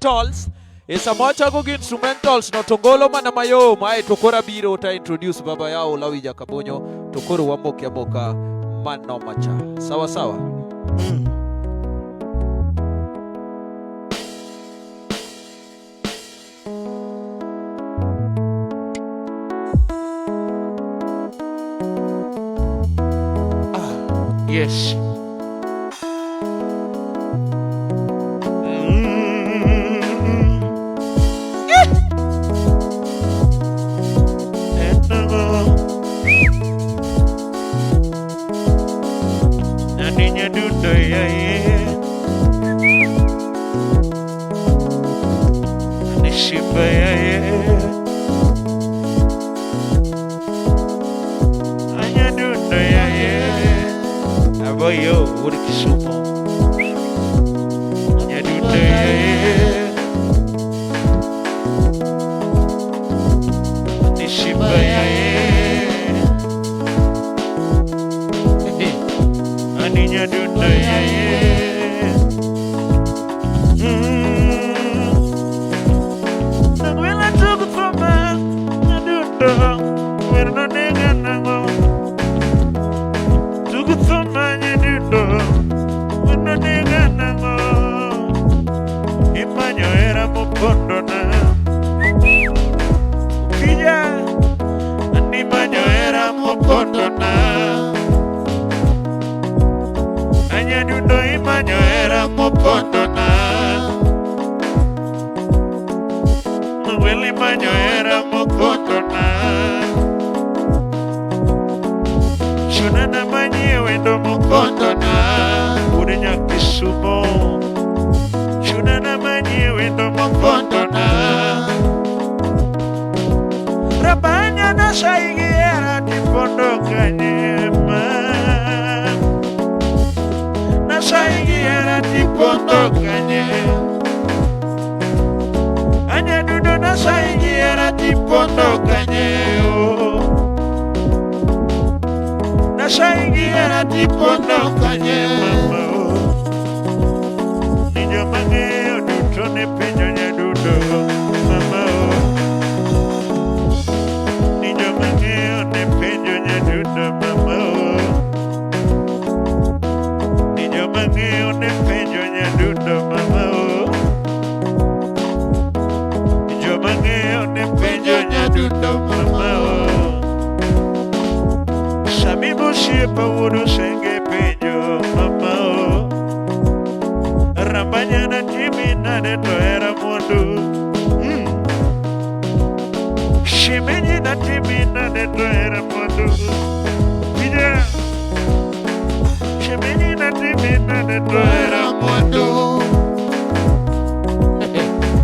instrumentals. E sama wachako gi instrumentals no to ngolo mana mayom ae to koro abiro ta introduce baba yao Lawi Jakabonyo to koro wamoke amoka manoma cha. Sawa sawa. Yes. Aboyo wuod Kisumo. Nyadundo yaye. Nishiba yaye. Ani nyadundo yaye. Nagwela tugu thoma nyadundo. Werno nega nango. Tugu thoma nyadundo. Werno nega nango. Imanyo hera mopondo na. Ukija Animanyo hera mopondo na. Anyadundo imanyo hera mopondo na. Nweli manyo hera mopondo na. Chuna na manyie wendo mopondo na. Wuod Nyakisumo. Chuna na manyie wendo mopondo na. Rabanya na saigi hera tipondo kanyema. Na saigi hera tipondo kanye. Anyadundo na saigi hera tipondo kanye. Oh. Na saigi hera tipondo kanye mama. Oh. Ni joma ng'eyo duto ne penjo nyadundo mama. Oh. Ni joma ng'eyo ne penjo nyadundo mama. Oh. Ni joma ng'eyo ne penjo nyadundo mama. Oh. Ni joma ng'eyo ne penjo nyadundo mama. Oh. Sami osiepa wuod Osenge penjo mama. Oh. Rambanyana timi nade to hera mwandu. Shemeji na timi nade to hera mwandu. Ija. Shemeji na timi nade to hera mwandu.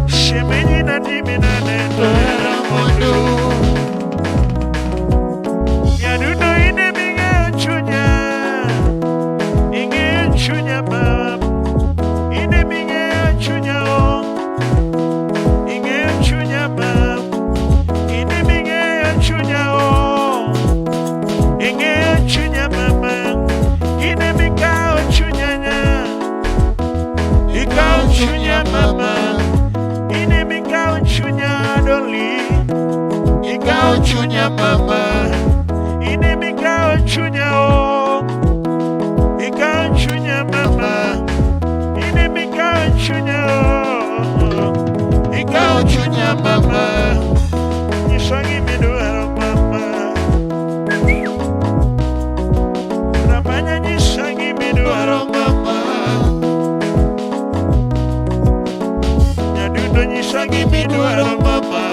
Shemeji na timi nade to hera mwandu. Nyadundo ine ming'eyo chunya. Ing'eyo chunya mama. Ine ming'eyo chunya o. Ing'eyo chunya mama. Ine ming'eyo chunya o. Ing'eyo chunya mama. Ine mikawo chunya nya. Ikawo chunya mama. Ine mikawo chunya doli. Ikawo chunya mama. Ine mikawo chunya o. Ikawo chunya mama. Ine mikawo chunya o. Ikawo chunya mama. Nyisa gimidwaro mama. Ramanya nyisa gimidwaro mama. Nyadundo nyisa gimidwaro mama.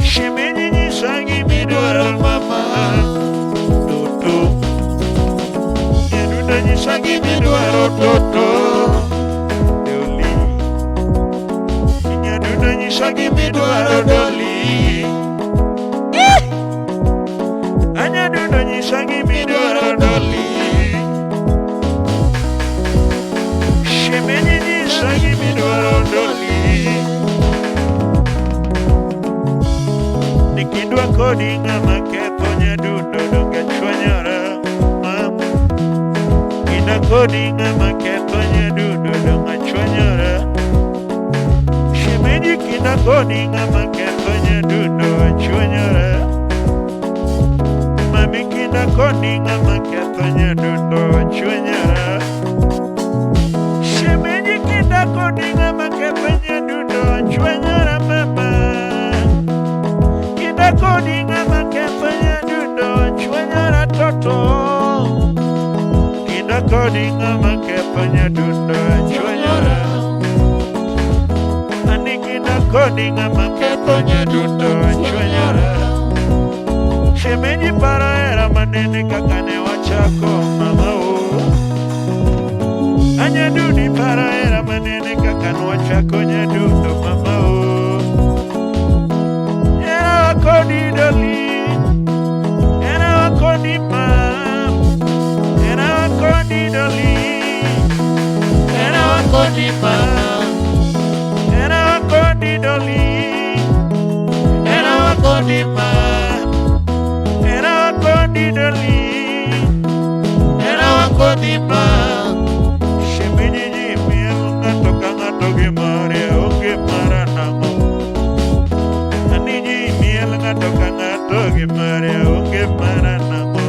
Shemeji nyisa gimidwaro mama. Toto. Nyadundo nyisa gimidwaro toto. Doli. Nyadundo nyisa gimidwaro doli. Anyadundo nyisa gimidwaro doli. Shemeji nyisa gimidwaro doli. Nikindwa kodi ng'ama ketho nyadundo donge achwanyora mama. Kinda kodi ng'ama ketho nyadundo donge kodi ng'ama ketho nyadundo achwanyora. Mami kinda kodi ng'ama ketho nyadundo achwanyora. Shemeji kinda kodi ng'ama ketho nyadundo achwanyora mama. Kinda kodi ng'ama ketho nyadundo achwanyora toto. Kinda kodi ng'ama ketho nyadundo achwanyora. Ani kinda kodi ng'ama ketho nyadundo achwanyora. Shemeji para hera manene kaka ne wachako mama o. Anyaduni para hera manene kaka ne wachako nyadundo mama o. Hera wakodi doli, hera wakodi mam, hera wakodi doli, hera wakodi mam, hera wakodi doli, hera wakodi mam, hera wakodi doli, hera wakodi mam. Shemeji ji miel ng'ato ka ng'ato gi mare onge mara nang'o. Ani ji miel ng'ato ka ng'ato gi mare onge mara nang'o.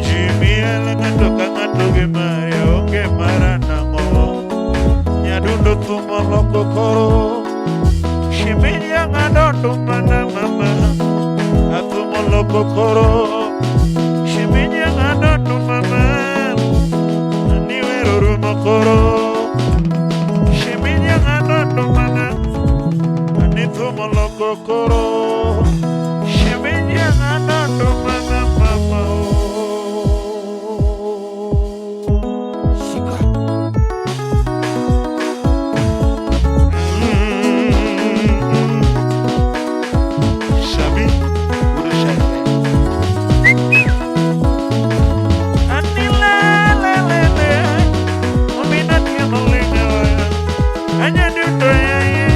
Ji miel ng'ato ka ng'ato gi mare onge mara nang'o. Nyadundo thum oloko koro. Shemeji ang'ado ndumana mama. Athum oloko koro. Shemeji ang'ado ndumana. Ani wero rumo koro. Shemeji ang'ado ndumana. Ani thum oloko koro. Shemeji ang'ado ndumana mama o. Shika. Shabi, Urushete. Ani la la la la, omina tieno linga, anya duto ya ye.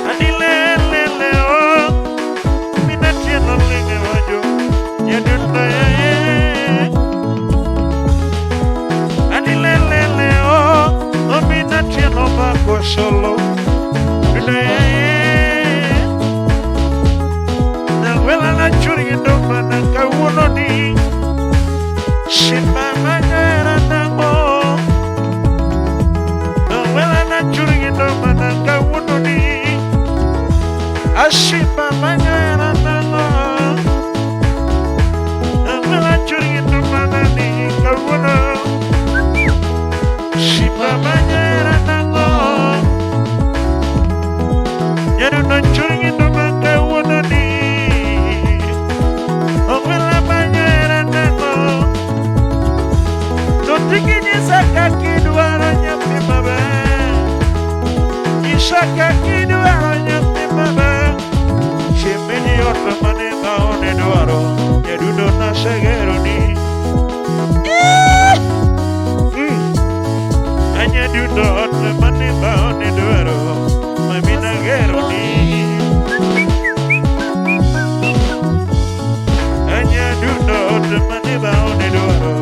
Ani le le le o, omina tieno linga wajo, ya duto ya ye. Ani le le le o, omina tieno bako solo, duto ya ye. Nawela na churi ndo mana kawuono ni Simba manyera nango Nawela na churi ndo mana kawuono ni Ashimba manyera nango Nawela churi ndo mana ni kawuono Simba manyera nango Nyaru na churi ndo mana kawuono ni Owela manyera nango To tiki nyisa kaka idwaro nyathi maber Nyisa kaka idwaro nyathi maber Shemeji ot mane dhaone dwaro Nyadundo nasegeroni. Anyadundo ot mane dhaone dwaro Mami nageroni. Anyadundo ot mane dhaone dwaro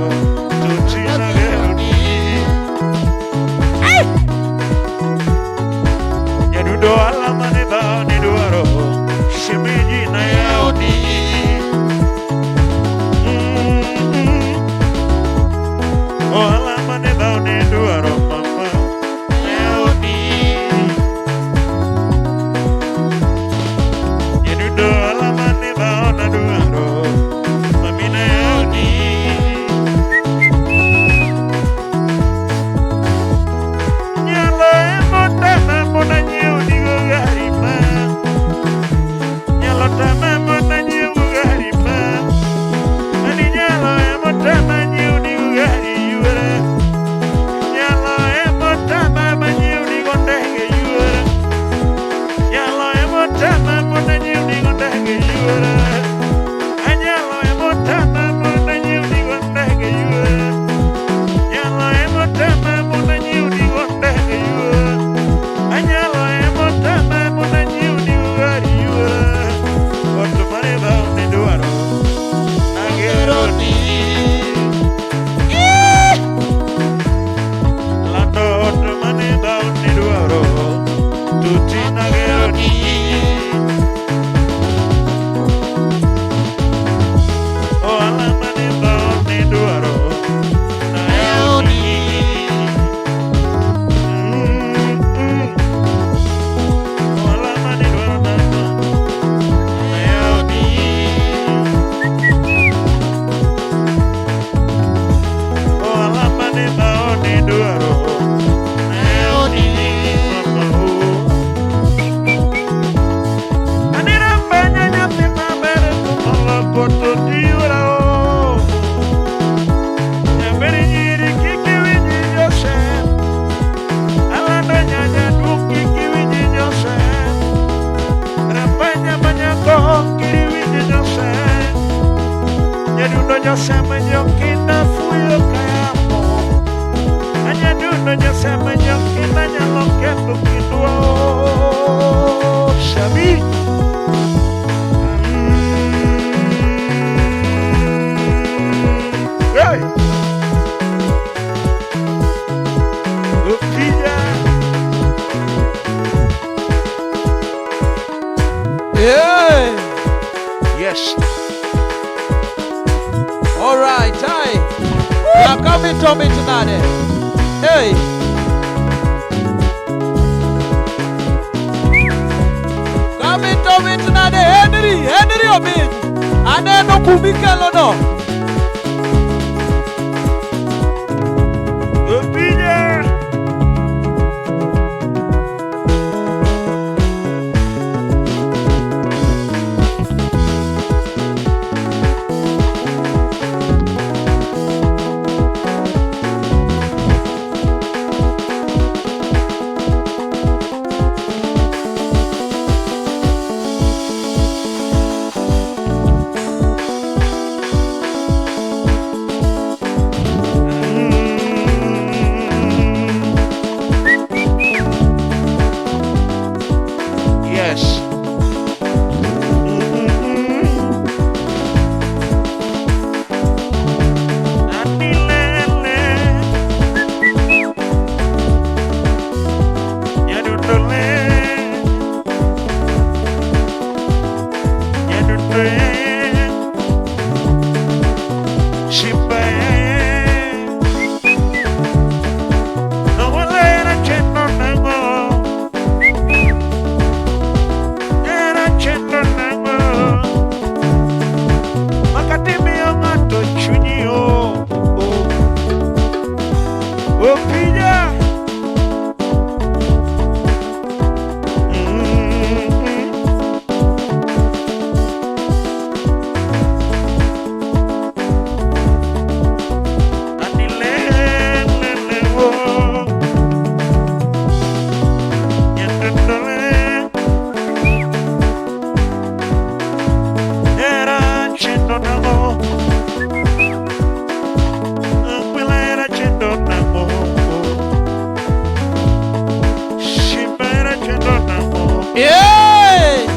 Tuti nageroni. Nyadundo ala mane dhaone dwaro Shemeji nayawoni. Yes. All right, ai. Nyaka mit nade. Hey. Kamit omit nade Henry, Henry Ominy. Aneno kumikelono. Opija. Yes. Makati miyo ng'ato chunyi o o Opija. Anilelele wo. Nyatundole. Era chendo nango. Aquila era chendo nango. Shimba era chendo nango. Yeah!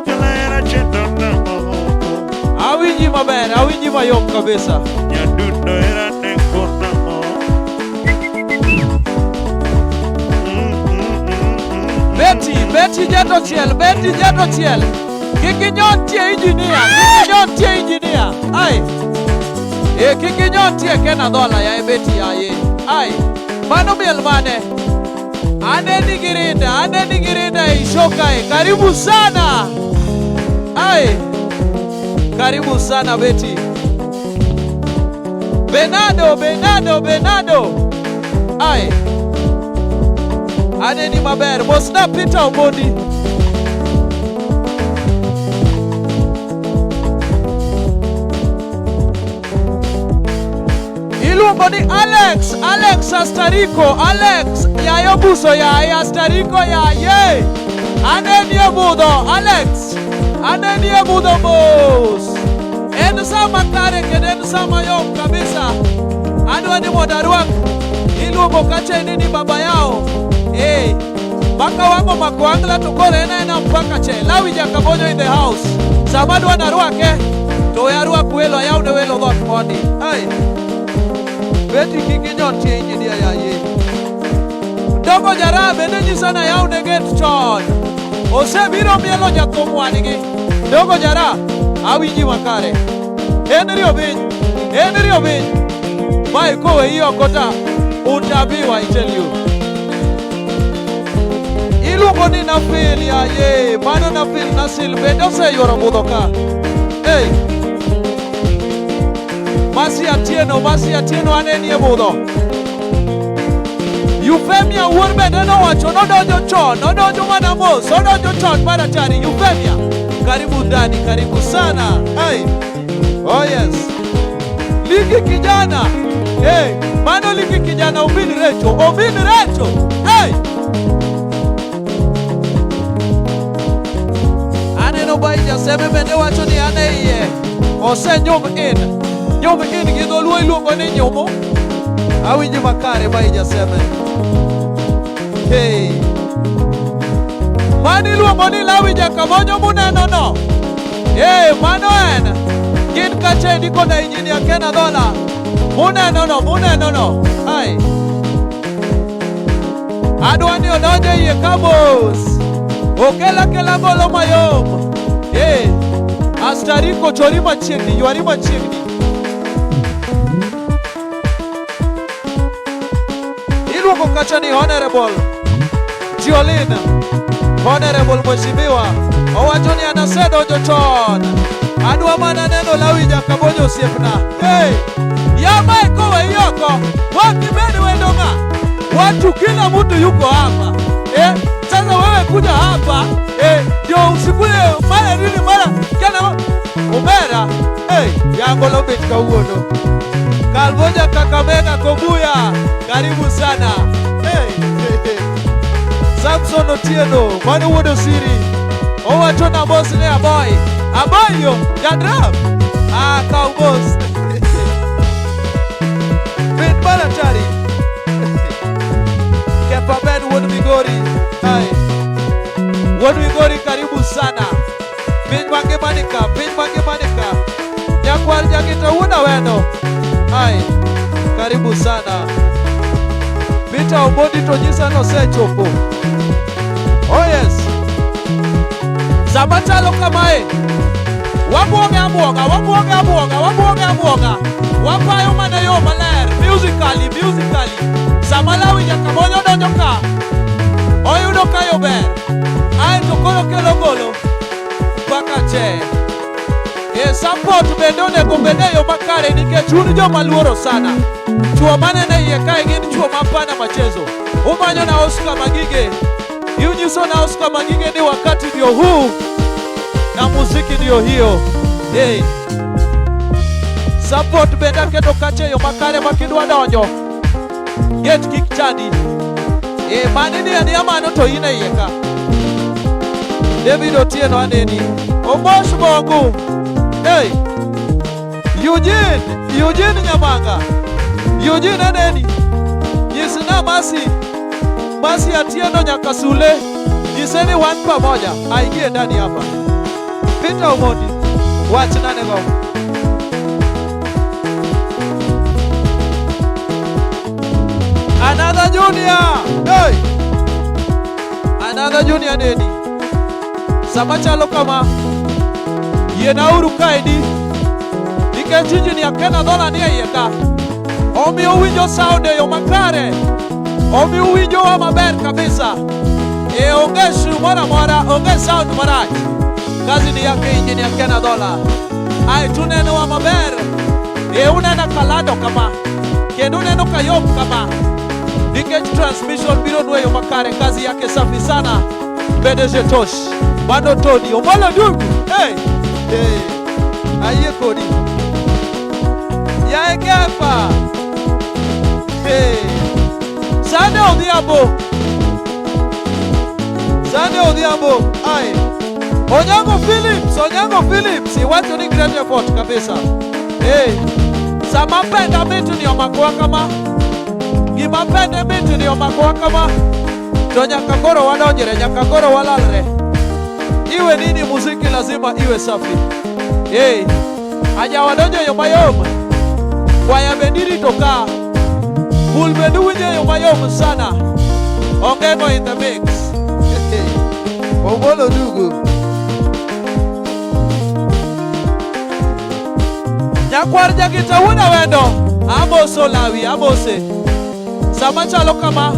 Aquila era chendo nango. Awinji maber, awinji mayom kabisa. Nyadundo era neko nango. Betty, Betty Jeto chiel, Betty Jeto chiel. Kik inyon tie engineer, kik inyon tie engineer. Ai. E kik inyon tie Ken Adhola yaye Betty yaye. Ai. Mano miel mane? Aneni girinda, aneni girinda e show kae. Karibu sana. Ai. Karibu sana Betty. Benado, Benado, Benado. Ai. Aneni maber. Mosna Peter Omondi. Iluongo ni Alex, Alex Astariko, Alex yayo buso yaye Astariko yaye. Aneni e mudho, Alex. Aneni e mudho mos. En sama kare kendo en sama yom kabisa. Adwa ni mondo arwak iluongo kacha ni baba yao. Eh, maka wang'o mako angla to koro en aena mpaka che. Lawi Jakabonyo in the house. Sama adwa narwake to we arwak welo ayawne welo dhot koni. Ai. Beti kik inyon tie engineer yaye. Dogo jara bende nyisa na yawne gate chon. Osebiro mielo jathum wadgi. Dogo jara, awinji makare. Henry Obiny, Henry Obiny. Mae koweyi oko ta utabiwa I tell you. Iluongo ni Nafil yaye, mano Nafil Nasil bende oseyuoro budho ka. Hey. Masi Atieno, Masi Atieno aneni e budho. Euphemia wuod bende nowacho nodonjo chon, nodonjo mana mos, odonjo chon mar atari. Euphemia, karibu ndani, karibu sana. Hey. Oh yes. Ligi kijana. Hey, mano ligi kijana Omin Recho, Omin Recho. Hey. Aneno bai Jaseme bende wacho ni an e iye. Osenyum in. Nyum in gi dholuo iluongo ni nyumo. Awinji makare bai Jaseme. Hey. Mano iluongo ni Lawi Jakabonyo muneno no. Hey, mano en. Gin kacha endi koda engineer Ken Adhola. Muneno no, muneno no. Ai. Adwa ni odonjo iye ka mos. Okel akela golo mayom. Eh, Astariko chori machiegni, ywari machiegni. Iluongo kacha ni Honorable Jolin, Honorable Mheshimiwa. Owacho ni an asedonjo chon. Adwa mana neno Lawi Jakabonyo osiepna. Hey! Ya Michael Wayoko, wapi bado wendo ng'a? Watu kila mtu yuko hapa. Eh, sasa wewe kuja hapa, eh, ndio usikule mara nini mara kana umera. Hey, yango lobet kawuono. Kalvoja Kakamega Kobuya, karibu sana. Hey, hey, hey. Samson Otieno, mano wuod Osiri. Owacho na boss ne aboy. Aboy yo, jadram. Ah, kaw boss. Bed maratari. Kepa Ben wuod Migori. Hai. Wuod Migori karibu sana. Piny mangima ni ka, piny mangima ni ka. Nyakwar Jagita wuod Awendo. Hai. Karibu sana. Peter Omondi to nyisa nosechopo. Oh yes. Sama chalo kamae, wabuoge abuoga, wabuoge abuoga, wabuoge abuoga. Wapayo mana yo maler, musically, musically. Sama Lawi Jakabonyo donjo ka, oyudo ka yo ber. Aeto koro kelo golo mpaka che. E support bende onego bed e yo makare nikech un joma luoro sana. Chuo maneno e iye kae gin chuo mapana machezo. Umanyo na Oscar Magige. Iunyiso na Oscar Magige ni wakati ndio huu na muziki ndio hiyo. Hey. Support bende aketo kacha e yo makare ma kidwa donjo. Get kik chandi. E, mani ni ania mano to in e iye ka. David Otieno aneni. Omosh Bongu. Hey. Eugene, Eugene Nyamanga. Eugene aneni. Nyisna Masi. Masi Atieno Nyakasule. Nyise ni wan pamoja. Aingie ndani hapa. Peter Omondi. Wachna nego. Another junior. Hey. Another junior neni. Sama chalo kama yienauru kaendi nikech injinia Ken Adhola nie iye ka. Omiyo uwinjo sound e yo makare. Omiyo uwinjowa maber kabisa. E onge shu moro amora, onge sound marach. Kazi ni yake injinia Ken Adhola. Ae tunenowa maber. E uneno kalado kama. Kendo uneno kayom kama. Nikech transmission biro nweyo makare, kazi yake safi sana. PDG Tosh. Mano Tony Omolo Dugu. Hey. Hey. Ayie kodi. Yae Kefa. Hey. Sande Odhiambo. Sande Odhiambo. Ai. Onyango Phillips, Onyango Phillips, iwacho ni great effort kabisa. Hey. Sama penda mit ni omakowa kama. Gima pende mit ni omakowa kama. To nyaka koro wadonjre, nyaka koro walalre. Iwe nini muziki lazima iwe safi. Hey. Aja wadonjo yo mayom. Kwaya bende irito ka. Bul bende winjo yo mayom sana. Ongengo in the mix. Omolo Dugu. Nyakwar Jagita wuod Awendo, amoso Lawi, amose. Sama chalo kama,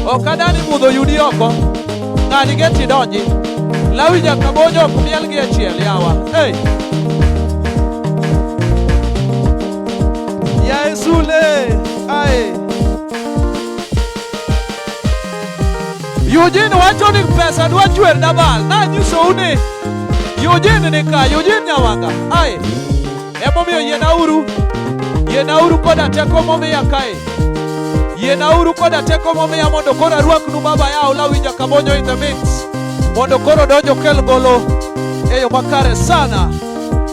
ok adani mudho yudi oko. Ng'adi geti donji. Lawi Jakabonyo ok miel gi achiel yawa. Hey. Yae Sule. Ae. Eugene wacho ni pesa dwa chwer dabal. Nanyisou ni Eugene ni ka, Eugene Nyawanga. Ae. Emomiyo yienauru. Yienauru koda teko momiya kae. Yienauru koda teko momiya mondo koro arwaknu baba yao Lawi Jakabonyo in the mix. Mondo koro donjo kel golo e yo makare sana.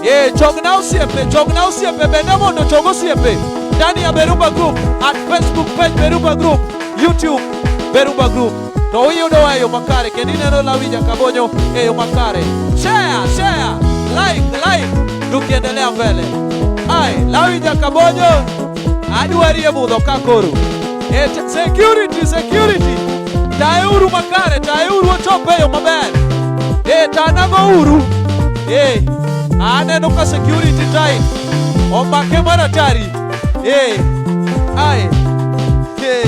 E, chogna osiepe, chogna osiepe bende mondo chog osiepe. Ndani ya Berumba Group, at Facebook page Berumba Group, YouTube Berumba Group. To uyudowa e yo makare kendo ineno Lawi Jakabonyo e yo makare. Share, share, like, like, tukiendelea mbele. Ai, Lawi Jakabonyo adwari e budho ka koro. E, security, security. Taeuru makare, taeuru ochop e yo maber. E, tanago uru. Aneno ka security tight. Omake mar atari. Ae. Hey.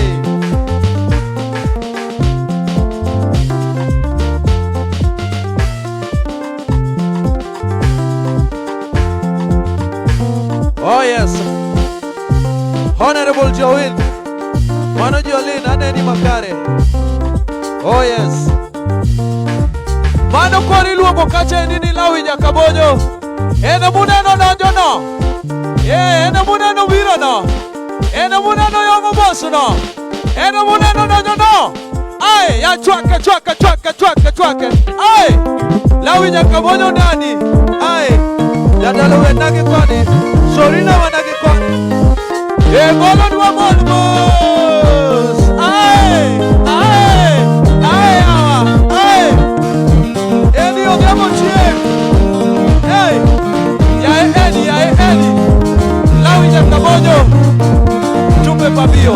Oh yes. Honorable Joel. Mano Jolin aneni makare. Oh yes. Mano koro iluongo kacha endi ni Lawi Nyakabonyo. En muneno donjo no. En muneno biro no. En muneno yong'o mos no. En muneno donjo no. Ae, ya chwake chwake chwake chwake chwake. Ae, Lawi Nyakabonyo nani? Ae, jatelo wenagi koni. Sorina wanagi koni. E golo dwa mon mos. Ae, ae, ae awa, ae. Eni Odhiambo Chieng'. Hey, yae Eni, yae Eni. Lawi Nyakabonyo. Tupe pabio.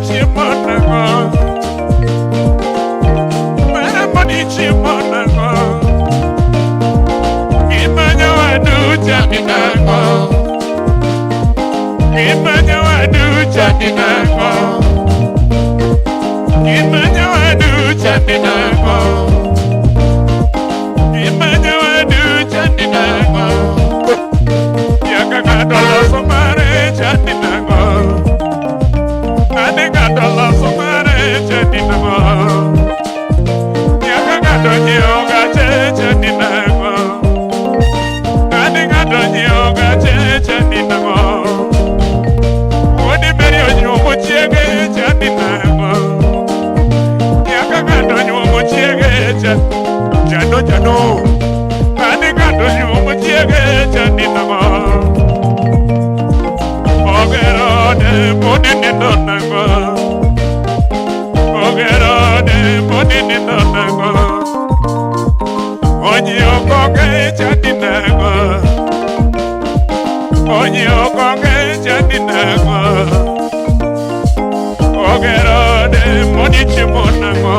chiemo nang'o? Mano moni chiemo nang'o? Ngima nyawadu chandi nang'o? Ngima nyawadu chandi nang'o? Ngima nyawadu chandi nang'o? Ngima nyawadu chandi nang'o? Nyaka ng'ato loso mare chandi nang'o? Ane ng'ato loso mare chandi nang'o? Nyaka ng'ato nyiewo gache chandi nang'o? Ane ng'ato nyiewo gache chandi nang'o? Wuodi Mary onyuomo chiege chandi nang'o? Nyaka ng'ato nyuomo chiege cha chano chano. Ane ng'ato nyuomo chiege chandi nang'o? Ogero ode moni nindo nang'o? Ogero ode moni nindo nang'o? Onyiewo konge chandi nang'o? Onyiewo konge chandi nang'o? Ogero ode moni chiemo nang'o?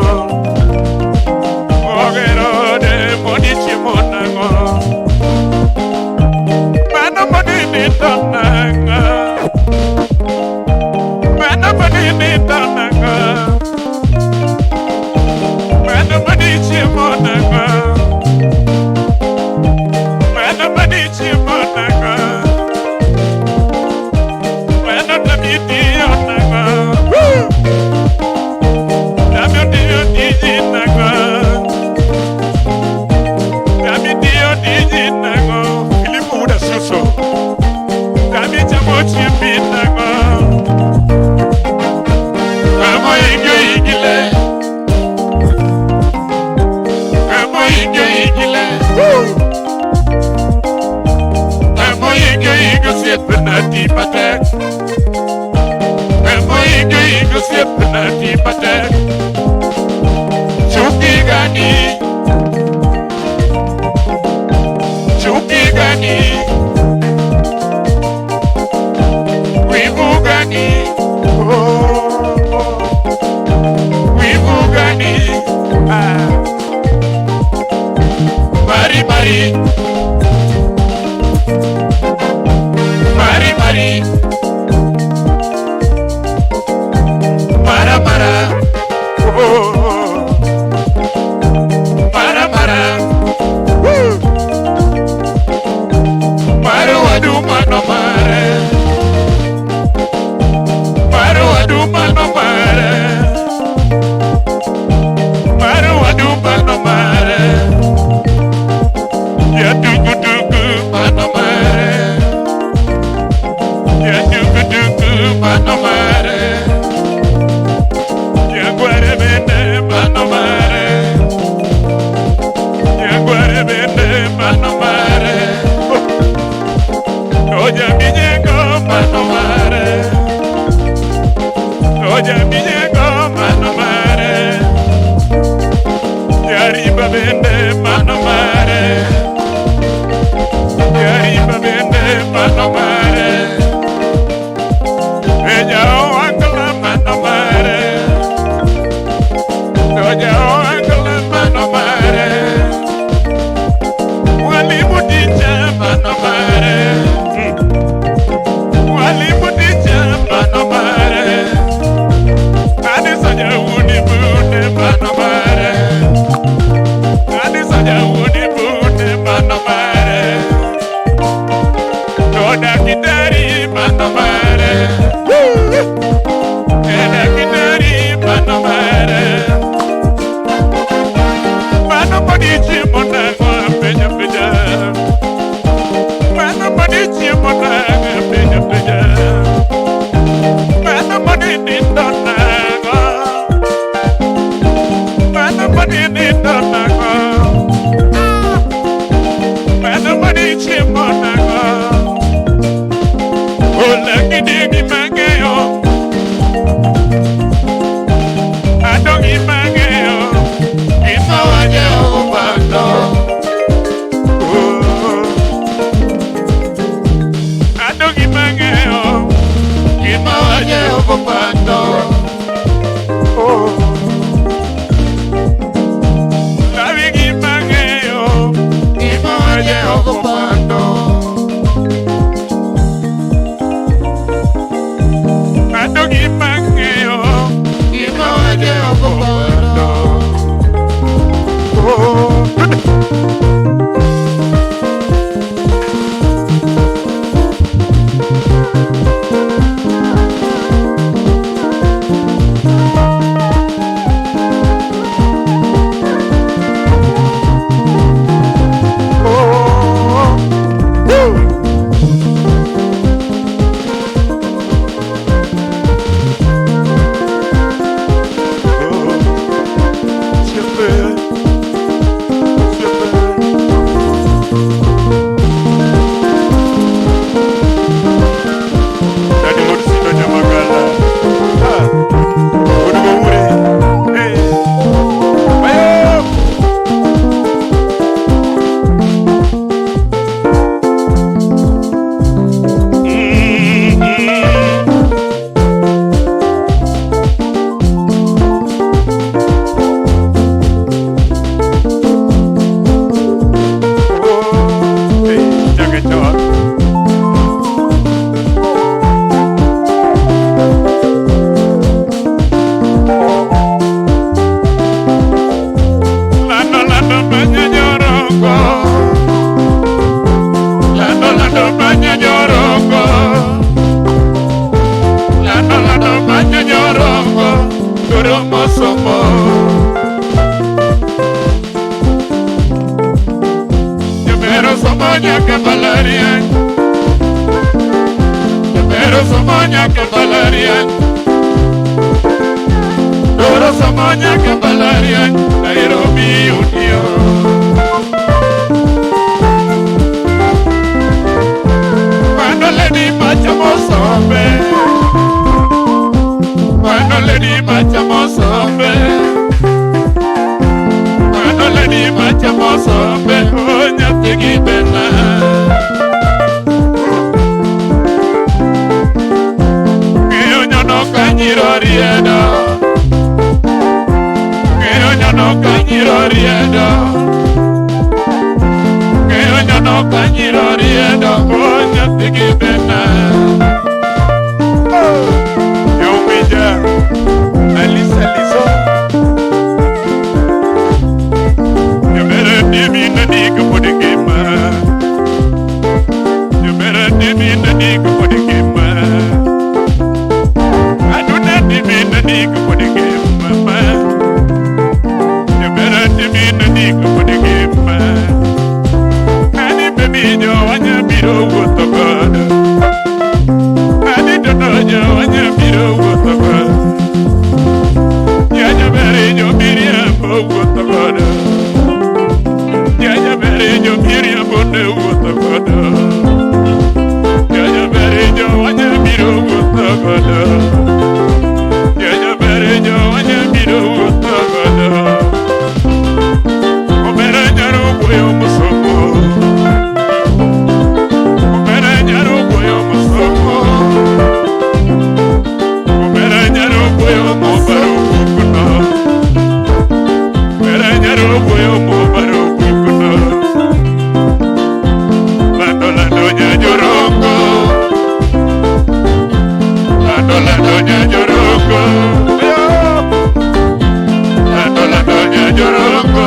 Ogero ode moni chiemo nang'o? Mano moni nindo nang'o? Mano moni nindo nang'o? Mano moni chiemo nang'o? Mano moni chiemo nang'o? Mano tami tiyo nang'o? Tami tiyo tiji nang'o? Tami tiyo tiji nang'o? Filipo wuod Suso. Tami chamo chiembi nang'o? Kamo ingo igile. Kamo ingo igile. Kamo ingo ingo siepna ti patek. Kamo ingo ingo siepna ti patek. Chuki gani. Chuki gani. Wivu gani. Oh. Wivu gani. Ah. Mari mari. Mari mari. Mara mara. Oh. Mara mara. Woo. Maro wadu mano mare. Maro wadu mano mare. Maro wadu mano mare. Ya dugu dugu mano mare. Ya dugu dugu mano mare. Ya guare bene mano mare. Ya guare bene mano mare. Oja minyego mano mare. Oja minyego mano mare. Yariba bende mano mare. Yariba bende mano mare. Eja oangla mano mare. Oja oangla mano mare. Mwalimu ticha mano mare. Mwalimu ticha mano mare. Kanisa jaudi bune mano mare. Kanisa jaudi bune mano mare. To dakitari mano mare. E dakitari mano mare. Mano podi chiemo nang'o penja penja. Mano podi chiemo nang'o penja penja. Mano podi nindo nang'o. somo. Nyamero somo nyaka mbalariany. Nyamero somo nyaka mbalariany. Doro somo nyaka mbalariany. Nairobi Union. Mano lady machamo sombe. Mano lady machamo sombe. Mano lady machamo sombe. Oh nyathi gi bena. Ng'eyo nyono ka nyiro riedo. Ng'eyo nyono ka nyiro riedo. Ng'eyo nyono ka nyiro riedo. Oh nyathi gi bena. Yo winja Alisa Liso. Nyamera dimi nani kapod ngima. Nyamera dimi nani kapod ngima. Aduna dimi nani kapod ngima. Nyamera dimi nani kapod ngima. Ani baby jo wanya biro wuotho godo. Ani dodo jo wanya biro wuotho godo. Nyanya jo miriambo wuotho godo. Nyanya jo miriambo ne wuotho godo. Nyanya jo wanya biro wuotho godo. Nyanya jo wanya biro wuotho godo. Omera nyaro wuoyo mosomo. Omera nyaro wuoyo mosomo. Omera nyaro wuoyo mobaro kukuno. Omera nyaro wuoyo mobaro kukuno. Lando lando nyanyorongo. Lando lando nyanyorongo. Lando lando nyanyorongo.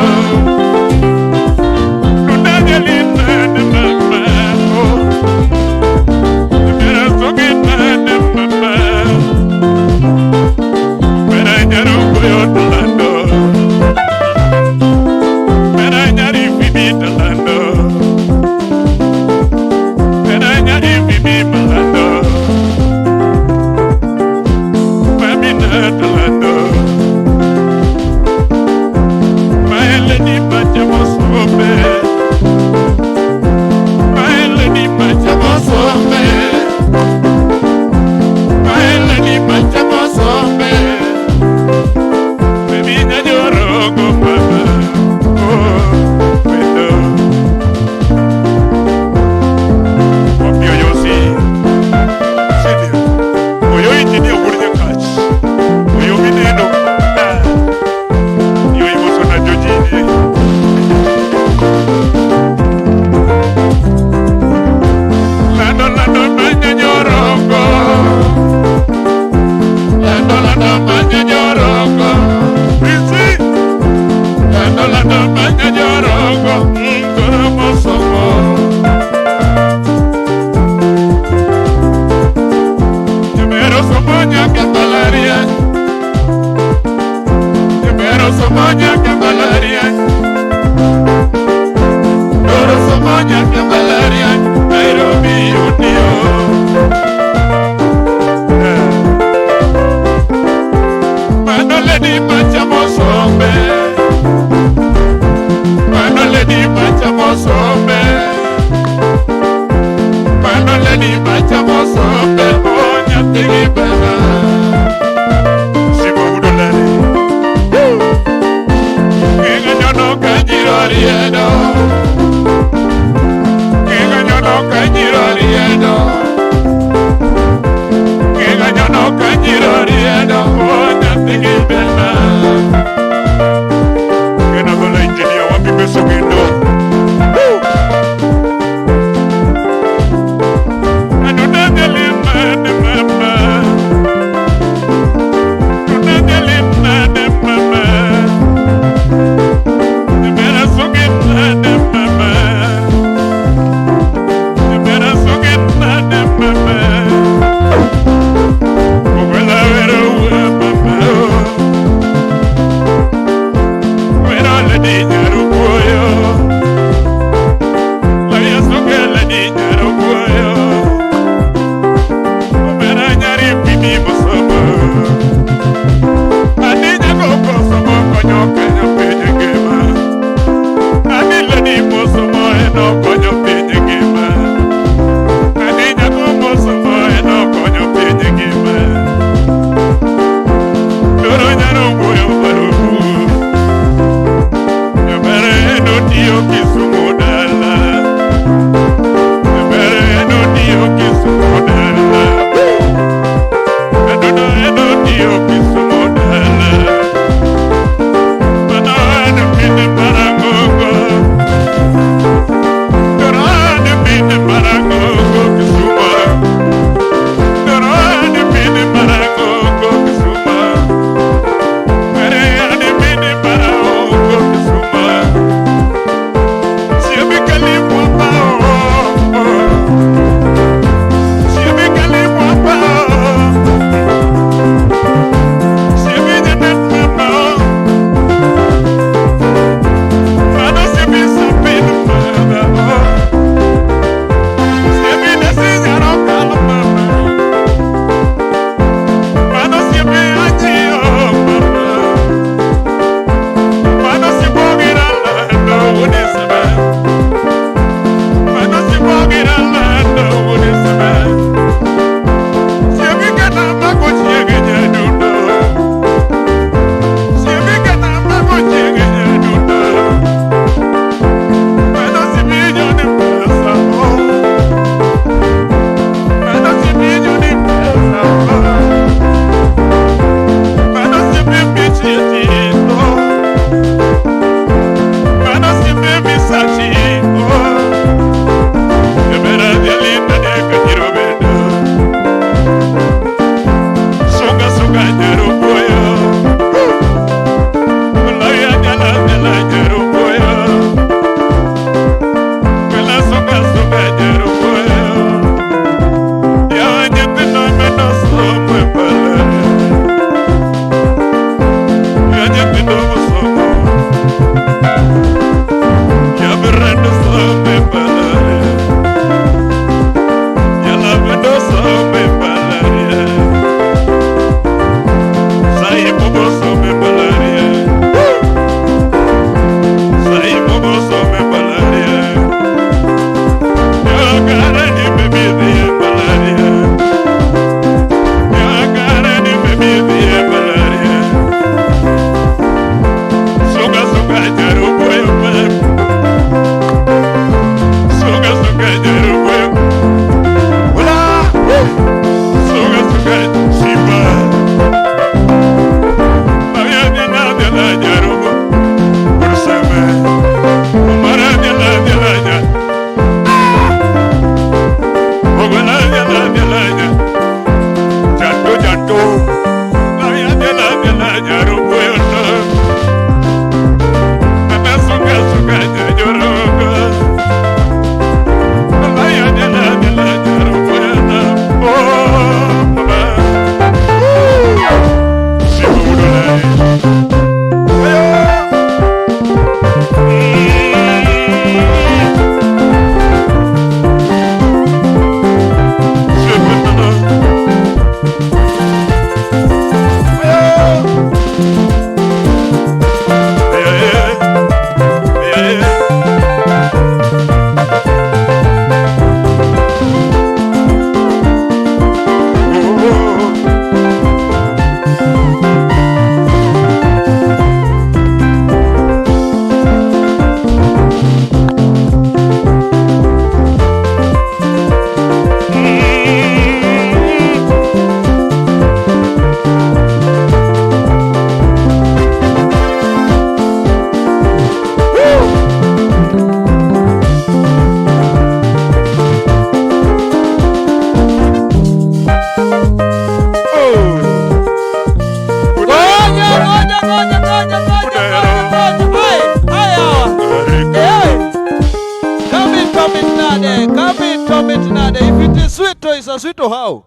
Mr. Sweet Ohao.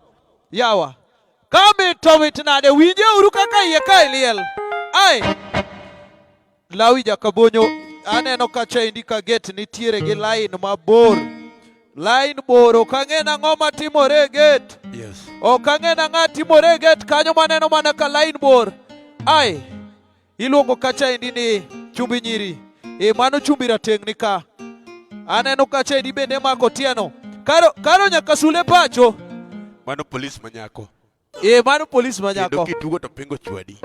Yawa. Ka mit to mit nade? Winje uru kaka iye kae liel. Ai. Lawi Jakabonyo, aneno kacha endi ka gate nitiere gi line mabor. Line bor, ok ang'e nang'o matimore e gate. Yes. Ok ang'e nang'o timore e gate kanyo maneno mana ka line bor. Ai. Iluongo kacha endi ni chumbi nyiri. E mano chumbi rateng' ni ka. Aneno kacha endi bende mako Otieno. Karo, karo nyaka sule pacho. Mano polis manyako. E mano polis Kendo manyako. kitugo to pingo chwadi.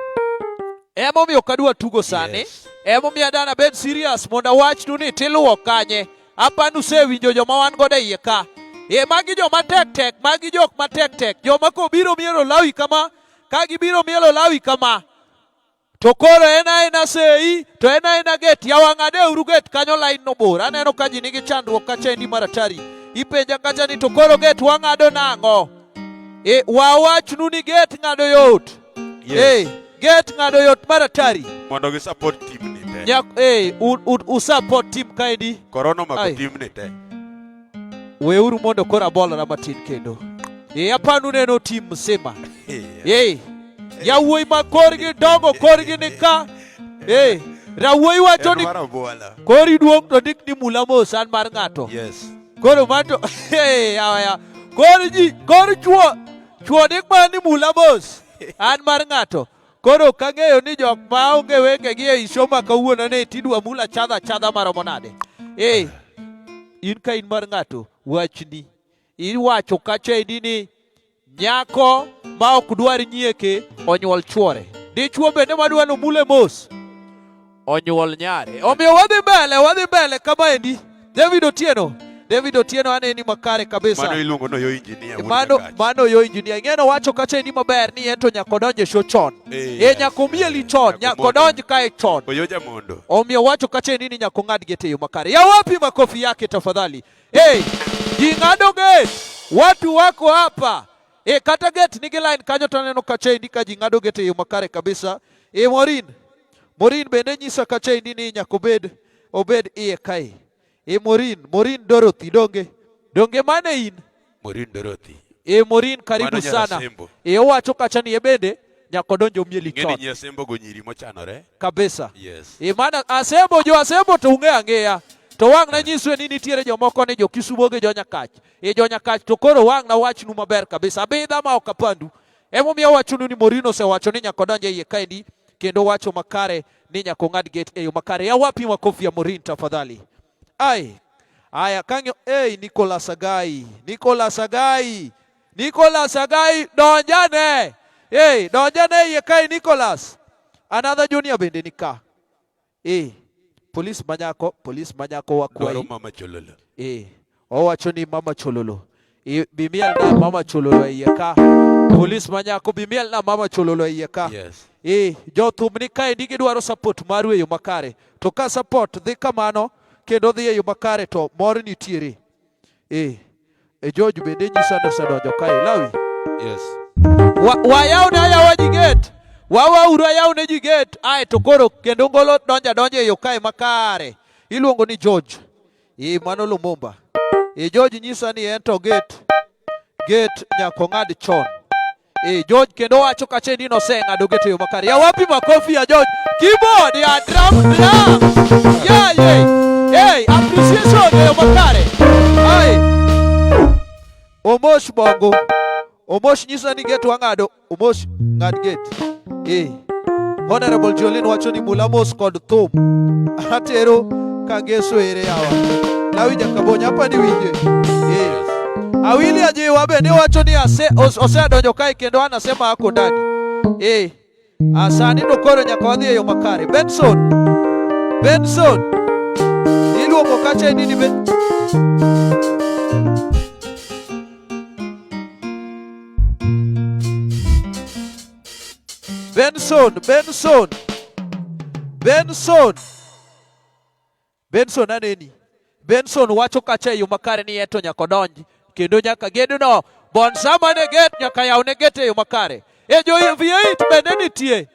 Emomiyo ok adwa tugo sani. Yes. Emomiyo adana bed serious mondo awachnu ni tiluwo kanye. Apani usewinjo joma wan godo e iye ka. E magi joma tek tek, magi jok ma tek tek. Joma kobiro mielo lawi kama, ka gibiro mielo lawi kama. To koro en aena sei, to en aena gate. Yawa ng'ade uru gate kanyo line no bor. Aneno ka ji nigi chandruok kacha endi mar atari. Ipenja kacha ni to koro gate wang'ado nang'o? E, wawachnu ni gate ng'ado yot. Yes. Eh, gate ng'ado yot mar atari. Mondo gi support team ni te. Nyak, eh, u support team kaendi. Corona omako Ai. team ni te. Weuru mondo koro abolora matin kendo. E, apanu neno team msima. Yeah. Eh, yawuoyi ma korgi dongo korgi ni ka. Eh, rawuoyi wacho En ni mar obwala. kori duong' to ndik ni mula mos an mar ng'ato. Yes. Koro mato hey, yawa yawa. Kor ji kor chuo chuo ndik mana ni mula mos an mar ng'ato. Koro ok ang'eyo ni jok ma onge wengegi ei show ma kawuono ni tidwa mula chadha chadha maromo nade. Eh, in ka in mar ng'ato wachni. Iwacho kacha endi ni nyako ma ok dwar nyieke onyuol chuore. Dichuo bende madwa nomule mos onyuol nyare. Omiyo wadhi mbele, wadhi mbele kama endi. David Otieno, David Otieno aneni makare kabisa. Mano iluongo no yo engineer. wuod Mano, Nyakach. mano yo engineer. Ing'eno wacho kacha endi maber ni en to nyaka odonj e show chon. Eh, E yes. nyaka omieli chon, Nyaka nyaka omondi. odonj kae chon. Oyo jamondo. Omiyo wacho kacha endi ni nyaka ong'ad gate e yo makare. Ya wapi makofi yake tafadhali? Hey, ji ng'ado gate. Watu wako hapa. E, kata gate nigi line kanyo to aneno kacha endi ka ji ng'ado gate e yo makare kabisa. E, Maureen. Maureen bende nyisa kacha endi ni nyaka obed obed iye kae. E, Maureen, Maureen Dorothy donge. Donge mane in? Maureen Dorothy. E, Maureen karibu Mano nyar sana. Asembo. E, owacho kacha ni e bende nyaka odonj omieli Ing'eni chon nyi Asembo go nyiri mochanore. kabisa. Yes. E, mana Asembo jo Asembo to ung'eyo ang'eya. To wang' nanyisue ni nitiere jomoko ni jo Kisumo gi jo Nyakach. E jo Nyakach to koro wang' nawachnu maber kabisa. Abidha ma ok apandu. Emomiyo awachonu ni Morino osewacho ni nyaka odonj e iye kaendi kendo wacho makare ni nyaka ong'ad gate e yo makare. Ya wapi makofi ya Morin tafadhali. Ai. Aya kang'yo ei Nicholas Agai. Nicholas Agai. Nicholas Agai donjane. Ei donjane iye kae Nicholas. Another junior bende ni ka. Eh, polis manyako, polis manyako Dwaro wakwayi. mama chololo. Eh, owacho ni mama chololo. Eh, bimiel na mama chololo e iye ka. Polis manyako bimiel na mama chololo e iye ka. Yes. Eh, jothum ni kaendi gidwaro support maru e yo makare. To ka support dhi kamano kendo dhi e yo makare to mor nitiere. Eh, e George bende nyisa ni osedonjo kae. Lawi. Yes. Wayawne ayawa ji gate. Wawauru ayawne ji gate. Ae to koro kendo ngolo donja donja e yo kae makare. Iluongo ni George. E mano Lumumba. E George nyisa ni en to gate. Gate nyaka ong'ad chon. E George kendo wacho kacha ni noseng'ado gate e yo makare. Ya wapi makofi ya George? Keyboard ya drum drum. Yeah yeah. Hey, appreciation e yo makare. Ai. Omosh Bongo. Omosh nyisa ni gate wang'ado. Omosh ng'ad gate. Eh. Honorable Jolene wacho ni mula mos kod thum. Atero kageso ere yawa. Lawi Jakabonya apa ni winje. Eh. Awili ajiwa bende wacho ni osedonjo kae kendo anasema ako ndani. Eh. Asani to koro nyaka wadhi e yo makare. Benson. Benson. Iluongo kacha ni Ben. Benson, Benson. Benson. Benson aneni. Benson wacho kacha e yo makare ni eto nyaka odonj kendo nyaka gedono bonsama ne get nyaka yawne gate e yo makare. E jo V8 bende nitie.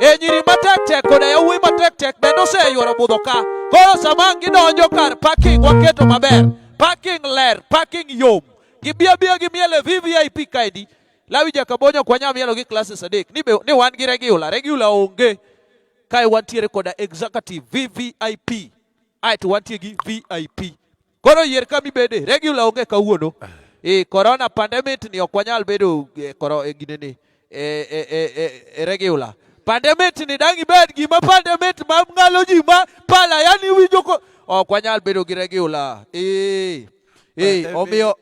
E nyiri matek tek koda yawuoyi matek tek bende oseyuoro budho ka. Koro sama ang' gidonjo kar parking waketo maber. Parking ler, parking yom. Gibi abiya gi miel e VVIP kaendi. Lawi Jakabonyo ok wanyal mielo gi classes adek. Ni, be, ni wan gi regular. Regular onge. Kae wantiere koda executive VVIP. Aeto wantie gi VIP. Koro yier kama ibede. Regular onge kawuono. E, corona pandemic ni ok wanyal bedo e, koro, e, ginene, e, e, e, e, e regular. Pandemic ni dang' ibed gima pandemic ma ng'alo ji ma pala yani iwinjo ko ok wanyal bedo gi regular. E, e, omiyo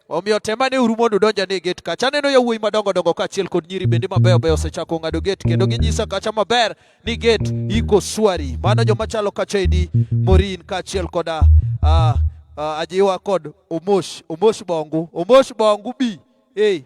Omiyo temane uru mondo udonj ane e gate kacha. Aneno yawuoyi madongo dongo kaachiel kod nyiri bende mabeyo beyo osechako ng'ado gate kendo ginyisa kacha maber ni gate iko swari. Mano joma chalo kacha endi Morin kaachiel koda Ajiwa kod Omosh, Omosh Bongu, Omosh Bongu bi. Hey.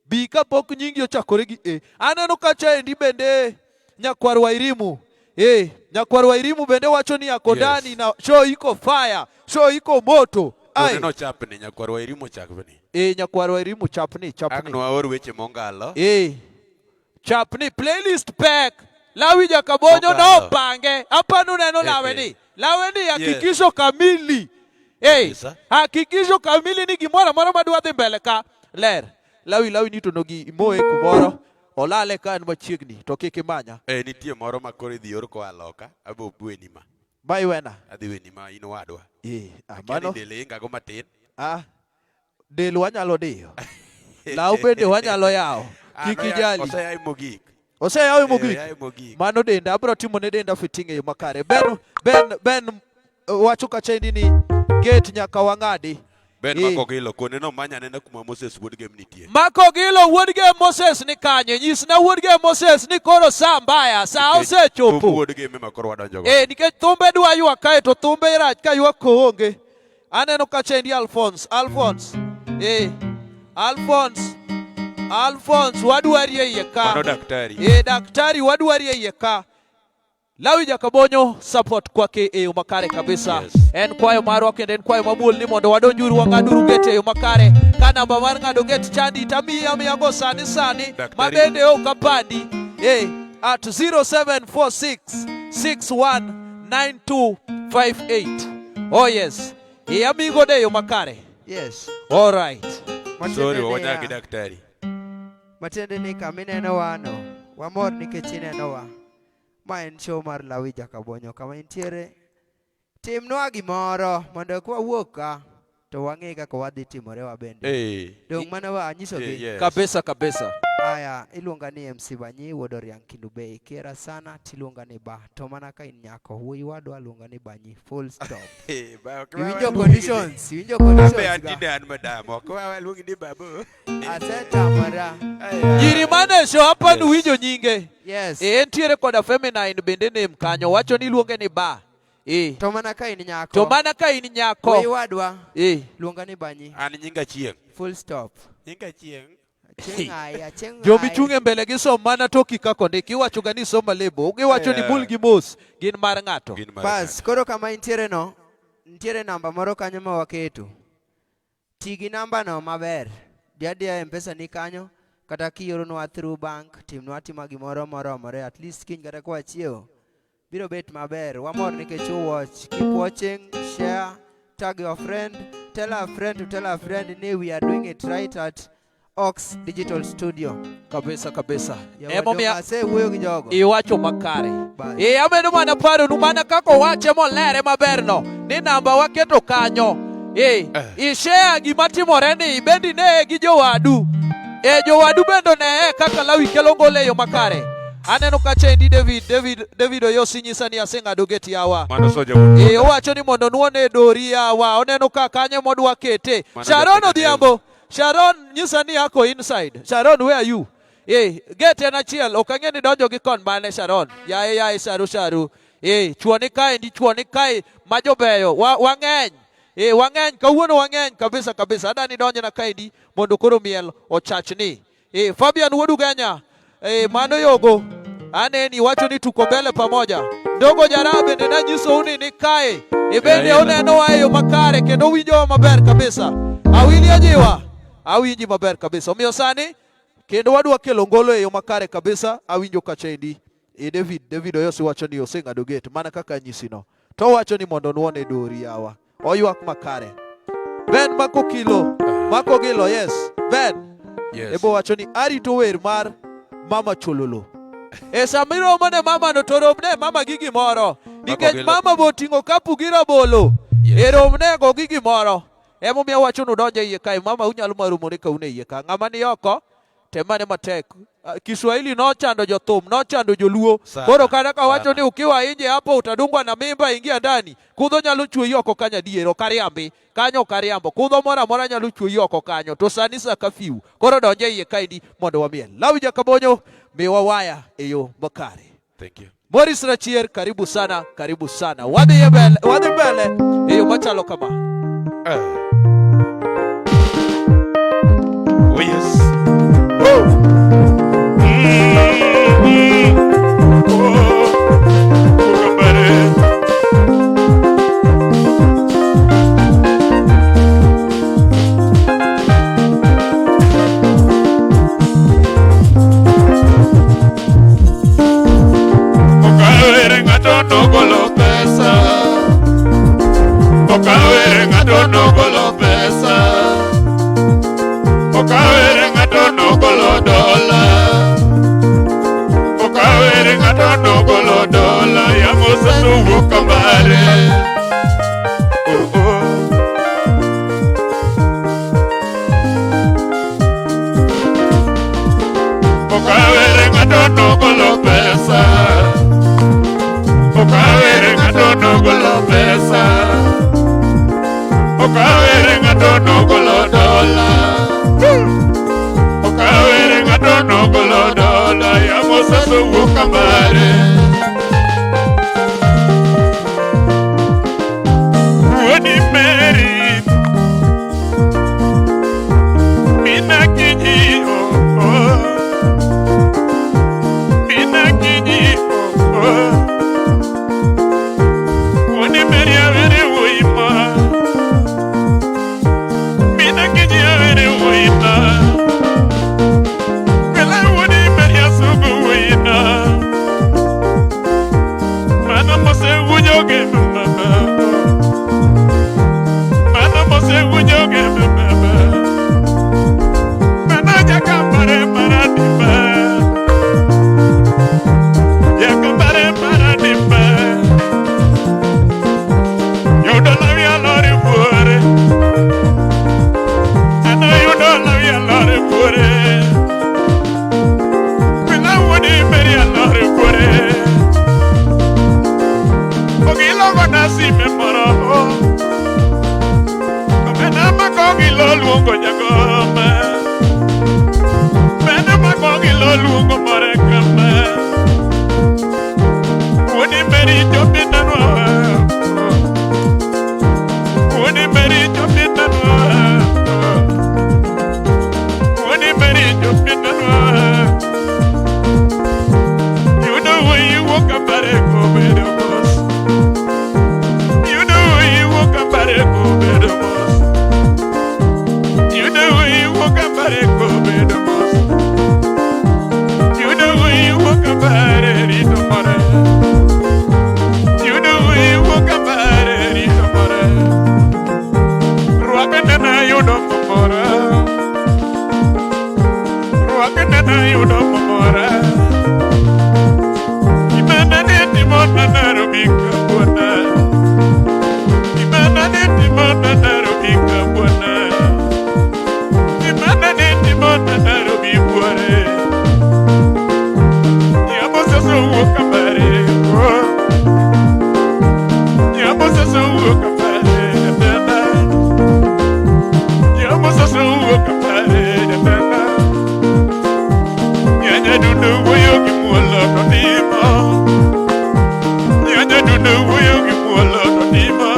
Bi kapok nyingi ochakore gi A. Aneno kacha endi bende nyakwar Wairimu. Eh, nyakwar Wairimu bende wacho ni ako ndani yes. na show iko fire, show iko moto. Ai. Oneno chapni nyakwar Wairimu chapni. Eh, nyakwar Wairimu chapni, chapni. Ang' nwaor weche mongalo. Eh. Chapni playlist pek. Lawi Jakabonyo no pange. Hapa nuneno lawe ni. Lawe ni hakikisho yes. kamili. Hey, hakikisho kamili ni gimoro amora madwa dhi mbele ka ler. Lawi lawi ni to nogi imoye kumoro olale ka en machiegni to kik imanya. Eh, nitie moro ma koro idhi or koa loka abo bweni ma. Ma iwena. Adhi weni ma in wadwa. Eh, ah, mano. Del ingago matin. Ah. Del wanyalo diyo. Law bende wanyalo yawo. Ah, Kik ijali. Oseyawi mogik. Oseyawi Eh, mogik. oyawi mogik. Mano denda abiro timo ne denda fitting e yo makare. Ben Ben Ben wacho kacha endi ni gate nyaka wang'adi. Ben Eh. Mako Gilo kone no manya nena kuma Moses wuod Gem nitie. Mako Gilo wuod Gem Moses ni kanye? Nyisna wuod Gem Moses ni koro saa mbaya, saa Nikech osechopo. thum wuod Gem ema koro wadonjogo. Eh, nikech thumbe dwa ywak kae to thumbe rach ka ywak koonge. Aneno kacha endi Alphonse, Alphonse. Eh, Alphonse. Alphonse wadwari e iye ka. Mano daktari. Eh, daktari wadwari e iye ka. Lawi Jakabonyo support kwake e yo makare kabisa. Yes. En kwayo marwa kendo en kwayo mamuol ni mondo wadonjuru wang'aduru gate e yo makare. Ka namba mar ng'ado gate chandi tamiyi amiyago sani sani Daktari. ma bende ok apandi. Eh, at 0746 619258. Oh yes. E amigo de yo makare. Yes. All right. Matiende Sorry, niya- wanyagi daktari. Matiende ni kama inenowano, wamor nikech inenowa. Ma en show mar Lawi Jakabonyo. Kama intiere, timnwa gimoro mondo kwawuok ka to wang'e kaka wadhi timore wabende. Eh. Dong' mano wa anyisogi. Eh, yes. Kabisa kabisa. Aya, iluonga ni MC Banyi wuod Oriang' Kindu Bay. Kiera sana tiluonga ni Ba. To mana ka in nyako, wuoyi wadwa luonga ni Banyi. Full stop. Eh, ba, ok Iwinjo waluongi ni- conditions, iwinjo Abe conditions ga. antinde an madam, ok waluongi ni babu. Asetamora. Nyiri mane show hapa Yes. nuwinjo nyinge. Yes. E, entiere koda feminine bende name kanyo wacho ni iluonge ni ba. E. To mana ka in nyako. To mana ka in nyako. Wuoyi wadwa E. luonga ni Banyi. An nyinga Chieng'. Full stop. Nyinga Chieng'. Chieng' ai, achieng' Joma ai. ichung' e mbele gi som mana toki kaka ondik. Iwacho ga ni soma lebo. Giwacho ni Yeah. mul gi mos gin mar ng'ato. Gin mar Bas, koro kama intiere no, nitiere namba moro kanyo ma waketo. Ti gi namba no maber. Di adiya M-Pesa ni kanyo, kata kioronwa through bank, timnwa atima gimoro moromore. At least kiny kata kwachiewo, biro bet maber. Wamor nikech u watch. Keep watching, share, tag your friend, tell a friend to tell a friend ni we are doing it right at Ox Digital Studio. Kabisa kabisa. Yawa Emomiyo dong' asewuoyo gi jogo. iwacho makare. Bas. E amedo mana paronu mana kaka owache molere maber no ni namba waketo kanyo. E, ishare gima timore ni ibend ineye gi jowadu. E jowadu bende oneye kaka Lawi kelo ngolo e yo makare. Aneno kacha endi David, David, David Oyosi nyisa ni aseng'ado gate yawa. Mano soja wuod E, owacho ni mondo nuone dori yawa. Oneno ka kanyo modwa kete. Mano Sharon jatend Odhiambo. Sharon nyisa ni ako inside. Sharon where are you? Eh, gate en achiel, ok ang'e ni donjo gi kon mane Sharon. Yaye yaye Sharu Sharu. Eh, chuo ni kae ndi chuo ni kae ma jobeyo. Wa, wang'eny. Eh, wang'eny kawuono wang'eny kabisa kabisa. Adani donjo na kaendi mondo koro miel ochachni. Eh, Fabian wuod Ugenya. Eh, mano yogo. Aneni wacho ni tuko mbele pamoja. Ndogo jaraha bende nanyisou ni ni kae. Ibende Yeah, onenowa e yo makare kendo winjowa maber kabisa. Awili ajiwa. Awinji maber kabisa. Omiyo sani kendo wadwa kelo ngolo e yo makare kabisa. Awinjo kacha endi. E David, David Oyosi wacho ni oseng'ado gate mana kaka anyisino. To owacho ni mondo nuone dori yawa. Oywak makare. Ben Makokilo. Mako Gilo, yes. Ben. Yes. Ebo wacho ni arito wer mar Mama Chololo. E sama iromo ne mama no to romne mama gi gimoro. Nikech Gilo. mama bo ting'o kapu gi rabolo. Yes. E romne go gi gimoro. Emomiyo awacho ni udonjo e iye kae mama unyalo maromore ka un e iye ka. Ng'ama ni oko temane matek. Ah, Kiswahili nochando jothum, nochando joluo. Sana, Koro kata ka wacho sana. ni ukiwa nje hapo utadungwa na mimba, ingia ndani. Kudho nyalo chweyi oko kanyo adier, ok ariambi. Kanyo ok ariambo. Kudho moro amora nyalo chweyi oko kanyo. To sani sa kafiu. Koro donje iye kaendi mondo wamiel. Lawi Jakabonyo, miwa waya e yo makare. Thank you. Morris Rachier, karibu sana, karibu sana. Wadhi e mbele, wadhi mbele e yo machalo kama. Oh yes. Oh. Mm, oh. Ukambare. Okawere ng'ato nogolo pesa. Okawere ng'ato nogolo pesa. Okawere ng'ato nogolo dola. Okawere ng'ato nogolo dola. Yamo sasa wuok kambare. Oh, oh. Okawere ng'ato nogolo pesa. Okawere ng'ato nogolo pesa. Okawere ng'ato nogolo dola. Okawere ng'ato nogolo dola. Yamo sasa wuok kambare. Wuodi Mary. Mina kinyi oh oh. Mina kinyi oh oh. Wuodi Mary awere wuoyi ma. Mina kinyi awere wuoyi na. Kwela wuodi Mary asugo wuoyi na. Mano mose wuoyo ge mama. Mano mose wuoyo ge mama. Mano jakambare maradimba. Jakambare maradimba. Yudo lawi alore buore. Ano yudo lawi alore buore. Kwela wuodi Mary alore buore. Ogilo gona sime moro. Omena makogilo luongo jagoma. Mena makogilo luongo more kama. Wuodi Mary jopinanwa. Wuodi Mary jopinanwa. Wuodi Mary jopinanwa. You know where you walk about it, go better boss. You know where you walk about it, go better boss. You know where you walk about it, go better boss. You know where you walk about it, it's a money. You know where you walk about it, it's a money. Ruakana you don't mora. Ruakana you don't mora. Imana ne timona Nairobi kabwana. Imana ne timona Nairobi kabwana. Imana ne timona Nairobi buore. Nyamo sasa wuok kabare. Oh. Nyamo sasa wuok kabare. Dada. Nyamo sasa wuok kabare. Dada. Nyanya dundu wuoyo gi muolo to timo. Nyanya dundu wuoyo gi muolo to timo.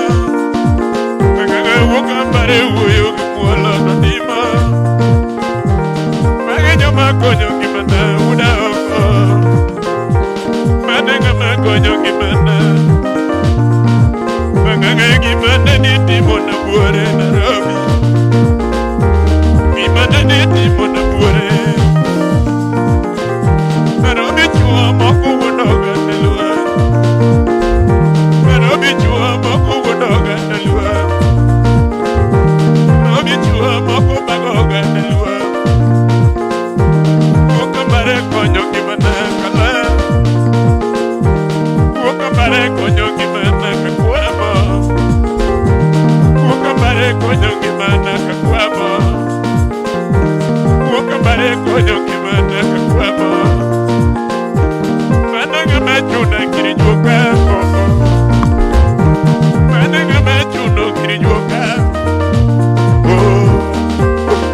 Ng'ang'a wuok ambare wuoyo gi muolo to timo. Mage joma konyo ngimana uda oko. Mane ng'ama konyo ngimana. Ng'ang'a gimane ni timo na buore Nairobi. Gimane ni timo na buore. Nairobi chuo moko wuondo oganda luo. Nairobi chuo moko wuondo oganda luo. Nairobi chuo moko ng'ama chuna kiri juoka. Mano ng'ama chuno kiri juoka. Oh.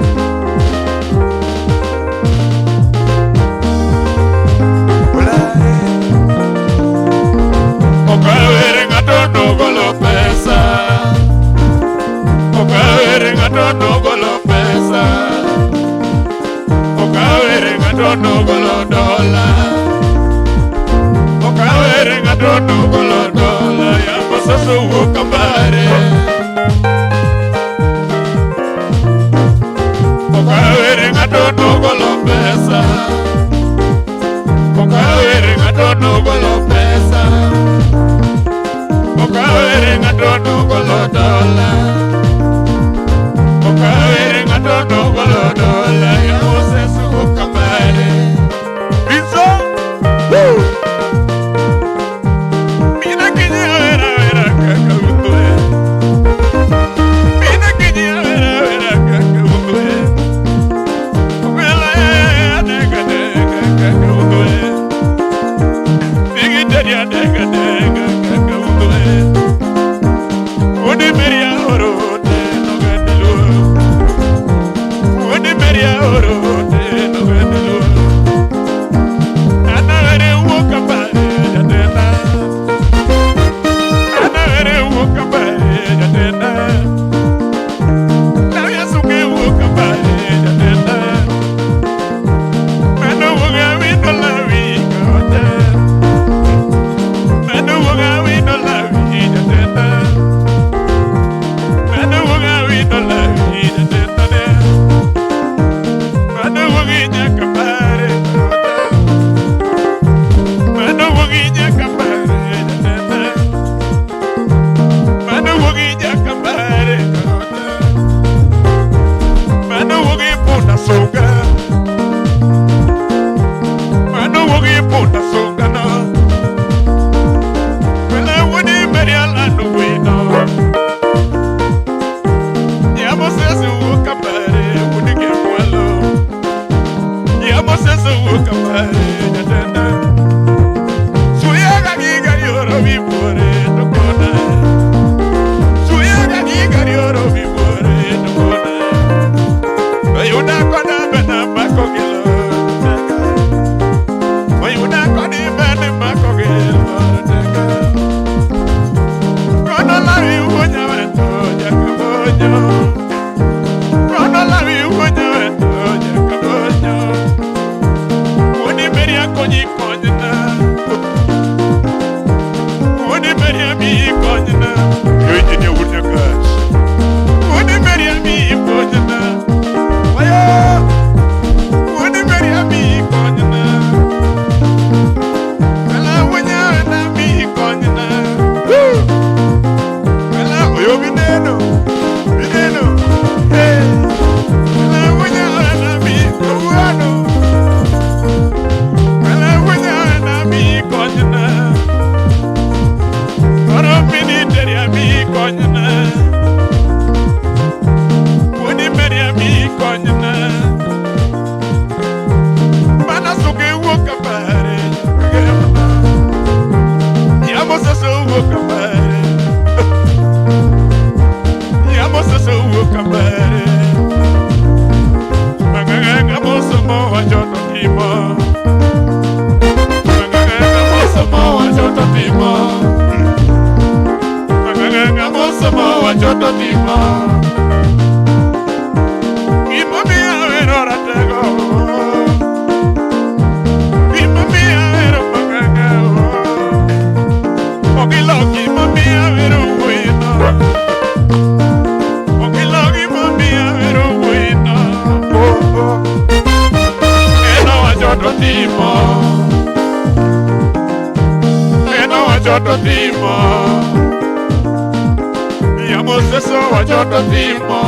Okawere ng'ato nogolo pesa. Okawere ng'ato nogolo pesa. Okawere ng'ato nogolo dola. Okawere ng'ato nogolo dola. Yamo sasa wuok ambare. Okawere ng'ato nogolo pesa. Okawere ng'ato nogolo pesa. Okawere ng'ato nogolo dola. Okawere ng'ato nogolo dola. Yamo sasa wuok ambare. Biso. Woo! Mina kinya vera vera kaka utwe. Mina kinya vera vera kaka utwe. Wela adega dega kaka utwe. Bigi teri adega dega kaka utwe. Udi meria oro te no gandelu. Udi meria oro te no gandelu. Ana vere uoka pare jatenda. Ana vere uoka pare jatenda. Navya suke uoka pare jatenda. Mano uoga wino lawi kote. Mano uoga wino lawi jatenda. Mano uoga wino lawi jatenda ne. Mano uoga nyaka pare kote. Mano wuogi nyaka pare jatenda. Mano wuogi nyaka pare kote. Mano wuogi punda sunga. Mano wuogi punda sunga no. Wela wuodi meria lando wino. Yamo sese wuok apare wuodi gi mwalo. Yamo sese wuok apare jatenda. Suyaga giga yoro mi buore to kona. Suyaga giga yoro mi buore to kona. Oyuda koda bena mako gilo teka. Oyuda kodi bene mako gilo teka. Kono lawi wuonya weto jakabonyo. Kono lawi wuonya weto jakabonyo. Wuodi meria konyi konyna. Wuodi meria mi konyna. Yo engineer wuod Nyakach. Wuodi meria mi konyna. Wayo. Wuodi meria mi konyna. Wela wuonya wena mi konyna. Woo! Wela oyo mineno. Mineno. Hey. Wela wuonya wena mi kawuono. Wela wuonya wena mi konyna. Koro mini teria mi konyna. Wuodi meria mi konyna. Mana suke wuok apare. Yamo sasa wuok apare. Yamo sasa wuok apare. Maganga mosomo wacho to timo. Maganga mosomo wacho to timo. Maganga mosomo wacho to timo. Gimomiyo ahero ratego. Gimomiyo ahero maganga. Okilo gimomiyo ahero wuoyino. Okilo gimomiyo ahero wuoyino. Oh, oh. En owacho to timo. En owacho to timo. Yamo seso wacho to timo.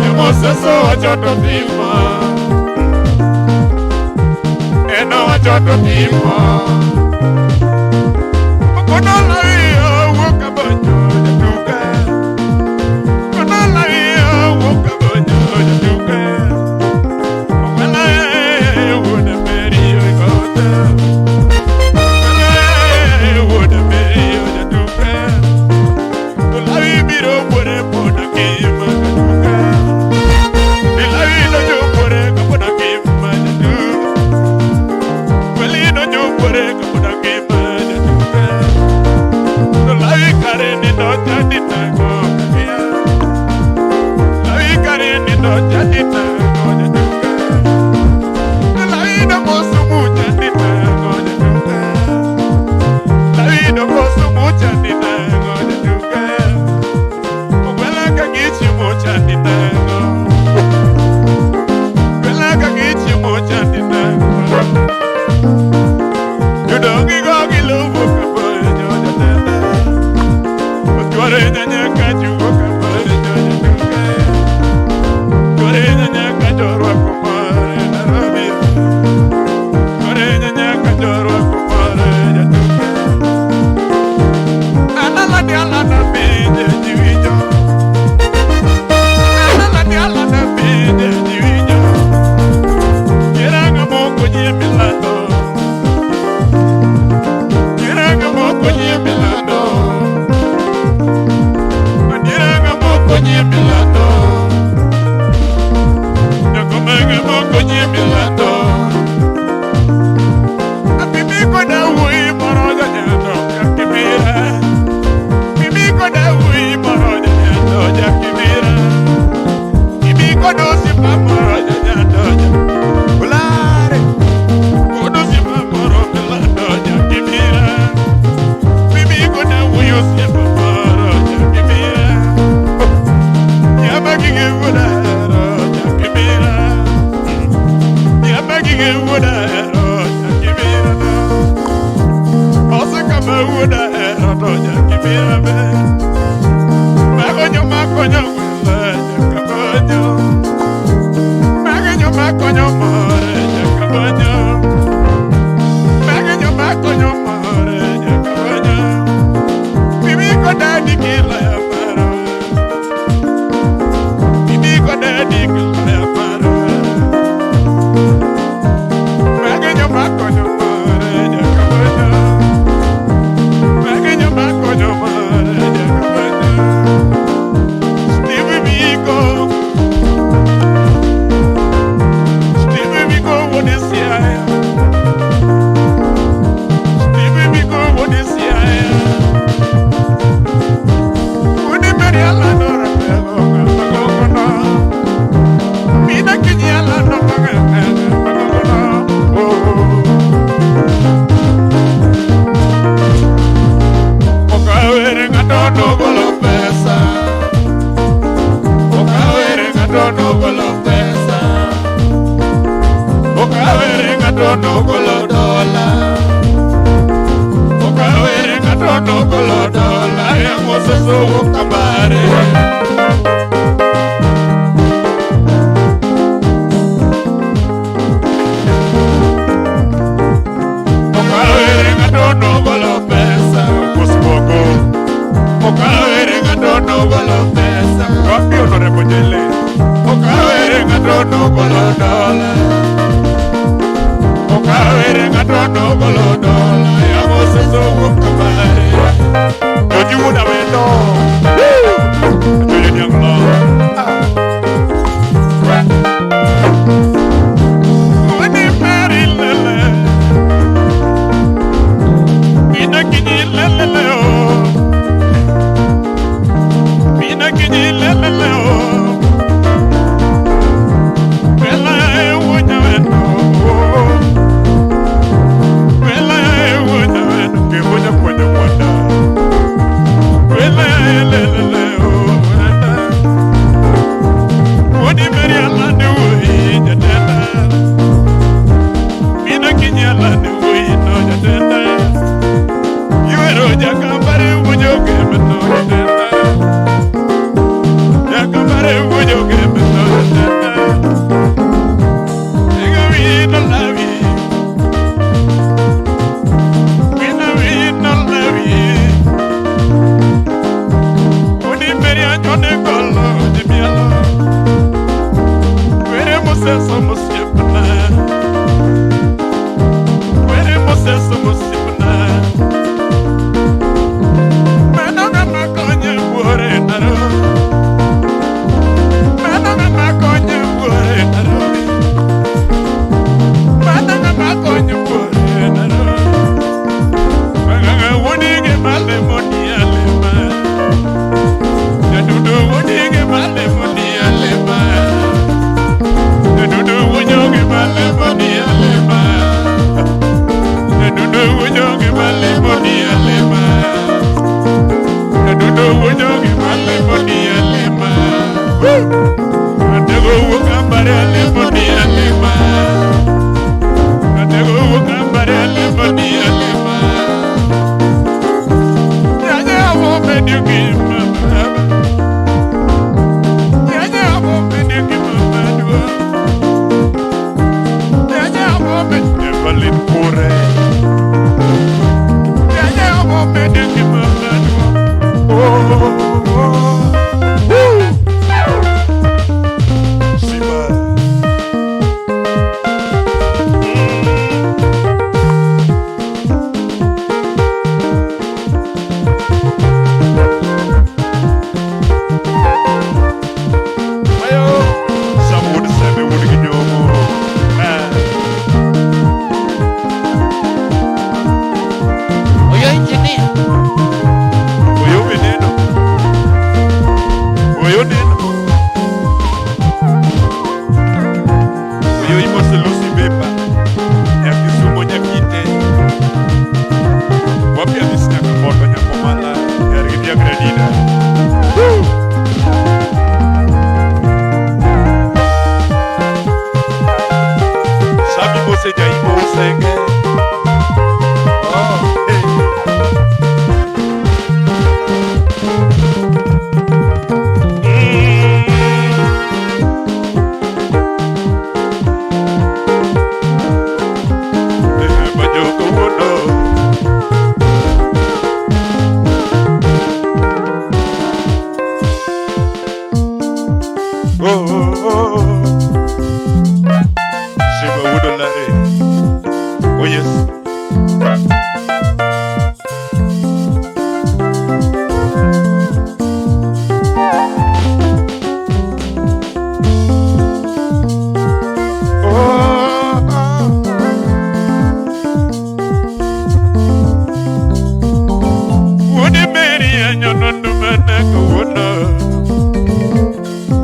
Yamo seso wacho to timo. En owacho to timo. Kono lawi owuok abonyo jatuka. Kono lawi owuok abonyo jatuka. Owela wuod Meri oikote. Chware kapoda ngima jatuka. To lawi kare nindo chandi nango kakia. Lawi kare nindo chandi nango jatuka. To lawi dongo sumu chandi nango jatuka. Lawi dongo sumu chandi nango jatuka. Ogwela ka gichiemo chandi nango. Ogwela ka gichiemo chandi nango. Jodongi go giluwo kapore jojatenda. Chware nyanya juo kapore jojatuka. Chware nyanya jorwako more Nairobi. Chware nyanya jorwako more jatuka. Analani alana pinje jiwinjo. Analani alana pinje jiwinjo. Kiranga moko nyie milando. Kiranga moko nyie milando. Kiranga moko nyie milando. Nakomanga moko nyie milando. Apimi koda wuoyi moro janyando jakibira. Mimi koda wuoyi moro janyando jakibira. Mimi koda osiepa moro janyando Ulare. Koda osiepa moro milando jakibira. Mimi koda wuoyi osiepa moro jakibira. Nyama gige wuoda hero jakibira. Nyama gige wuoda hero jakibira. Osekama wuoda hero to jakibira be. Makonyo makonyo wele jakabonyo. Makonyo makonyo more jakabonyo. Makonyo makonyo more jakabonyo. Bibi koda dikila ya paro. Bibi koda dikila ya paro. Makonyo makonyo more jakabonyo. Makonyo makonyo more jakabonyo. Steve Biko. Steve Biko wuod Siaya. Steve Biko wuod Siaya. Wuod Mary Alano ratego ng'ama gogono. Mina kinyi Alano ng'ama gogono. Oh. Okawere ng'ato nogolo pesa. Okawere ng'ato nogolo pesa. Okawere ng'ato nogolo dola. Okawere ng'ato nogolo dola. Yango wuok Kabare. Okawere ng'ato nogolo pesa. Kusboko. Okawere ng'ato nogolo pesa. Wapi Honorable Jele? Okawere ng'ato nogolo dola. Okawere ng'ato nogolo dola. Yango soso wuok Kabare. Joji wuod Awendo. Joji niang' lo. Wuod Mary lele. Mina kinyi lele o. Mina kinyi lele o. Bela e wuonya wendo. Oyo be neno. Oyo neno. Oyo imose Lucy Beba. Nyakisumo nyakite. Wapi Alice Nyakamoto Nyakomala. Nyarigi Grenada. Woo! Sabi Mose Jaimo Usenge. Oh, hey. Bajoko wuono. Oh, oh, oh. Shiba wuono lare. Oh yes. Oh, oh. Wuone Mary anyono ndumana kawuono.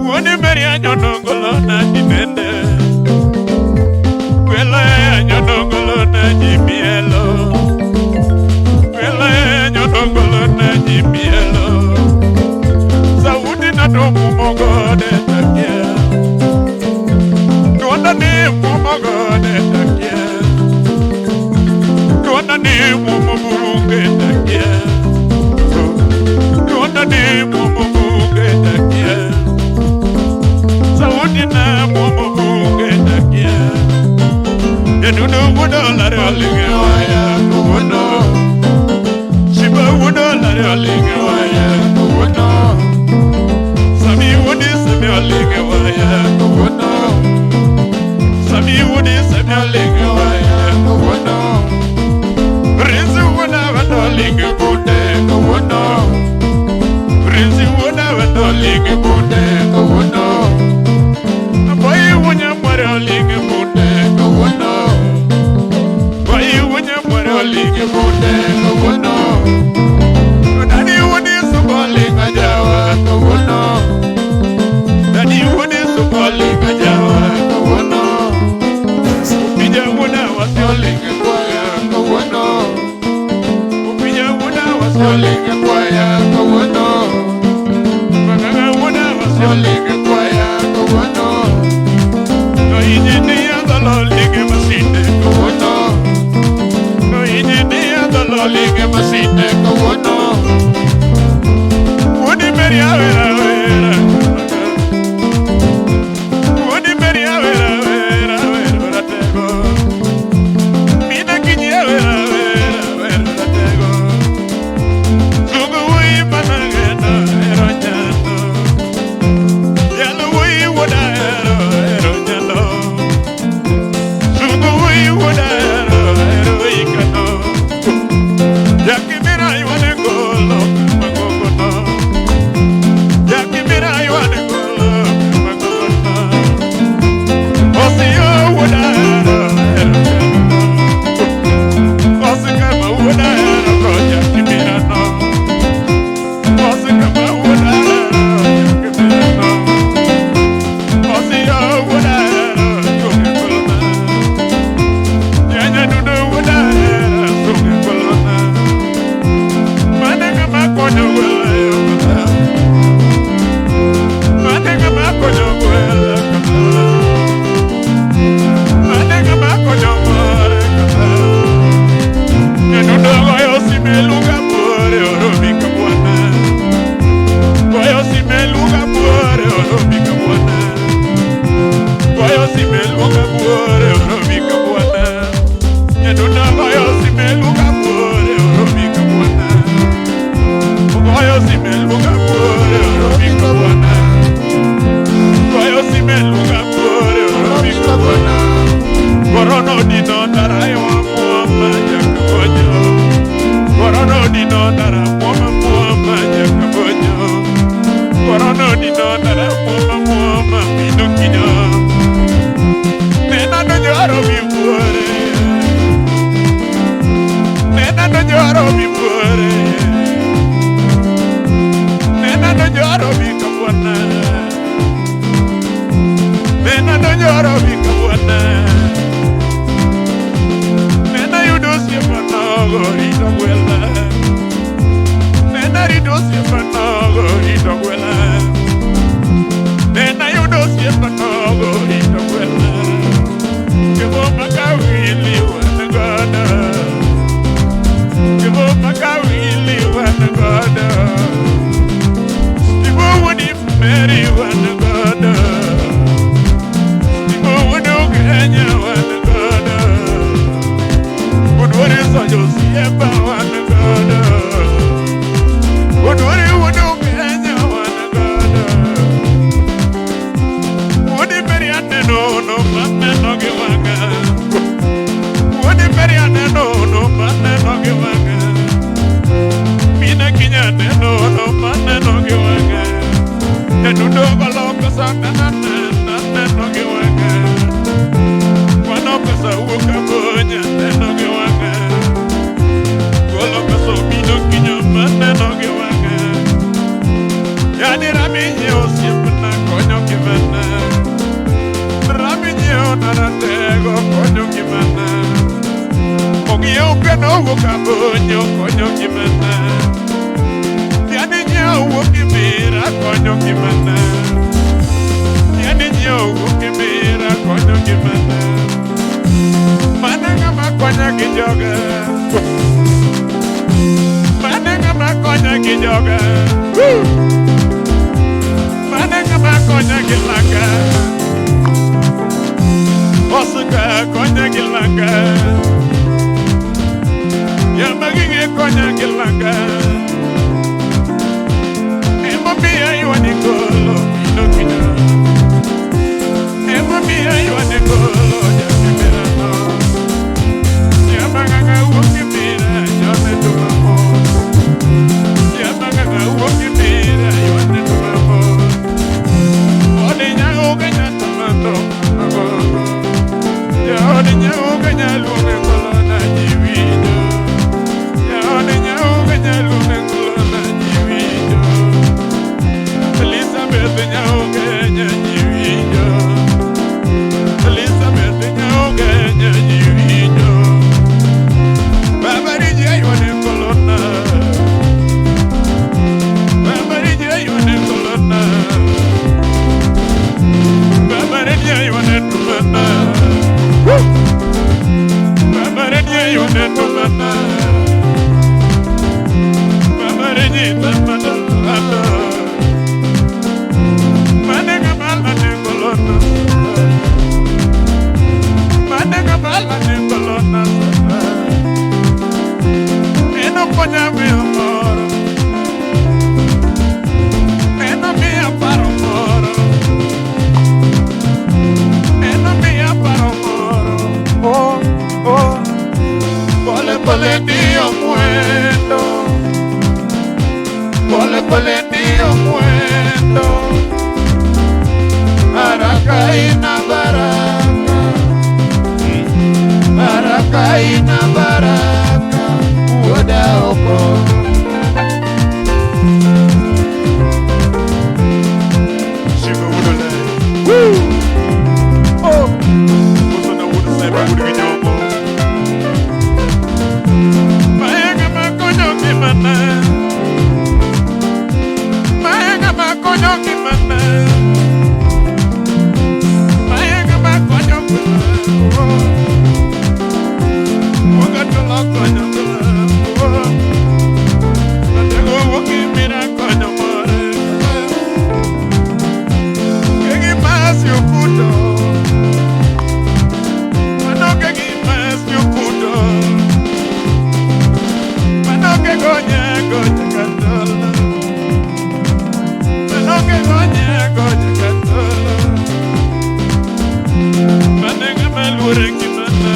Wuone Mary anyono ngolona dinende. Kwela anyono ngolona jimielo. Kwela anyono ngolona jimielo. Sauti na tomu mogode takia. Tuona ni mumogode takia. Tuona ni mumubunge takia. Tuona ni mumubunge takia. Sauti na mumubunge takia. Yenuno wudo lare olinge waya kuwono. Shiba wudo lare olinge waya kuwono. Sami wudi sami olinge waya kuwono. Sami wudi sami olinge waya kuwono. Rinzi wuda watolinge bude kuwono. Rinzi wuda watolinge bude kuwono. Boy wunya mware olinge bude kuwono. Boy wunya mware olinge bude kuwono. Dadi wudi sukolinga jawa kuwono. Dadi wudi sukolinga jawa kuwono. Upija wuda wasiolinge kwaya kuwono. Upija wuda wasiolinge kwaya kuwono. Magaga wuda wasiolinge kwaya kuwono. No injinia dololinge masinde kuwono. No injinia dololinge masinde kuwono. Wudi meri awera wera. Wudi meri awera wera wera ratego. Mina kinyi awera wera wera ratego. Zungu wui manageno ero nyando. Yalo wui wuda ero ero nyando. Zungu wui wuda ero ero ikano. Yakimira iwane golo magogono. Yakimira iwane golo magogono. Osiyo wuda ero ero nyando. Osikama wuda ero ko yakimira no. Osikama wuda ero yakimira no. Osiyo wuda ero tunge kolona. Nyanya dudu wuda ero tunge kolona. Manenga makonyo wela yokola. Manenga makonyo wela kola. Manenga makonyo more kola. Nyadundo goyo simeluga pore oromika bwana. Goyo simeluga pore oromika bwana. Goyo simeluga pore oromika bwana. Nyadundo goyo simeluga pore oromika bwana. Goyo simeluga pore oromika bwana. Goyo simeluga pore oromika bwana. Korono dino tarayo muama jakabonyo. Korono dino tara muama muama jakabonyo. Korono dino tara muama muama pinukinyo. Nena no lloro mi muere. Nena no lloro mi muere. Osiepa wan godo. Odwari wuod Ugenya wan godo. Wuod Mary aneno no maneno gi wang'a. Wuod Mary aneno no maneno gi wang'a. Mina kinya neno no maneno gi wang'a. Jadundo goloko sana neno gi wang'a. Kwano pesa wuok abonya neno gi wang'a. Golo pesa obino kinyo maneno gi wang'a. Yani raminyi osiepna konyo ngimana. Raminyi onaratego konyo ngimana. Ong'iew gweno owuok abonyo konyo ngimana. Yani nyiewo wuok Kibera konyo ngimana. Yani nyiewo wuok Kibera konyo ngimana. Mano ng'ama konya gi joga. Mano ng'ama konya gi joga. Mano ng'ama konya gi laka. Osika konya gi laka. Yamagige konya gi laka. Emomiyo aywani golo pino kinyo. Emomiyo aywani golo jakibera no. Yamagaga wuok Kibera yone tumamo. Yamagaga wuok Kibera yone tumamo. Odi nyago kenya tomato magogo. Jaodi nyago kenya luonge kolona jiwinjo. Jaodi nyago kenya luonge kolona jiwinjo. Elizabeth nyago kenya jiwinjo. Elizabeth nyago kenya jiwinjo. Baba riji aywane kolona. Baba riji aywane kolona. Baba riji aywane tumana. Baba riji aywane tumana. Baba riji tamana. Manega bala ne kolona. Manega bala ne kolona. Neno konya miyo moro. Neno miyo paro moro. Neno miyo paro moro. Oh, oh. Pole pole ndio mwendo. Pole pole ndio mwendo. Haraka ina baraka. Baraka ina baraka. Wuoda oko. Shiva wudole. Woo! Oh! Usona wudu saiba wudu gijomo. Maenga makonyo kimana. Maenga makonyo kimana. Maenga makonyo kimana. Wakatola konyo kimana. Natego wokimira konyo more. Kegi masi ukuto. Manoke gi masi ukuto. Manoke gonya gonya katola. Manoke gonya gonya katola. Manenga malure kimana.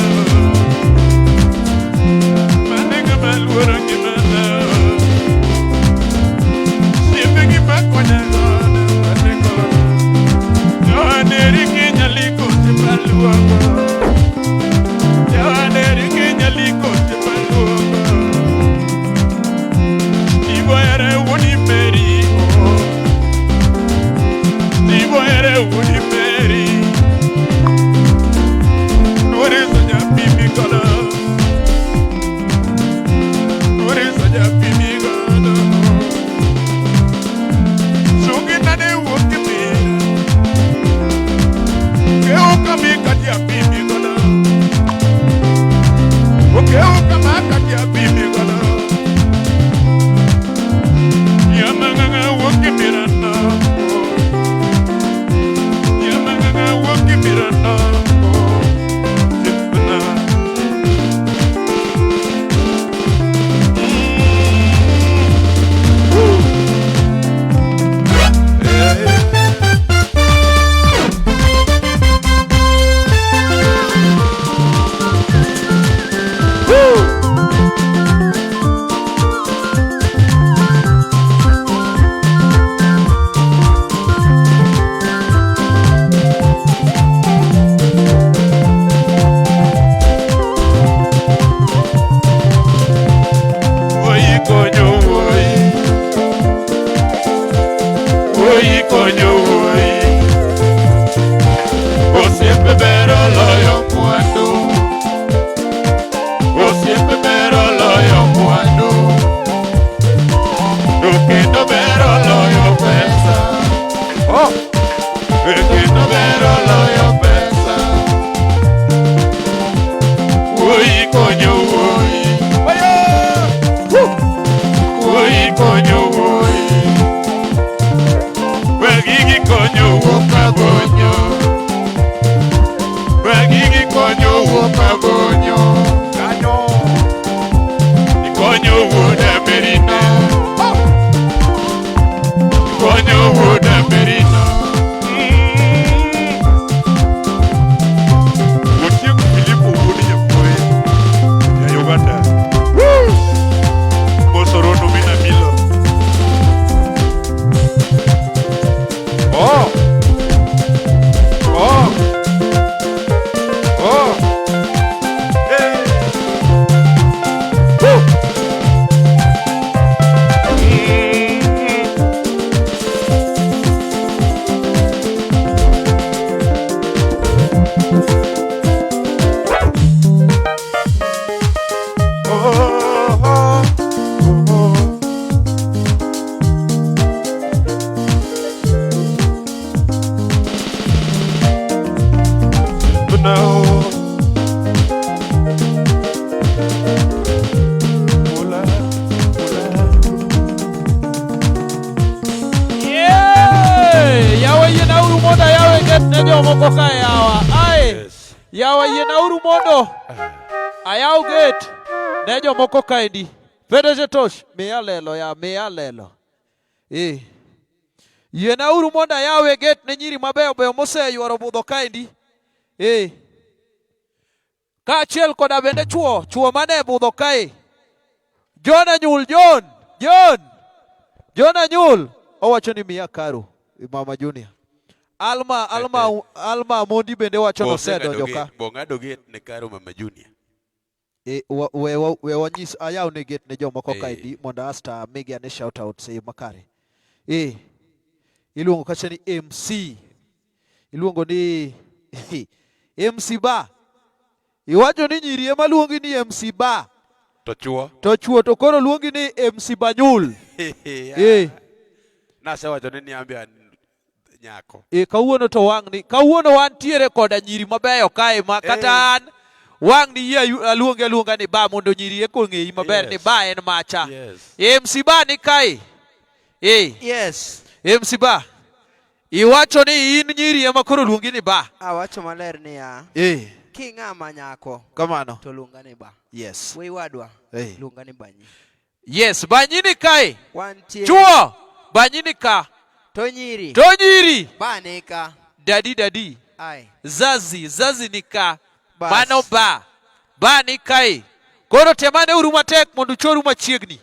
ne jomoko kae yawa. Ae. Yes. Yawa yienauru mondo ayaw gate ne jomoko kaendi. PDG Tosh, miya lelo ya, miya lelo. Eh. Yienauru mondo ayawe gate ne nyiri mabeyo beyo moseyuoro budho kaendi. Eh. Kaachiel koda bende chuo, chuo mane budho kae. John Anyul, John, John. John Anyul owacho ni miya karo, Mama Junior. Alma, Alma, Alma Mondi bende wacho ni osedonjo ka. Bong'ado gate ne karo Mama Junior. E, we, we, we wanyis ayaw ne gate ne jomoko Eh. kaendi mondo asta amigi ane shout out e makare. E, iluongo kacha ni MC. Iluongo ni MC Ba. Iwacho ni nyiri ema luongi ni MC Ba. To chuo. To chuo to koro luongi ni MC Banyul. Eh. Nasewacho ni niambe an nyako. E, kawuono to wang'ni kawuono wantiere koda nyiri mabeyo kae ma kata an wang'ni yie aluongi aluonga ni ba mondo nyiri eko ong'eyi maber ni Yes. ba en macha. Yes. MC Ba ni kae. Eh, Yes. MC Ba. Iwacho ni in nyiri ema koro luongi ni ba. Awacho maler niya, Eh, king'ama nyako kamano. to luonga ni ba. Yes. Wuoyi wadwa, Eh. luonga ni banyi. Yes, banyini kae. Wantie Chuo, banyini ka. to nyiri To nyiri, ba nika. dadi dadi. Ai. Zazi, zazi ni ka. Bas. Mano ba. Ba ni kae. Koro temane uru matek mondo uchoru machiegni.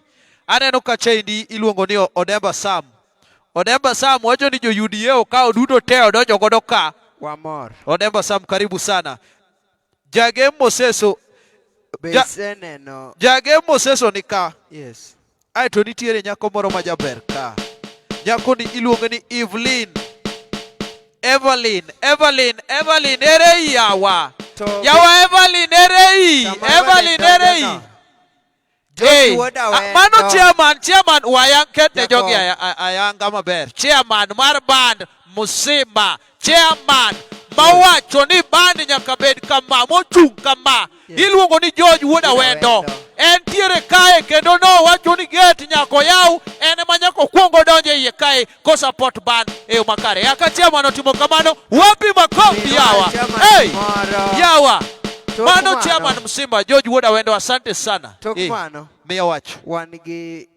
Aneno ka chaindi iluongo ni Odemba Sam. Odemba Sam wacho ni jo UDA okawo duto te odonjo godo ka. Wamor. Odemba Sam karibu sana. Jagem Moseso, Be Ja- iseneno? Jagem Moseso ni ka. Yes. Aeto nitiere nyako moro ma jaber ka. Nyako ni iluongo ni Evelyn. Evelyn, Evelyn, Evelyn ere i yawa. To Yawa Evelyn ere i. Sama Evelyn ere i. donjono, Hey, Jogi wuod ah, Awendo. mano chairman, chairman wayang ketne Jakom. jogi ayanga maber. Chairman mar band Musima, chairman mawacho ni band nyaka bed kama, mochung' kama. Yes. Iluongo ni George Wuod Wuod Awendo. Awendo. Entiere kae kendo nowacho ni gate nyaka oyaw, en ema nyaka okwong odonj e iye kae ko support band e yo makare. Aka chairman otimo kamano, wapi makofi Minwa yawa. chairman Hey, moro. yawa. Tok Mano mano. chairman Msimba George Wuod Awendo, asante sana. Tok Eh, mano. Miya wach. Wan gi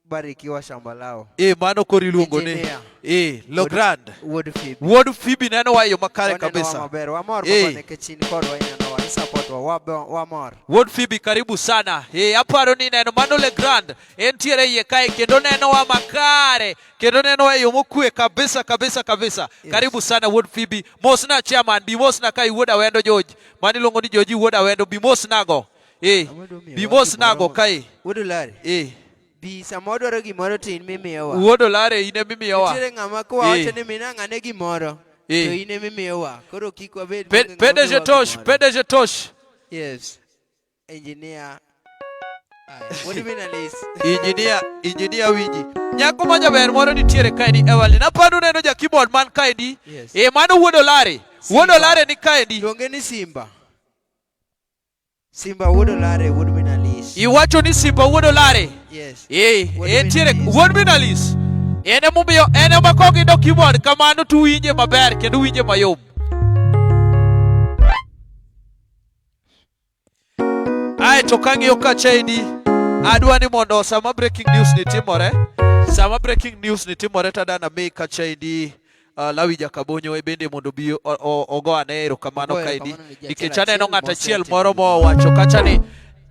Barikiwa shamba lao. Eh, mano koro iluongo ni Engineer. eh, Logrand. Wuod Phoebe. Wuod Phoebe nenowa e yo makare Wanenowa kabisa. maber. Wamor Eh. baba nikech in kodwa inenowa, i-support wa, wamor. Wuod Phoebe karibu sana. Eh, aparo ni neno mano Legrand entiere iye kae kendo nenowa makare kendo nenowa e yo mokwe kabisa kabisa kabisa. Yes. Karibu sana Wuod Phoebe. Mosna chairman, bi mosna kae Wuod Awendo George. Mano iluongo ni George Wuod Awendo, bi mosnago. Eh, Awadwa miyowa bi mosnago gimoro kae. Wuod Olare, Eh, bi sama wadwaro gimoro to in mimiyowa. Wuod Olare in emimiyowa. Nitiere ng'ama kowacho Eh. ni mina ng'ane gimoro Eh. to in emimiyowa. Koro kik wabed maonge ng'ama PDG miyowa Tosh, gimoro. PDG Tosh. Yes. Engineer. Aya, Wuod Minalis. Engineer, engineer winji. Nyako ma jaber moro nitiere kaendi Evelyn. Aparo neno ja keyboard man kaendi. Yes. Eh, mano Wuod Olare. Wuod Simba. Olare ni kaendi. Luonge ni Simba. Simba Wuod Olare, Wuod Minalis. Iwacho ni Simba Wuod Olare. Yes. Eh, Wuod entiere Minalis. Wuod Minalis. En emomiyo en ema kogindo keyboard kamano to uwinje maber kendo uwinje mayom. Ae to kang'iyo kachaendi adwa ni mondo sama breaking news ni timore, sama breaking news ni timore to adwa nami kachaendi Lawi Jakabonyo e bende mondo obi ogo ane erokamano Ogo kaendi erokamano ne ji nikech achiel aneno achiel ng'ato achiel mosetimo moro gimoro. mowacho kacha ni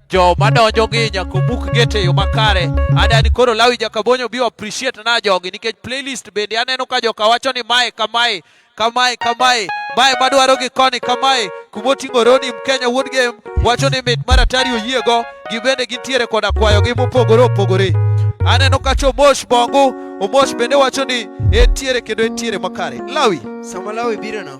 joma donjo gi nyaka omuk gate e yo makare. Adani koro Lawi Jakabonyo bi appreciate na jogi nikech playlist bende aneno ka joka wacho ni mae kamae kamae kamae mae madwaro gi koni kamae kumoting'o Roni Mkenya Wuod Game wacho ni mit mar atari oyiego gi bende gintiere koda kwayogi mopogore opogore. Aneno kacha Omosh Bongu, Omosh bende wacho ni entiere kendo entiere makare. Lawi, Sama Lawi biro no,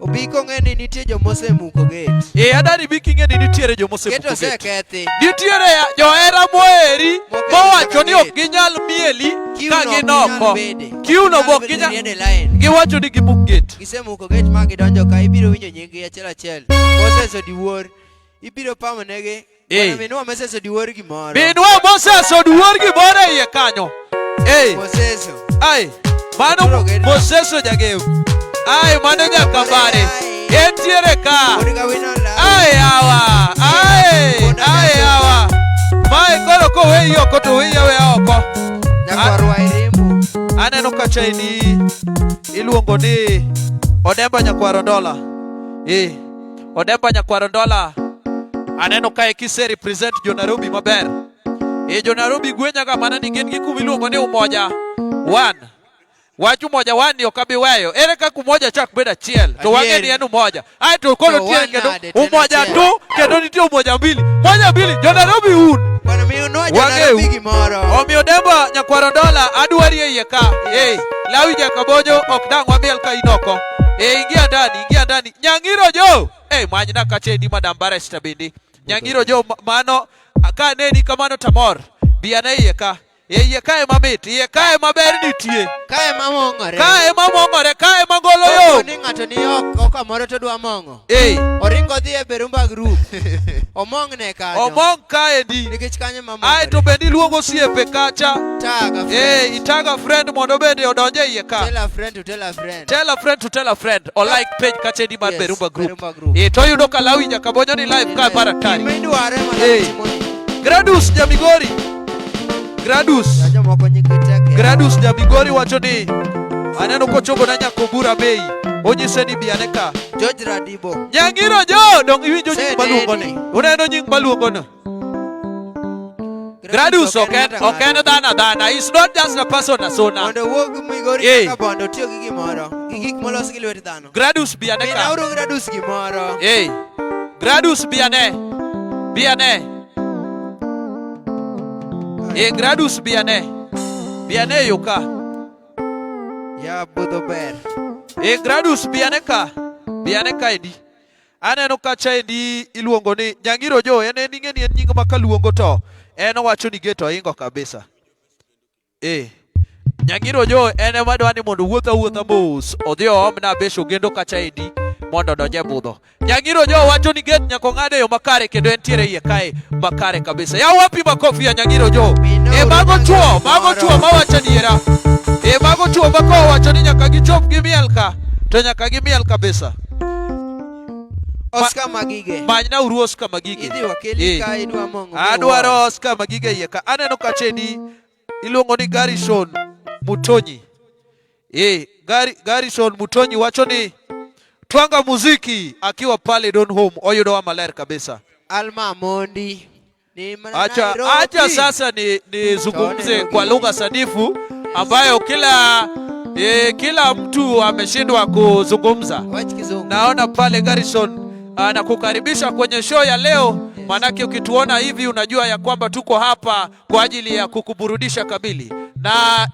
obi kong'e ni nitie joma osemuko gate. e adani bi king'e ni nitiere joma osemuko Gate gate. osekethi. Nitiere johera moeri Moketo mowacho ni kaka ok ginyal mieli Queue ka no ok gin ginyal oko. bede. Queue no Ginyal be ok bedo ginyal. riendo e line. Giwacho ni gimuk gate. Gisemuko gate ma gidonjo ka ibiro winjo nying-gi achiel achiel. Moses Odiwuor. Ibiro pamo negi. Eh. Bwana minwa Moses Odiwuor gimoro. Minwa Moses Oduor gimoro e iye kanyo. Ei, Moses. ai, mano Oturo gate. Moses Ojagem. Ai, mano nyakambare. Entiere ka. Wuod Gawino Lawi. Ai yawa. Ai, ai yawa. Mae koro koweyi oko to weyi aweya oko. Nyakwar Wairimu. Aneno ka chaini iluongo ni Odemba Nyakwar Ondola. Eh, Odemba Nyakwar Ondola. Aneno kae kise represent jo Nairobi maber. Eh, jo Nairobi gwenyaga mana ni gin gi kuma iluongo ni Umoja One. Wach Umoja One ni ok abi weyo. Ere kaka umoja chak bed achiel to wang'e ni en umoja. Ae to koro To nitie one kendo nade, to en umoja achiel. tu kendo nitie umoja mbili. Moja mbili jo Nairobi un. Bwana miyo nwa jo Wang'eyo. Nairobi gimoro. Omiyo Demba Nyakwar Ondola adwari e iye ka. Hey, Lawi Jakabonyo ok dang' wamiel ka in oko. Hey, ingia ndani, ingia ndani. Nyang'iro jo. Hey, manyna kachendi Madam Barrister bende. Nyang'iro jo mano ka neni kamano tamor. Bi ane iye ka. E iye ka ema mit, iye ka ema ber nitie. Ka ema mong'ore. Ka ema mong'ore, ka ema golo Kopo yo. ni ng'ato ni oko kamoro to dwa mong'o. Hey, Oringo dhi e Berumba Group. Omong'ne kanyo. omong kaendi. Nikech kanyo ema Ae to mong'ore. bende iluongo osiepe kacha. Tag a friend. Hey, itaga friend mondo bende odonje iye ka. Tell a friend to tell a friend. Tell a friend to tell a friend or like page kachendi mar Yes, Berumba Group. Berumba Group. Eh, to yudo ka Lawi Jakabonyo ni live ka mar atari. Gima idwaro ema Hey. Lawi timoni. Gradus Jamigori. Gradus. Jomoko nyinggi tek. Gradus Jamigori wacho ni aneno kochogo na Nyakobura Bei. Onyise ni bi ane ka. George Radibo. Nyang'iro jo, dong iwinjo nying Sed maluongo ni. eni. Uneno nying maluongo no. Gradus ok en ok en dhano adhana. He's not just a person asona. Mondo owuog Migori Hey. kaka bondo otiyo gi gimoro. Gi gik molos gi lwet dhano. Gradus bi ane ka. Minauru Gradus gimoro. Hey, Gradus bi ane. Bi ane. Eh, Gradus bi ane. Bi ane e yo ka. Ya budho ber. Eh, Gradus bi ane ka. Bi ane ka endi. Aneno kacha endi iluongo ni Nyang'iro Jo, en en ing'e ni en nying ma kaluongo to en owacho ni geto oingo kabisa. Eh. Nyang'iro Jo en ema dwa ni mondo owuoth awuotha mos odhi oomna abesh ogendo kacha endi mondo odonj e budho. Nyang'iro Jo wacho ni get nyaka ong'ad e yo makare kendo entiere iye kae makare kabisa. Ya wapi makofi ya Nyang'iro Jo? E mago chuo, mago chuo mawacho adiera. E mago chuo ma kowacho ni nyaka gichop gimiel ka to nyaka gimiel kabisa. Oscar Magige. Manyna uru Oscar Magige. Idhi wakeli Eh. ka idwa mong'o. Adwaro Oscar Magige iye ka. Aneno ka chedi iluongo ni Garrison Mutonyi. Eh, Garrison Mutonyi wacho ni twanga muziki akiwa pale Don Home oyudowa maler kabisa. Alma Mondi. Ni mana Acha, Nairobi. acha sasa ni nizungumze Tuone kwa lugha sanifu ambayo kila kila mtu ameshindwa kuzungumza. Wach kizungu. Naona pale Garrison anakukaribisha kwenye show ya leo, manake ukituona hivi unajua ya kwamba tuko hapa kwa ajili ya kukuburudisha kamili. Na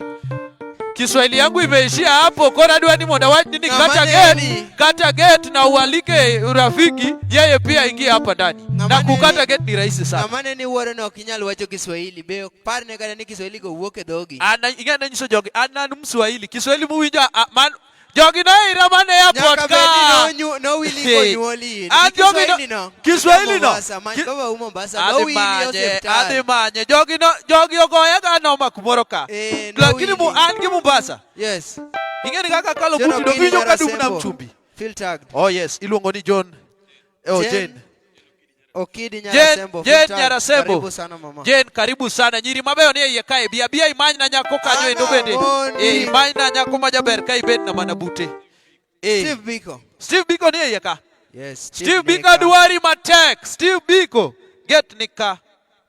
Kiswahili yangu imeishia hapo. Kora dwa ni moda wach nini Ng'ama kata neni. gate, kata gate na ualike rafiki yeye pia ingie hapa ndani. Ng'ama Na kukata neni. gate ni rahisi sana. Ng'ama ne ni wuoro ne ok inyal wacho Kiswahili. Be ok parne kata ni Kiswahili go wuok e dhogi. Ana ing'e nyiso jogi an an Mswahili. Kiswahili muwinjo man jogi no ira mane airport Nyaka bed ni ka. nowili Hey. konyuoli in. Ah, Gi jogi no- Kiswahili no. Kiswahili no. Mombasa, many baba u Mombasa. Adhi Nowili manye, osiptal. adhi manye. Jogi no jogi ogoya ga noma kumoro ka. Eh, Lakini nowili. an gi Mombasa. Yes. Ing'e ni kaka kalo John buti do Okili winjo ka Nyarasembo. dum nam chumbi. Feel tagged. Oh yes, iluongo ni John. Oh Jane. Jane. Okidi Jane, Nyarasembo. feel Jane tagged. Nyarasembo. Karibu sana mama. Jane karibu sana. Nyiri mabeyo ni e iye kae. Bi abia imany na nyako kanyo endo Ana bende. Mondi. Eh, imany na nyako ma jaber ka ibed na mana bute. Eh. Steve Biko. Steve Biko ni e iye ka. Yes. Steve Biko Nika. dwari matek. Steve Biko get nika.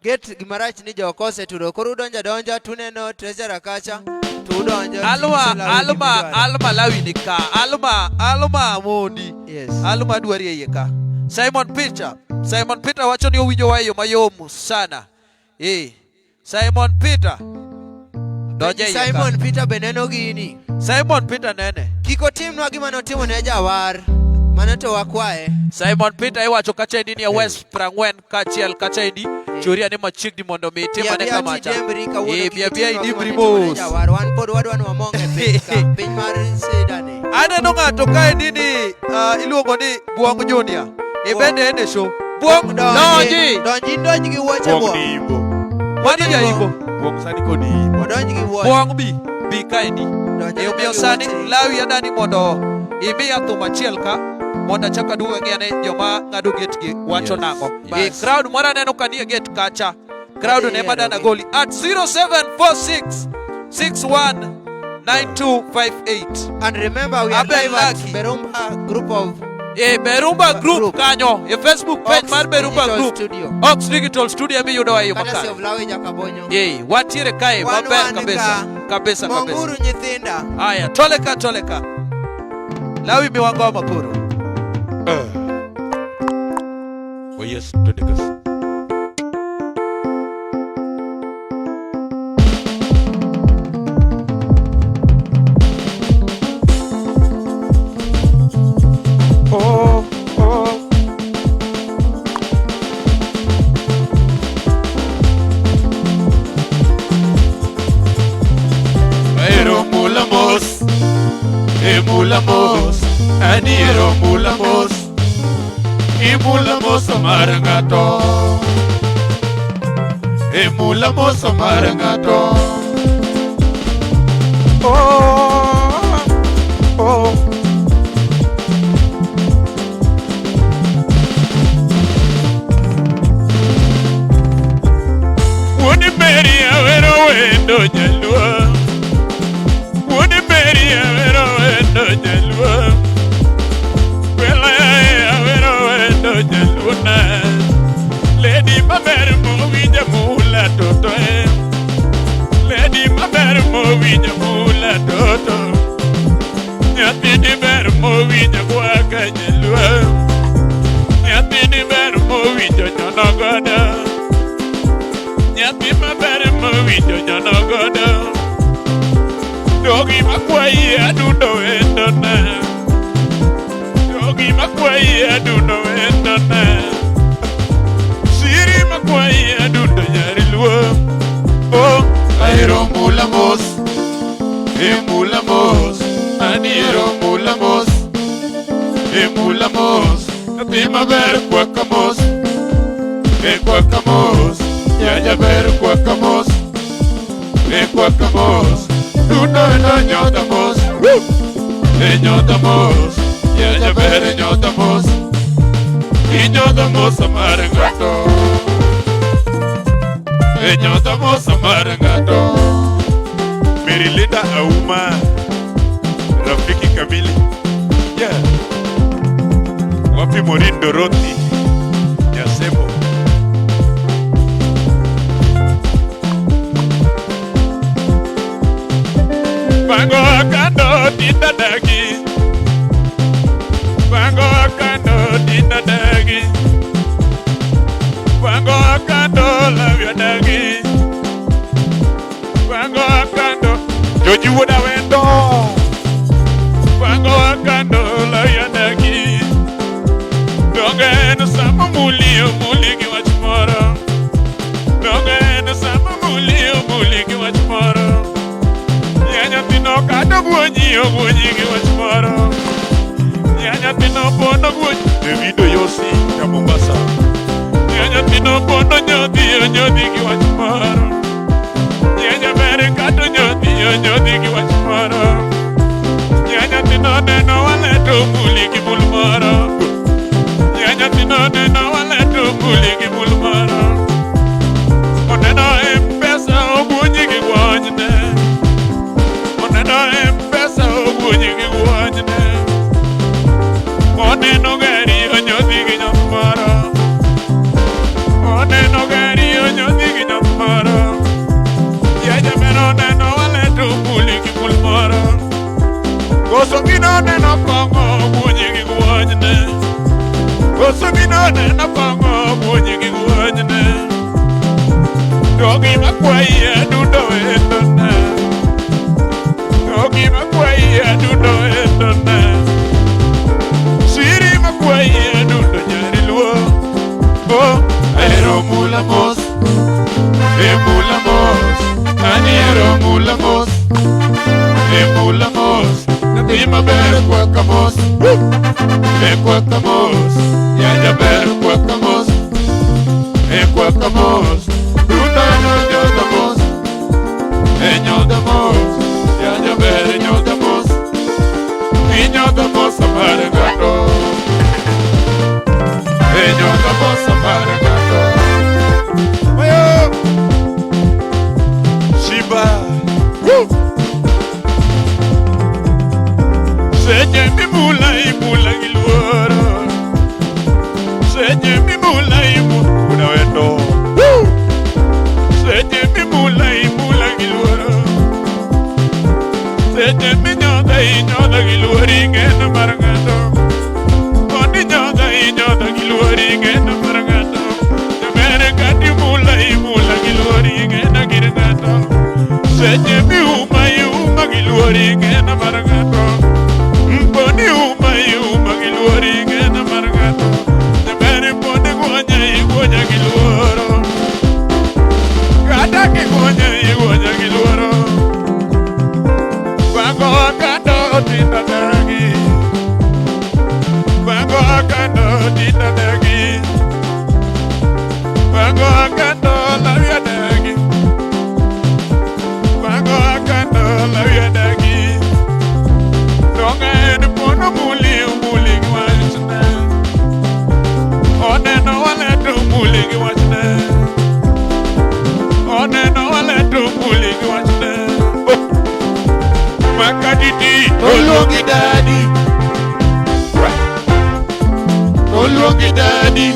Get gimarach ni joko oseturo koro udonjo adonja tuneno treasurer kacha to udonjo Alma tinyiso Lawi Alma gimidwaro. Alma Lawi nika. Alma Alma Mondi. Yes. Alma dwari e iye ka. Simon Peter. Simon Peter wacho ni owinjo wa e yo mayom sana. Eh. Simon Peter. Donje iye ka. Simon Peter be neno gini. Simon Peter nene. Kik otimnwa gima notimo ne jawar. Mano to wakwaye. Simon Peter iwacho kacha endi ni e West 40 kaachiel kacha endi churia ni machiegni mondo mi itim ane Bia kamacha. tidembri kawuono Eh, kik bia bia itimnwa gima idimbri notimo ne mos. jawar. Wan pod wadwa ni wamong e piny ka. Piny mar sidani. Aneno ng'ato kaendi ni iluongo ni Buong Junior. Ibende en e show. Buong donji. Donji donj gi wuoche Buong buong. ni imbo. Mano jaimbo. Buong sani kodi imbo. Odonj gi wuoche. Buong bi. Bi kaendi. Donj E adonja omiyo gi sani wuoche. Lawi adani mondo Imiya thum achiel ka mondo achak aduog ang'i ane joma ng'ado gate gi wacho Yes. nang'o. Yes. E crowd moro aneno ka nie gate kacha. Crowd ne Adhi madana yiero gi. goli at 0746 61 9258. And remember, we are Abel live at Lucky. Berumba Group of E Berumba Group Group. kanyo e Facebook page Ox mar Berumba Digital Group. Studio. Ox Digital Studio emiyudowa e yo Courtesy makare. of Lawi Jakabonyo. Yei, wantiere kae Wan maber wan kabisa. ka. Kabisa kabisa. Monguru nyithinda. Haya, toleka toleka. Lawi miwango wa makoro. Oh yes, twende kasi. Oh, oh. Ahero mula mos, e mula mos, aniero mula mos, imula mos mar ng'ato, imula mos mar ng'ato. Oh, oh. Wuon Mary awero wendo jaluo. Wuon Mary awero wendo jaluo. Kwela awero wendo jaluo na. Lady maber mowinjo mula toto e. Lady maber mowinjo mula toto. Nyathini ber mowinjo kwaka jaluo. Nyathini ber mowinjo nyono godo. Nyathi maber mowinjo nyono godo. Dogi makwayi adundo wendona. Dogi makwayi adundo wendona. Siri makwayi adundo nyari luo. Oh, ahero mula mos. E mula mos. Aniero mula mos. E mula mos. Nyathi maber kwaka mos. E kwaka mos. Yaya ber kwaka mos. E kwaka mos. Dundo no nyota mos. E nyota mos. Yaya ber nyota mos. Inyota mos mar ng'ato. E nyota mos mar ng'ato. Merilinda Auma. Rafiki kamili. Yeah. Wapi Morin Dorothy. Nyasebo. Bango kando tinda dagi. Bango kando tinda dagi. Bango kando lavya dagi. Bango kando Joji wuoda wendo. Bango kando lavya dagi. Donge en sama muli omuli gi wach moro. Donge en sama muli omuli gi wach moro. Ya nyathino kado guonyi oguonyi gi wach moro. Ya nyathino pondo guonyi Davido Yosi ja Mombasa. Ya nyathino pondo nyodhi onyodhi gi wach moro. Ya nyaber kado nyodhi onyodhi gi wach moro. Ya nyathino neno waleto muli gi bul moro. Ya nyathino neno waleto muli gi bul moro. Oneno M-Pesa oguonyi gi guonyne. Oneno M-Pesa oguonyi gi guonyne. Oneno gari onyodhi gi nyath moro. Oneno gari onyodhi gi nyath moro. Ya jaber oneno waleto muli gi bul moro. Koso gino neno kong'o oguonyi gi guonyne. Koso gino neno kong'o oguonyi gi guonyne. Dogi makwayi adundo wendona. Dogi makwayi adundo wendona. Siri makwayi adundo nyari luo. Oh, ahero mula mos. E mula mos. Aniero mula mos. E mula mos. Nyathi maber kwaka mos. E kwaka mos. Ya jaber kwaka mos. E kwaka mos. Dundo no nyota mos. E nyota mos. Ya jaber nyota mos. Inyota mos. Inyodho mos mar ng'ato. Mayo! Shiba! Woo! Seche mimula imula gi luoro. Seche mimula imula wendo. Woo! Seche mimula imula gi luoro. Seche minyodha inyodha gi luoro ing'eno mar ng'ato. Kod inyodha inyodha gi luoro ing'eno mar ng'ato. Jaber kati mula imula gi luoro ing'eno gir ng'ato. Seche miuma iuma gi luoro ing'eno mar ng'ato. Poni uma iuma gi luoro ing'eno mar ng'ato. Jaber poni guonya iguonya gi luoro. Kata kiguonya iguonya gi luoro. Kwango kando tinda dagi. Kwango kando tinda dagi. Kwango kando lawya dagi. Kwango kando lawya dagi. Donga en pono muli muli gi wachne. Oneno waleto muli gi wachne. Oneno waleto muli gi wachne. Oh. Makadidi oluongi daddy. Oluongi daddy.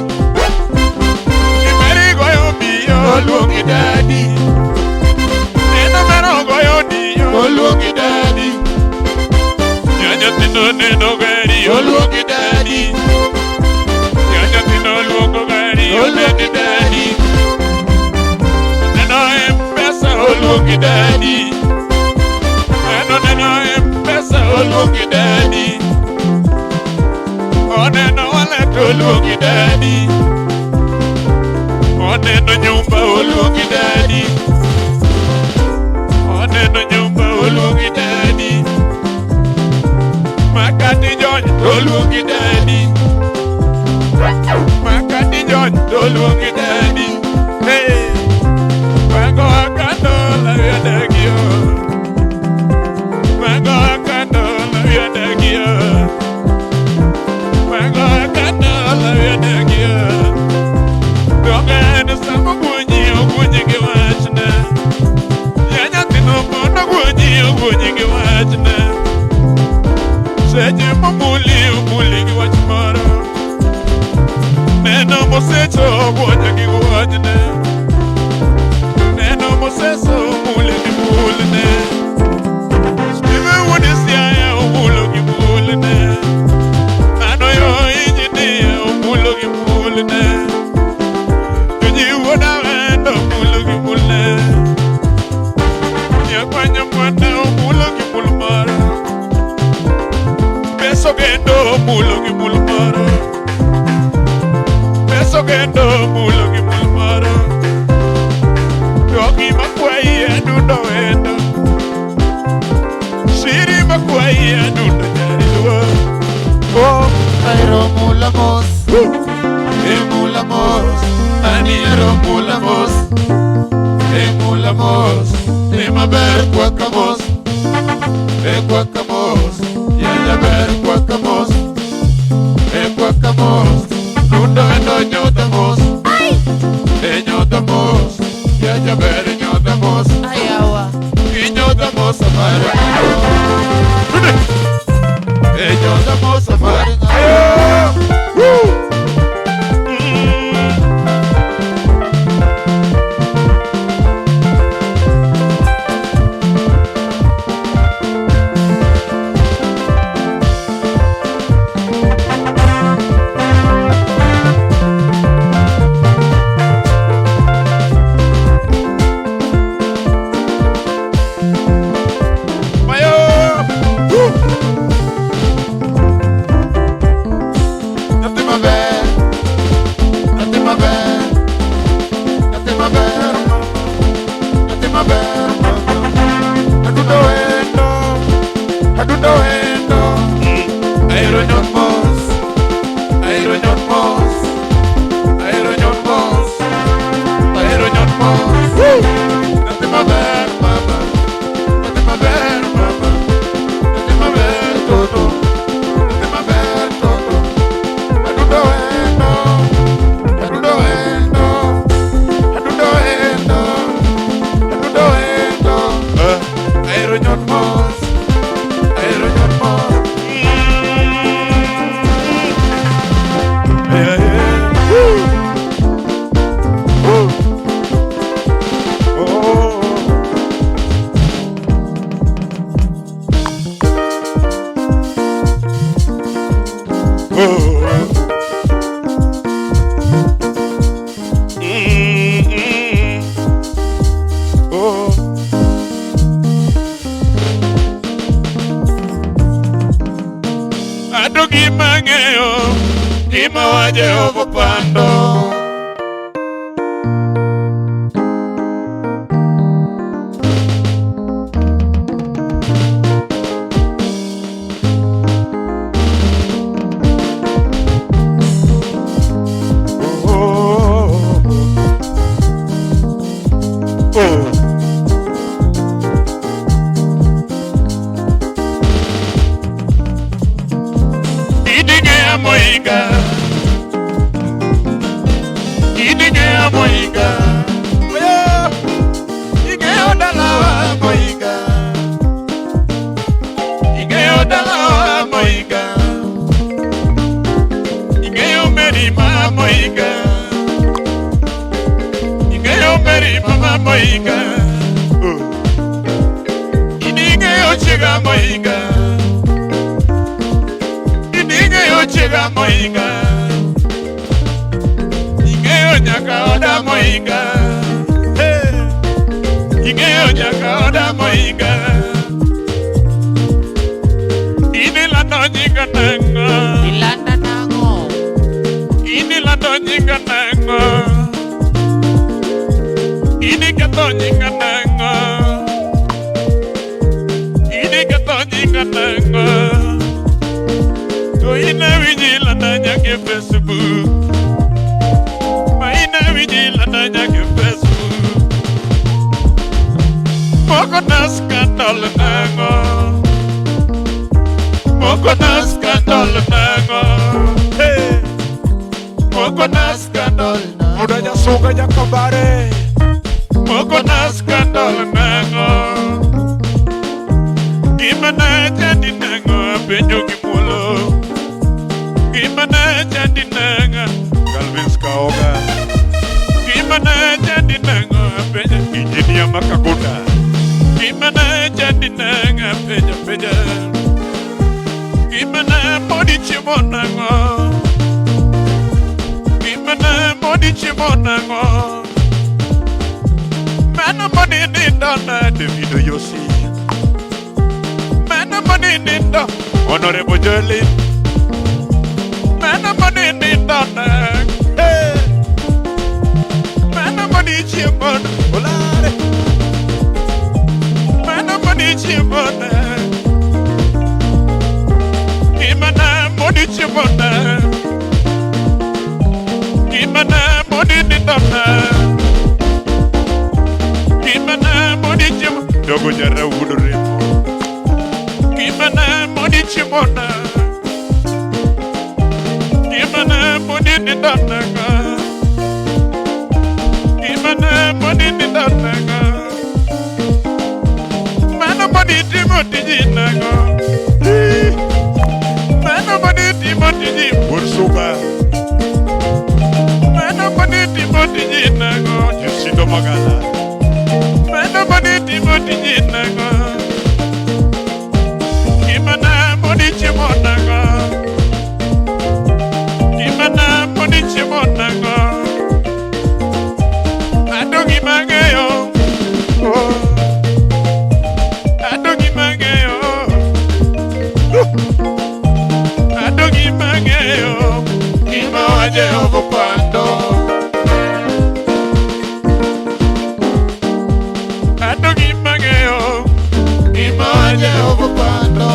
Imeri goyo miyo oluongi daddy. Neno mero goyo diyo oluongi daddy. Nyathino neno gari oluongi daddy. Nyathino luongo gari oluongi daddy. Neno M-Pesa oluongi daddy. Neno neno M-Pesa oluongi daddy. Oneno wallet oluongi daddy. Oneno nyumba oluongi daddy. Oneno nyumba oluongi daddy. Makati jony oluongi daddy. Makati jony oluongi daddy. Hey, Mago akando la dagio. Mago akando la dagio. Mago akando la dagio. Donga en samo guonyi oguonyi gi wachne. Ya nyathino mondo guonyi oguonyi gi wachne. Seche momuli omuli gi wach moro. Neno mosecho guonyo gi wachne. Neno moseso omule gi mulne. Steve wuod Siaya omulo gi mulne. Ano yo injinia omulo gi mulne. Joji wuod Awendo omulo gi mulne. Nyakwanyo mwana omulo gi mul moro. Peso gendo omulo gi mul moro. Peso gendo omulo gi mul moro. To gima kwayi adundo wendo. Siri makwayi adundo nyari luo. Oh, ahero mula mos. E mula mos, aniero mula mos. E mula mos, e maber kwaka mos. E kwaka mos, ya jaber kwaka mos. E kwaka mos, dundo endo nyodha mos. E nyodha mos, ya jaber nyodha mos. Ayawa. Inyodha mos amara. E nyodha mos amara. Woo! Mm. Mayo! Gima wa Jehova pando. Oh, oh, oh. Idinge moinga. Idinge moinga. Oyo. Ige odalawa moinga. Ige odalawa moinga. Ige omerima moinga. Ige omerima moinga. Oh. Idinge ochiga moinga. Idinge ochiga moinga. Ing'eyo nyaka oda moinga. Hey. Ing'eyo nyaka oda moinga. Inilando nyinga nang'o? Ilanda nang'o? Inilando nyinga nang'o? Iniketho nyinga nang'o? Iniketho nyinga nang'o? To in awinji landa nyaka e Facebook. Ma in awinji landa nyaka e Facebook. Moko na scandal nang'o? Moko na scandal nang'o? Hey. Moko na scandal nang'o? Muda jasuga jakabare. Moko na scandal nang'o? Gima na chandi nang'o? Penjo gi muolo. Gima na chandi nang'o? Calvin Skaoga. Gima na chandi nang'o? Penjo Engineer Makagunda. Gima na chandi nang'o? Penjo penjo. Gima na moni chiemo nang'o? Gima na moni chiemo nang'o? Mano moni nindo na David Oyosi. Mano moni nindo Honorable Jolene. Mano moni nindo na. Hey. Mano moni chiemo na. Olare. Mano moni chiemo na. Gima na moni chiemo na. Gima na moni nindo na. Gima na moni chiemo. Dogo jara wuod remo. Gima na moni chiemo na. Gima na moni nindo na. Gima na moni nindo na. Mano moni timo tiji nang'o? Eh. Mano moni timo tiji wuod suba. Mano moni timo tiji nang'o? Jusido Magala. Mano moni timo tiji nang'o? Gima na moni chiemo nang'o? Gima na moni chiemo nang'o? Ado gima ang'eyo. Oh. Ado gima ang'eyo. Ado gima ang'eyo. Gima wa Jehova pando. Ado gima ang'eyo. Gima wa Jehova pando.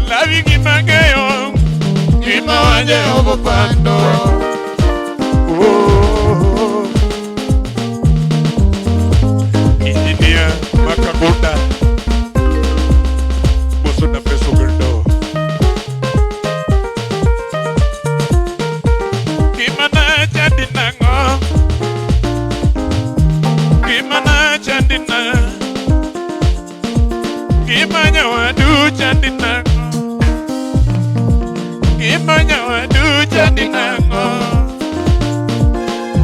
Lawi gima ang'eyo. Gima wa Jehova pando. Oh. Engineer Makagunda. Boso na peso gendo. Gima na chandi nang'o? Gima na chandi na. Gima nyawadu chandi nang'o? Gima nyawadu chandi nang'o?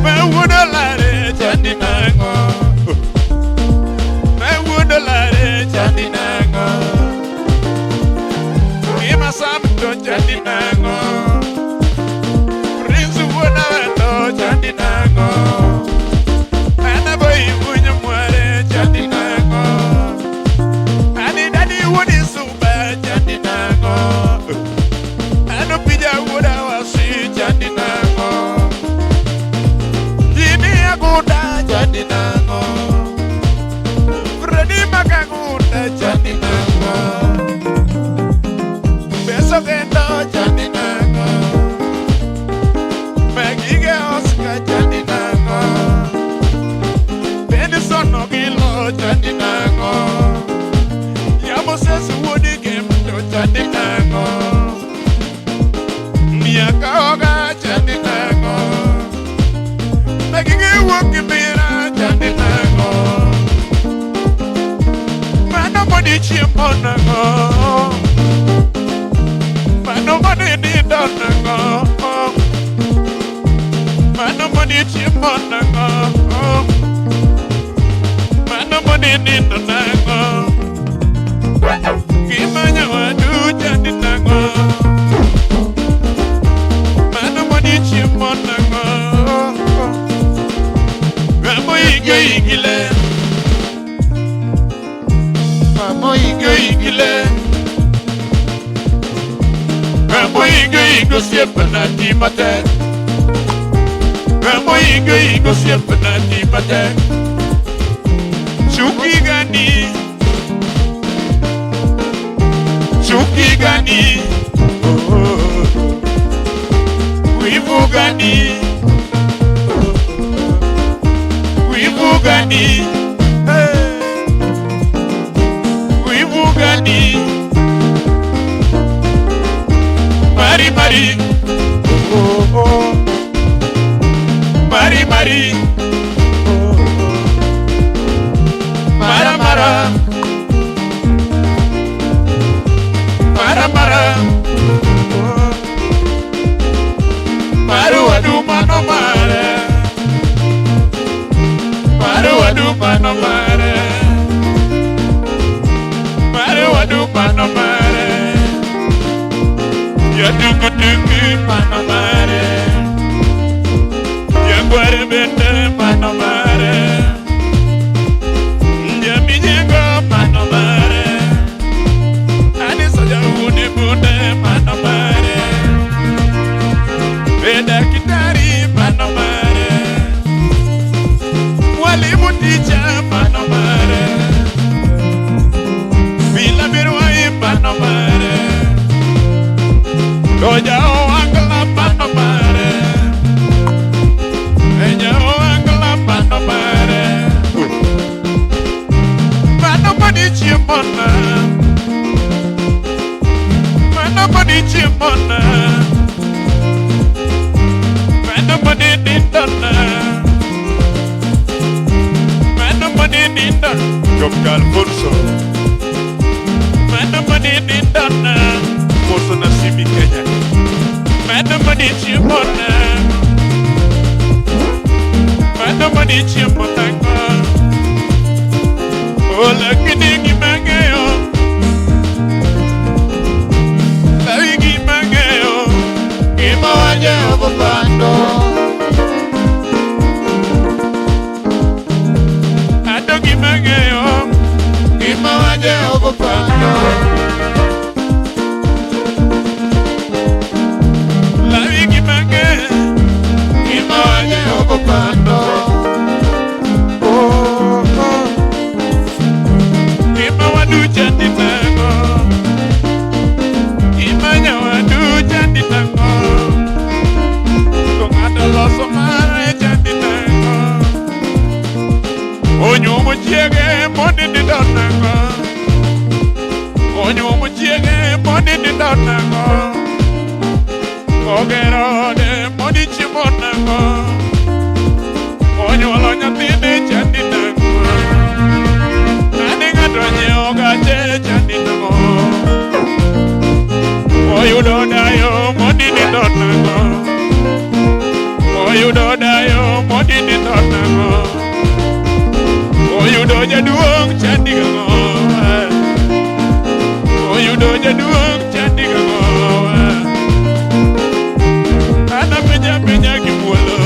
Ma wuod olare chandi nang'o? Ma wuod olare chandi nang'o? Gima Sam to chandi nang'o? Prince wuod Aweto chandi nang'o? Ana boy wuny mware chandi nang'o? Ani dadi wuod Isuba chandi nang'o? Amerika chandi nang'o? Benson Ogilo chandi nang'o? Ya Moses wuod Gemto chandi nang'o? Miaka oga chandi nang'o? Magige wuok gi mira chandi nang'o? Mano moni chiemo nang'o? Mano moni nindo nang'o? Mano moni chiemo nang'o? Mano moni nindo nang'o? Gimanya wadu chandi nang'o? Mano moni chiemo nang'o? Mamo ige igile. Mamo ige igile. Mamo ige igo siepena ti matek. Mamo ige igo siepena ti matek. Chuki gani. Chuki gani. Oh, oh. Wivu gani. Wivu gani. Hey. Wivu gani. Mari mari. Oh, oh. Mari mari. Oh, oh. Mara mara. Mara mara. Oh. Maru adu mano mare. Maru adu mano mare. Maru adu mano mare. Ya tuku tuku mano mare. Ya guare bete mano mare. Ya minyengo mano mare. Ani soja uni bunde mano mare. Beda kitari mano mare. Mwalimu ticha mano mare. Bila birwai mano mare. Doja oangla mano mare. Enya oangla mano mare. Mano mani chiemona. Mano mani chiemona. Mano mani nindona. Mano mani nindona. Dr. Alfonso. Mano mani nindona. Alfonso Nasimi Kenya. Mano mani chiemona. Mano mani chiemona. Oh, lakini gimangeo. Lawi gimangeo. Gima Jehova pando. Ado gimangeo. Gima Jehova pando. Lawi gimangeo. Gima Jehova pando. Oh, oh. Gima wadu chandi nang'o? Gima nyawadu chandi nang'o? To ng'ato loso mare chandi nang'o? Onyuomo chiege monindo nang'o? Onyuomo chiege monindo nang'o? Ogero ode mondi chiemo nang'o? Onyuolo nyathine chandi nang'o? Ani ng'ato nyiewo gache chandi nang'o? Oyudo dayo mondi nindo nang'o? Oyudo dayo mondi nindo nang'o? Oyudo jaduong' chandi gang'o? Oyudo jaduong' chandi gang'o? An apenja penja gi muolo.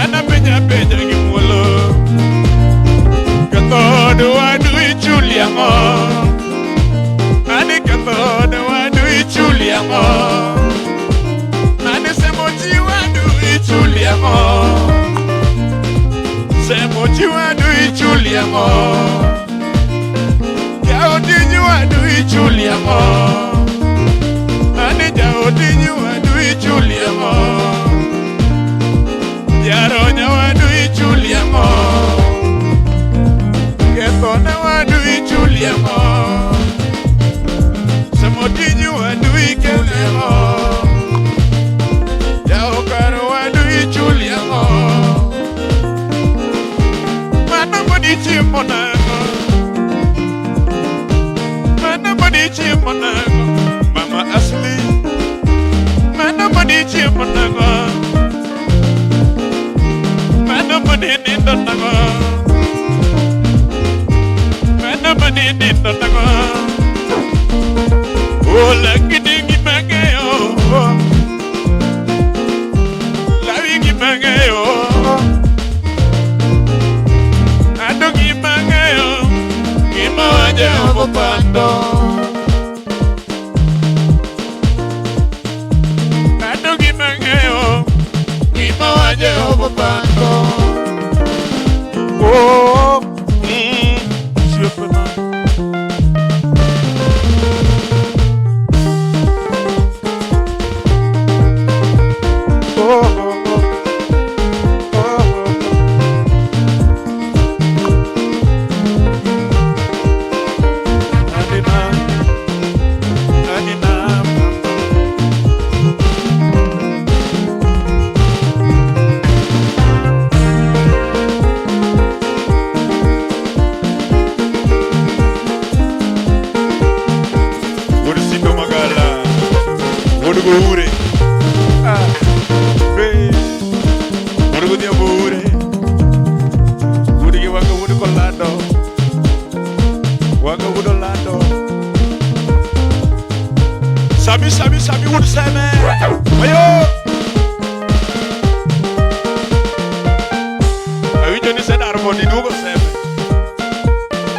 An apenja penja gi muolo. Ketho wadu ichuli ang'o? Ani ketho wadu ichuli ang'o? Ani semo chi wadu ichuli ang'o? Semo chi wadu ichuli ang'o? Jaotij wadu ichuli ang'o? Ani jaotij wadu ichuli ang'o? ang'eyo. Anto gima ang'eyo, gima Jehova pando. Anto gima ang'eyo, gima Jehova pando. Oh, osiepena. Oh, oh, oh, oh, oh. Adina, Adina, mama. Wuod Sindo Magala, Wuod Goure. Ah, hey. Wuod Godhiambo Ure. Wuod gi Wanga Wuod Kolando. Wanga Wuod Olando. Sami, Sami, Sami Wuod Seme. Ayo! Awinjo ni isedar mondo iduogo Seme.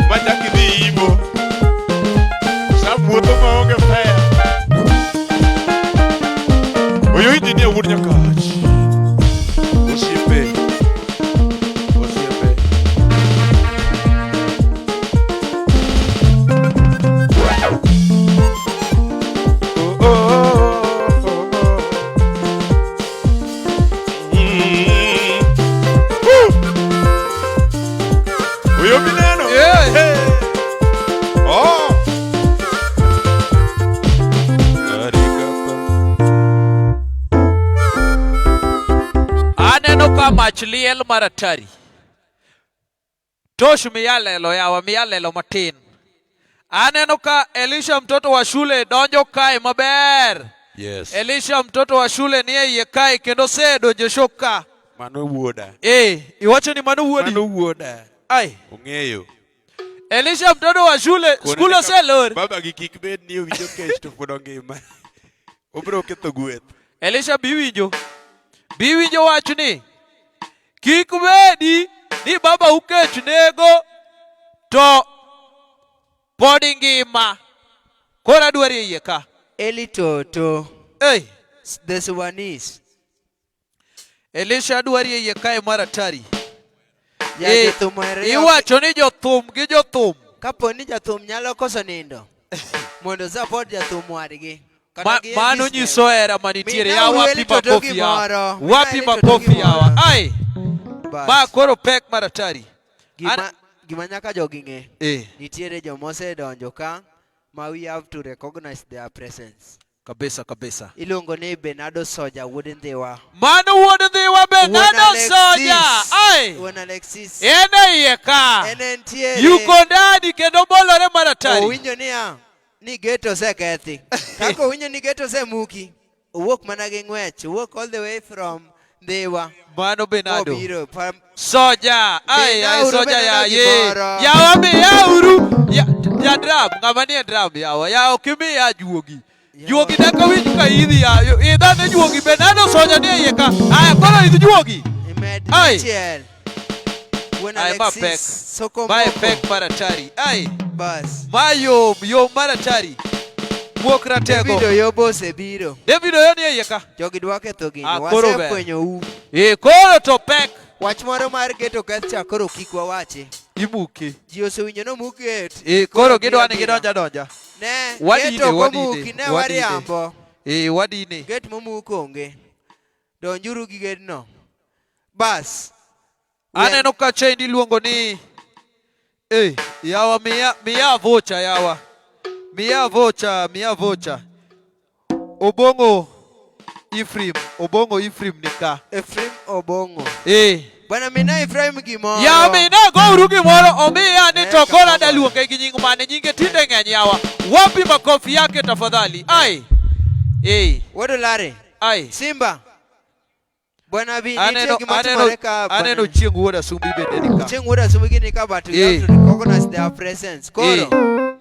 Machak idhi Imo. Sam wuotho maonge fare. Oyo engineer wuod Nyakach. Osiepe. Osiepe. Oh, oh, oh, oh, oh. Woo! Oyo mineno. Yeah. Hey. Oh. Arigapa. Aneno ka mach liel maratari. Tosh miya lelo yawa, miya lelo matin. Aneno ka Elisha mtoto wa shule donjo kae maber. Yes. Elisha mtoto wa shule nie iye kae kendo osedonjo e show ka. Mano wuoda. Eh, iwacho ni mano wuodi? Mano wuoda. Ai. Ong'eyo. Elisha mtoto wa shule, Kone skul ni ka- oselor. Baba gi kik bed ni owinjo kech to pod ongima. Obiro ketho gweth. Elisha biwinjo. Biwinjo wachni. Kik bedi ni baba ukech nego to pod ingima. Koro adwari e iye ka. Eli Toto, Hey, the Sudanese. Elisha adwari e iye kae mar atari. Ya Eh, jothum ohere Iwacho ni jothum gi jothum. Kapo ni jathum nyalo koso nindo mondo support jathum wadgi. Kata Ma, gi mano business. nyiso hera manitiere. Mina Ya uru wapi Eli Toto makofi yawa. gimoro. Mina Wapi Eli Toto makofi yawa. gimoro. Ai, Bas. ma koro pek mar atari. Gima nyaka jogi ng'e. Eh, Nitiere joma osedonjo ka ma we have to recognize their presence. kabisa kabisa. Iluongo ni Bernardo Soja wuod Ndhiwa. Mano wuod Ndhiwa Bernardo Wuon Alexis. Soja. Ai. Wuon Alexis. En e iye ka. En entiere. Yuko ndani kendo bolore mar atari. Owinjo niya ni gate osekethi. Kaka owinjo ni gate osemuki, owuok mana gi ng'wech. Owuok all the way from Ndhiwa. Mano Bernardo. Obiro. Soja. Ai, ai Minauru soja Bernardo ya ye. gimoro. Yawa miyauru. Ya, ya drum, ng'ama nie drum yawa. Ya ok imiya juogi. Juogi dak awinj ka idhi ya. Idha ne juogi Bernardo Soja nie iye ka. Aya koro idh juogi. Imed Ai. dichiel. Wuon Ai, ma pek. Alexis Soko Mae Moko. pek mar atari. Ai. Bas. Ma yom, yom mar atari. Muok ratego. David Oyobo osebiro. David Oyo nie iye ka. Jogi dwa ketho gini. Ah, koro ber. Wasefwenyou. Eh, koro to pek. Wach moro mar gate oketh cha koro kik wawachi. Imuke. Ji osewinjo nomuk gate. Eh, koro gidwa ni biro gidonja donja. Ne, Wadine, gate ok wadine, omuki, ne wadine. wariambo. Eh, wadine. Gate momuk onge. Donjuru gi gate no. Bas. Aneno ka chain iluongo ni Eh, yawa miya miya vocha yawa. Miya vocha, miya vocha. Obong'o Ephraim, Obong'o Ephraim ni ka. Ephraim Obong'o. Eh. Bwana mina Ephraim gimoro. Ya mina gouru gimoro omiya ni Eh, to koro kamoro. adaluonge gi nying mane nyinge tinde ng'eny yawa. Wapi makofi yake tafadhali? Ai. Eh, Wuod Olare. ai. Simba. Bwana bi nitie Aneno gima aneno timore ka. bwana. aneno chieng' wuod Asumbi bende ni ka. Chieng' wuod Asumbi gini ka but we Eh. have to recognize their presence. Koro.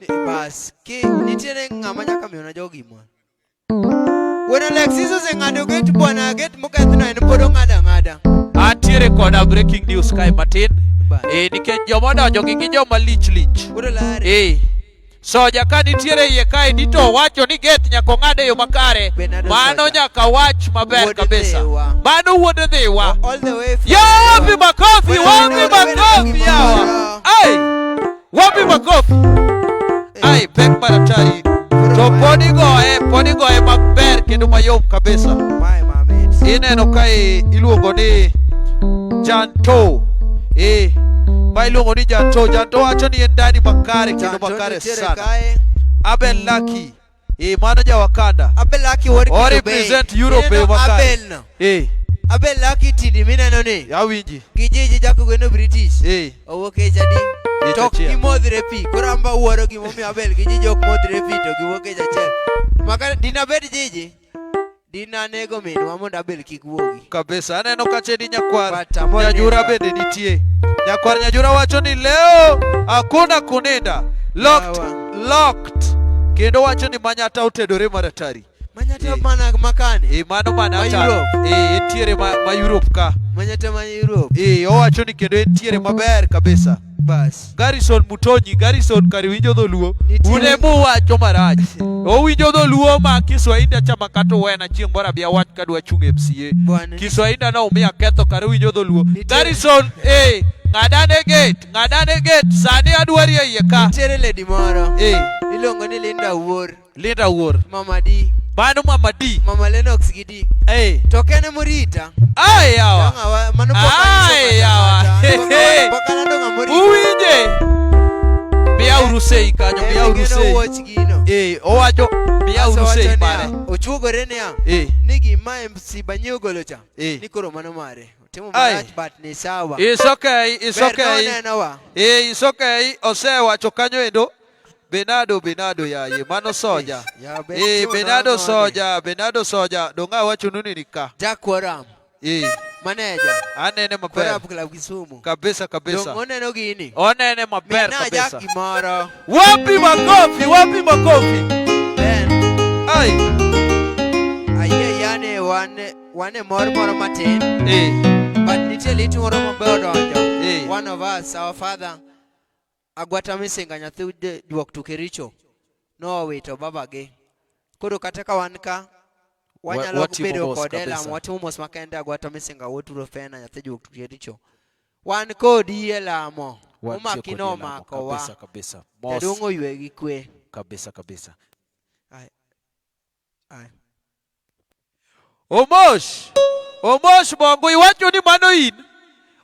Eh. Bas. Ki nitiere ng'ama nyaka miyona jogi gimoro. Wuon Alexis oseng'ado gate bwana, gate mokethno en pod ong'ado ang'ada. koda breaking news kae matin. Ba. Eh, nikech joma odonjo gi gin joma lich lich. Wuod Olare. Eh. Soja ka nitiere iye kae ni to wacho ni gate nyaka ong'ad e yo makare. Bernardo Mano Soja. nyaka wach maber Wuod kabisa. Dhiwa. Mano wuod Dhiwa. All the way from Yo, wapi makofi, Wuod wapi Dhiwa, makofi Wuod yawa. Dhiwa. Ai! Wapi makofi? Ai, pek maratari. To pod igoye, pod igoye maber kendo mayom kabisa. Mae mamit. Ineno kae iluongo ni Janto. Eh, ma iluongo ni Janto. Janto wacho ni en dani makare kendo Janto makare nitiere sana. kae. Abel Lucky. Eh, mano ja Wakanda. Abel Lucky wuod O Kisube. represent Europe e Ineno makare. Abel no. Eh, Abel Lucky tindi mineno ni. awinji. Gi jiji jako gweno British. Eh, Owuok e chadi. E To ok achiel. gimodhre pi. Koro an be awuoro gimomiyo Abel gi jiji ok modhre pi to giwuok e achiel. Maka dinabed jiji. Dinanego minwa mondo Abel kik wuogi. Kabisa. Aneno kacha ni nyakwar But amor Nyajura nenda. bende nitie. Nyakwar Nyajura wacho ni leo hakuna kuninda. Locked, Yawa. locked. Kendo wacho ni manyata otedore maratari. Manyata Eh. mana makani. Eh, mano Ma manata. Europe. Eh, entiere ma Europe ka. Manyata ma Europe. Eh, owacho ni kendo entiere maber kabisa. Bas. Garrison Mutonyi, Garrison kare winjo dholuo. Nitie- Un emuwacho marach. Owinjo dholuo ma Kiswahili achama kata uwena chieng' moro abi awach kadwa chung' MCA. Bwana. Kiswahili no umiya ketho kare winjo dholuo. Nitie- Garrison, eh, ng'adane gate, ng'adane gate, sani adwari e iye ka. Nitiere lady moro. Eh, Iluongo ni Linda Wuor. Linda Wuor. Mama D. Mano mama D. Mama Lennox gi D. Eh, To ok en emorita. ai yawa. Dang' awa- mano pok anyiso Ai, kata yawa. ng'ata. Pok alando ng'ama orita. Uwinje. Miyauru sei kanyo, En miyauru geno sei. wuoch gino. Eh, owacho miyauru Aso sei wacho niya, mare. Ochuogore niya. Eh. Ni gima MC Banyi ogolo cha. Eh. Ni koro mano mare. Otimo Ai. marach but ni sawa. It's okay, it's Ber okay. nonenowa. Eh, it's okay. Osewacho kanyo endo. Benado, Benado yaye, mano soja. Ya, ber Eh, timo Benado nang'o ni? soja, Benado soja. Donga awachonu ni nika. Jack Waram. Eh, Manager. anene maber. Waram Club Kisumu. Kabisa Dong' kabisa. oneno gini. Onene maber Mina Jack kabisa. gimoro. Wapi makofi, wapi makofi. Then Ai, ayie yane wan wan e mor moro matin. eh, But nitie lit moro mabe odonjo. Eh. One of us, our father, Agwata Misinga nyathi juok to Kericho nowito babagi. Koro kata ka wan ka wanyalo watimo bedo mos kode e kabisa. lamo, watimo mos makende Agwata Misinga wuod Rufena nyathi juok to Kericho. Wan kodi e lamo. Omaki nomakowa. Kabisa kabisa. Mos Jaduong' oywe gi kwe. kabisa kabisa. Ai. Ai. Omosh! Omosh Bongu, iwacho ni mano in.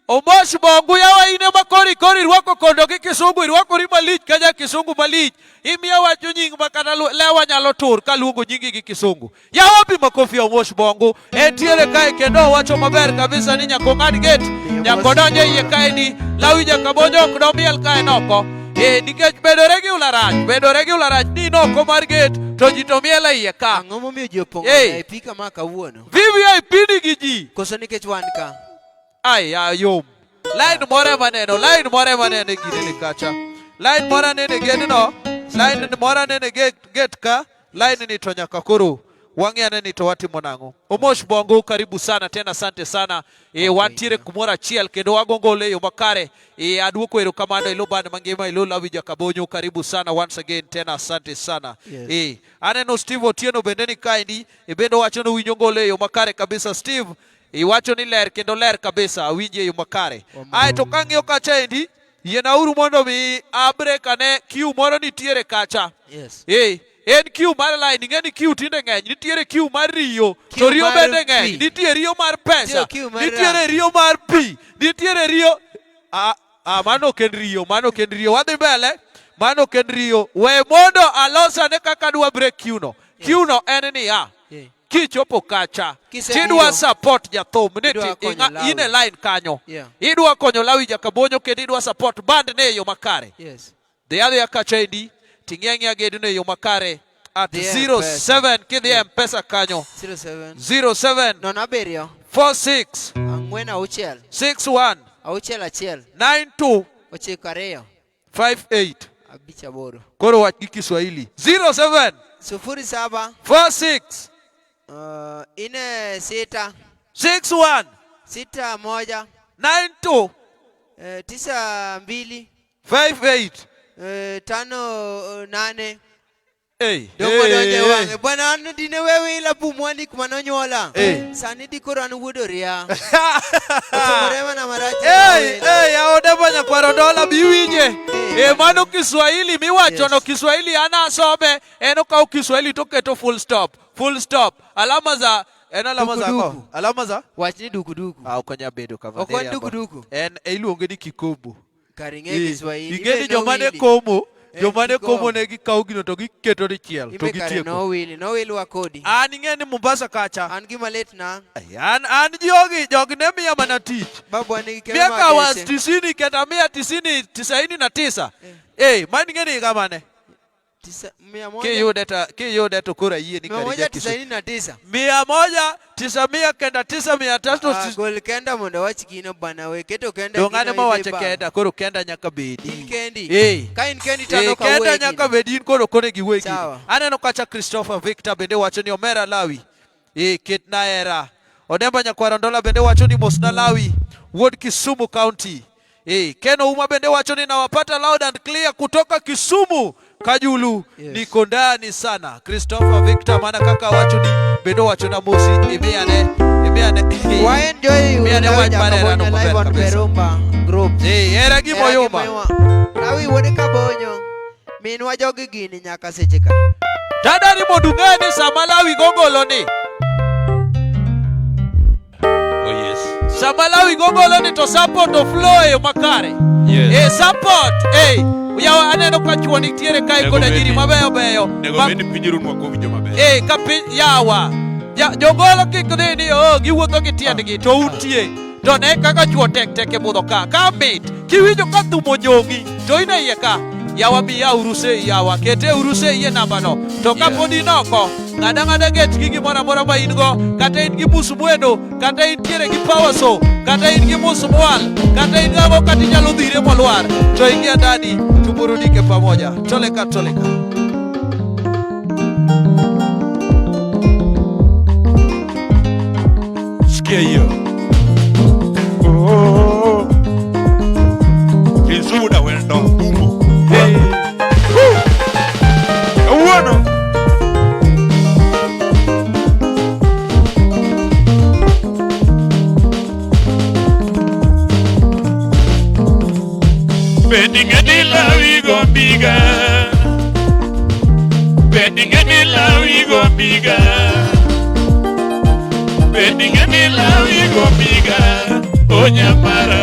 Omosh Bongu, yawa in ema koro koro irwako kondo gi kisungu, irwakori malich ka ja kisungu malich. Imiya wacho nying ma kata lewa nyalo tur kaluongo nyingi gi kisungu. Yawa pi makofi Omosh Bongu. Entiere kae kendo owacho maber kabisa ni nyaka ong'ad gate, nyaka odonj e iye kaendi. Lawi nyaka bonyo ok domiel kae noko. Eh, nikech bedore gi ularach, bedore gi ularach ni noko mar gate to ji to miel e iye ka. Ang'o momiyo ji opong'o Ei. VIP kama kawuono? VVIP nigi ji. Koso nikech wan ka? Ai, ya yom. Line moro ema neno, line moro ema neno e gine ni kacha. Line moro aneno e gedno, line moro aneno e gate, gate ka, line ni to nyaka koro wang'i ane ni to watimo nang'o. Omosh Bongo, karibu sana tena, asante sana. E, wantiere kumoro achiel kendo wagongo e yo makare. E, aduoko erokamano e lo band mangima e lo Lawi Jakabonyo, karibu sana once again tena, asante sana. Yes. E, aneno Steve Otieno bende ni kaendi, e bende owacho ni owinjo ngolo e yo makare kabisa. Steve, iwacho ni ler kendo ler kabisa, awinji e yo makare. Ae to kang'iyo kacha endi, yienauru mondo mi abrek ane queue moro nitiere kacha. Yes. Eh, en queue mar line, ing'e ni queue tinde ng'eny, nitiere queue mar riyo, to Queue riyo mar bende ng'eny, pi. nitie riyo mar pesa, Nitie queue mar nitiere ram. riyo mar pi, nitiere riyo ah, ah, mano ok en riyo, mano ok en riyo. Wadhi mbele, mano ok en riyo. We mondo alosane kaka adwa break queue no. Queue no en niya, Yeah. kichopo kacha Kisebiro. tidwa support jathum ni Idwa ti konyo Lawi. in e line kanyo Yeah. idwa konyo Lawi Jakabonyo kendo idwa support band ne e yo makare Yes. dhi adhiya kacha endi ting'i ang'iya gedno e yo makare at Dhi e M-Pesa. 07 kidhi e mpesa kanyo 07. 07 Nono abiriyo. 46 Ang'wen auchiel. 61 Auchiel achiel. 92 Ochiko ariyo. 58 Abich aboro. koro wach gi Kiswahili 07 Sufuri saba. 46 Ine sita. 61 Sita moja. 92 92 58 58. Hey, Dongo hey, donje hey. wang'e. Bwana an dine wewe pumwani kuma nonyuola. Eh. Sani dikoro an wuod oria. Otimore mana marach. Hey, hey, aode banya kwaro dola biwinje. Eh. E mano Kiswahili miwacho no Yes. Kiswahili an asome en okawo Kiswahili to keto full stop. Full stop. Alama za en alama za Duku ang'o? duku. Alama za Wach ni duku duku. Ah, ok onyal bedo kama. Ok en duku duku. En iluonge ni kikobo. Kar ing'e Kiswahili. Ing'e ni Ibe joma ne nowili. komo, En joma ne komo kikomo. ne gikawo gino to giketo dichiel to Imbe kare gitieko. nowili. Nowilwa kodi. An ing'e ni Mombasa kacha. An gima lit na. Ai, An jogi ne miya mana tich. Babwa nigi keme Miaka mag wa geche. tisini kenda mia tisini tisaini na tisa. Eh, mano ing'e ni higa mane? 100. Kiyude to koro ayie ni Mia kare moja ja Kisumu. 99. 100 900 kenda 9 300 Gol kenda mondo awach gino bwana we keto kenda. Dong' an gino ema idhi wache bang'. kenda koro kenda nyaka bedi. In kendi. Eh. Ka in kendi to Eh, an ok kenda awuoye nyaka gino. bedi in koro kone giwegi. Sawa. Aneno kacha Christopher Victor bende wacho ni omera Lawi. Eh, ketna hera. Odemba Nyakwaro Ndola bende wacho ni mosna Lawi wuod Kisumu County. Eh, Ken Ouma bende wacho ni nawapata loud and clear kutoka Kisumu Kajulu. Yes. Niko ndani sana. Christopher Victor mana kaka wacho ni bende wacho na mosi imiane imiane. Wa enjoy Imiane Lawi wach mar hera no Jakabonyo live maber on kabisa. Berumba Group. Eh, hera gi Hera gi moyuma. Moyuma. Lawi wuod Kabonyo. Minwa jogi gini nyaka seche ka. Dada ni mondo ung'e ni sama Lawi gogolo ni Oh yes. sama Lawi gogolo ni to support of flow e yo makare. Yes. Eh, support. Eh, yawa aneno ka chuo nitiere kae Nego koda bed nyiri ni- mabeyo beyo. Nego Ma- bed ni piny rumo winjo maber. Eh, ka piny yawa. Ja, jogolo kik dhi ni oh, giwuotho gi tiendgi to untie. To ne kaka chuo tek tek e budho ka. Ka mit. Kiwinjo ka thum onyong'i to in e iye ka. Yawa miya uru sei yawa. Kete uru sei e namba no. To ka Yeah. pod in oko, ng'ada ng'ada get gi gimoro amora ma in go, kata in gi musmweno, kata intiere gi power saw, kata in gi musmwal, kata in gang'o kata inyalo dhire molwar. To ingia ndani tuburudike pamoja. Toleka toleka. Sikia hiyo. Oh. Kisumu da wendo bumo. Hey. Woo. Kawuono. Bendinga ni lawi go biga. Bendinga ni lawi go biga. Bendinga ni lawi go biga. Onyamara.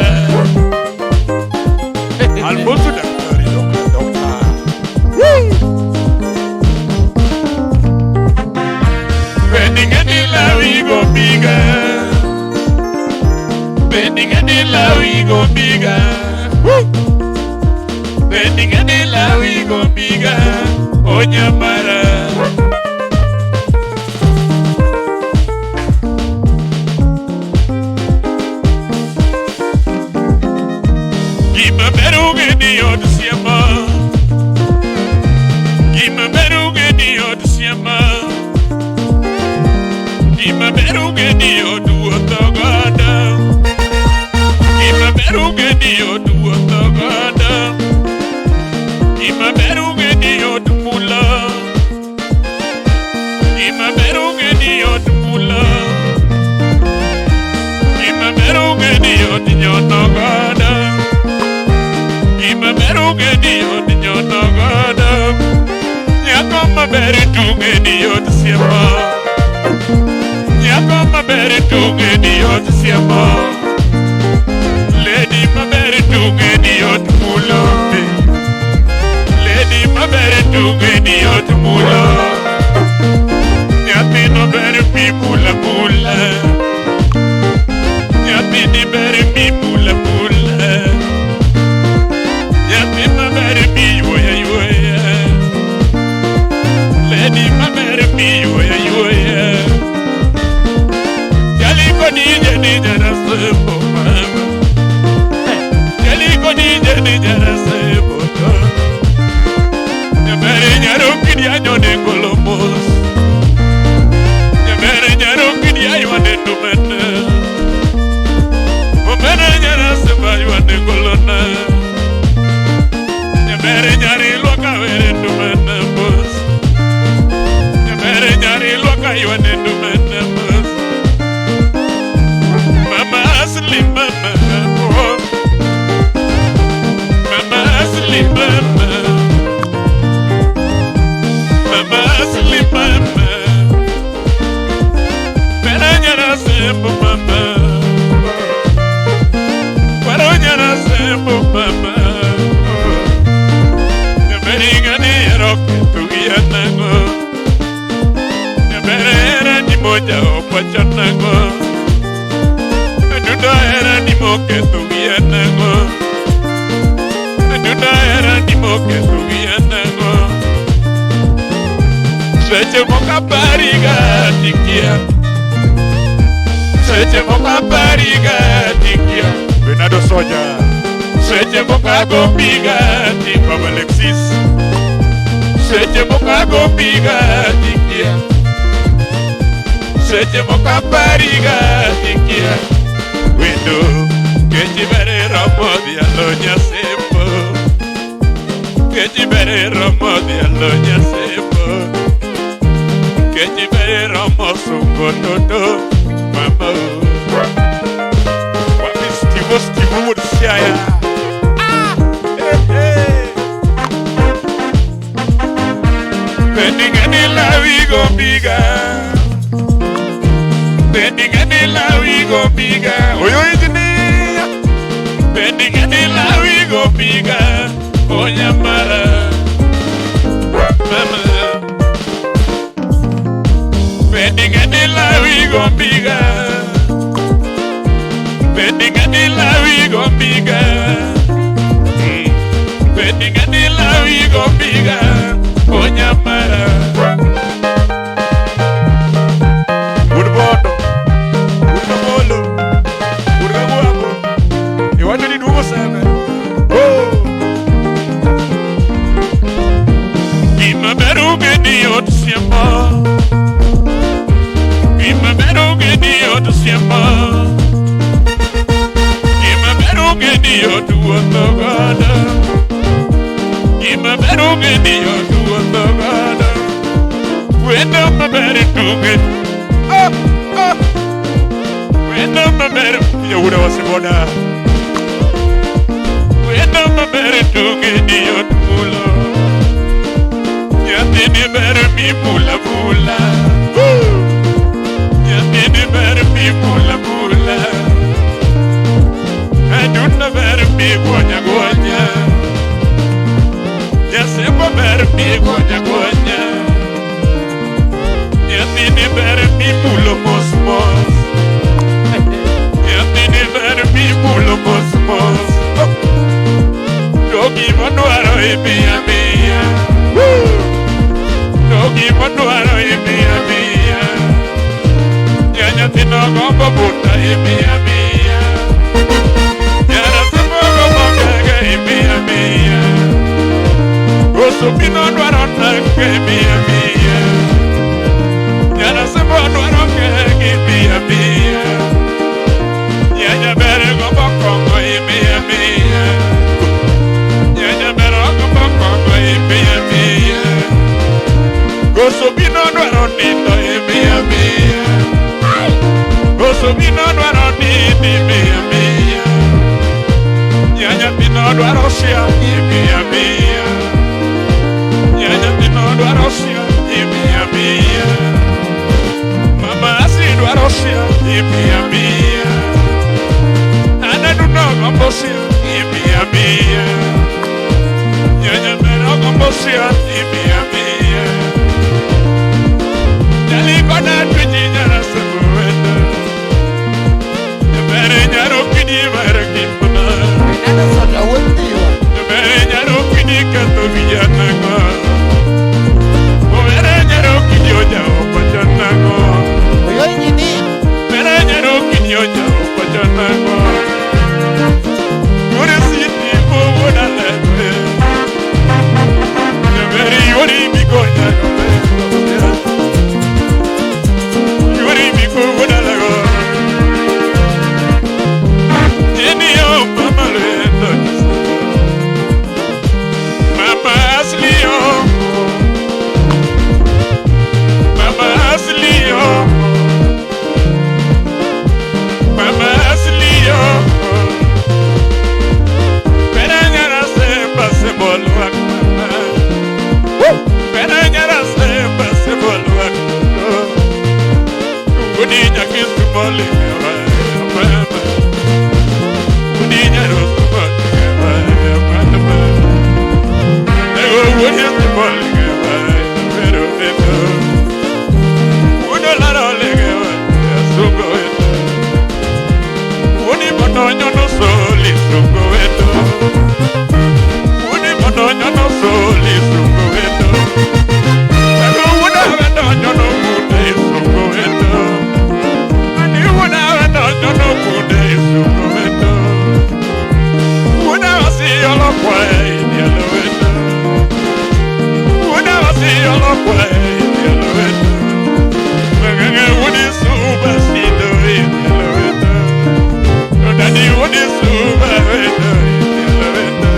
Almoto daktari dokta dokta. Bendinga ni lawi go biga. Bendinga ni lawi go biga. Bendinga ni lawi go biga. Onyamara. Gima ber onge ni od siema. Gima ber onge ni od siema. Gima ber onge ni od wuotho godo. Gima ber onge ni od wuotho godo. Gima ber onge ni od mulo. Gima ber onge ni od mulo. Gima ber onge ni od nyono godo. Gima ber onge ni od nyono godo. Nyako maber tunge ni od siemo. Nyako maber tunge ni od siemo. Lady maber tunge ni od mulo. Lady maber tunge ni od mulo. Nyathino ber mi mula mula. Nyathini ber mi mula mula. Nyathi maber mi yuoya yuoya. Lady maber mi yuoya yuoya. Jaliko nije nije rasembo mama. Jaliko nije nije rasembo to. Nyamere nyaroki dianyone golomos. Nyamere nyaroki diaywane dumene. Omene Adundo hera ni moketho wiya nang'o? Adundo hera ni moketho wiya nang'o? Seche moko apariga tikia. Seche moko apariga tikia. Bernardo Soja. Seche moko agombiga ti Baba Alexis. Seche moko agombiga tikia. Seche moko apariga tikia. Wendo kechi bere romo dhialo nyasembo. Kechi bere romo dhialo nyasembo. Kechi bere romo sungo toto mama. Wapi Steve Steve wuod Siaya? Ah! Eh, eh. Bending'eni lawi gombiga. Bending'eni lawi gombiga. Oyo engineer. Bending'eni lawi gombiga. Onyamara. Mama. Bending'eni lawi gombiga. Bending'eni lawi gombiga. Bending'eni lawi gombiga. Onyamara. Wuod Bondo. Wuod Kamolo. Wuod Kagwambo. Iwacho ni duogo seme. Oh. Gima ber onge ni yot siemo. Gima ber onge ni yot siemo. Gima ber onge ni yot wuotho godo. Gima ber onge ni yot wuotho godo. Wendo maber tuge. Ah, ah. Wendo maber yawuoda waseboda. Wendo maber tuge ni yot mulo. Nyathini ber mi bula bula. Woo! Nyathini ber mi bula bula. Aduna ber mi gonya gonya. Jasembo ber mi gonya gonya. Nyathini ber mi bulo mos mos. Nyathini ber mi bulo mos mos. Oh. To gima dwaro imiya miya. Woo! To gima dwaro imiya miya. Ya nyathino gombo buta imiya miya. Nyarasembo gombo kege imiya miya. Osupino dwaro tanke imiya miya. Nyarasembo dwaro kege imiya miya. Nyanya ber gombo kong'o imiya miya. Nyanya ber gombo kong'o imiya miya. Gosupino dwaro nindo imiya miya. Gosupino dwaro nindo imiya miya. Nyathino dwaro sia imiya miya. Nyathino dwaro sia imiya miya. Mama asi dwaro sia imiya miya. Anaduno gombo sia imiya miya. Nyanya mero gombo sia imiya miya. Jali kona tuji nyara sebuwena. Nyabere nyaro kidi bare kipuna. Neno soda wuod Dhiwa. Nyabere nyaro kidi kato vijana go. Obere nyaro kidi oja opachana go. Oyo engineer. Bere nyaro kidi oja opachana go. Yore siti owona lewe. Nyabere yori bigonya go. Yori bigo wona lego. Jenny oh mama lendo. Mama asli oh. Mama asli oh. Mama asli oh. Modonyo no soli sungo weto. Udi modonyo no soli sungo weto. Pero una vedonyo no kunde sungo weto. Ani una vedonyo no kunde sungo weto. Una vacío lo puede y lo weto. Una vacío lo puede y lo weto. Maganga udi suba sido y lo weto. Daddy udi suba weto y lo weto.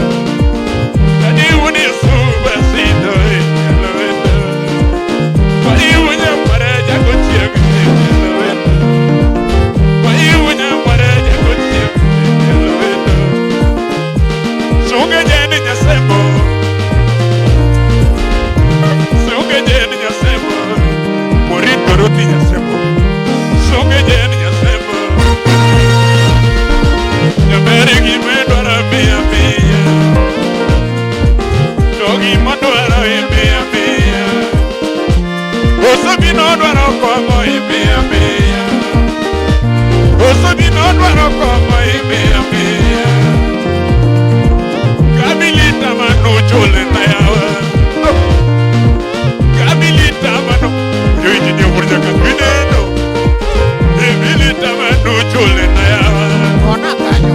Daddy udi suba sido y lo weto. Kwai unya pareja kochiek y lo weto. Kwai unya pareja kochiek y lo weto. Sunga jeni nyasembo. Sunga jeni nyasembo. Morito roti nyasembo. Sunga jeni nyasembo. Nyabere gimedwaro mia mia. To gima dwaro mia mia. Osobino dwaro kong'o mia mia. Osobino dwaro kong'o mia mia. Kabilita manu chule na yawa. Kabilita manu. Yo injinia burja kabineno. Kabilita manu chule na yawa. Ona kanyo.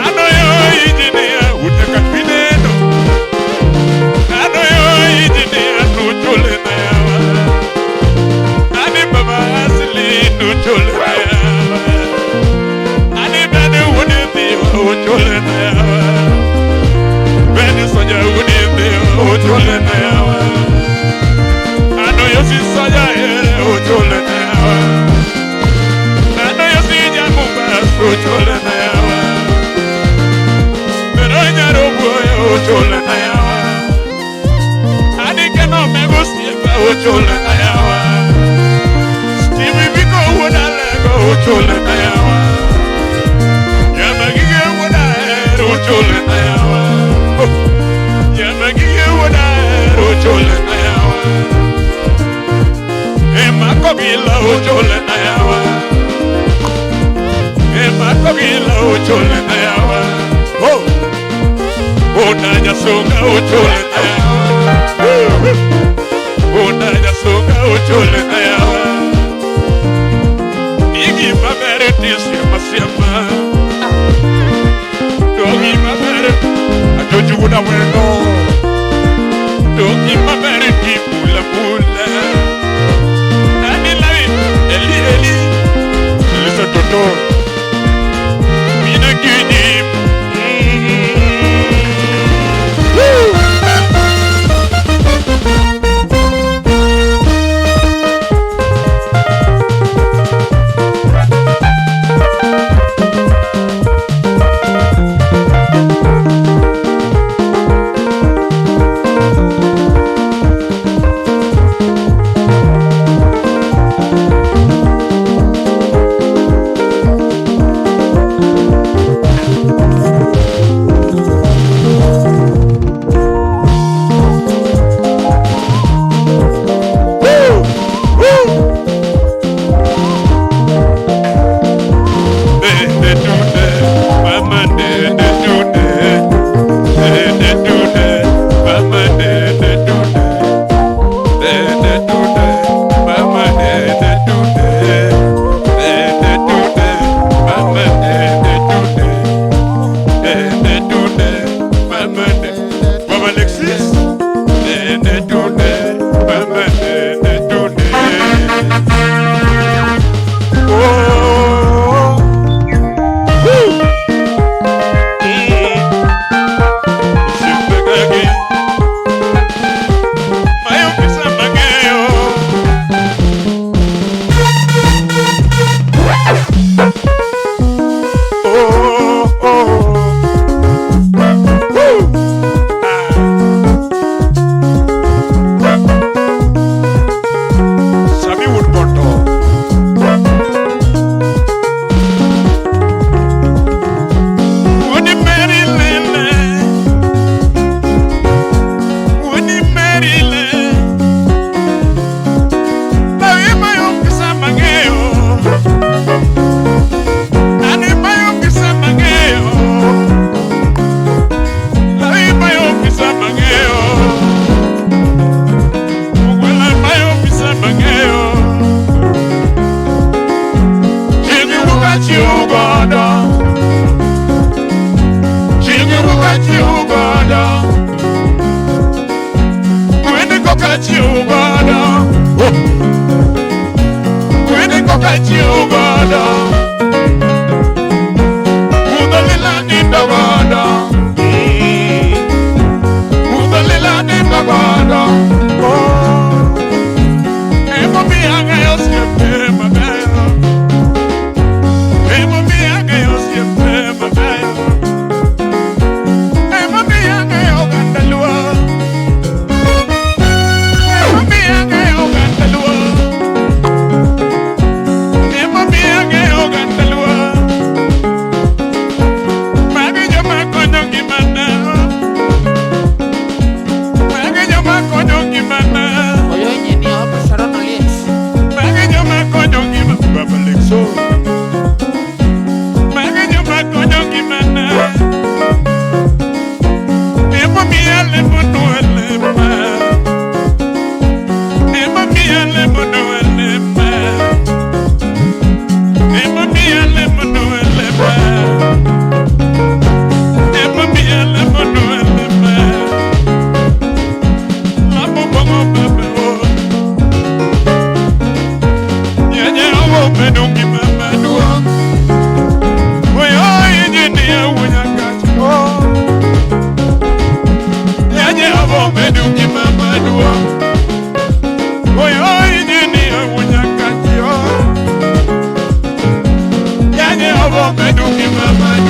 Ano yo injinia uta kabineno. Ano yo injinia nu chule na yawa. Ani baba asli nu chule na yawa. Ani bene wudi diwa chule na yawa. Bene soja wudi diwa chule na yawa. Ano yo si soja ere chule na yawa. Ano yo si jamumba chule na yawa. Pero nyaro buoyo chule na yawa. Ani keno mego siepa chule na yawa. Stevie Biko wuoda lego chule na yawa. Yamagige wuoda ero chule na yawa. Yamagige wuoda ero chule na yawa. Ema kogila chule na yawa. Ema kogila chule na yawa. Oh. Una jasunga chule na yawa. Una jasunga chule na yawa. Igi mabere tisiema siema. Dogi mabere ajoju una weno. Dogi mabere ti pula pula. Nani lawi eli eli. Lisa toto. Mina kini. Oh.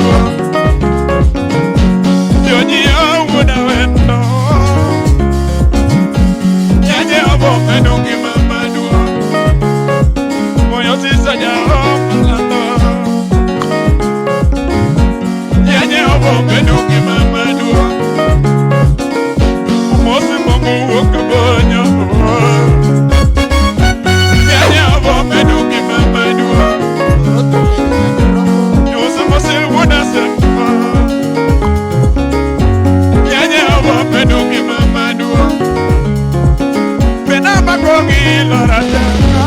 maduong'. Joji wuoda wendo. Nyenye obo medo ngima maduong'. Moyo sisa jaom lando. Nyenye obo medo ngima maduong'. Mosi mongu wuok bonyo. Nyenye obo medo ngima maduong'. Jose mose wuoda sembo. Nyenye obo medo ngima maduong'. Bena makogi lora teka.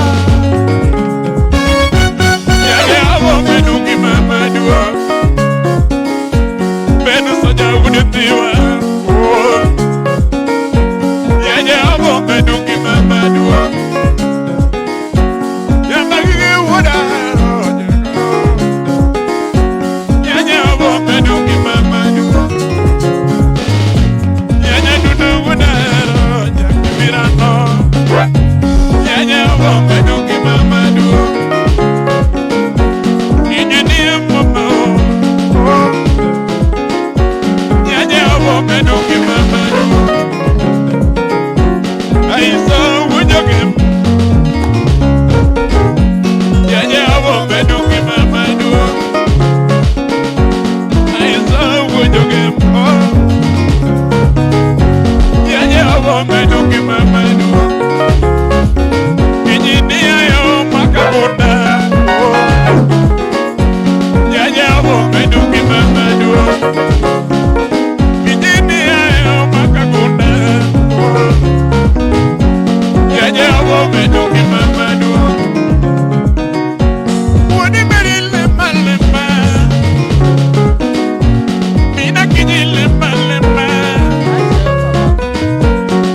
Nyenye obo medo ngima maduong'. Beno soja wuod tiwa. Oh. Nyenye obo medo ngima maduong'. Yambagi wuoda ojeko. Nyenye obo medo ngima maduong'. Nyenye dudu wuoda jakibirano. Nyenye obo medo ngima maduong'. Injinia mama oh. Nyenye obo medo ngima maduong'. Aisa wujoge. Nyenye obo medo ngima maduong'. Aisa wujoge. Oh. Nyenye obo medo ngima maduong'. Injinia yo makabunda. Oh. Nyenye obo medo ngima maduong'. Injinia yo makabunda. Oh. Nyenye obo medo ngima maduong'. Wuodi beri lema lema. Mina kinyi lema lema.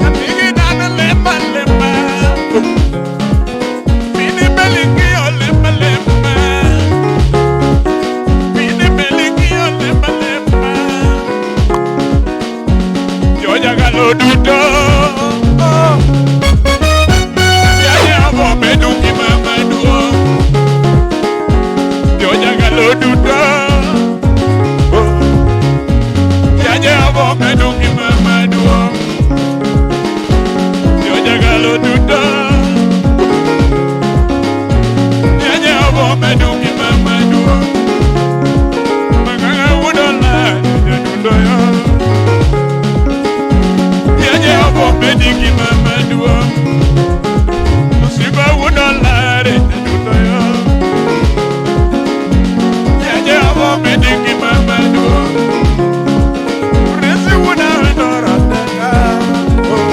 Apigi dana lema lema. Mini belingi o lema lema. Mini belingi o lema lema. Jojagalo duto. Nyenye obo medo ngima maduong'. Jojagalo duto. Nyenye obo medo ngima maduong'. Jojagalo duto. Nyenye obo medo ngima maduong'. Maganga wuodola jadundo yo. Nyenye obo medo ngima maduong'. Osiba wuodola re jadundo yo. Nyenye obo medo ngima maduong'. Resi wuoda wendo rateka. Oh.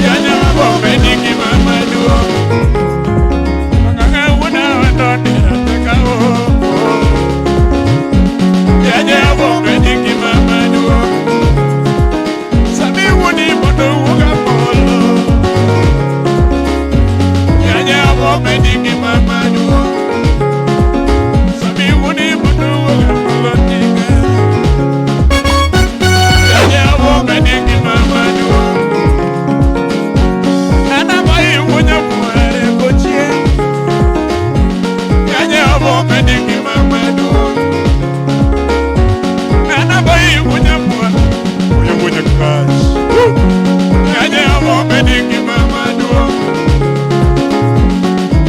Nyenye obo medo ngima maduong'. Maganga wuoda wendo rateka. Oh. Oh. Nyenye obo medo ngima maduong'. Sami wuodi mondo wuog polo. Nyenye obo medo ngima maduong'. Sami wuodi mondo wuog polo tinga. Nyenye obo medo ngima maduong'. Nana boy wuonya mwere kochie. Nyenye obo medo ngima maduong'. Nana boy wuonya mwere. Wuonya wuonya cash. Nyenye obo medo ngima maduong'.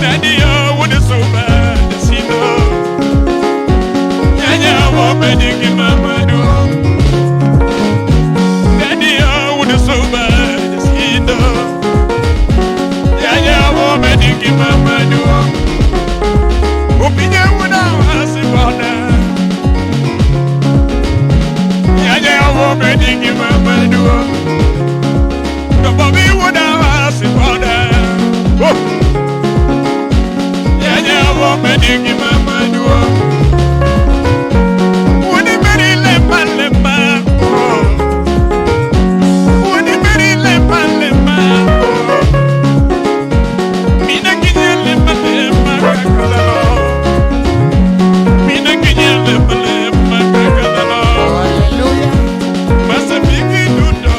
Daddy yo wuod suba desino. Nyenye obo medo ngima maduong'. Daddy yo wuod suba desino. Nyenye obo medo ngima maduong'. Opinye wuoda asibona. Nyenye obo medo ngima maduong'. Dobobi wuoda asibona. Oh. Nyenye obo medo ngima maduong'. Wuodi beri lema lema. Oh. Wuodi beri lema lema. Oh. Mina kinye lema lema kakalalo. Mina kinye lema lema kakalalo. Hallelujah. Masabiki duto.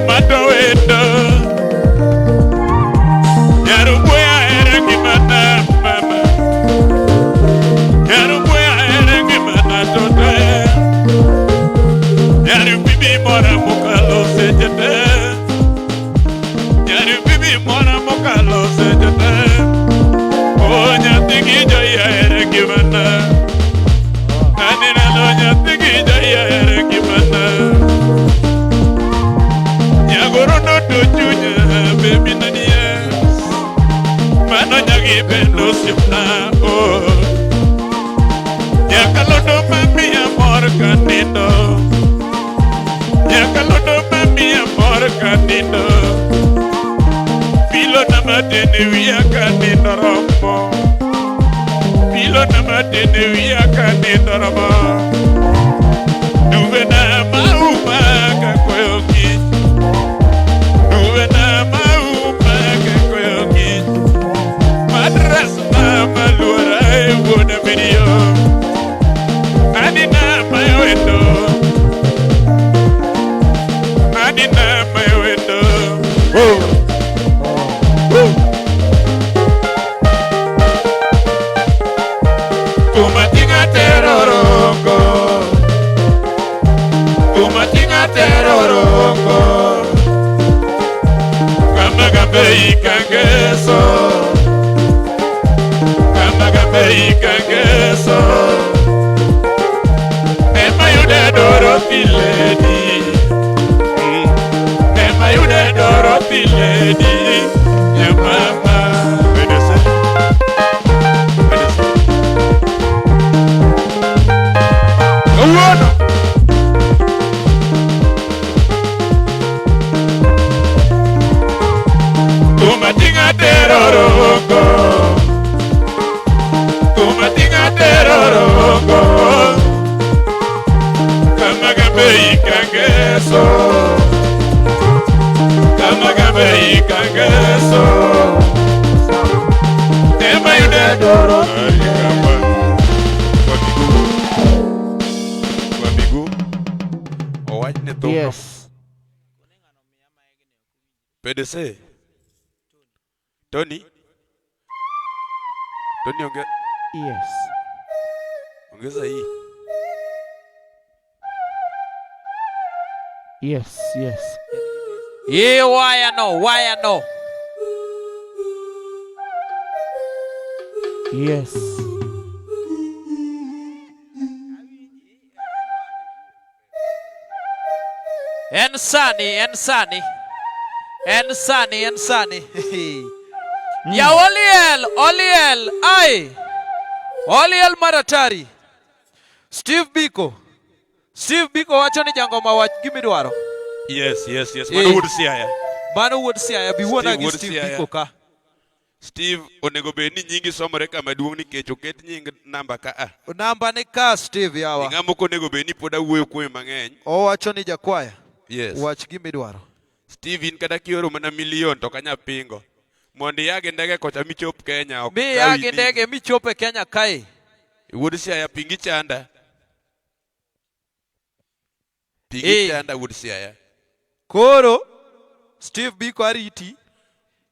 Mato ngimana mokalo seche te. O nyathi gi jayier ngimana. Anineno nyathi gi jayier ngimana. Nyagoro noto chunya baby nanie. Mano nyagi bendo osiepna oh. Nyakalondo mamiya mor kanindo. Nyakalondo mamiya mor kanindo. Pilo na matin e wiya kanindo romo. Pilo na matin e wiya kanindo romo. Duwe na mauma ka koyo kich. Duwe na mauma ka koyo kich. Madras na maluora e wuon abiriyo. Ani na mawendo. Ani na mawendo. Oh. Oh. Kumatinga teroroko. Kumatinga teroroko. Kamagambe ikangeso. Kamagambe ikangeso. Nema yude Dorothy lady. Nema yude Dorothy lady. Ya mama. Wedese. Wedese. Kawuono. Kumatinga teroroko. Kumatinga teroroko. Kamagambe ikangeso. Kamagambe ikangeso. Nema yude Dorothy. Kwa miguu. Kwa miguu. Owach ne thum. Yes. PDC. Tony. Tony onge, Yes. ongeza hii. Yes, yes. Ye waya no, waya no. Yes. En sani, en sani. En sani, en sani. Ya Oliel, Oliel, ai. Oliel maratari. Steve Biko. Steve Biko wacho ni jangoma wach gimidwaro. Yes. Mano Eh. wuod Siaya. Mano wuod Siaya, bi wuona Steve gi wuod Steve Siaya. Biko ka. Steve onego bed ni nyingi somore kama duong' nikech oket nying namba ka a. Namba ni ka Steve yawa. Ng'ama ok onego bed ni pod awuoyo kuome mang'eny. Owacho ni jakwaya. Yes. Wach gimidwaro. Steve in kata kioro mana milion to kanya pingo. Mondo ia gi ndege kocha michop Kenya ok Mi kawi ya gi ni- ndege michop e Kenya kae. Wuod Siaya pingi chanda. Pingi Eh. chanda wuod Siaya. Koro Steve Biko ariti.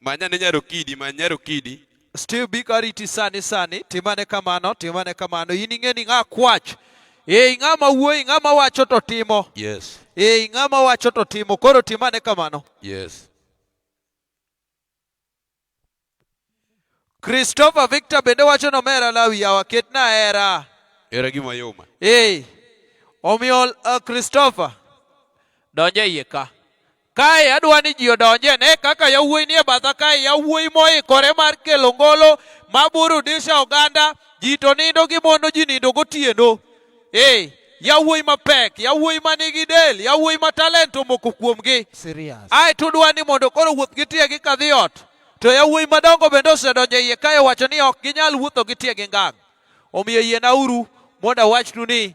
Manya ne nyarokidi, many nyarokidi. Steve Biko ariti sani sani, timane kamano, timane kamano. In ing'e ni ng'a kwach. Eh, ng'ama wuoyi, ng'ama wacho to timo. Yes. Eh, ng'ama wacho to timo. Koro timane kamano. Yes. Christopher Victor bende wacho nomera lawi yawa ketna hera. Era gima yoma. Eh, omiyo Christopher donje iye ka. Kae adwa ni ji odonje ne kaka yawuoyi nie batha kae yawuoyi moikore mar kelo ngolo maburudisha oganda ji to nindo gi mono ji nindo gotieno. Eh, yawuoyi mapek, yawuoyi manigi del, yawuoyi ma talent omoko kuomgi. Serious. Ae tudwa ni mondo koro wuoth gi tiegi kadhi ot. To yawuoyi madongo bende osedonjo e iye kae wacho ni ok ginyal wuotho gi tiegi ngang'. Omiyo yienauru mondo awachnu ni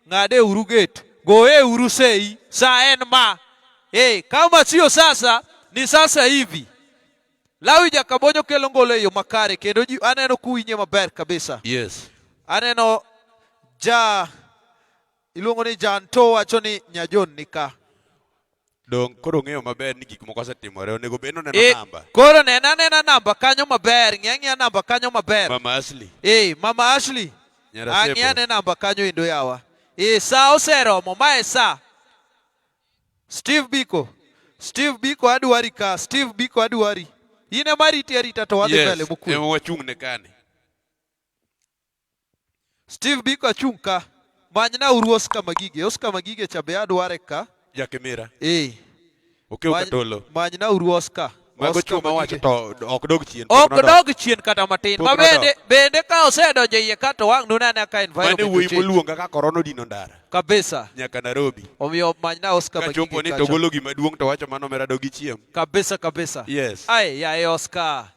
ng'ade uru gate, goye uru sei, sa en ma. Eh, kama sio sasa ni sasa hivi. Lawi Jakabonyo kelo ngolo e yo makare kendo ji aneno kuwinje maber kabisa. Yes. Aneno ja iluongo ni Janto wacho ni Nyajon ni ka. Dong koro ng'eyo maber ni gik moko osetimore. Onego bed ni oneno Eh, namba. koro nena anena namba kanyo maber, ng'i ang'iya namba kanyo maber. Mama Ashley. Eh, Mama Ashley, Nyarasebo. ang'i ane namba kanyo endo yawa. Eh, sa oseromo, mae sa. Steve Biko, Steve Biko adwari ka, Steve Biko adwari. In ema riti arita to wadhi mbele Yes, mokwe. ema wachung' ne kani. Steve Biko achung' ka. Manyna uru Oscar Magige. Oscar Magige cha be adware ka. Jakimira. Eh. Okew katolo. Manyna uru Oscar. Mago Oscar chwo mawacho Magige. to ok dog chien. pok Ok nodok. dog chien kata matin. Pok Ma nodok. bende bende ka osedonjo iye ka to wang' nunene ka Mane environment wuoyi ochange. moluonga ka korona odino ndara. Kabisa. Nyaka Nairobi. Omiyo manyna Oscar Kachopo Magige ni to kacha. golo gima duong' to wacho mano omera dogi chiem. Kabisa kabisa. Yes. Ai yaye Oscar.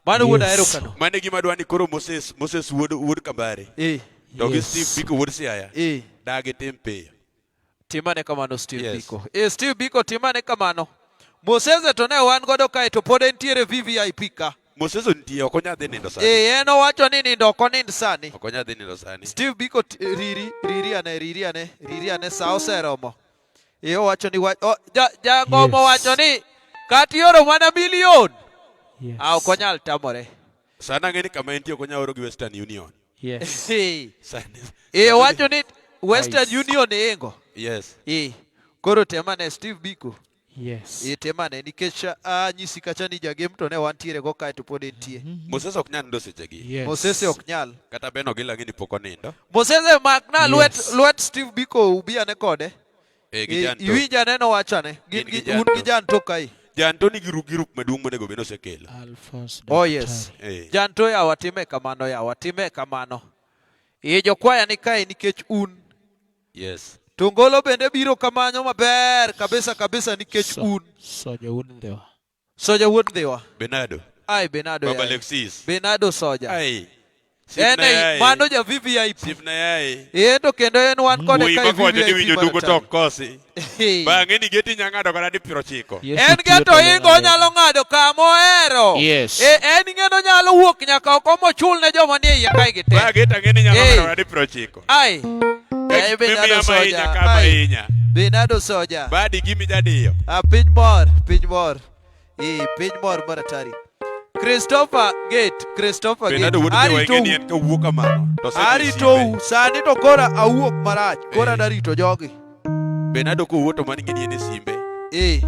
Mano wuod Ahero Kano. Mano e gima adwa ni koro Moses, Moses wuod, wuod Kambare. Eh. To gi Yes. Steve Biko wuod Siaya. Eh. Dagi tim piyo. Timane kamano Steve Yes. Biko. Eh, Steve Biko timane kamano. Moseze to ne wan godo kae to pod entiere VVIP ka. Moses nitie ok onyal dhi nindo sani. Eh, en owacho ni nindo ok onind sani. Ok onyal dhi nindo sani. Steve Biko riri, riri ane, riri ane, riri ane sa oseromo. Eh, owacho ni wa, oh, ja, jagomo Yes. wacho ni kata ioro mana milion. Yes. Ah, ok onyal tamore. Sani ang'e ni kama entie ok onyal oro gi Western Union. Yes. Eh, Sani. eh, owacho ni Western Nice. Union ingo. Yes. Eh, koro temane Steve Biko. Yes. Eh, temane nikech anyisi kacha ni jagem to ne wantiere go kae to pod entie. Moses ok nyal nindo sechegi. Yes. Mosese ok nyal. Kata Ben Ogila ang'e ni pok onindo. Mosese makna lwet Yes. lwet Steve Biko ubiane kode. Eh, gi Eh, Janto. Iwinj aneno wachane. Gin Gin gi gi un gi Janto. Janto kai. Janto nigi grup maduong' monego bed ni osekelo. Alphonse Oh yes. Eh. Janto yawa time kamano yawa time kamano. Eh jokwaya ni kae nikech un. Yes. Tongolo bende biro kamanyo maber kabisa kabisa nikech un. Soja wuod Ndhiwa. Soja wuod Ndhiwa. Bernardo. Ai Bernardo. Baba yaye. Alexis. Bernardo Soja. Ai. En ei mano ja VVIP. Sifna yai. Eh to kendo en wan kode Wuoyi kae makowacho ni VVIP winjo mar dugo atari. to ok kosi. Bang'e ni geti nya ng'ado kata di piero ochiko. Yesu En tiyo geto to ingo ling' onyalo ng'ado kama ohero. Yes. E, en ing'eno nyalo wuok nyaka oko mochul ne joma nie iye kae gi te. Ba geti ang'e ni nyalo Eh. ng'ado kata di piero ochiko. Ai. Yaye Bernardo Mimiya mahinya Soja. ka Ai. mahinya. Bernardo Soja. Badi gimi jadiyo. Ah, piny mor, piny mor. Eh, piny mor mar atari. Christopher Gate, Christopher Gate. Bernardo wuod Ndhiwa ing'e ni Aritou. en kawuok kamano. To osedhi Aritou. simbe. Sani to kora awuok marach. Kora Eh. darito jogi. Bernardo kowuok to mano ing'e ni en e simbe. Eh.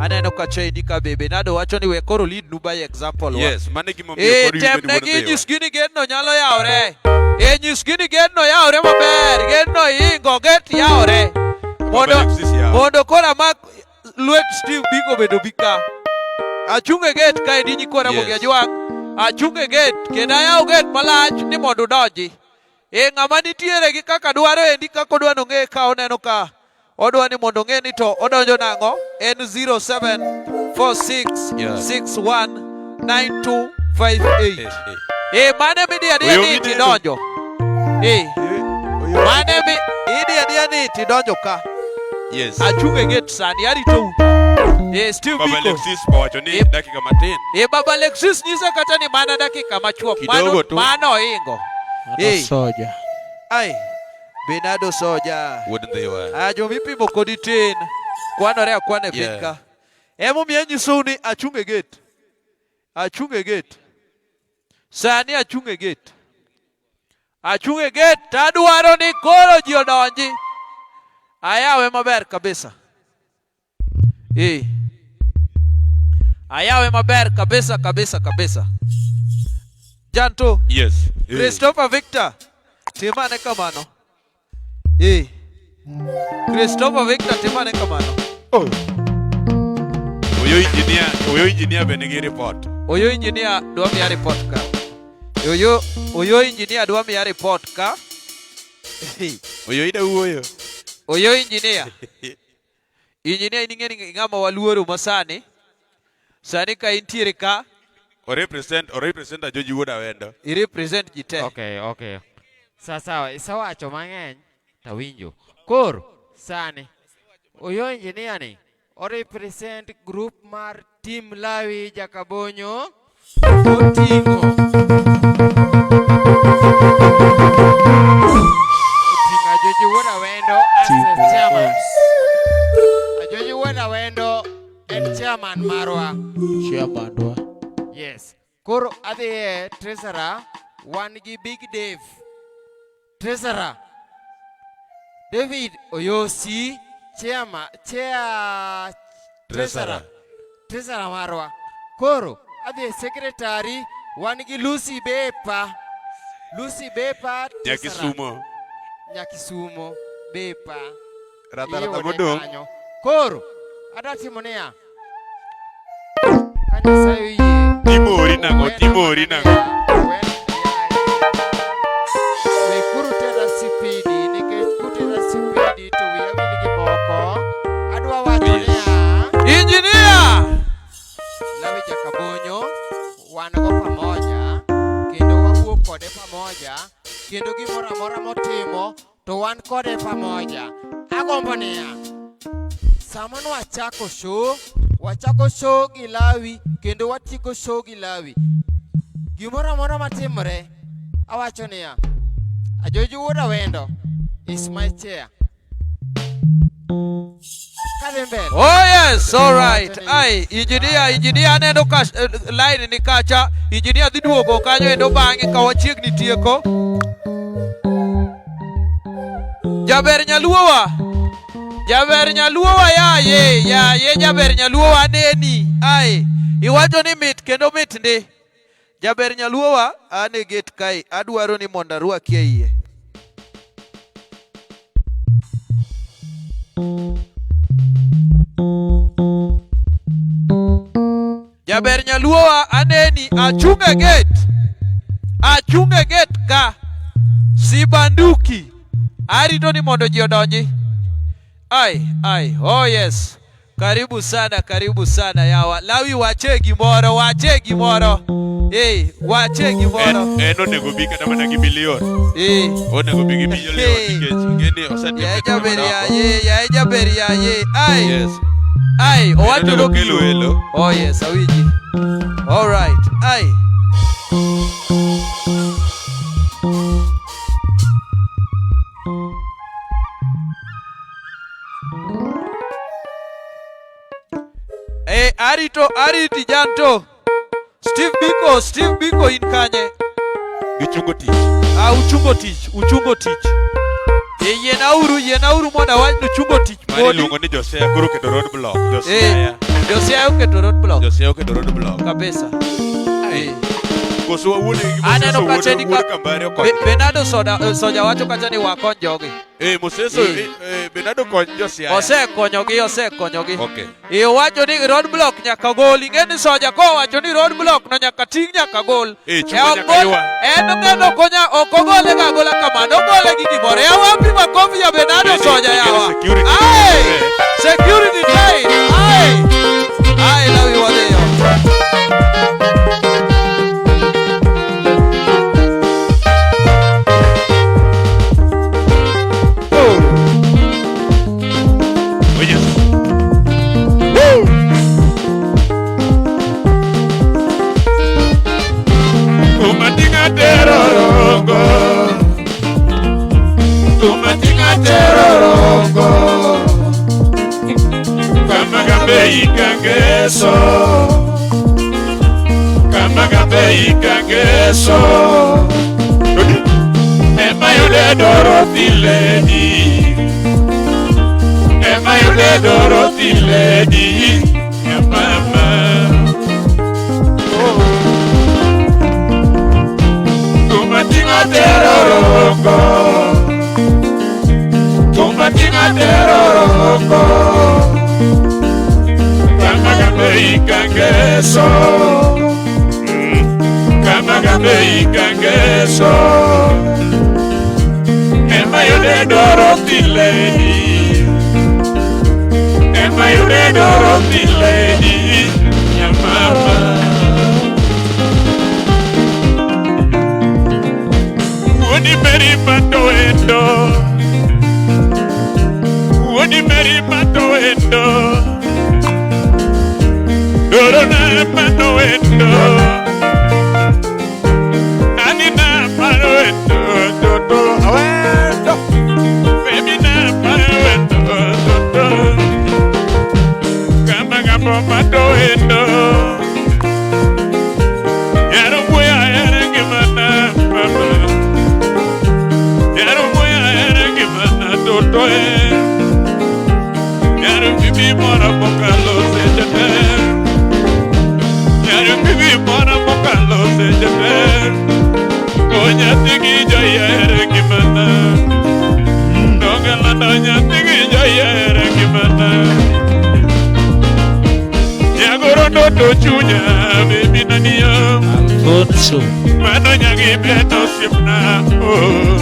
Aneno ka chaidi ka be Bernardo wacho ni we koro lead nu by example wa. Yes, mano e gima omiyo Eh, koro iwinjo ni temne wuod gi Ndhiwa. nyisgi ni getno nyalo yawre. Eh, nyisgi ni getno yawre maber. Getno ingo, get yawre. Mondo Alexis yaw. mondo koro amak lwet Steve Biko bedo bi ka. Achung' e gate kae di nyikwa Ramogi Yes. Ajwang'. Achung' e gate kendo ayaw gate malach ni mondo udonji. E ng'ama nitiere gi kaka dwaro endi kaka odwa nong'e ka oneno ka odwa ni mondo ong'e ni to odonjo nang'o en 0746619258. Eh, eh. E mane midhi adiya Oyo ni midendo. tidonjo. E Oyo. mane mi idhi adiya ni tidonjo ka. Yes. Achung' e gate sani aritou. E Steve Baba Biko. Alexis owacho ni Eh. dakika matin. E Baba Alexis nyise kata ni mana dakika machuok. Mano Kidogo tu. mano oingo. Mano Eh. Soja. Ai. Bernardo Soja. Wuod Ndhiwa. Ah, jomipimo kodi tin. Kwanore akwana e piny Yeah. ka. Emomiyo anyisou ni achung' e gate. Achung' e gate. Sani achung' e gate. Achung' e gate tadwaro ni koro ji odonji. Ayawe maber kabisa. Eh. Ayawe maber kabisa kabisa kabisa. Janto. Yes. Eh. Christopher Victor. Timane kamano. Eh. Christopher Victor timane kamano. Oyo engineer, oyo engineer be nigi report. Oyo engineer dwa miya report ka. Oyo oyo engineer dwa miya report ka. Oyo ida wuoyo. Oyo engineer. Engineer in ing'e ni ng'ama waluoro masani. Sani ka intiere ka O represent, o represent Ajoji wuod Awendo. i represent ji te. Okay, okay. Sasa isewacho mang'eny tawinjo. Koro sani oyo engineer ni o represent group mar Team Lawi Jakabonyo oting'o oting'o Ajoji wuod Awendo as a chairman. Ajoji wuod Awendo en chairman marwa. Chairman wa. Yes. Koro adhi e treasurer, wan gi Big Dave. Treasurer. David Oyosi, chairman, chair, treasurer. Treasurer marwa. Koro Adhi e secretary, wan gi Lucy Bepa. Lucy Bepa Tesara. Nyakisumo. Nyakisumo Bepa. Radha radha Iyude modong'. kanyo. Koro adwa timo niya. Ka Nyasaye oyie. Timori nang'o? Timori nang'o? Wekuru tera sipidi nikech kutera sipidi to wiya wil gi moko. Adwa wacho Yes. niya. Engineer! Lawi Jakabonyo wan go pamoja kendo wawuok kode pamoja kendo gimoro amora motimo to wan kode pamoja. Agombo niya, sama nwachako show, wachako show gi Lawi kendo watieko show gi Lawi. Gimoro amora matimore, awacho niya, Ajoji wuod Awendo is my chair. Kadhi mbele. Oh yes, all right. Ai, engineer, engineer aneno ka line ni kacha. Engineer dhi duogo kanyo endo bang'e ka wachiegni tieko. Jaber nyaluowa. Jaber nyaluowa yaye, yaye jaber nyaluowa aneni. Ai, iwacho ni mit kendo mit ndi. Jaber nyaluowa an e gate kae, adwaro ni mondo arwaki e iye. Jaber nyaluowa aneni achung' e gate. Achung' e gate ka. Sibanduki. Arito ni mondo ji odonji. Ai, ai, oh yes. Karibu sana, karibu sana yawa. Lawi wache gimoro, wache gimoro. Eh, wache gimoro. En onego bi kata mana gi milion. Eh. Onego bi gi milion Hey. nikech ing'eni osetimo Yaye gik jaber madongo. yaye, yaye jaber yaye. Ai. Yes. Ai, owacho Onego nobiro. kelo welo. Oh yes, awinji. All right. Ai. Eh, arito ariti janto. Steve Biko, Steve Biko in kanye? Gichungo tich. Ah, uchungo tich, uchungo tich. Eh, yienauru, yienauru mondo awach ni uchungo tich Mane podi. iluongo ni Josia koro oketo road block. Eh, Josia. Josia oketo roadblock Josia oketo road block. kabisa. Eh. Koso wawuone gi Aneno Moseso kacha wuod ni wuod ka Kambari okonyo. Bernardo Soda, Soja wacho kacha ni wakony jogi. Eh, Moseso Eh. Bernardo kony Josia. Osekonyogi, osekonyogi. Okay. E owacho ni roadblock nyaka gol. Ing'e ni Soja kowacho ni roadblock no nyaka ting' nyaka gol. Eh, chungo E ok nyaka gol- ywa. En ng'eno konya ok ogole ga agola kamano, ogole gi gimoro. Yawa wapi makofi ya Bernardo Ing'eni- Soja ing'eni yawa. security. Ai! Eh. Security tight. Ai! Ai, lawi wadhiyo. Oh, yes. Kumatinga terorongo. Kumatinga terorongo. Kamagambe ikangeso. Kamagambe ikangeso. Ema yude Dorothy lady. Ema yude Dorothy lady. Ya mama. Kumatinga terorongo. Kumatinga terorongo. Kamagambe ikangeso. Kamagambe ikangeso. Ema yude Dorothy lady. Ema yude Dorothy lady. Ya mama. Wuodi Mary Matoendo. Wuodi Mary Matoendo. Dorona Matoendo. Anina Matoendo. Toto Awendo. Femina Matoendo. Toto. Kama Matoendo. Yaro buya yara gimana mama. Yaro buya yara gimana toto e. Yaro bibi mora pokalo se tete. Yaro bibi Orito chunya baby naniyo Alfonso. Mano nyagi beto osiepna oh.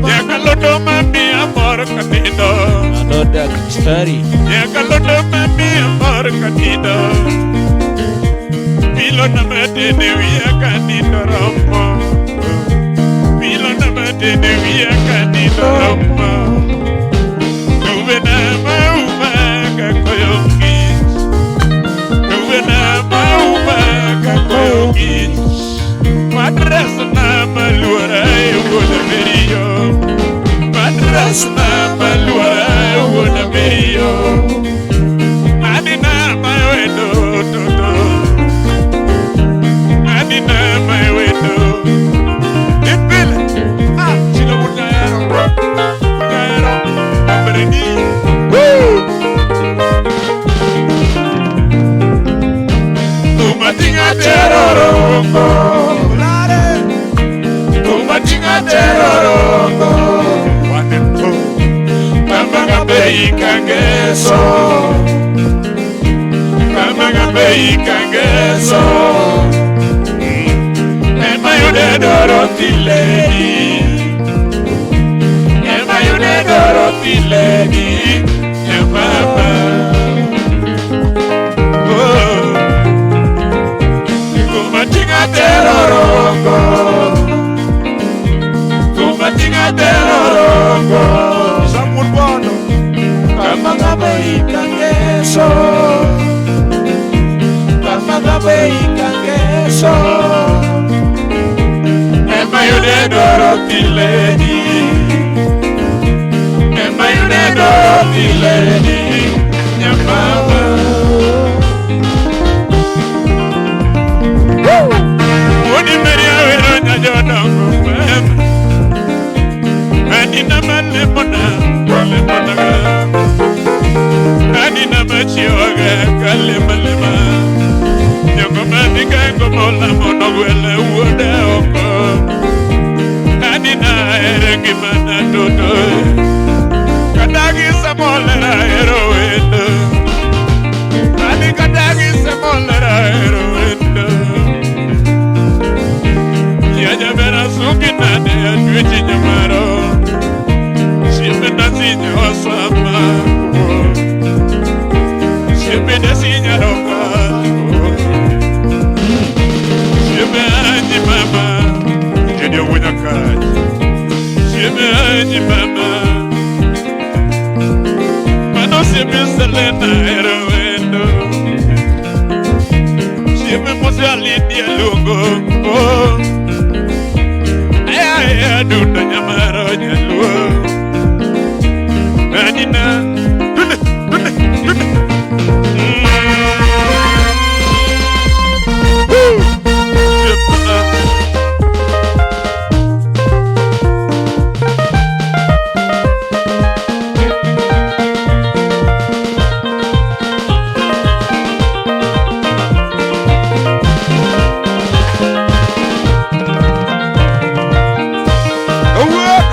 Nyakalondo mamiya mor kanindo Mano daktari. Nyakalondo mamiya mor kanindo Pilona matin e wiya kanindo romo Pilona matin e wiya kanindo romo Dubena mauma ka koyo ng'ich Dubena mauma ka koyo ng'ich Madras na maluora e wuon Meriyo Madras na maluora e wuon Meriyo Anina mawendo toto Anina mawendo Ipile Ah, chilo bunyaero Bunyaero Ambreni Tumatinga teroroko Tumatinga teroroko Waneto Kamaga bei kangeso Kamaga bei kangeso Ema yude Dorothy lady Ema yude Dorothy lady Nyamama Oh Kumatinga teroroko Kumatinga teroroko Samuel Bono. Kama bei kangeso. Kama bei kangeso. Ema yude Dorothy lady Ema yude Dorothy lady Nyamama Udi Maria wero nyajodongo mama Anina malemona lemona Anina machioga kalema lema Nyoko manika ngomola mono gwele wuoda oko Anina ere ngimana toto Kadagi samolera ero wendo Ani kadagi samolera ero wendo Yajabera suki nade atwechi nyamaro Sipe nasinya osama Sipe nasinya roka Sipe anji mama Jedi wunya kaj Sipe anji mama Mano sipe selena ero wendo Sipe mose alidia lungo oh. Ay, dunda nyamaro nyaluo Anina dunda dunda dunda Siapa? Owuok.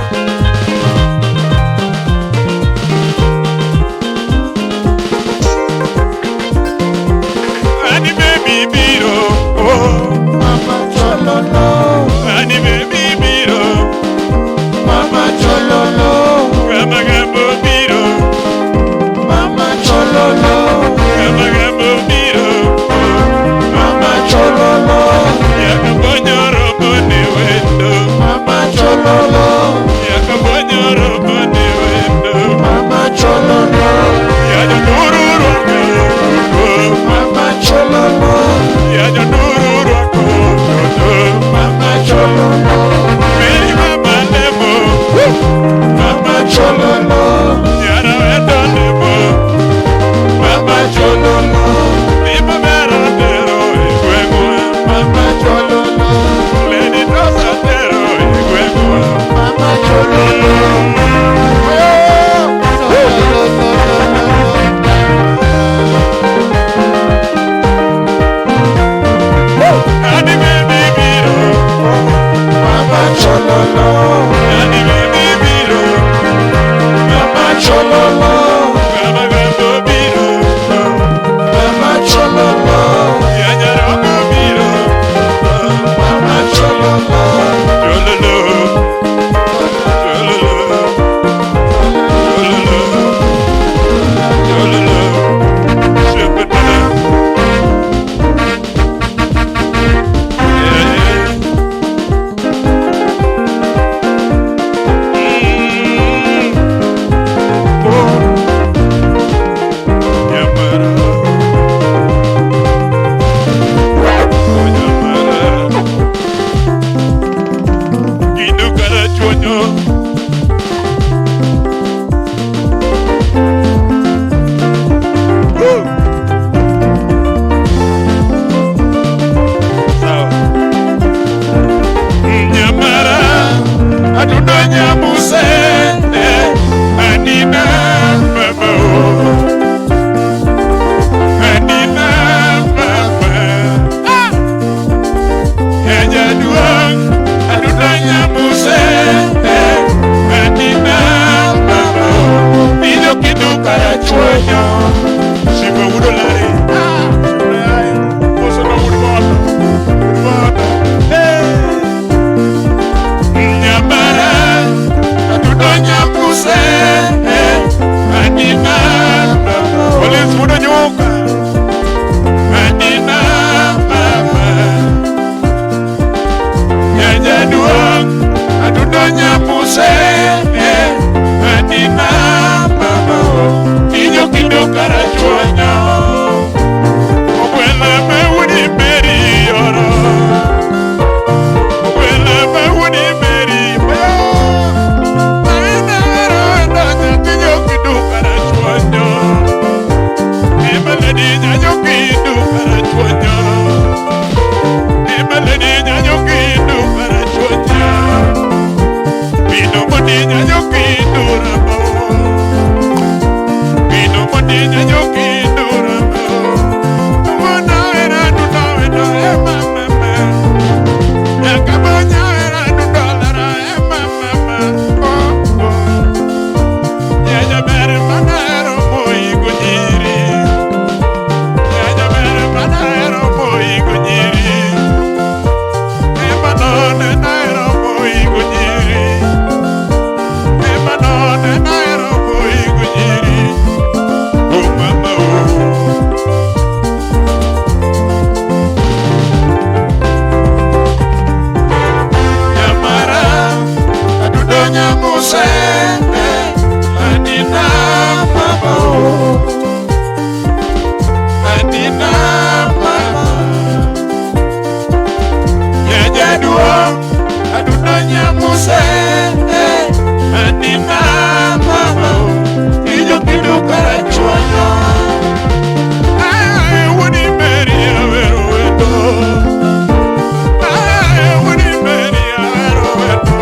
kinyo karachuonyo. Ogwele mewuni meri yoro. Ogwele mewuni meri yo. Aina hero wendo nyathi nyokindu karachuonyo. Emeledi nyanyokindu karachuonyo. Emeledi nyanyokindu karachuonyo. Bino moni nyanyokindu ramo. Bino moni nyanyokindu ramo. Mwana era duda wendo e mama. Yakabonya era duda lara e mama. Oh oh. Yajaber manaro moi gonyiri. Yajaber manaro moi gonyiri. Emanone naero moi gonyiri. Emanone naero moi gonyiri. Oh mama oh. Nyamara adudo nyamuse anina mama oh. Anina mama. Nyajaduong' adudo nyamuse anina mama oh. Ijo kidu karachuonyo. Ai wuoni meri awero wendo. Ai wuoni meri awero wendo.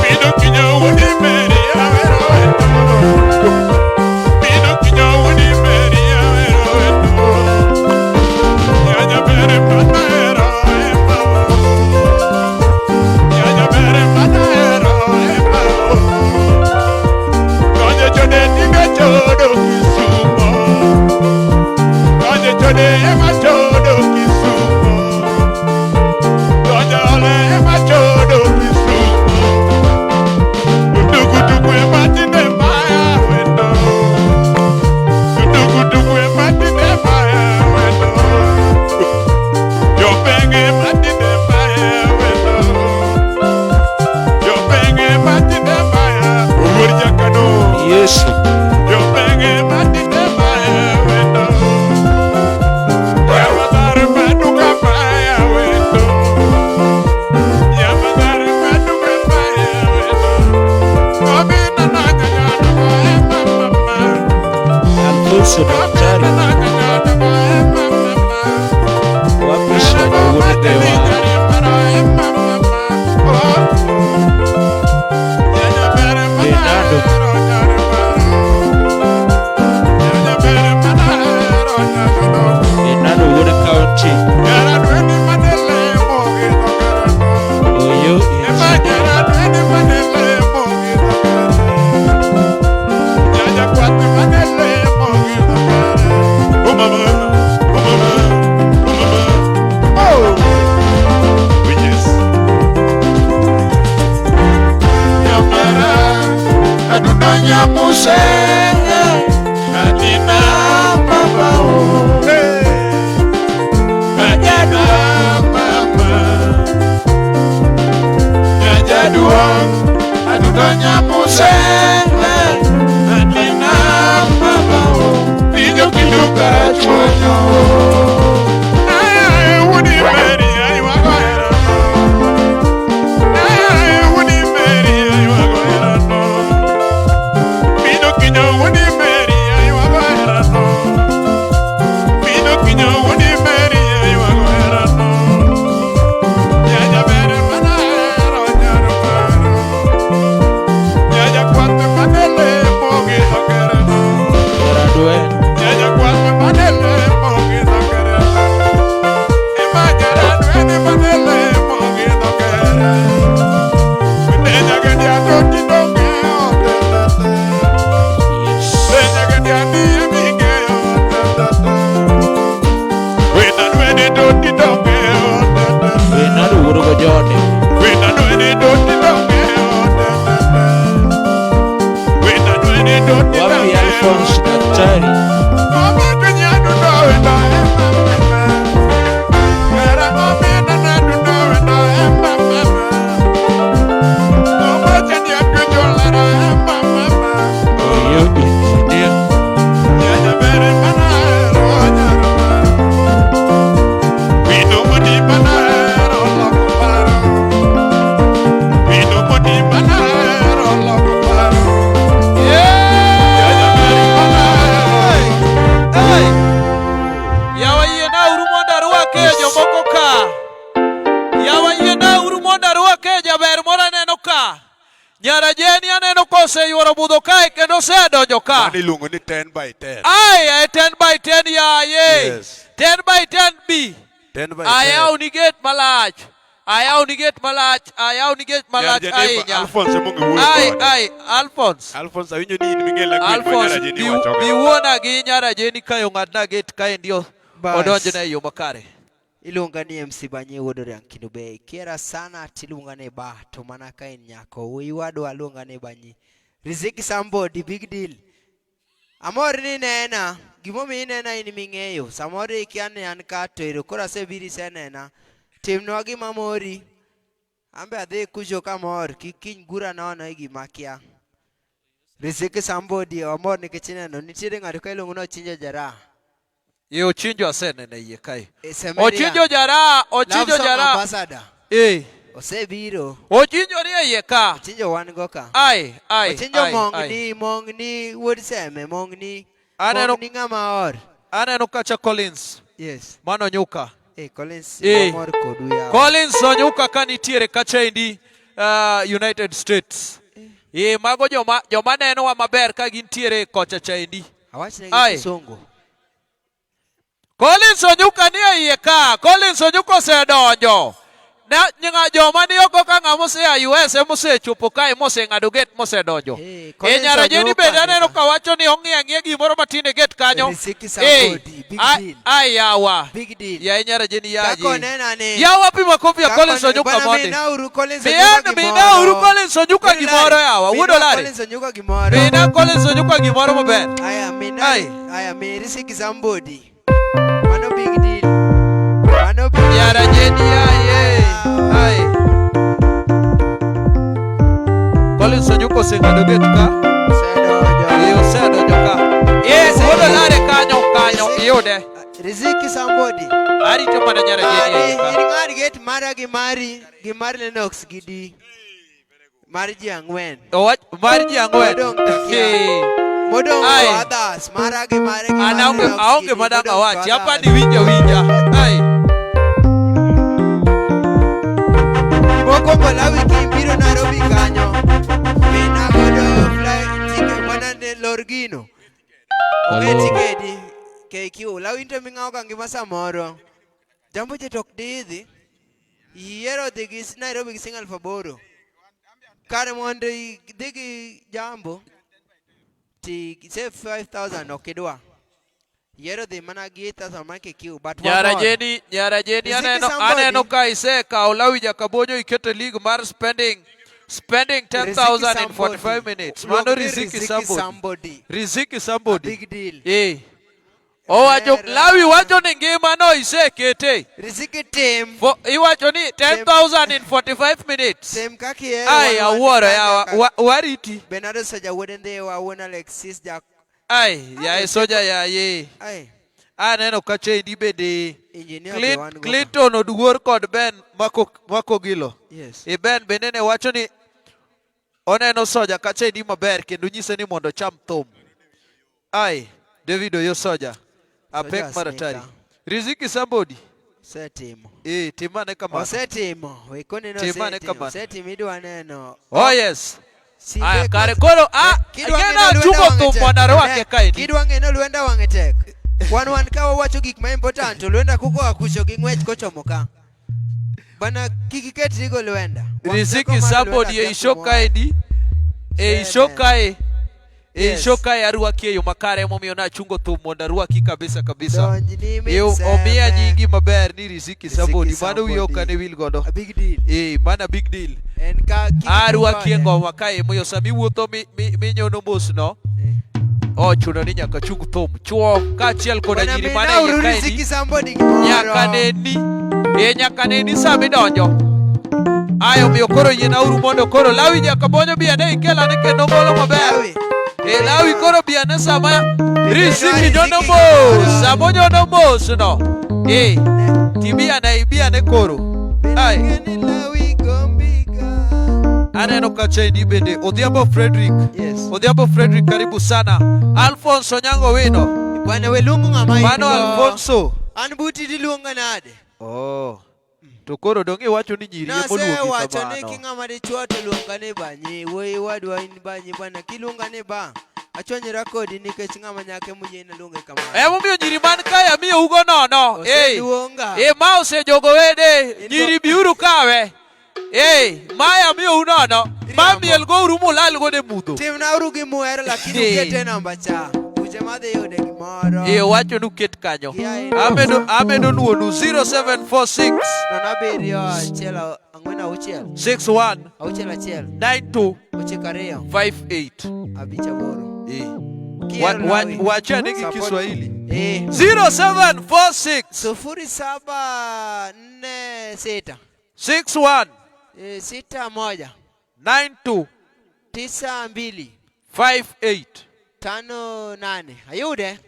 Bino kinyo wuoni meri awero wendo. Bino kinyo wuoni meri awero wendo. Nyajaber manahero e mama. Nyajaber manahero e mama. Konyo chode tinga chodo Kisumo. Konyo chode ema chodo Kisumo. Konyo ole ema chodo Kisumo. Udugu dugu ema tinde maya wendo. Udugu dugu ema tinde maya wendo. Jopenge ema tinde maya wendo. Jopenge ema tinde maya. Owuor Jakano. Yesu. Jopenge matinde maya wendo. Yamadhar maduka maya wendo. Yamadhar maduka maya wendo. Obina nanya nyodo e mama. Alfonso Obina Daktari. nanya nyodo e mama. Wapisha wuod Dewa. Bernardo. Bernardo wuod County. Oyo injinia. Nyamuse, Adina mama oh, Adina mama. Nyajaduong' adudo nyamuse Adina mama oh, Ijo kindu karachuonyo. Ai wuoni meri aywago herano. Ai wuoni meri aywago herano. Bino kinyo wuoni meri aywago herano. Bino kinyo wuoni meri aywago herano. Nyajaber manahero nyar maro. Nyajakwath manele mogi dhokereno. Oradwen. Nyajakwath manele mogi dhokereno. Nyarajeni aneno koseyuoro budho kae kendo osedonjo ka. Mano iluongo ni 10 by 10. Ai, e 10 by 10 yaye. Yes. 10 by 10 B. 10 by 10. Ayaw ni gate malach. Ayaw ni gate malach. Ayaw ni gate malach Nyar Jenifa, ahinya. Alphonse emondo wuoyo Ai, kode. ai, Alphonse. Alphonse awinjo ni in ming'e language ma Alphonse, Nyar Jeni wachoga. biwuona gi Nyarajeni kae ong'adna gate kae ndio Bas. odonjne e yo makare. Iluonga ni MC Banyi wuod Oriang' Kendu Bay. Kiera sana tiluonga ni ba to mana ka in nyako. Wuoyi wadwa luonga ni Banyi. Riziki somebody big deal. Amor ni nena. Gimomiyo inena in ming'eyo. Samoro ikia ni an ka to ero koro asebiro isenena. Timnwa gima mori. Ambe adhi kucho kamor. Kik kiny gura nono e gima akia. Riziki somebody amor nikech ineno. Nitiere ng'ato ka iluongo ni Ochinjo Jaraha. Ye Ochinjo asenene iye kae. E Samaria. Ochinjo jara, Ochinjo Love song jara. ambassador. Eh. Osebiro. Ochinjo ni e iye ka. Ochinjo wan go ka. Ai, ai. Ochinjo ai, ai. mongni, mongni wuod Seme, mongni. Aneno- Mongni ng'ama or. Aneno kacha Collins. Yes. Mano nyuka. Eh, Collins Eh. wamor kodu yawa. Collins Onyuka ka nitiere kacha endi United States. Eh, mago joma nenowa maber ka gintiere kocha cha endi. Awachne gi Ai. kisungu. Collins Onyuka ni e iye ka. Collins Onyuka osedonjo. Na nyinga joma ni oko ka ng'ama osea US ema osechopo kae moseng'ado gate mosedonjo. Eh, E Collins Nyarajeni Onyuka bende ni aneno ka. ka wacho ni ong'iyo ang'iya gimoro matin e gate kanyo. Riziki Eh, somebody, big deal. ai yawa. Big deal. Yaye Nyarajeni yaye. Kako nena ni. Yawa pi makofi ya Kako Collins ne- Onyuka Bwana mondi. minauru Collins Mien Onyuka minauru gimoro. Collins Onyuka Wuod gimoro Olare, yawa. Wuod minwa Olare. Collins Onyuka gimoro. Mina Collins Onyuka gimoro maber. Aya, mina, Ai. aya, mi Riziki somebody. Mano big deal. Mano big deal. Nyarajeni yaye. Ai. Collins Onyuka oseng'ado gate ka. Osedonjo. Eh, osedonjo ka. Eh, Wuod Olare kanyo kanyo iyude. Riziki somebody. Arito mana Nyarajeni Ng'adi, e iye ka. in ng'ad gate mara gi mari, gi mar Lennox gi di. Mar ji ang'wen. Owach mar ji ang'wen. Modong' to kia. Eh. Modong' Ai. to others. Mara gi mare gi An mar aonge Lennox gi aonge di. madang' Modong' to awachi. Apa others. ni winja winja. Ai. Mokwongo lawi kimbiro Nairobi kanyo. Mina godo flight ticket mana ne lor gino. Onge Hello. tikedi. KQ. Lawi into ming'awo ka ngima samoro. Jambo je tok didhi. Yiero dhi gi Nairobi gi siling aluf aboro. Kar mondo idhi gi jambo ti save 5000 ok idwa. Yiero dhi mana gi 8000 mar KQ but wamor. Nyarajeni, Nyarajeni Riziki aneno somebody. aneno ka isekawo Lawi Jakabonyo iketo e league mar spending 10,000 in 45 minutes. Mano Luong ni Riziki somebody. somebody. Riziki A somebody. big deal. Eh. Owacho Hera. Lawi wacho ni ngima no isekete. Riziki tim. Iwacho ni 10,000 in 45 minutes. Tim kaka ihero. Ai wan wan awuoro kanyo yawa ka- wariti. Bernardo Soja wuod Ndhiwa, wuon Alexis Jak. Ai yaye soja yaye. Ai, Aneno ka chendi bende engineer be wan go ka. Clinton Oduor kod Ben mako gilo. Yes. E Ben bende ne wacho ni oneno soja ka chendi maber kendo nyise ni mondo ocham thum. Ai, David Oyo soja. Apek Soja maratari. snika. Riziki somebody. Osetimo. Eh, timane kamano. Osetimo. We koni no Timane osetimo. kamano. Osetimo idwa neno. Oh yes. Simbe Aya kare kod- koro a Kidwa ing'e ng'e ni nachungo Lwenda thum wang'e tek. mondo arwake Ne, kaendi. Kidwa ng'e ni Lwenda wang'e tek. Wan ka wawacho gik ma important to Lwenda kuko akucho gi ng'wech kochomo ka. Bana kik iketri go Lwenda. Wang' teko Riziki mar Lwenda somebody kia e isho kumoro. kaendi. E isho Sene. kae. E Yes. isho kae arwaki e yo makare emomiyo nachungo thum mondo arwaki kabisa kabisa. Donj ni min E omiya seme. nyingi maber ni Riziki Riziki somebody. Mano wiya ok somebody. ane wil godo. A big deal. Eh, mana big deal. En ka kik Arwaki e kode. ngoma kae emomiyo sama iwuotho minyono mos no. Eh. Ochuno ni nyaka chung thum. Chuo kaachiel koda Bwana nyiri mane iye minauru kaendi. Riziki somebody gimoro. Nyaka neni. E nyaka neni sama idonjo. Ayo omiyo koro yienauru mondo koro Lawi Jakabonyo bi ane ikel ane kendo golo maber. Lawi. E Lawi koro bi ane sama Riziki Riziki nyono gimoro. mos. Sama onyono mos no. E tibi ane ibi ane koro. Ai. Bende Lawi gombiga. Aneno ka chendi bende Odhiambo Frederick. Yes. Odhiambo Frederick karibu sana. Alphonse Onyango Wino. Bwana we luongo ng'ama in Mano go. Alfonso. An buti diluonga nade? Oh. To koro dong' iwacho ni nyiri ema oluongi Nasewacho ni kamano. ki ng'ama dichuo to luonga ni banyi. Wuoyi wadwa in banyi bwana. Kiluonga ni ba, achwanyora kodi nikech ng'ama nyako emoyiena luonge kamano. Emomiyo nyiri man kae amiyougo nono. Eh. Oseluonga. Eh, ma osejogo wede. In Nyiri biuru kawe. Eh, mae amiyou nono. Ma Iriambo. miel gouru mulal godo e mudho. Timnauru gimuhero lakini Eh. ukete namba cha. Kuche madhi yude gimoro. Eh, owacho ni uket kanyo. Gia en Amedo nuonu 0746 0 7 1 4 6 61 6 1 92 9 2 58. 5 8. Eh. Kiero Lawi. Wachane gi Support. Kiswahili. Eh. 0746 0746 61 61 92 92 58. 58. Ayude?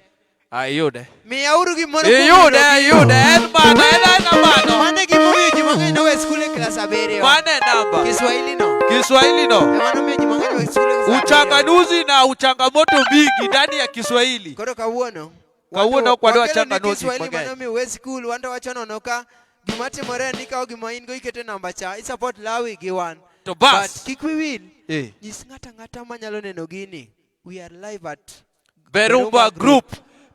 Ayude. Miyauru gimoro kuom Iyude, yudo ayude. En mano, en aena mano. Mano e gimomiyo ji mang'eny nowe skul e klas abiriyo. Mano e namba. Kiswahili no. Kiswahili no. Ema nomiyo ji mang'eny owe skul e klas abiriyo. Uchanganuzi na uchangamoto mingi ndani ya Kiswahili. Koro kawuono Kawuono ok wadwa wakeloni changanuo gik Kiswahili mang'eny. mano miyo we skul wan to wacho nono ka gima timore en ni ikawo gima in go ikete namba cha i support Lawi gi wan. To bas. But kik wiwil. Eh. Nyis ng'ato ang'ata manyalo neno gini. We are live at Berumba Group.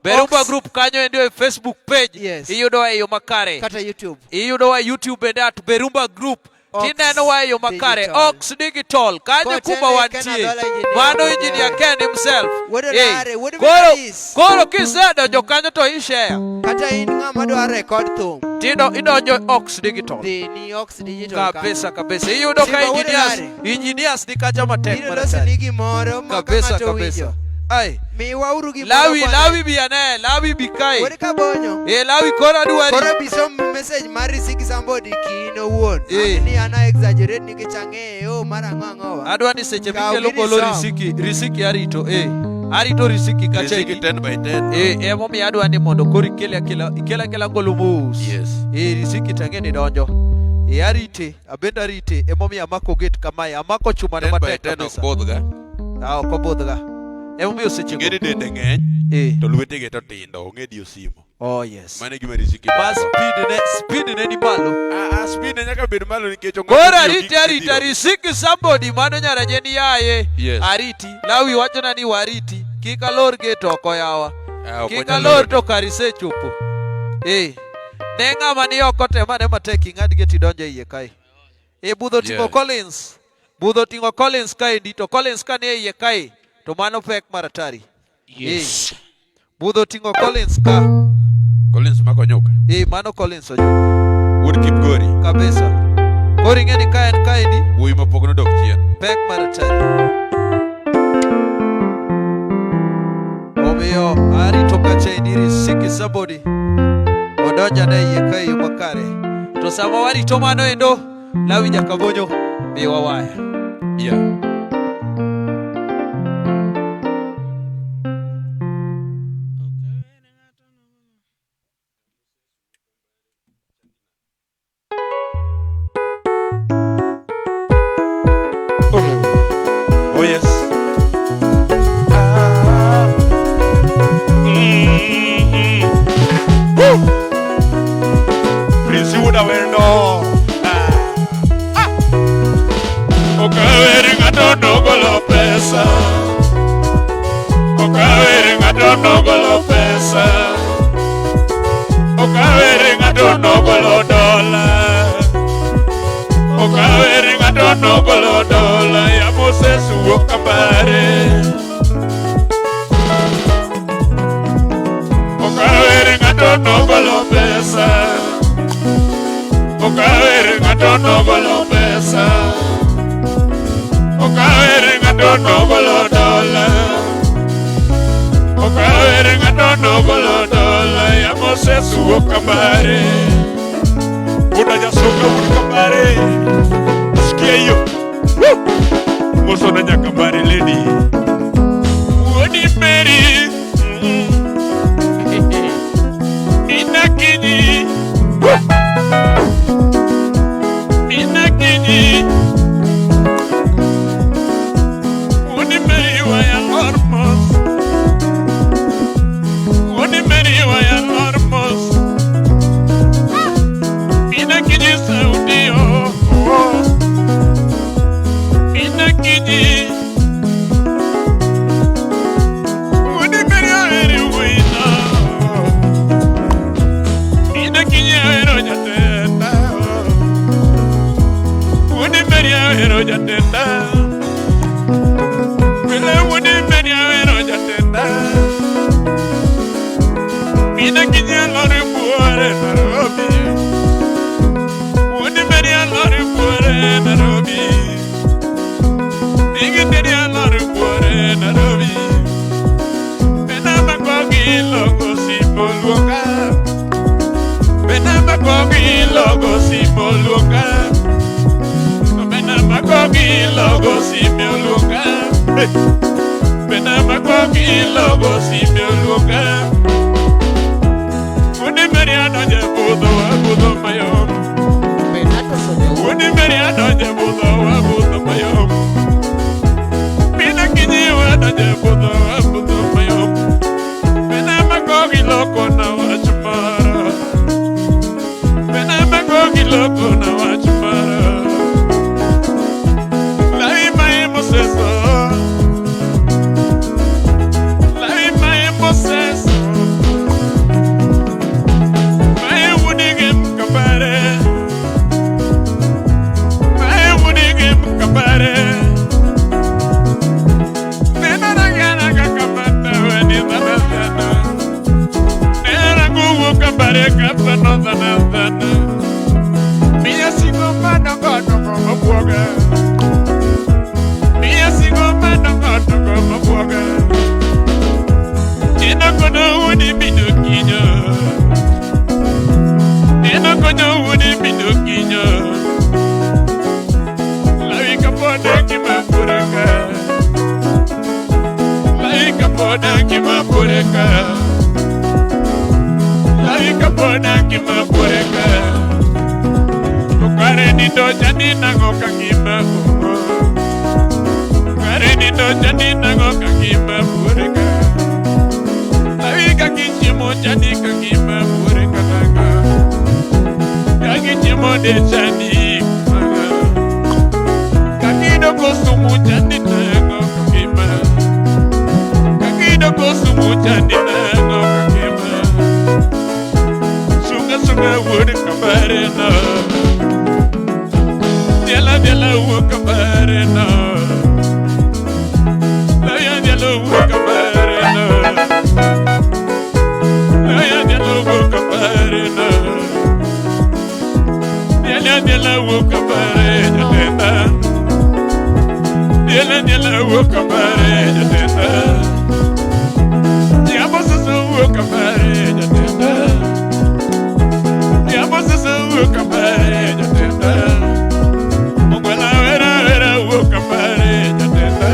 Berumba Ox. Group kanyo endio e Facebook page. Yes. Iyudowa e yo makare. Kata YouTube. Iyudowa e YouTube bende at Berumba Group. Ox Tinenowa e yo makare. Digital. Ox Digital. Kanyo Kotene kuma Ken wantie. Adhola engineer. Mano engineer Ken himself. Wuod Eh. Olare, wuod Koro, Miris. koro kisedonjo kanyo to ishare. Kata in ng'ama dwa record thum. Tido idonjo e Ox Digital. Dhi ni Ox Digital Kabisa kabisa. Iyudo ka Simba wuod engineers, Olare. engineers ni kacha matek Biro mar loso atari. ni gimoro ma ka Kabisa ng'ato kabisa. owinjo. Ai. Miwauru gimoro Lawi bwana. Lawi bi ane, Lawi bi kae. Wuod Kabonyo. Eh, Lawi koro adwari. Koro bisom message mar Riziki somebody kin owuon. Eh. An ni an a exaggerate nikech ang'eyo mar ang'o ang'owa. Adwa ni seche Kaw mikelo gini golo som. riziki, riziki arito, eh. Arito riziki kacha Riziki ini. 10 by 10. Eh, emomiyo adwa ni mondo koro ikele akela, ikele akela golo mos. Yes. Eh, riziki tang'e ni donjo. Eh, arite, abende arite, emomiyo amako gate kamae, amako chumano 10 by matek 10 ok kabisa. budhga. Ah, ok obudhga. Emomiyo sechego. Ing'e ni dende ng'eny Eh. to lwetege to tindo, ong'e diyo simo. Oh, yes. Mano e gima Riziki Ma dwaro. speed ne, speed ne ni malo. Ah, ah, speed ne nyaka bed malo nikech ong'e Koro tiyo ariti gi arita gidhiro. riziki somebody mano nyarajeni yaye. Yes. Ariti. Lawi wachona ni wariti. Kik alor gate oko yawa. Ah, ok Kik wanyal alor loro. to kar isechopo. Eh. Ne ng'ama ni oko temane matek ing'ad gate idonjo e iye kae. Eh, budho ting'o Yeah. Collins. Budho ting'o Collins kaendi to Collins ka ni e iye kae to mano pek mar atari. Yes. Eh. Budho ting'o Collins ka. Collins mako nyuka. Eh, mano Collins onyuka. Wuod Kipgori. Kabisa. Koro ing'e ni ka en kaendi Wuoyi mapok nodok chien. pek mar atari. Omiyo arito kacha endi Riziki somebody odonjane iye ka e yo makare. To sama warito mano endo, Lawi Jakabonyo miwa waya. Yeah. Oh yes. Ah. Mm. Woo. Prince Wuda wendo. Ah. Ah. Okawere ng'ato nogolo pesa. Okawere ng'ato nogolo pesa. Okawere ng'ato nogolo dola. Okawere ng'ato nogolo dola. Ya Moses wuok kabare. Okawere ng'ato nogolo pesa. Okawere ng'ato nogolo pesa. Okawere ng'ato nogolo dola. Okawere ng'ato nogolo dola. Ya Moses wuok kabare. Buda jasuka wuod kabare. Sikia hiyo. Woo! Moso na nyakabare lady. Wuodi Mary. Mm. Inakinyi. Woo! Inakinyi. Wuodi Mary waya lor mos. Wuodi Mary waya lor mos. Inakinyi. awero jatenda. Pile wuodi Mary awero jatenda. Mina kinyalo ribuore Nairobi. Wuodi Mary alor buore Nairobi. Nigi teri alor buore Nairobi. Pena makogi logo simoluoka. Pena makogi logo simoluoka. Pena makogi logo simoluoka. Pena makogi logo simoluoka. Wuodi Mary adonje budho abudho mayom. Wuodi Mary adonje budho abudho mayom. Pina kinyi wadonje budho abudho mayom. Pena makogi loko na wach moro. Pena makogi loko na wach moro. Lai mai moseso. Lai mai moseso. Mai wudigim kabare. Mai wudigim kabare. Nena ragana kakamata weni dhana dhana. Nena nguvu kabare kapano dhana dhana. Mia sigo mano gono gomo bwoga. Mia sigo mano gono gomo bwoga. Nena kono wudi bido kinyo. Nena kono wudi bido kinyo. Lawi kapona kimapuraka. Lawi kapona kimapuraka. Lawi kapona kimapuraka. Kare nindo chani nango kakima kumo. Kare nindo chani nango kakima pureka. Lawi kakichimo chani kakima pureka nanga. Kakichimo de chani kumanga. Kakido kosumu chani nango kakima. Kakido kosumu chani nango kakima. Sunga sunga wudi kabare na. Diela diela wuka bare na. Laya diela wuka bare na. Laya diela wuka bare na. Diela diela wuka bare jatenda. Diela diela wuka bare jatenda. Diabo susu wuka bare jatenda. Diabo susu wuka bare jatenda. Ongwela vera vera wuka bare jatenda.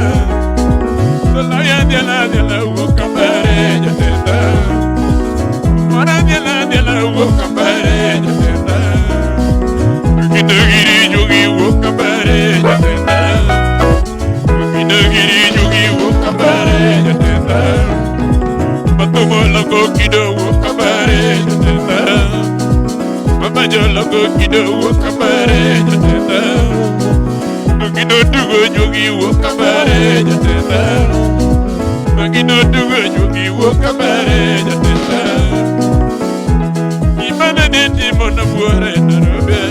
Laya diela diela wuka bare jatenda. Mora diela diela wuka bare jatenda. Kinagiri jogi wuka bare jatenda. Kinagiri jogi wuka bare jatenda. Batumo logo kido wuka bare jatenda. Mama jo logo kido wuka bare jatenda. Magino dugo jogi wuka bare jatenda. Magino dugo jogi wuka bare jatenda. Imana neti mona buore Nairobi.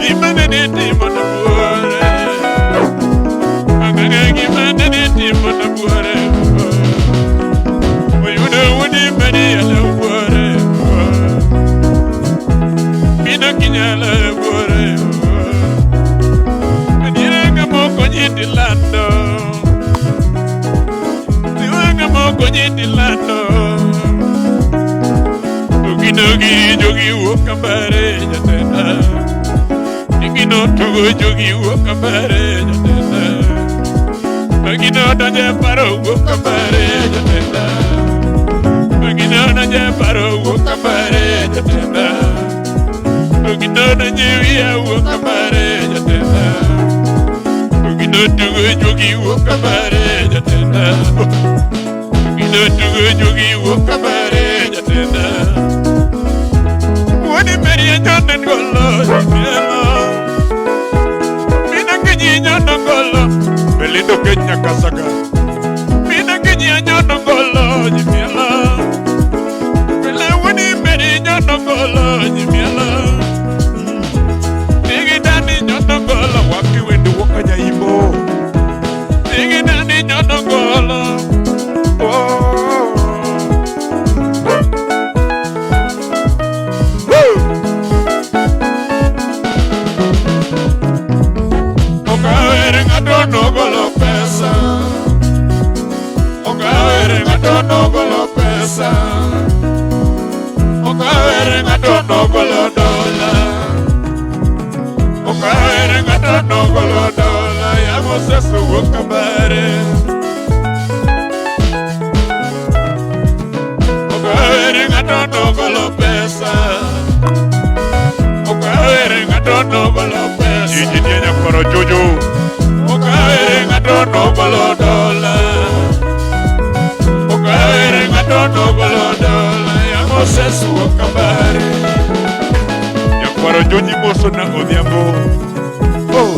Imana neti mona buore. Maganga imana neti mona buore. Oyudo wudi mani ala buore. Mino kinyala buore. Diranga moko nyiti lando. Diranga moko nyiti lando. Oginogi jogi wuka bare jatenda. Igino tugo jogi wuka bare jatenda. Magino donje paro wuka bare jatenda. Magino donje paro wuka bare jatenda. Ogino donje wiya wuka bare jatenda. Ogino tugo jogi wuka bare jatenda. Ogino tugo jogi wuka bare jatenda. Wodi Mary nyonen golo mielo. Mina kinyi nyono golo Belindo Kenya kasaga. Mina kinyi nyono golo mielo. Bele wodi Mary nyono golo mielo. Nigi dani nyono golo. Jakambare. Okawere ng'ato nogolo pesa. Okawere ng'ato nogolo pesa. Injinia nyakwaro Jojo. Okawere ng'ato nogolo dola. Okawere ng'ato nogolo dola. Ya Moses wuok Kabare. Nyakwaro Joji mosona odhiambo. Oh.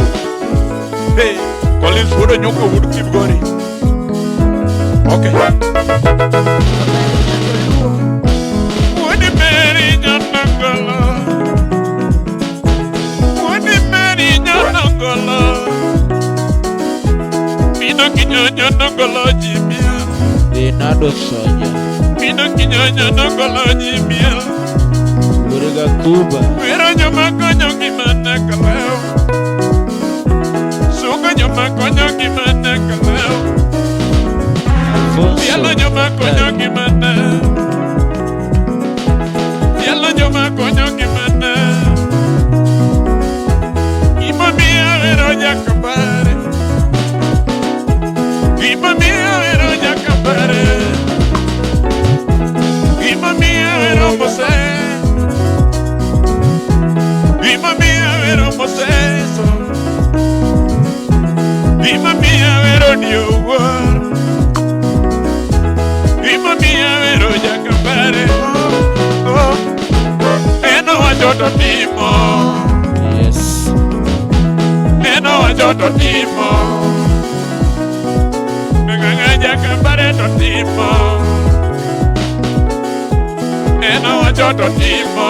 Hey, Collins wuod Onyuka wuod Kibgori. Okay. Wuod Mary Nyanangolo. Wuod Mary Nyanangolo. Mino kinyonya nangolo jimia. Bernardo Soja. Mino kinyonya nangolo jimia. Wurega Kuba. Wero joma konyo gimana kaleo. Sugo joma konyo gimana kaleo. Alfonso Pielo joma konyo Daktari. gimana. Pielo joma konyo gimana. Gimomiyo ahero Jakabare. Gimomiyo ahero Jakabare. Gimomiyo ahero Mose. Gimomiyo ahero Moseso. Gimomiyo ahero Diowuor. Gimomiyo ahero Jakabare. Oh, oh. En owacho to timo. Yes. En owacho to timo. Ng'ang'a Jakabare to timo. En owacho to timo.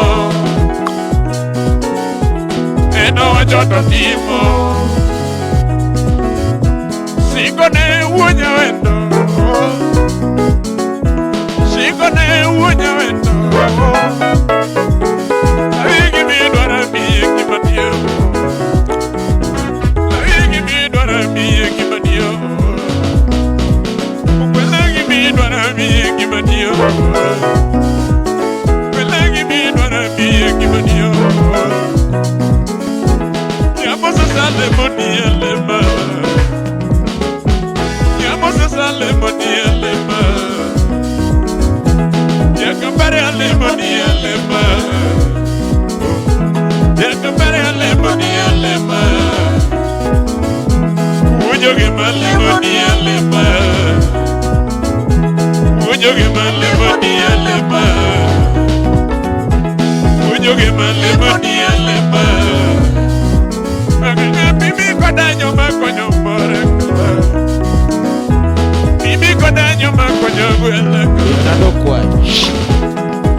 En owacho to timo. Singo ne wuo nyawendo. Singo ne wuo nyawendo. Lawi gimidwaro miye gimadiyo. Lawi gimidwaro miye gimadiyo. Kwela gimidwaro miye gimadiyo. Kwela gimidwaro miye gimadiyo. Nyamo sasa lemo ni elema. Nyamo sasa lemo ni elema. Jakabare alemo ni elema. Jakabare alemo ni elema. Wujoge malemo ni elema. Wujoge malemo ni elema. Wujoge malemo ni elema. Mimi koda joma konyo more kala. Mimi koda joma konyo gwela kala. Bernardo Kwach.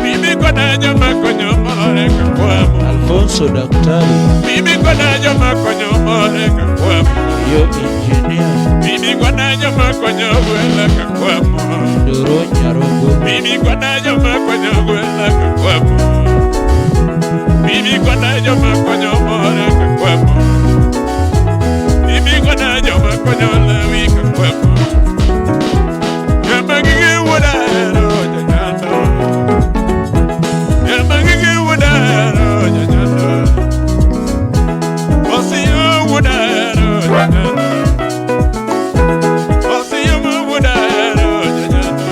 Mimi koda joma konyo more kakwamo. Alfonso Daktari. Mimi koda joma konyo more kakwamo. Yo Engineer. Mimi koda joma konyo gwela kakwamo. Doro Nyarogo. Mimi koda joma konyo gwela kakwamo. Mimi koda joma konyo more kakwamo. Mimi koda joma konyo lawi kakwamo. Jama gige wuoda hero janyando. Jama gige wuoda hero janyando. Osiyo wuoda hero janyando. Osiyo wuoda hero janyando.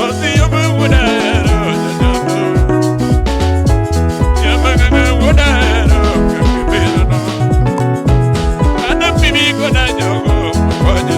Osiyo wuoda hero janyando. Jama gige wuoda hero kakibirano. Ana mimi koda jogo makonyo.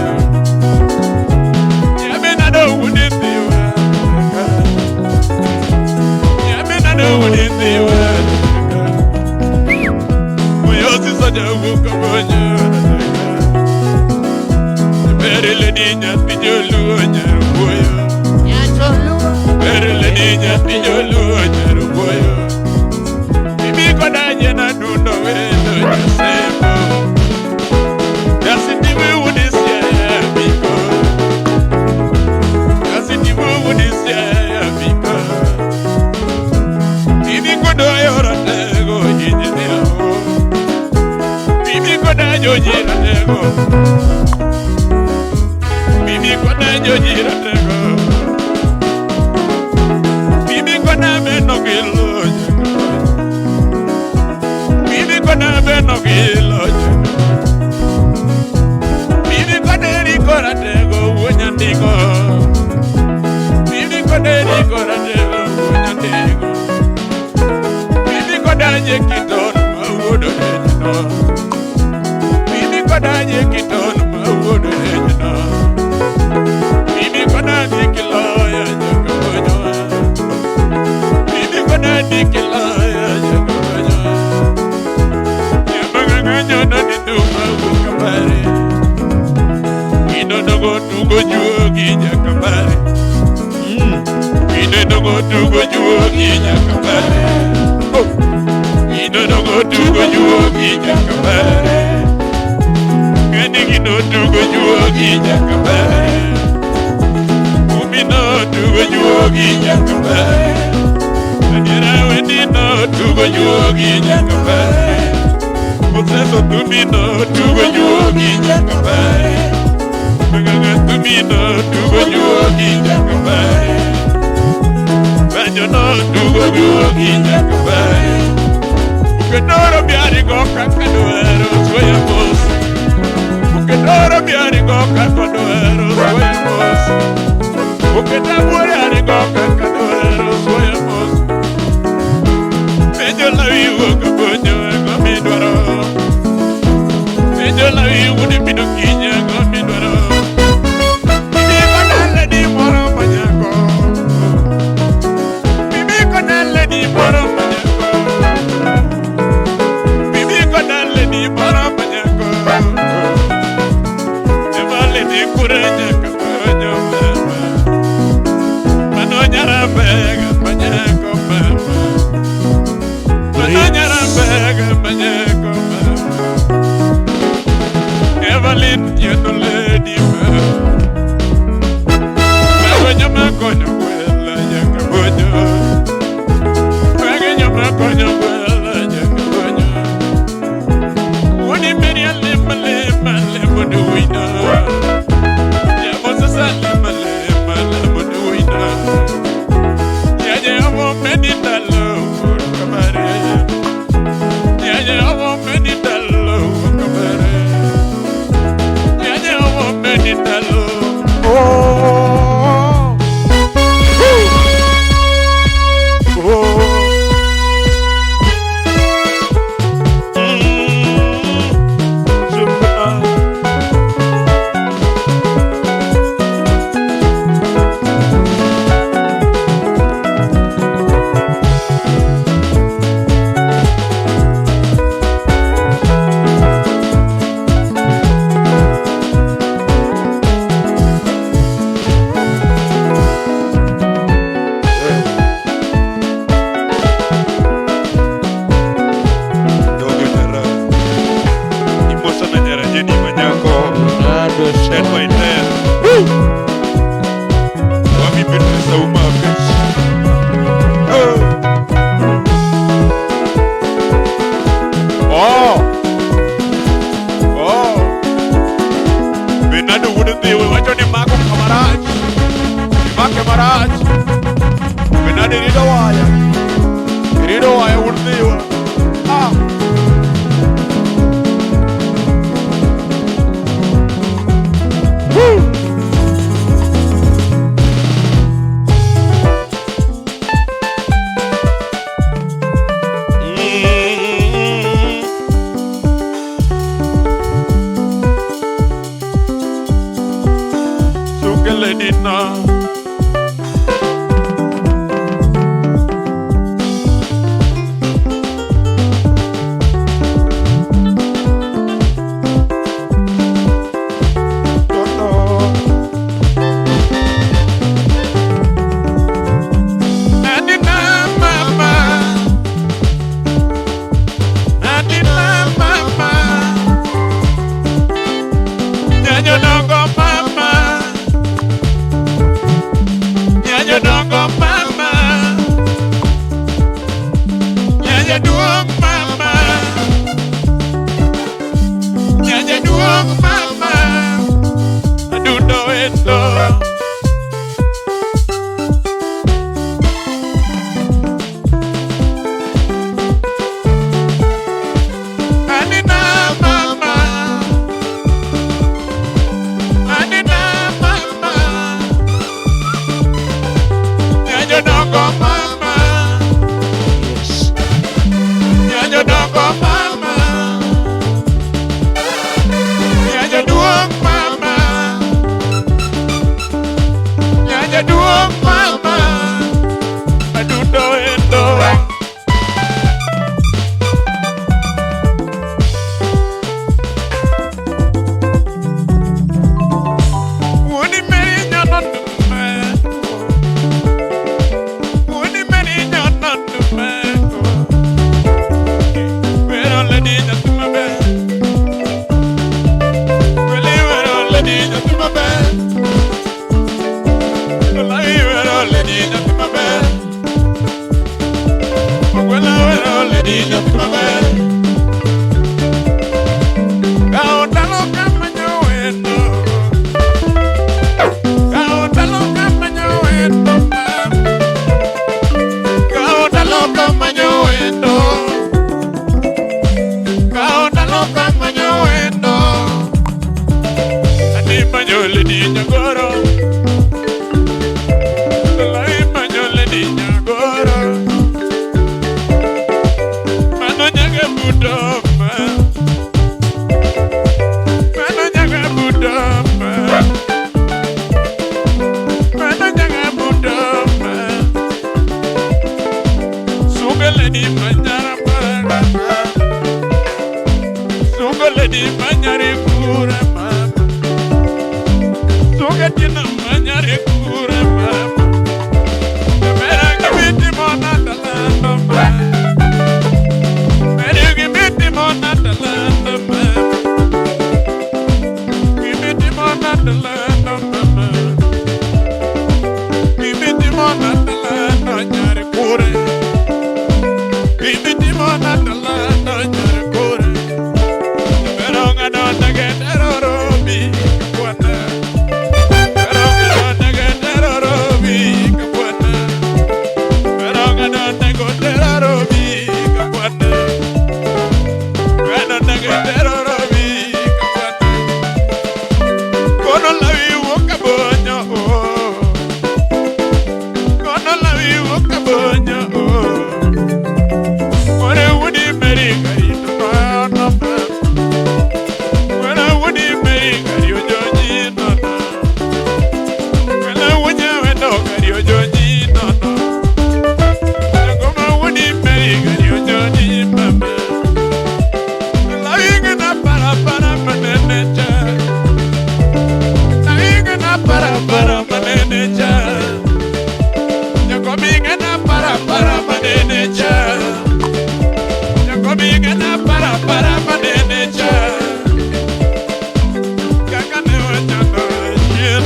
Mimi koda jojira tego. Mimi koda beno gilo. Mimi koda beno gilo. tugo juogi nyaka bare. Inonogo tugo juogi nyaka bare. Gini tugo juogi nyaka bare. Umino tugo juogi nyaka bare. Adiera wedino tugo juogi nyaka bare. Museso tumino tugo juogi nyaka bare. Magaga tumino tugo juogi nyaka bare. Banjo no tugo juogi nyaka bare. Ukedoro biari go kaka dwaro soya mos. Ukedoro biari go kaka dwaro soya mos. Uketa buori go kaka dwaro soya mos. Penjo la wiwo kabonyo go midwaro. Penjo la wiwo ni pino kinya go midwaro. Bibi konale di moro manyako. Bibi konale di moro manyako. Bibi konale di moro manyako. Jabale di kurenya kabonyo mama. Mano nyarabega manyako mama. Mano nyarabega manyako mama. Evelyn yeno lady mama. Magonyo makonyo kwela nyaka bonyo. Magonyo makonyo kwela nyaka bonyo. Woni meri lema lema lema duina. Ya mosasa lema lema lema duina. Ya ya mo meni talo kamare. Ya ya mo meni talo kamare. Ya ya mo meni talo. Oh. Oh. Dogo nyara. Imosa na nyara jeni manyako. Leonardo 10 by 10. Wami pesa umake. Oh. Oh. Bernardo wuod Dhiwe wacho ni mako kamarach. Imake marach. Bernardo irido waya. Irido waya wuod Dhiwe. Ah. Woo! Sukeledina. Toto. Adina mama. Adina mama. Nyanyo dongo mama. Nyanyo dongo mama. Nyanyo duong mama. Nyanyo duong mama. Adundo endo. Anina mama. Anina mama. Nyanyo dongo mama. Yes. Nyanyo dongo mama. Nyanyo duong mama. Nyanyo duong mama. Adundo endo. Woni meri nyono dume. Lady maber. Kawo ndalo kamanyo wendo. Kawo ndalo kamanyo wendo. Kawo ndalo kamanyo wendo. Kawo ndalo kamanyo wendo. Ani manyo Lady Nyagoro. Lai manyo Lady Nyagoro. Mano nyaga budoma. Mano nyaga budoma. Mano nyaga budoma. Sunga Lady manyara mara. Sunga Lady manyare kura mama. Sunga tina manyare kura mama. Mera gibiti mona talando ma. Mera gibiti mona talando ma. Gibiti mona talando mama. Gibiti mona talando nyare kure. Gibiti mona talando nyare kure. Pero ngano nageteroro bi kapwana. Pero ngano nageteroro bi kapwana. Pero ngano nageteroro bi kapwana. Ngano nageteroro bi kapwana. Kono la vivo kabonyo oh. Kono la vivo kabonyo oh. Ore wudi meri kari no no ma. Ore wudi meri kari ojoji no no. Ore wunya wendo kari ojoji no no. Ngoma wudi meri kari ojoji mama. La winga na para para manene cha. La winga na para para manene cha. Nyakominga na para para manene cha. Nyakominga na para para manene cha. Kaka ne wachando chien.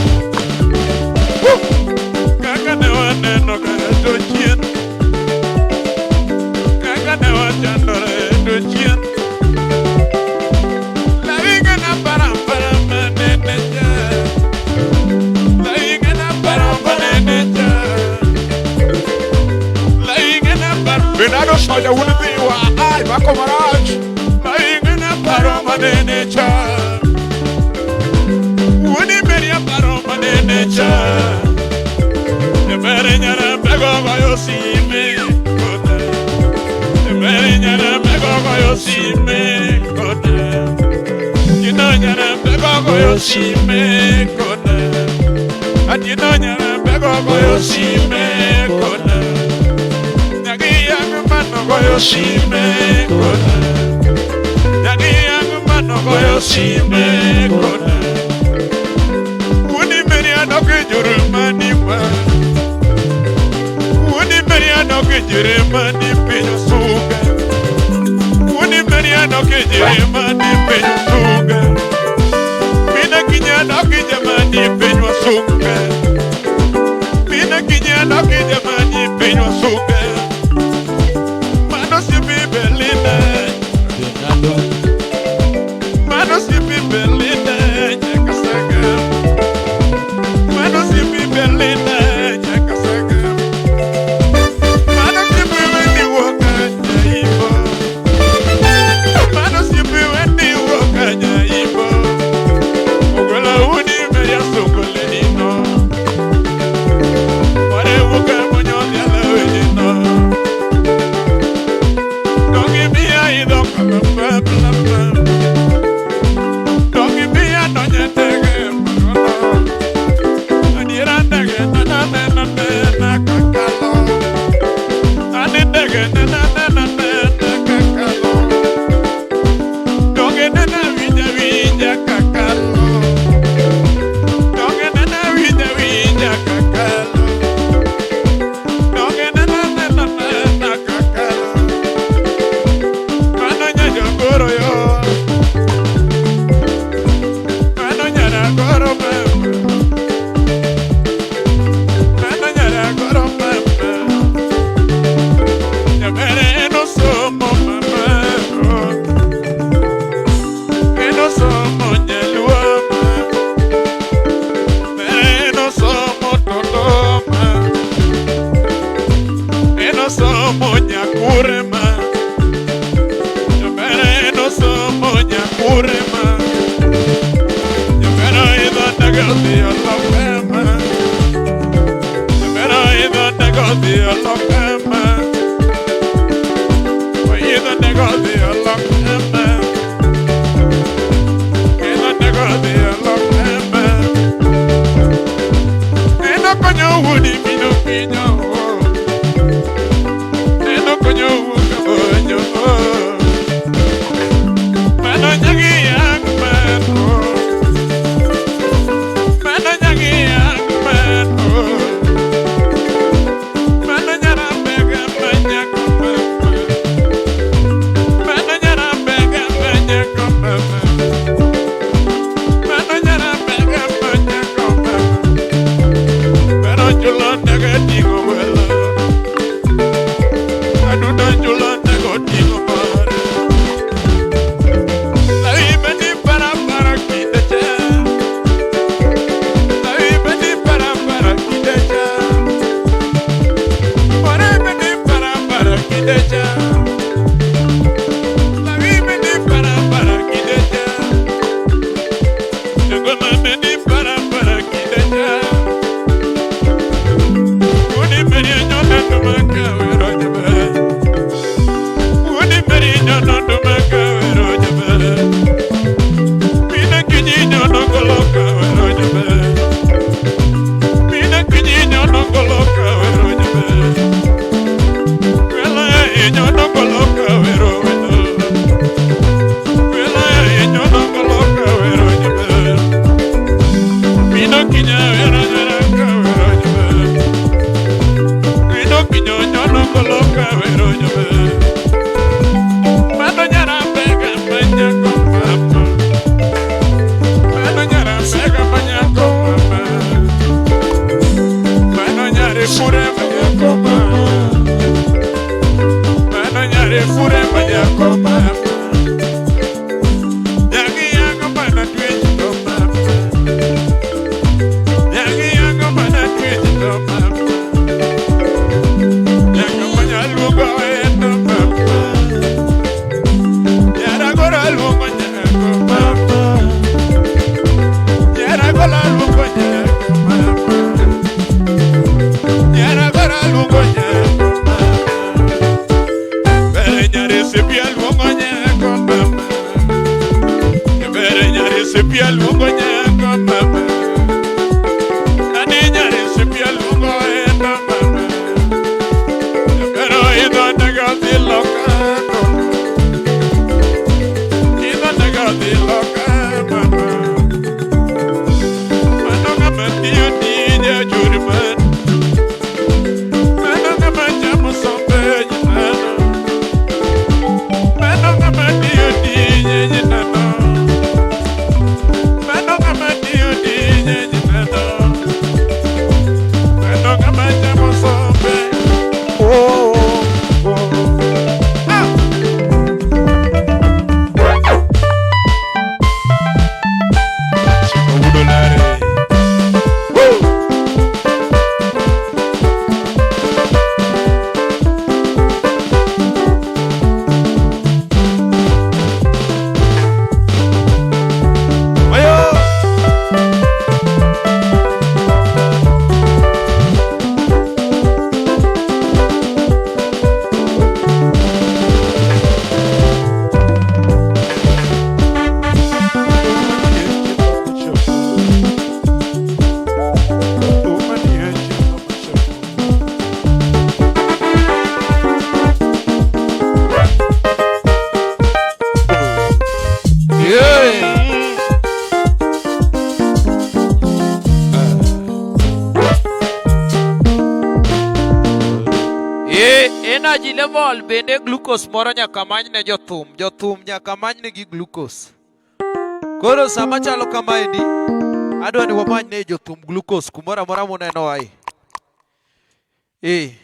Kaka ne waneno ka to chien. Kaka ne wachando to chien. La winga na para para manene cha. La winga na para manene cha. La winga na para. Bernardo Soja wuon ai mako marach. La winga na para manene cha. Wuni meria paro manene cha. Ebere nyara bego goyo sime kota. Ebere nyara bego goyo sime kota. Kino nyara bego goyo sime kota. Atino nyara bego goyo sime kota. Nyagi yang mano goyo sime kota. Nyagi yang mano goyo sime kota. Wuni meria doke jurumani ma. Wuni meria doke jurumani pinyo sunga. Wuni meria doke jurumani pinyo sunga. Mina kinya doke jamani pinyo sunga. Mina kinya doke jamani pinyo sunga. Mano si bibelina. Bernardo Mano si bibelina nyakasaga. Mano si bibelina nyakasaga. Mano si biweni woka nyaibo. Mano si biweni woka nyaibo. Ogola uni meya sokole dino. Ore woka monyo diala wedino. Dongi mia ido kama pla pla. Dongi mia donye tege magono. Adiera ndege na na na na na kakalo. Ani ndege na na na na na kakalo. Donge na na winja winja kakalo. Donge na na winja winja kakalo. Donge na na na na na kakalo. Mano nyajogoro yo. nyuomo nyakure ma. Nyamera idho ndege odhi oloke ma. Nyamera idho ndege odhi oloke ma. Idho ndege odhi oloke ma. Idho ndege odhi oloke ma. Neno konyo wuodi mino pinyo. Neno konyo wuok kabonyo. Mano nyagi yang mano. Mano nyagi yang mano. Mano nyara bega manyako mama. Mano nyara bega manyako mama. Mano nyara bega manyako mama. Pero chulo ndege tingo welo. Adundo chulo ndege tingo mare. Lawi beni para para kinde cha. Lawi beni para para kinde cha. Ore beni para para kinde cha. Lawi beni para para kinde cha. Ngoma beni para para kinde cha. Uni meri nyona tumaka wero jabe. Uni meri nyona tumaka wero jabe. Mina kinyi nyono goloka wero jabe. Mina kinyi nyono goloka wero jabe. Wela e nyono goloka wero wero. Wela e nyono goloka wero jabe. Mina kinya wero wero wero jabe. Mino kinyo nyono goloka wero jabe. Mano nyara bega manyako mama. Mano nyara bega manyako mama. Mano nyare fure manyako mama. Mano nyare fure manyako mama. Nyagi yango mana twech to mama. Nyagi yango mana twech to mama. Nyako manya luongo endo mama. Nyara gora luongo nyako mama. Nyara gora luongo nyako mama. Nyara gora luongo nyako mama. Bere nyare sepia luongo nyako mama. Bere nyare sepia luongo nyako mama. Ani nyare sepia luongo endo mama. Pero idho ndege odhi loka mama. Idho ndege odhi loka mama. Mano ng'ama tiyo tije chur man. Mano ng'ama chamo sombe jinano. Mano ng'ama tiyo tije jinano. Mano ng'ama tiyo tije jinano. Mano ng'ama chamo sombe. Oh, oh. Ah! Chiko dolare. Ayo! Yeah. E, energy level bende glucose moro nyaka many ne jothum. Jothum nyaka many negi glucose. Koro sama chalo kamaendi, adwa ni wamany ne jothum glucose kumoro amora munenowae. E,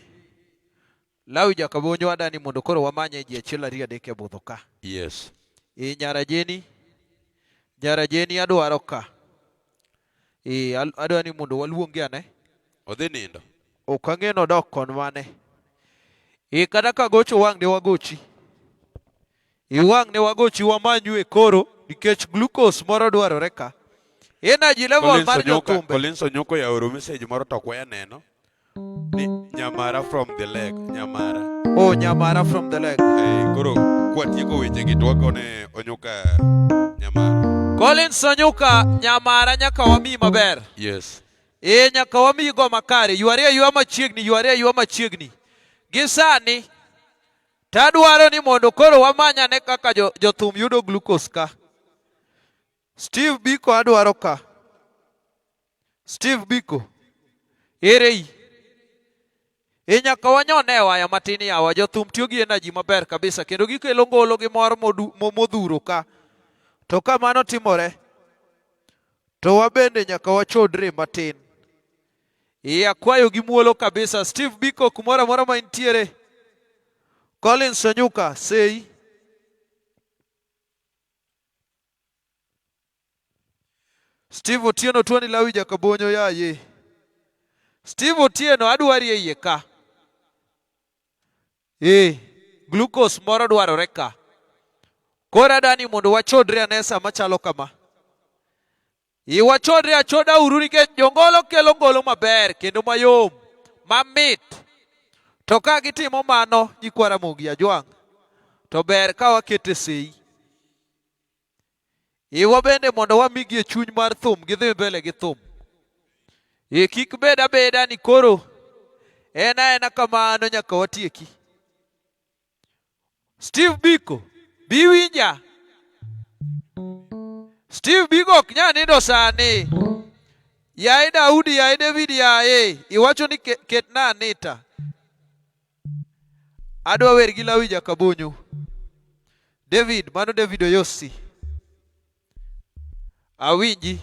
Lawi Jakabonyo adani mondo koro wamanye ji achiel ariyo adek e budho ka. Yes. E, nyara Jeni, nyara Jeni adwaro ka. E, adwa ni mondo waluongi ane. Odhi nindo. Ok ang'e nodok kon mane. E, kata kagocho wang' de wagochi. Iwang' ne wagochi wamanyue koro nikech glucose moro dwarore ka. Energy level Collins mar Onyuka, jothumbe. Collins Onyuka oyaoro message moro to ok waya neno. Ni Nyamara from the leg, Nyamara. Oh, Nyamara from the leg. Eh, koro kwatieko wechegi to wagone Onyuka Nyamara. Collins Onyuka, Nyamara nyaka wami maber. Yes. E nyaka wami go makare. Yware aywa machiegni, yware aywa machiegni. Gi sani tadwaro ni mondo koro wamanyane kaka jothum yudo glucose ka. Steve Biko adwaro ka. Steve Biko. Ere i? E nyaka wanyone e waya matin yawa. Jothum tiyo gi energy maber kabisa kendo gikelo ngolo gi mor modhuro ka. To ka mano timore, to wabende nyaka wachodre matin. E akwayo gi muolo kabisa. Steve Biko kumoro amora ma intiere. Collins Onyuka, sei. Steve Otieno tuoni Lawi Jakabonyo yaye. Steve Otieno adwari e iye ka. Eh, glucose moro dwarore ka. Koro adani mondo wachodre ane sama chalo kama. Iwachodre achoda uru nikech jongolo kelo ngolo maber kendo mayom, mamit. To ka gitimo mano nyikwa Ramogi Ajwang', to ber ka wakete sei. Iwa bende mondo wamigi e chuny mar thum gidhi mbele gi thum. E kik bed abeda ni koro en aena kamano nyaka watieki. Steve Biko, bi winja. Steve Biko ok nyal nindo sani. Yaye Daudi, yaye David, yaye. Iwacho ni ketna Anita. Adwa wer gi Lawi Jakabonyo. David, mano David Oyosi. Awinji.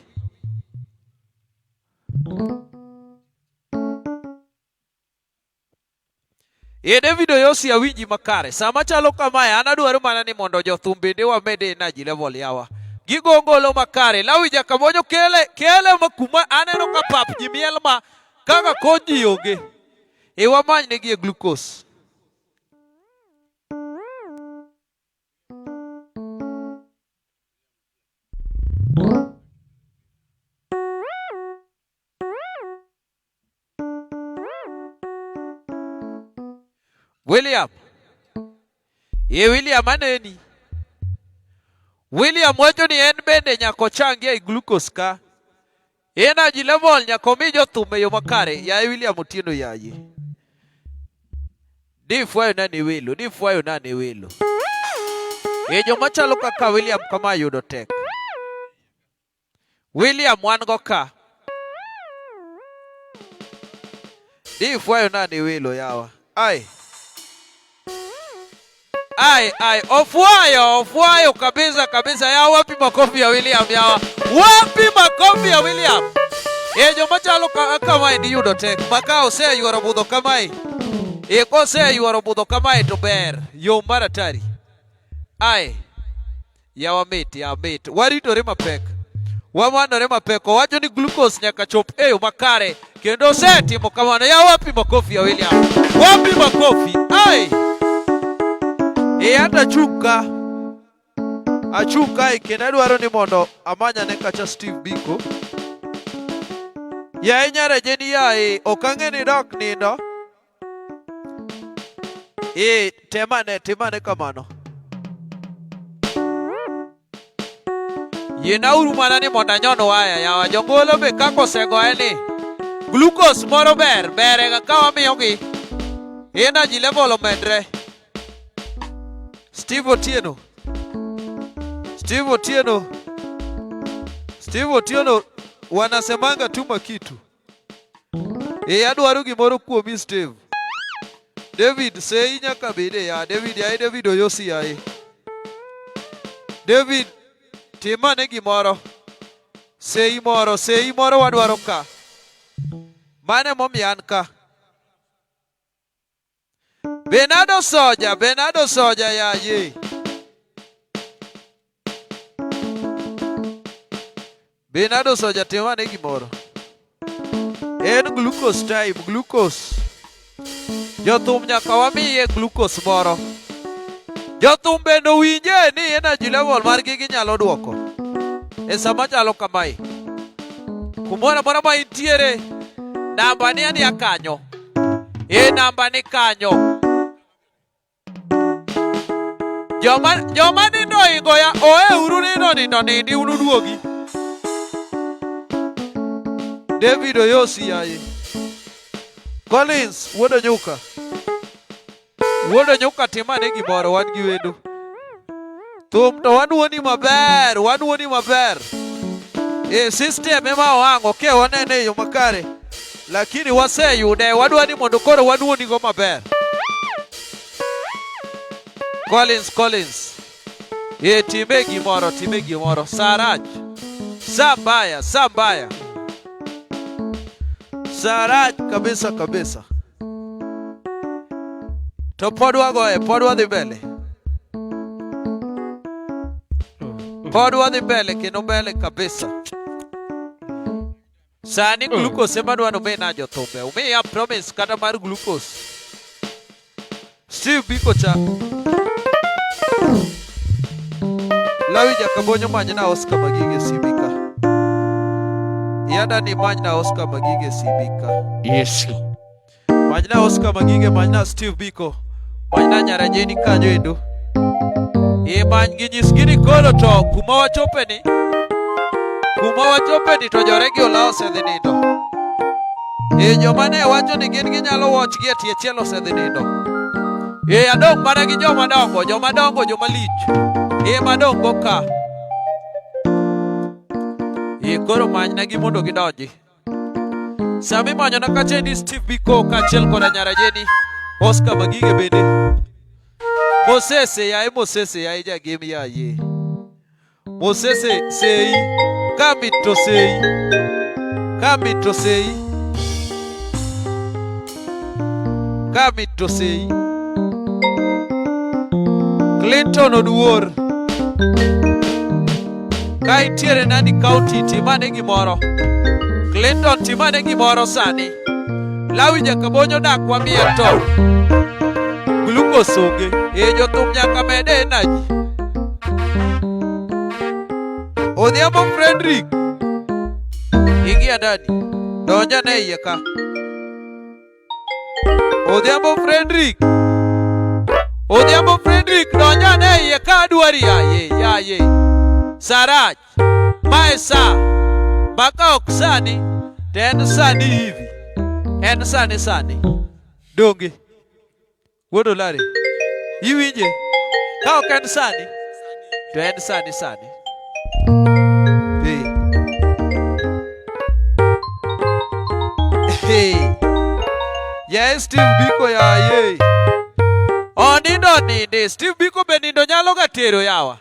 E David Oyosi awinji makare. Sama chalo kamae an adwaro mana ni mondo jothum bende wamede energy level yawa. Gigo ngolo makare. Lawi Jakabonyo kele kele ma kuma aneno ka pap ji miel ma kaka kony ji onge. E wamany negi e glucose. William. Ye William aneni. William wacho ni en bende nyaka ochangi ei glucose ka. Energy level nyaka omi jothum e yo makare. Yaye William Otieno yaye. Difwayo nani welo, difwayo nani welo. E joma chalo kaka William kama yudo tek. William wan go ka. Difwayo nani welo yawa. Ai. Ai, ai, ofwayo, ofwayo kabisa kabisa. Ya wapi makofi ya William yawa? Wapi makofi ya William? E joma chalo kamae ndi yudo tek. Maka oseyuoro budho kamae. E koseyuoro budho kamae to ber. Yo mar atari. Ai. Yawa mit, yawa mit. Waritore mapek. Wamanore mapek. Owacho ni glucose nyaka chop e yo makare. Kendo osetimo kamano. Ya wapi makofi ya William? Wapi makofi? Ai! E ata achung' ka. Achung' kae kendo adwaro ni mondo amanyane kacha Steve Biko. Yaye nyarajeni yaye, ok ang'e ni dok nindo. Eh, temane, temane kamano. Yienauru mana ni mondo anyon waya yawa jongolo be kaka osegoye ni glucose moro ber ber ka wamiyogi energy level omedre. Steve Otieno Steve Otieno Steve Otieno wanasemanga tuma kitu. E adwaro gimoro kuomi Steve. David sei nyaka bede ya David yaye David oyosi yaye. David timane gimoro. Sei moro, sei moro wadwaro ka. Mane momiyo an ka. Bernardo Soja, Bernardo Soja yaye. Bernardo Soja timane gimoro. En glucose time, glucose. Jothum nyaka wamiye glucose moro. Jothum bende owinje ni energy level margi ginyalo duoko e sama chalo kamae. Kumoro amora ma intiere, namba ni ania kanyo. E namba ni kanyo. Joma nindo oingo ya oe uru nindo nindo nindi unuduogi. David Oyosi yaye. Collins wuod Onyuka. Wuod Onyuka timane gimoro wan gi wendo. Thum to wanuoni maber, wanuoni maber. E system ema ohango ke wanene e yo makare. Lakini waseyude, wadwa ni mondo koro wanuonigo maber. Collins, Collins. E time gimoro, time gimoro. Saa rach. Saa mbaya, saa mbaya. Saa rach kabisa kabisa. To pod wagoye, pod wadhi mbele. Pod wadhi mbele kendo mbele kabisa. Sani glucose ema dwa nomina jothumbe. Umiya promise kata mar glucose. Steve Biko cha. Lawi Jakabonyo manyna Oscar Magige Sibika. Yada ni manyna Oscar Magige Sibika. Yes. Manyna Oscar Magige, manyna Steve Biko. Manyna Nyarajeni kanyo endo. E many gi nyisgi ni koro to kuma wachope ni kuma wachope ni to joregi olawo osedhi nindo. E joma ne wacho ni gin ginyalo watch gi e tie chiel osedhi nindo. E adong' mana gi joma dongo, joma dongo, joma lich. E madong' go ka. E koro manyna gi mondo gidonji. Sama imanyona kacha ni Steve Biko kaachiel koda Nyarajeni Oscar Magige bende. Mosese yaye Mosese yaye jagem yaye. Mosese sei kamit to sei kamit to sei kamit to sei. Clinton Oduor ka intiere Nandi County timane gimoro. Clinton timane gimoro sani. Lawi Jakabonyo dak wamiye to. Glucose onge. E jothum nyaka mede energy. Odhiambo Frederick. Ingia ndani. Donja ne iye ka. Odhiambo Frederick. Odhiambo Frederick donja ne iye ka adwari yaye yaye. Saraj. Mae sa. Maka ok sani to en sani hivi. En sani sani. Donge. Wuod Olari. Iwinje? Ka ok en sani to en sani sani. Hey. Hey. Yaye Steve Biko yaye. Onindo ninde. Steve Biko be nindo nyalo ga tero yawa.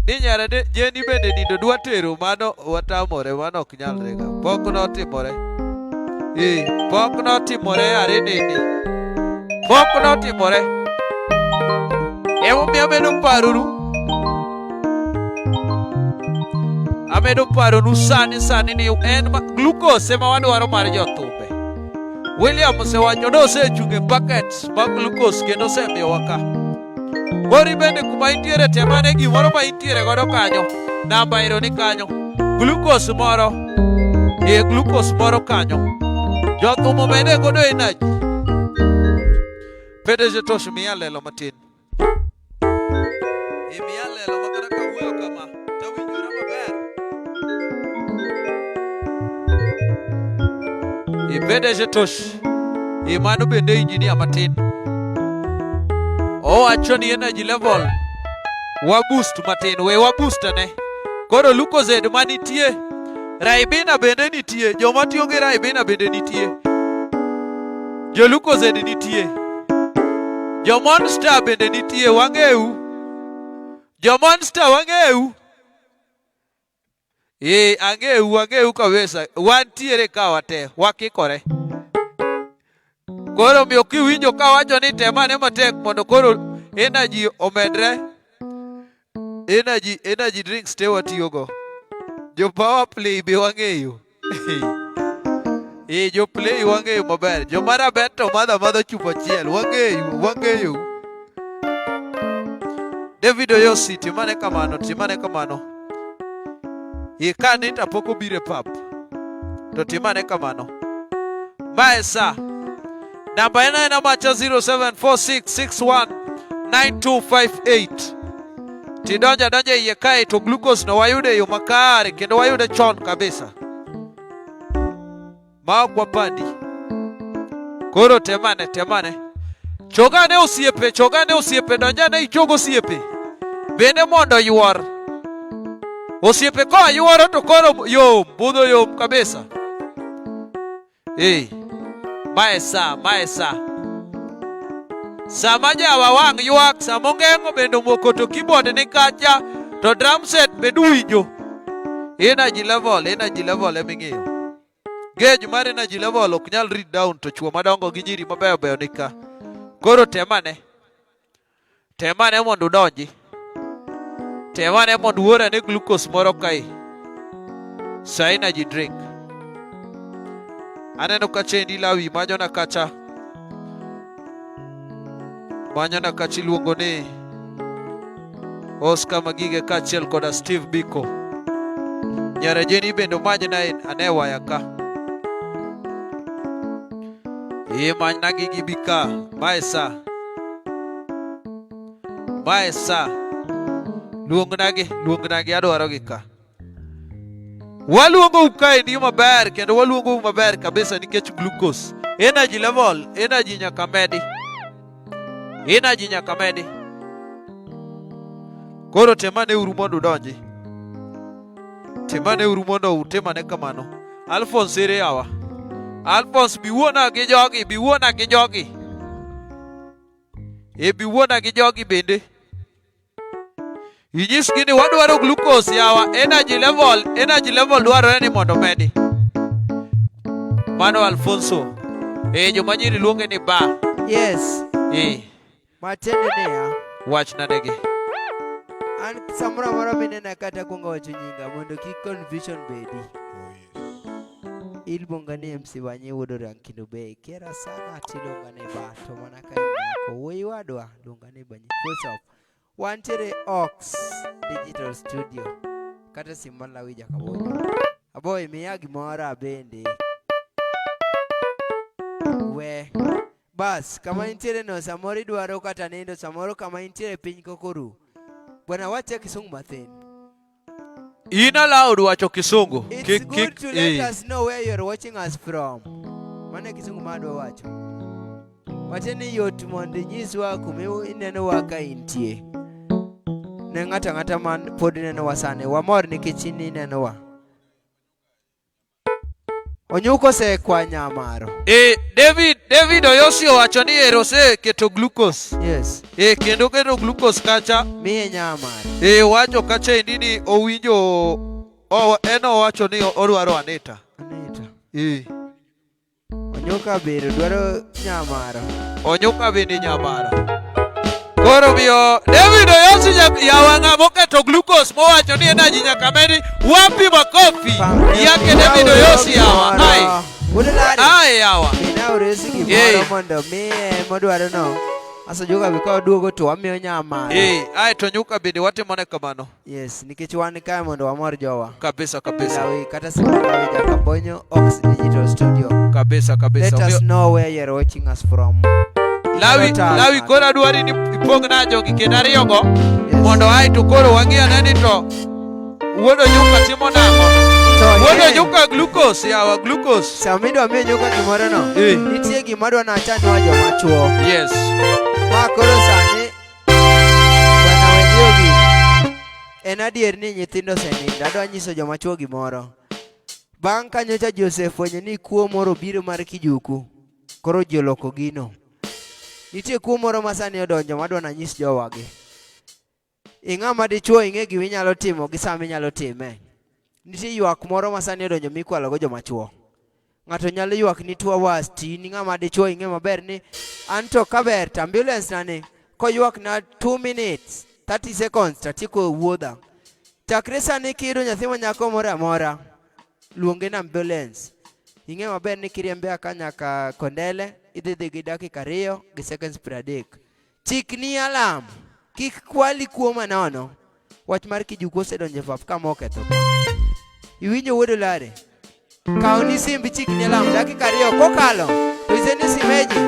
Ni nyara de Jeni bende nindo dwa tero mano watamore mano ok nyalre ga. Pok notimore. Eh, pok notimore are nini. Pok notimore. Emomiyo amedo paronu. Amedo paronu sani sani ni en glucose ema wadwaro mar jothumbe. William osewacho ni osechung' e bucket mag glucose kendo osemiyowa ka. Koro bende kuma intiere temane gimoro ma intiere godo kanyo. Namba ero ni kanyo. Glucose moro. E glucose moro kanyo. Jothum omede godo energy. Pede Tosh miya lelo matin. E miya lelo ma kata kawuoyo kama tawinjora maber. E Pede Tosh. E mano bende injinia matin. Owacho ni energy level wa boost matin, we wa boost ne. Koro Lucozade manitie, Ribena bende nitie, joma tiyo gi Ribena bende nitie. Jo Lucozade nitie. Jo Monster bende nitie, wang'eu. Jo Monster wang'eu. Ee, ang'eu, ang'eu kabisa. Wantiere ka wate, wakikore. Koro omiyo kiwinjo kawacho ni temane matek mondo koro energy omedre, energy drinks te watiyogo. Jo power play be wang'eyo. Ee, jo play wang'eyo maber. Jo marabet to madho amadha chupa achiel. Wang'eyo, wang'eyo. David Oyosi, timane kamano, timane kamano. Ikani tapok obiro e pap. To timane kamano. Mae sa. Namba en aena macha 0746619258. Tidonja donja iye kae to glucose no wayude e yo makare kendo wayude chon kabisa. Ma ok wapandi. Koro temane, temane. Chogane osiepe, chogane osiepe, donjane ichog osiepe. Bende mondo yuor. Osiepe koa yuoro to koro yom, budho yom kabisa. Eh, mae sa, mae sa. Sama jawa wang' ywak, sama ongeng'o bende omoko to keyboard ni kacha, to drum set bende uwinjo. Energy level, energy level eming'iyo. Gauge mar energy level ok nyal read down to chuo madongo gi nyiri mabeyo beyo ni ka. Koro temane. Temane mondo udonji. Temane mondo uor ane glucose moro kae. Sa energy drink. Aneno ka chendi lawi manyona kacha. Manyona kacha iluongo ni Oscar Magige kaachiel koda Steve Biko. Nyarajeni bende omanyna ane waya ka. Ee, manyna gi gibi ka. Mae sa. Mae sa. Luongnagi, luongnagi, adwaro gi ka. Waluongou kaendi maber kendo waluongou maber kabisa nikech glucose. Energy level, energy nyaka medi. Energy nyaka medi. Koro temane uru mondo udonji. Temane uru mondo utimane kamano. Alphonse ere yawa? Alphonse biwuona gi jogi, biwuona gi jogi. E biwuona gi jogi bende. Inyisgi ni wadwaro glucose yawa, energy level, energy level dwarore ni mondo medi. Mano Alfonso. E joma nyiri luonge ni ba. Yes. E Matiende niya, wachna negi. An samoro amora minena kata kuongo wacho nyinga mondo kik confusion bedi. Iluonga ni MC Wanyi wuod Orankindo Bay. Kera sana tiluonga ni ba to mana ka in nyako. Wuoyi wadwa luonga ni Banyi. Full stop. Wantiere Ox Digital Studio. Kata sim mar Lawi Jakabonyo. Aboy miya gimoro bende. We. Bas, kama intiere no samoro idwaro kata nindo, samoro kama intiere piny kokoru. Bwana wache kisungu mathin. In allowed wacho kisungu. It's Kik good kik to let eh. us know where you're watching us from. Mano e kisungu ma adwa wacho. Wache ni yot mondo inyiswa kuma inenowa ka intie. Ne ng'ato ang'ata man pod nenowa sani, wamor nikech in inenowa. Onyuko osekwanyo amaro. Eh, David David Oyosi owacho ni ero oseketo glucose. Yes. Eh, kendo oketo glucose kacha. Miye nyamaro. Eh, owacho kacha endi ni owinjo o, en owacho ni odwaro Anita. Anita. Eh. Onyuka bende dwaro nyamaro. Onyuka bende nyamaro. Koro miyo David Oyosi yawa ng'ama oketo glucose mowacho ni energy nyaka medi wapi makofi yake David Oyosi yawa. Ai. Ai yawa. Mina uresi gimoro mondo miye modwaro no. Asa juga be ka oduogo to wamiyo nyamaro. Eh, ai to nyuka bende watimone kamano. Yes, nikech wan kae mondo wamor jowa. Kabisa kabisa. Lawi kata sama Lawi Jakabonyo Ox Digital Studio. Kabisa kabisa. Let us know where you're watching us from. Lawi Lawi koro adwari ni ipogna jogi kendo ariyogo mondo ae to koro wang'i ane ni to wuod Onyuka timo nang'o. Wuod Onyuka glucose yawa glucose. Sama idwa miyo nyuka gimoro no, Eh. nitie gima adwa nachanwa joma chuo. Yes. Ma koro sani Bwana weng'iyo gini. En adier ni nyithindo osenindo. Adwa nyiso joma chuo gimoro. Bang' ka nyocha ji osefwenyo ni kuo moro obiro mar kijuku, koro ji oloko gino. Nitie kuo moro ma sani odonjo madwa nanyis jowagi. Ing'ama dichuo ing'e gima inyalo timo gi sama inyalo time. Nitie ywak moro ma sani odonjo mikwalogo joma chuo. Ng'ato nyalo ywak ni 2 hours to in ng'ama dichuo ing'e maber ni an to kaber to ambulance na ni koywak na 2 minutes 30 seconds to atieko wuodha. Chakre sani kiyudo nyathi ma nyako moro amora, luonge ni ambulance. Ing'e maber ni kiriembe aka nyaka Kondele, idhi dhi gi dakika 2 gi seconds 30. Chikni alarm. Kik kwali kuo manono. Wach mar kijuko osedonjo e pap kama oketho ka. Iwinjo wuod Olare? Kaw ni simbi chikni alam dakika 2 kokalo to iseni simeji.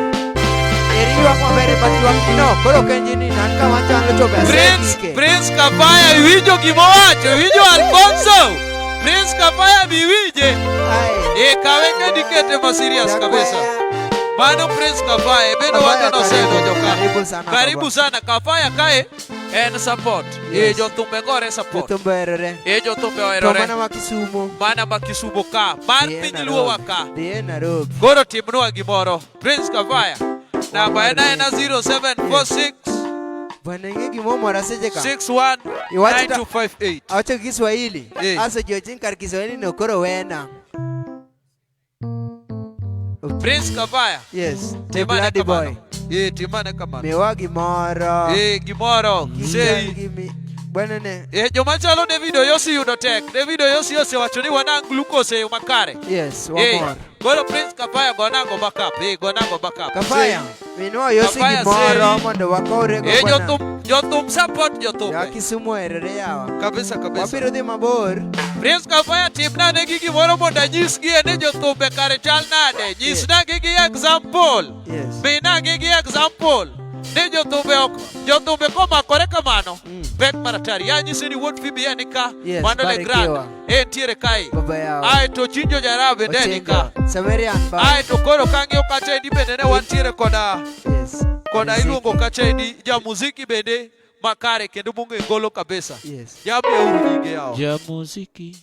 Eri ywak maber but ywak no koro ok en ni an kama chalo to be Prince, asekike. Prince Kafaya iwinjo gima owacho, iwinjo Alfonso. Prince Kafaya bi iwinje. Aye. E kawe kendo ikete ma serious kabisa. Mano Prince Kafaya bende Kafaya wacho nosedonjo ka. karibu sana Karibu baba. sana Kafaya kae en support. Yes. E jothumbe gore support. Jothumbe oherore. E jothumbe To oherore. mana ma Kisumo. Mana ma Kisumo ka. Mar Dhi e piny Nairobi. Luo wa ka. Dhi e Nairobi. Koro timnwa gimoro. Prince Kafaya. Namba en aena 0746 Bwana ing'e gimomora seche ka. 61 Iwacho ta- 9258. Awacho gi Kiswahili. Eh. Aso joching kar Kiswahili no koro wena. Prince Kafaya. Yes. The Timane bloody boy. kamano. Eh, timane kamano. Miwa gimoro. Eh, gimoro. Kik Sei. gimi. Bwana ne. Eh, joma chalo David Oyosi yudo tek. David Oyosi osewacho ni wanang' glucose e yo makare. Yes, Eh, wamor. koro Prince Kafaya gonago backup. Eh, gonago backup. Kafaya, minwa Oyosi Kafaya gimoro sei. mondo wakowre go Eh, bwana. jothum jothum support Ja jothumbe. Kisumu oherore yawa. Kabisa kabisa. Wabiro dhi mabor. Prince Kafaya timna ne gi gimoro mondo anyisgie ni jothumbe kare chal nade. Nyisna gi gi example. Yes. Mina gi gi example. Ni jothumbe ok jothumbe komakore kamano. Pek maratari. Ya nyisi ni wuod Phoebe en ka. Yes, Mano le barikiwa. grand. Entiere kae. Baba yao. Ae to Chinjo Jarabe ne ni ka. Ochenjo. Samarian ba. Ae to koro kang'iyo kacha endi bende ne wantiere koda Yes. koda Muziki. iluongo kacha endi jamuziki bende makare kendo mong'e ngolo kabisa. Yes. Jamiyauru nyinge yawa. Jamuziki.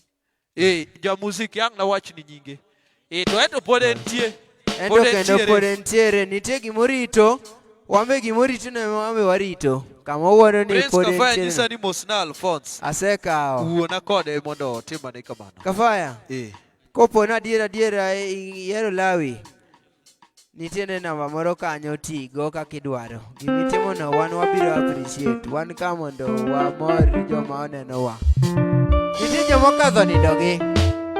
Eh, jamuziki ang' nawach ni nyinge. Eh, to ento pod entie. Ento Pod kendo entiere. pod entiere. Nitie gimorito. Wambe gimorito no ema wambe warito. Kama owuono ni Prince pod Kafaya entiere. nyisa ni mosna Alphonse. Asekawo. Wuona kode mondo otimane kamano. Kafaya. Eh. Kopo ni adier adiera ihero Lawi, nitiere namba moro kanyo tigo kaka idwaro. Gimitimono wan wabiro appreciate. Wan ka mondo wamor joma onenowa. Nitie joma okadho nindogi.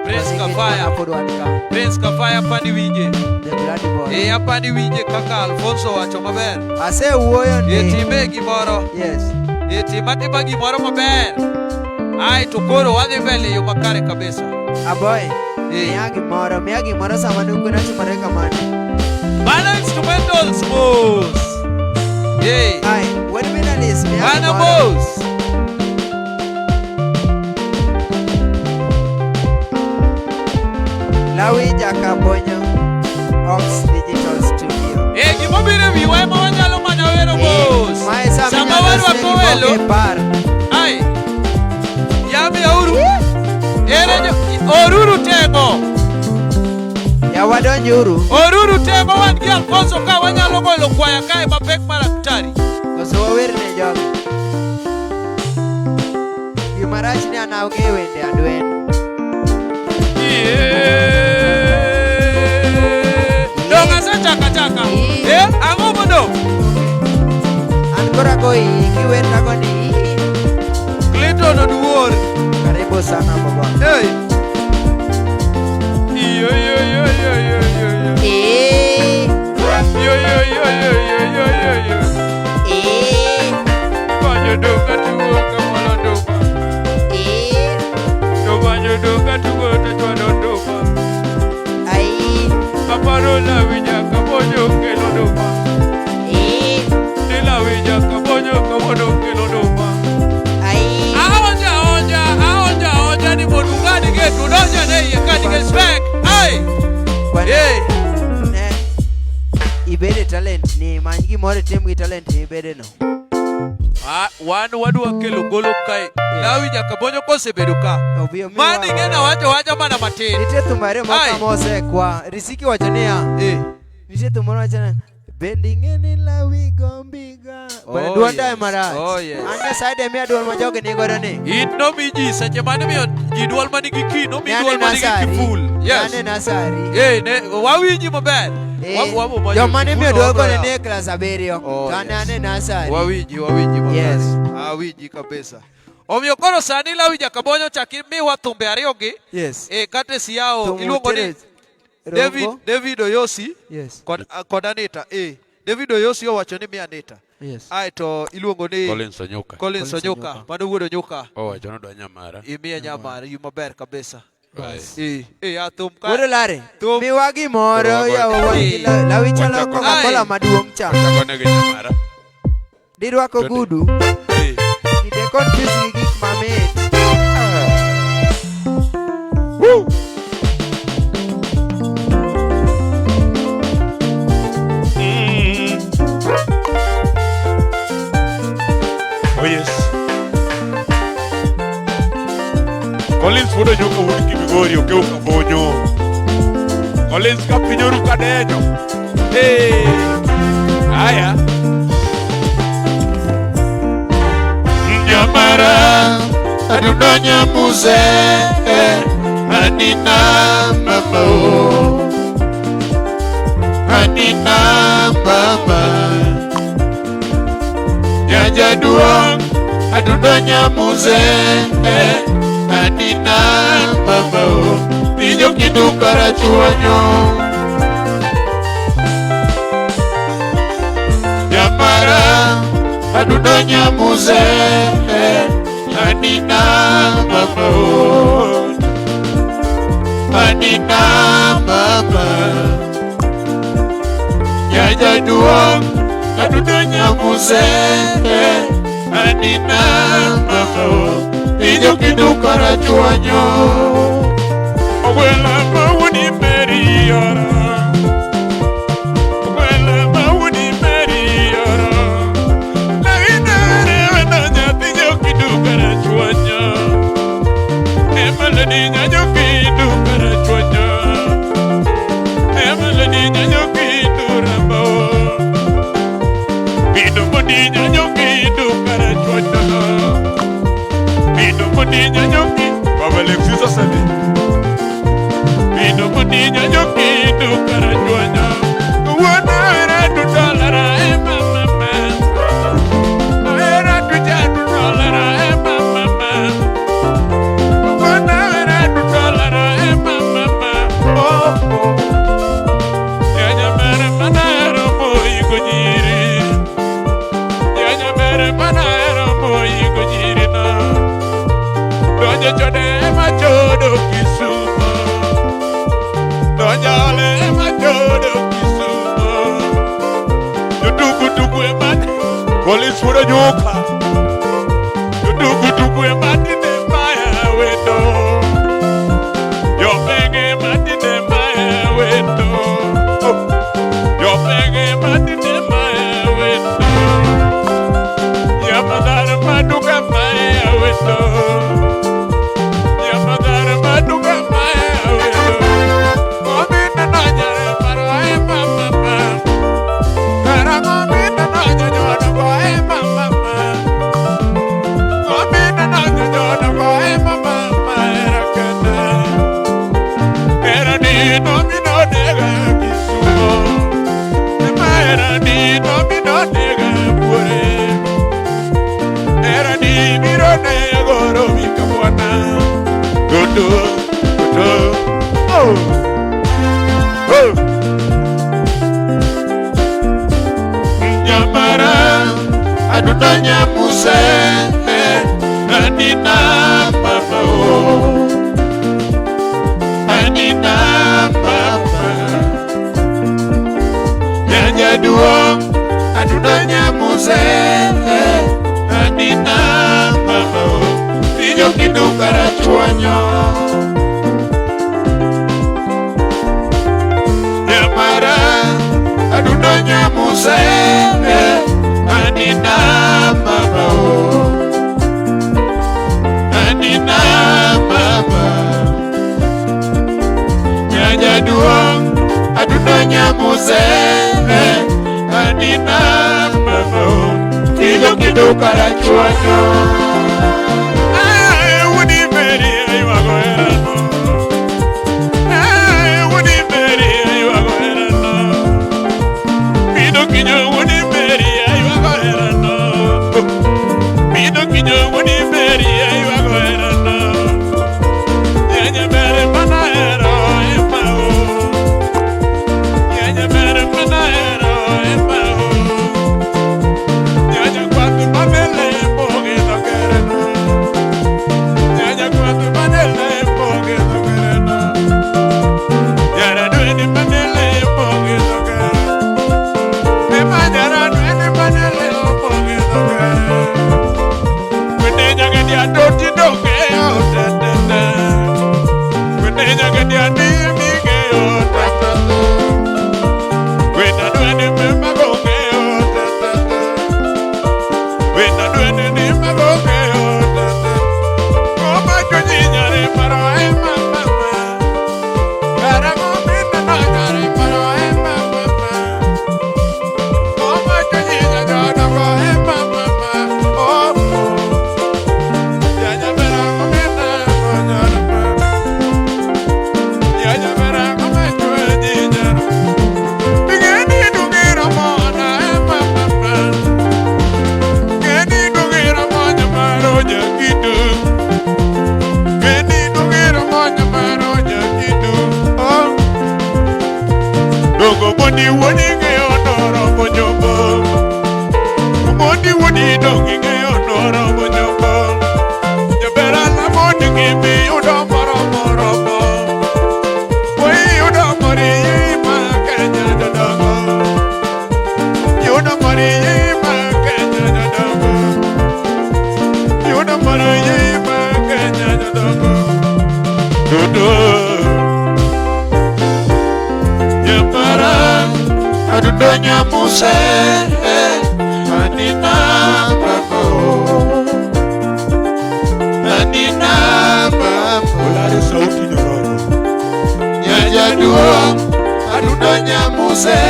Prince Nikech Kafaya. mana pod wan ka. Prince Kafaya apani winje. The bloody boy. Eh, apani winje kaka Alfonso wacho maber. Asewuoyo Eh, ndi. time gimoro. Yes. Eh, tim atima gimoro maber. Ae to koro wadhi mbele e yo makare kabisa. Aboy. Eh. Miya gimoro, miya gimoro sama nungona timore kamano. Mano instrumentals mos. Eh, Ai, wuod Minalis, miya mano gimoro. mos. Lawi Jakabonyo, Ox Digital Studio. Eh, gimobiro e wiwa ema wanyalo mana wero mos. Mae sama Sama inyalo warwako sne gimoko welo, e par. ai. Yamiyauru. Ere jo, oruru temo. Ya wadonjuru. Oruru temo wan gi Alfonso ka wanyalo golo kwaya kae mapek mar aktari. Koso wawer ne jogi. Gima rach ni an aonge wende adwen. Dong asechako achaka. Eh, ang'o modong? An koro ago iyi, kiwer tago ni iyi. Clinton Oduor. Karibu sana baba. Hey. Yo yo yo yo yo yo yo. Eh, Yo yo yo yo yo yo yo yo. eh, Banyo doka tugo kamolo nduma. eh. To banyo doka tugo to chwado nduma. Ai, Aparo lawi nyaka bonyo kelo nduma. eh, Ni lawi nyaka bonyo kamondo kelo nduma. ai. Aonja onja, aonja onja ni mondo ung'ad gate udonjo ne iye ka nikech pek. Ai. Bwana, Eh. ne ibede talent ni many gimoro itim gi talent ni ibede no. Ah, wan wadwa kelo golo kae. Lawi nyaka bonyo kosebedo ka. Obi omiwa. Mani ing'e wacho wacha mana matin. Nitie thum ariyo moko Ai. mosekwa. Riziki wacho niya. Eh. Nitie thum moro wacho niya. Bende ing'e ni Lawi gombiga. Bwana Oh, duonda yes. e marach. Oh, yes. An Nyasaye de miya duol ma jogi nigodo ni. In nomi ji seche mane miyo ji duol manigi ki, nomi Ne duol ane manigi nasari. kiful. Yes. Ne ane nasari. Eh, ne wawinji maber. Eh, Wa- Joma ne miyo wa- duol wa- go ne nie klas 7. Oh, To an yes. ane nasari. Wawinji, wawinji maber. Yes. Awinji kabisa. Omiyo koro sani Lawi Jakabonyo chak imiwa thumbe ariyo gi. Yes. Eh, kata Siao Thum iluongo ni Otere- David Rombo. David Oyosi Yes. kod kod Anita. Eh. David Oyosi owacho ni miya Anita. Yes. Aeto iluongo ni Collins Onyuka. Collins Collins Onyuka. Onyuka. Mano wuod Onyuka. Owacho ni odwa nyamara. Imiye nyamara yu maber kabisa. Bas. Eh, eh, a thum ka. Wuod Lare, Thum. miwa gimoro Koro yawa wago- wan gi lawi chalo Wachako- Coca-Cola Ai. maduong' cha. Wachako negi nyamara. Dirwako Twende. gudu, Eh. kide confuse gi gik mamit. Oh yes. Collins wuod Onyuka wuod Kibigori okew kabonyo. Collins ka piny oru kadenyo. Hey. Aya. Nyamara adundo nyamuse anina mama o anina mama Jajaduong adundo nyamuse anina mama o Pinyo kidu karachuonyo Nyamara adundo nyamuse anina mama o Anina mama Jajaduong adundo nyamuse anina mama o Pinyo kidu karachuonyo Ogwela mawuni meri yoro Ogwela mawuni meri yoro Laginare wena nyathi jokidu karachuonyo Emeleni nyajokidu karachuonyo Emeleni nyajokidu rambo Bido moni nyajokidu karachuonyo Bido moni nyajoki Baba Alexis Osebe Bido moni nyajokidu karachuonyo Wuona era dudolara e mama ma Era duja dudolara e mama ma Wuona era dudolara e mama ma Oh oh Nyanya mere manero moyi gojiri Nyanya mere manero moyi gojiri na Donjo chode machodo Kisumo Donjo ole machodo Kisumo Jotugu tugu ema Collins wuod Onyuka Jotugu tugu ema tinde maya wendo Jopenge ema tinde maya wendo Jopenge ema tinde maya wendo Yamadhara maduka maya wendo Yamadhara maduka maya wendo Omina nanyare paro e mama ma Karangomina nanyo go e mama ma Omina nanyo go e mama ma era kana Era ni no mi no nega Kisumo Era ni no mi no nega buore Era ni biro nego romi kamwana Dodo dodo Oh Oh Nyamara adundo nyamuse anina mama o Anina mama Nyajaduong adundo nyamuse anina mama o Pinyo kidu karachuonyo Nyamara adundo nyamuse anina mama o Anina mama Nyajaduong adundo nyamuse anina mama o Pinyo kidu karachuonyo Ay, wudi meri aywago herano Ay, wudi meri aywago herano Bido kinyo wudi meri aywago herano Bido kinyo wudi meri aywago herano Nyenye mere mana hero ema o Nyenye mere mana hero ema o Nyakadiato tidong'eyo tetete. Wene nyakadiati ming'eyo tetete. Wena dwene memagong'eyo tetete. Wena dwene ni magong'eyo tetete. Ngoma chunyi nyare paro e mama. Karang'o mineno nyare paro e mama. Ngoma chunyi nyajodongo e mama. Oh, oh. Mondi woni dongi ng'eyo noromo nyombo. Jabera la mondi ng'imi yudo moromo romo. Wei yudo mori ma Kenya jodongo. Yudo mori ma Kenya jodongo. Yudo mori ma Kenya jodongo. Dudu. Nyamara adundo nyamuse. Anina mama. Anina mama. Olare sauti nyororo. Nyajaduong' adundo nyamuse.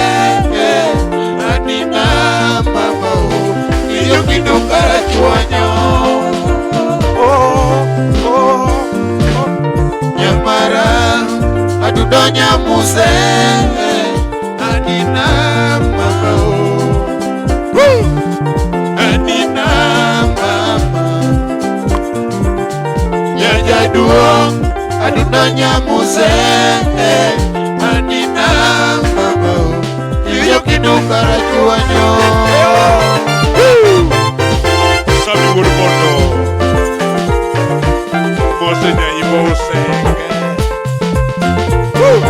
Anina mama. Iyo kido karachuonyo. Oh, oh, oh. Nyamara adundo nyamuse. Anina mama. Woo! Anina mama. Nyajaduong' adundo nyamuse. Anina mama. Iyo kido karachuonyo. Sabi wuod mondo. Mose nyaimbo osenge. Woo!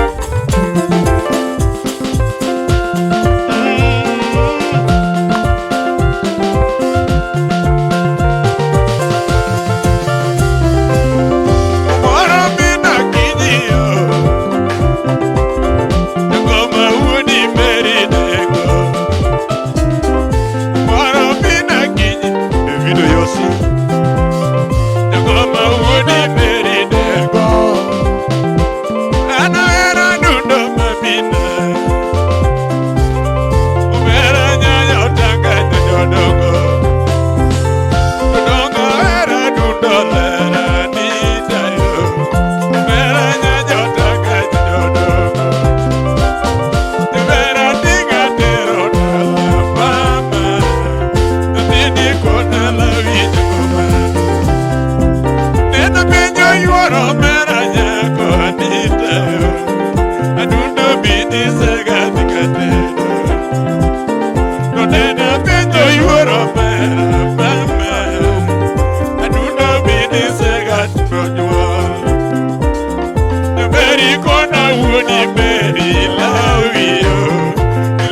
Moro mina kinyiyo. Jagoma wuodi Mary Dengo. Moro mina kinyi Davido Yosi. Jagoma wuodi Mary Dengo. An ahero dundo mamina. Omera nyanya otanga jodongo. Jodongo ohero dundo lera nitayo. Omera nyanya otanga jodongo. Jabera tinga tero dala mama. Nyathini kodala winjo komano. Neno penjo yuoro omera nyako anitayo. Adundo bini sega dhi katedo. To neno penjo yuoro omera mama. Adundo bini sega to nyuol. Jaberi kona wuodi Meri lawi yo.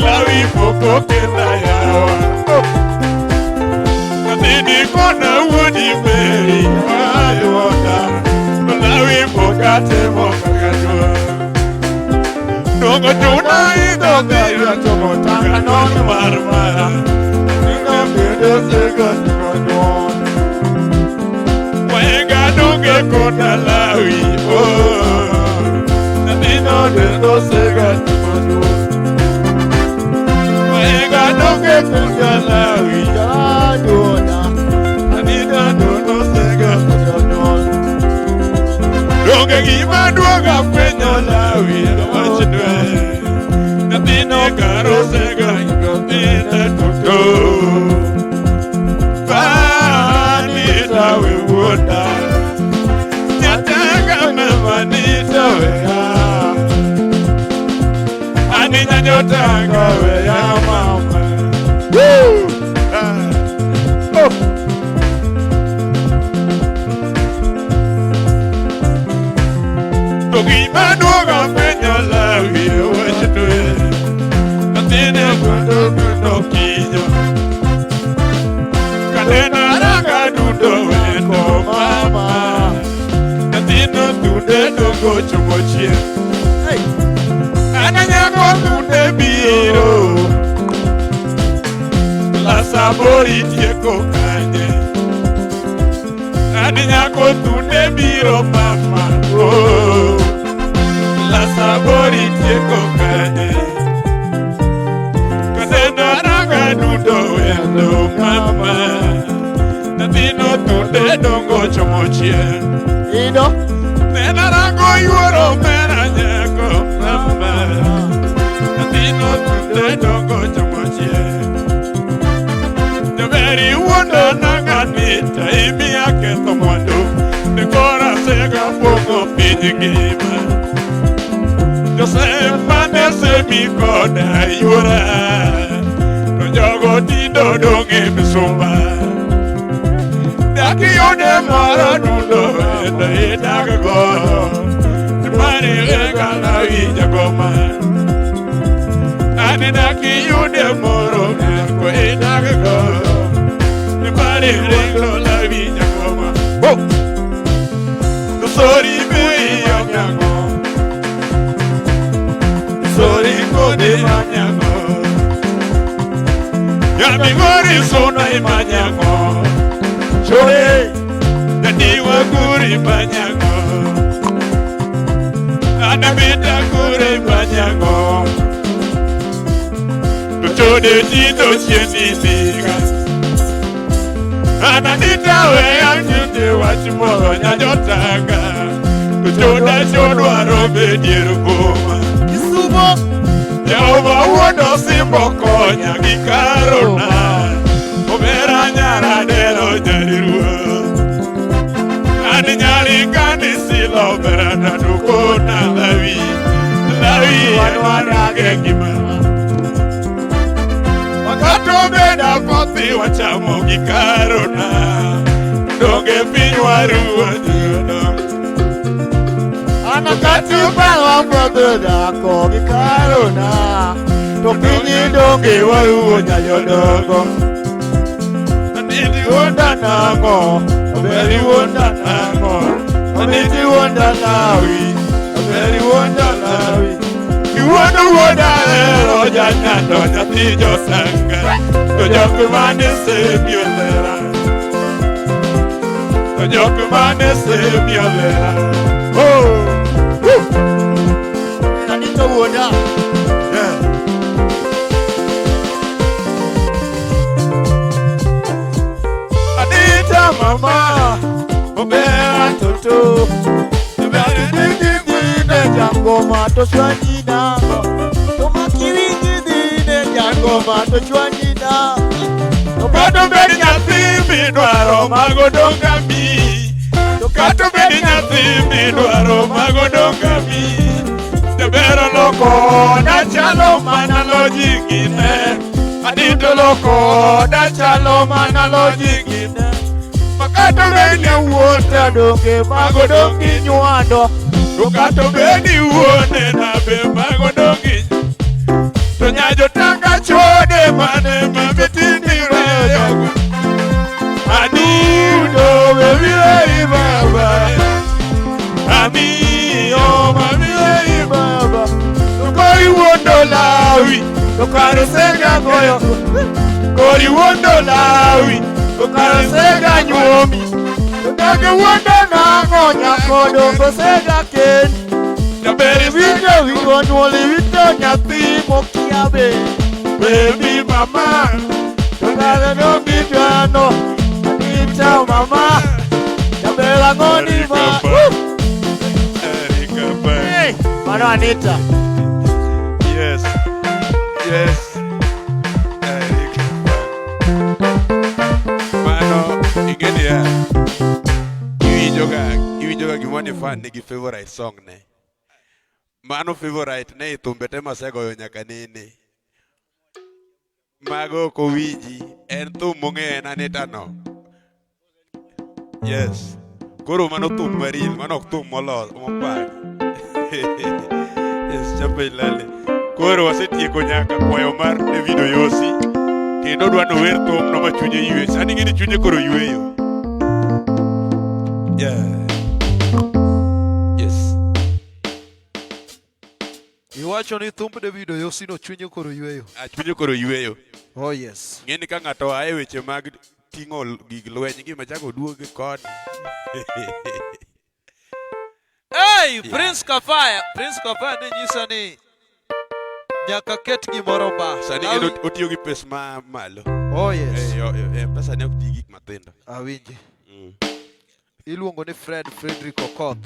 Lawi poko kenda yawa. Nyathini kona wuodi Meri ayuoda. Lawi poka temo kaka nyuol. Dongo chuna idho dhiyo chomo tanga nono mar mara. Ninga bedo sega nyuol. Wenga donge kona lawi oh. Nyathino dendo sega nyuol. Wenga donge kona lawi jaduoda. Nyathino dendo sega nyuol. Donge gima duoga fwenyo lawi wachnwe. Nyathino karo sega nyathine toto. Vanita we wuoda. Nyatanga mama nita we ya. Ani nyanyotanga we ya mama. Woo! Ah. Oh. To gima duoga fwenyo chomo chien. An nyako tunde biro. Lasabori tieko kanye. An nyako tunde biro mama. Oh. Lasabori tieko kanye. Kaneno ranga dundo wendo mama. Nyathino tunde dongo chomo chien. Ido. Nena rango yuoro mera nyako mama. Nyathino tunde dongo chomo chien. Jaberi wuondo nang'ani to imiya ketho mwandu. Ne kora sega pong'o piny ngima. Josef mane semi koda yuora. To jogo tindo dong' e misumba. Dak iyude moro dundo endo idag godo. Mari eka lawi jagoma. Ani dak iyude moro nyako idag godo. Mari eka lawi jagoma. Oh! Sori be yanyango. Sori kode manyango. Yamigori sona imanyango. Chore, dadiwa guri manyango. Anamita guri manyango. Tuchode tito chieni siga. Ananita we anjinde wach moro nyajotanga. Tuchoda chodwaro bedier boma. Kisumo. Jehova wuon osimbo konya gi karona. Omera nyara dero nyari ruoth. An nyari kani silo omera nadukona lawi. Lawi wadage ngima. Wakato beda kothi wachamo gi karona. Donge piny waruo jodong. Anakati bawa mwadhako gi karona. To piny donge waruo nyayodongo. Anidi wuonda nang'o, oberi wuonda nang'o. Anidi wuonda lawi, oberi wuonda lawi. Iwuondo wuoda hero janyando nyathi josanga. To jok mane semi olera. To jok mane semi olera. Oh! Woo! Anito wuoda. Yeah. Anita mama, obera Toto. Dine jangoma to chwanyi nango. To makiwinji dine jangoma to chwanyi nango. Kata bed nyathi midwaro mago donga mi. Kata bed nyathi midwaro mago donga mi. Jabero loko da chalo mana loji gine. Anito loko da chalo mana loji gine. Makata bed ni wuota Donge mago dongi nywando. To kata bed ni wuone na be mago dongi. To nyajo tanga chode mane mabitini reyo. Adundo baby baba. Ami oh mami baba. Kori wuondo lawi. To kare sega goyo. Kori wuondo lawi. To kare sega nyuomi. Donge wuondo nang'o nyako dongo sega ken. Jaberi Winjo winjo nyuol winjo nyathi mokia be. Baby mama. To kare dongi jwano. Anita mama. Jabela ng'oni ma. Erika Bang. Hey, mano Anita. Yes. Yes. Erika Bang. Mano ing'e niya. Iwinjoga gimoro ni fan nigi favorite song ne. Mano favorite ne e thumbe te masegoyo nyaka nene. Mago ok owinji. En thum mong'eyo en Anita no. Yes. Koro mano thum maril, mano ok thum molos, mopang. Yes, Chape Ilale. Koro wasetieko nyaka kwayo mar David Oyosi. Kendo odwa ni ower thumno ma chunye ywe. Sani ing'e ni chunye koro yweyo. Yeah. Yes. Iwacho ni thumb David Oyosino chunye koro yweyo. Ah, chunye koro yweyo. Oh yes. Ng'e ni ka ng'ato oa e weche mag ting'o gig lweny gima chako oduogi koni. Hey, Prince Kafaya, Prince Kafaya ne nyisa ni nyaka ket gimoro ba. Sani Awi- en otiyo gi pes ma malo. Oh yes. Eh, eh, pesa ne ok ti gik mathindo. Awinji. Iluongo ni Fred Frederick Okoth.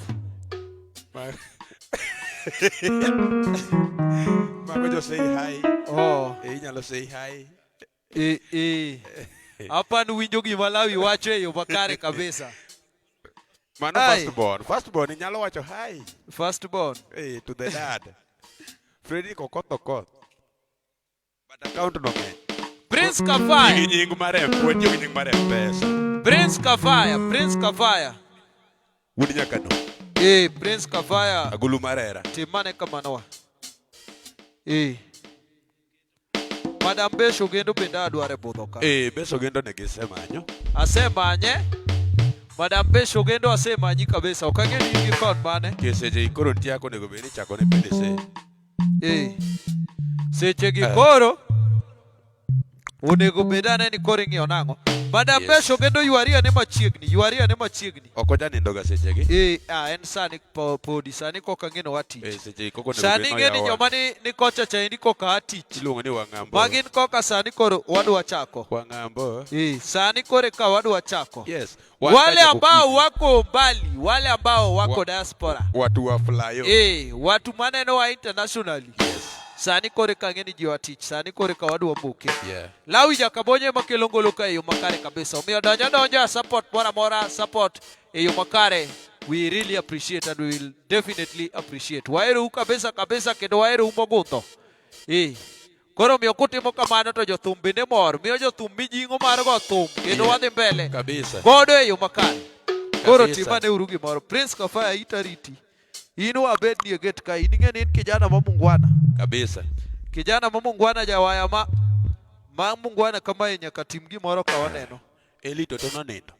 Mago jo say hi. Oh. Eh, inyalo say hi. Eh, eh. Hapa ni winjo gima Lawi wacho e yo makare kabisa. Mano Hi. first born. First born inyalo wacho hi. First born. Eh, to the dad. Frederick Okoth Okoth. But account no ng'eny. Prince Gi Kafaya. nying mar M, watiyo gi nying mar M-Pesa. Prince Kafaya, Prince Kafaya. Wuod Nyakano. Eh, Prince Kafaya. Agulu mar hera. Timane kamano wa. Eh. Madam Besho gendo bende adware budho ka. Eh, Besho gendo ne gisemanyo. Asemanye. Madam Besho gendo asemanyi kabisa. Ok ang'e ni in gi kon mane. Keseche koro nitie kaka onego bed ni ichako ne PDC. Eh. Seche gi Eh. koro onego bed ane ni koro ing'iyo nang'o. Madam Yes. Besho gendo ywarie ane machiegni, ywarie ane machiegni. Ok ojanindo ga sechegi. Eh, ah, en sani podi, sani koka ng'eno wa tich. Eh, seche koko onego Sani bed ing'e ni noyawo joma ni kocha cha endi koka a tich. Iluongo ni Wang'ambo. Magin koka sani koro wadwa chako. Wang'ambo. Eh, sani koro ka wadwa chako. Yes. Wan Wale kacha ambao gokinyi. wako mbali, wale ambao wako diaspora. Watu wa flayo. Eh, watu maneno wa internationally. Sani kore ka ng'e ni ji oa tich, sani kore ka wadwa moke. Yeah. Lawi Jakabonyo ema kelo ngolo ka e yo makare kabisa. Omiyo donjo donja support moro amora, support e yo makare. We really appreciate and we will definitely appreciate. Waherou kabisa kabisa kendo waherou mogundho. Eh. Koro omiyo kutimo kamano to jothum bende mor. Miyo jothum mijing'o mar go thum kendo Yeah. wadhi mbele. Kabisa. Godo e yo makare. Koro Kabisa. timane uru gimoro. Prince Kafaya itariti. In wabed ni e gate ka in ing'e ni in kijana ma mungwana. Kabisa. Kijana ma mungwana jawaya ma mungwana kamae nyaka tim gimoro ka waneno. Eli Toto nonindo.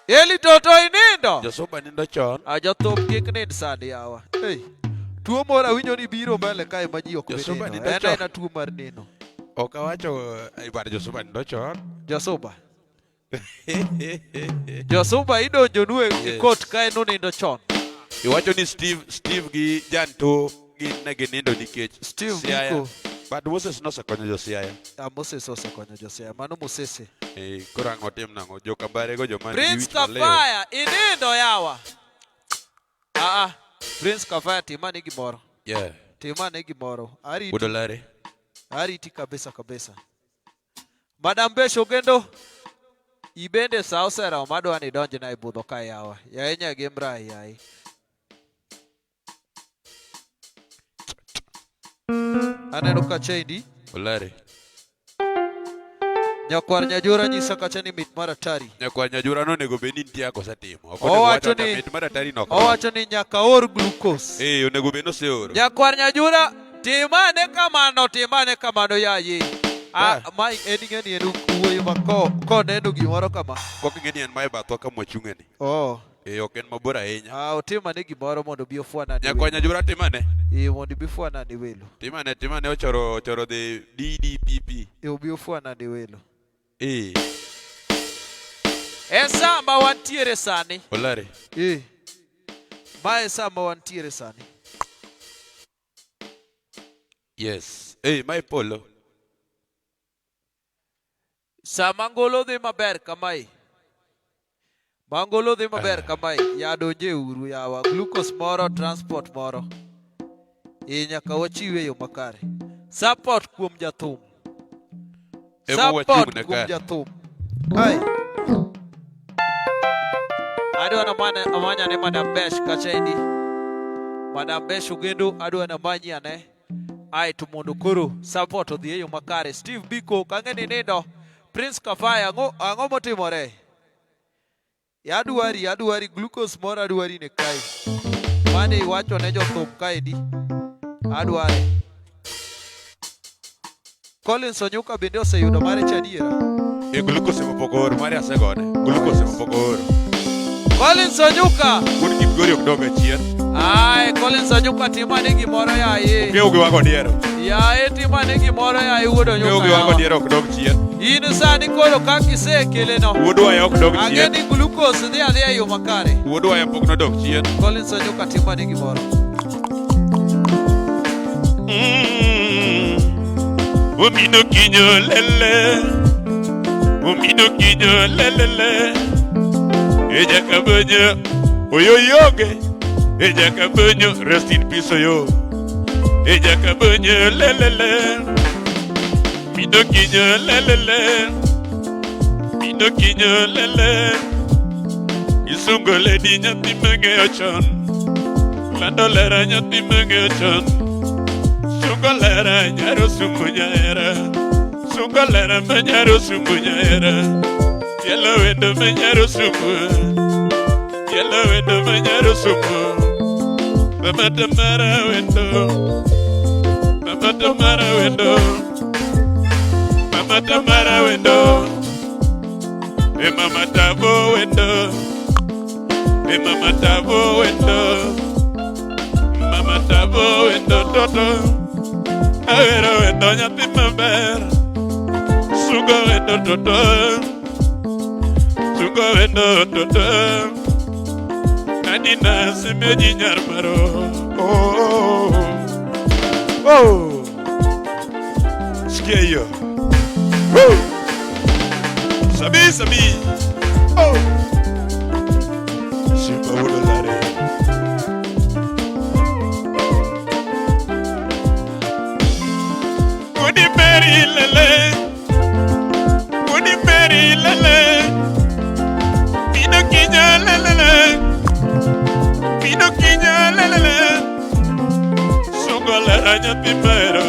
Eli Toto inindo. Josuba nindo chon. A jothum kik nind sani yawa. Hey. Tuo moro awinjo ni biro mbele kae ma ji ok bi Josuba nindo. nindo En chon. aena tuo mar nino. Ok awacho but Josuba nindo chon. Josuba. Josuba idonjonu e Yes. kot kae nunindo chon. Iwacho ni Steve gi Janto gin ne ginindo nikech Steve Siaya. Biko. But Moses nosekonyo jo Siaya. Ah, Moses osekonyo jo Siaya. Mano Mosese. Eh, koro ang' otim nang'o? Jo Kambare go joma nigi Prince wich maliw. Kafaya inindo yawa. Ah ah. Prince Kafaya timane gimoro. Yeah. Timane gimoro. Ariti. Wuod Olare. Ariti kabisa kabisa. Madam Besho Gendo, ibende sa oseromo madwa ni idonjna e budho ka yawa. Yaye Nyagemra yaye. Aneno ka chendi. Olare. Nyakwar Nyajura nyisa kacha ni mit mar atari. Nyakwar Nyajura nonego bed ni nitie kaka osetimo. Ok onego Owacho wacho ni mit mar atari no ok rom. Owacho ni nyaka or glucose. Eh, onego bed ni oseoro. Nyakwar Nyajura, timane kamano, timane kamano yaye. Ah, ma en ing'e ni en wuoyi ma koneno gimoro kama. Kok ing'e ni en ma e bathwa kama wachung'e ni. Oh. Eh, ok en mabor ahinya. Ah, otimane gimoro mondo obi ofwana ni Nyakwar welo. Nyajura timane. Eh, mondo obi ofwana ni welo. Timane, timane ochoro the DDPP. Eh, obi ofwana ni welo. Eh. E sa ma wantiere sani. Olare. Eh. Ma e sa ma wantiere sani. Yes. Eh, mae polo. Sama ngolo dhi maber kamae. Mangolo dhi maber kamae. Ya donje uru yawa. Glucose moro, transport moro. E nyaka wachiwe yo makare. Support kuom jathum. Ema Support wachung'ne kuom ka. jathum. Ai. Adwa na mana amanya ne Madam Besh kacha endi. Madam Besh Ogendo adwa na manyi ane. Ai to mondo koro support odhi e yo makare. Steve Biko kang'e ni nindo. Prince Kafaya ang'o motimore? Adwari, adwari glucose moro adwari ne kai. Mane iwacho ne jothum kaendi. Adware. Collins Onyuka bende oseyudo mare cha adiera. E glucose mapok ooro, mare asegone. Glucose mapok ooro. Collins Onyuka. Wuod Kipgori ok dog achien. Ae, Collins Onyuka timane gimoro yaye. Okew gi wang' odiero. Yaye timane gimoro yaye wuod Okew Onyuka. gi wang' yawa. odiero ok dog chien. In sani koro kaka isekeleno. Wuod waya ok dog Ang'e chien. ni glucose dhi adhiya e yo makare. Wuod waya pok nodok chien. Collins Onyuka timane gimoro. Omino kinyo lele. Omino kinyo lelele. Eja kabonyo. Oyoyoge. Eja kabonyo. Rest in peace oyo. Eja kabonyo lelele. Mino kinyo lelele. Mino kinyo lele. Isungo ledi nyathi mang'eyo chon. Lando lera nyathi mang'eyo chon. Sungo lera nyaro sungu nyaera. Sungo lera ma nyaro sungu nyaera. Tielo wendo ma nyaro sungu. Tielo wendo ma nyaro sungu. Mama tamara wendo. Mama tamara wendo. Mama tamara wendo. E mama tabo wendo. E mama tabo wendo. Mama tabo wendo toto. Awero wendo nyathi maber. Sugo wendo toto. Sugo wendo toto. Nadina semeji nyar maro. Oh. Oh. Sikia hiyo. Oh. Sabi sabi. Oh. Simba wuod Olare. Udi Mary lele. Udi Mary lele. Pino kinya lele. Pino kinya lele. Sungo lera nyathi mero.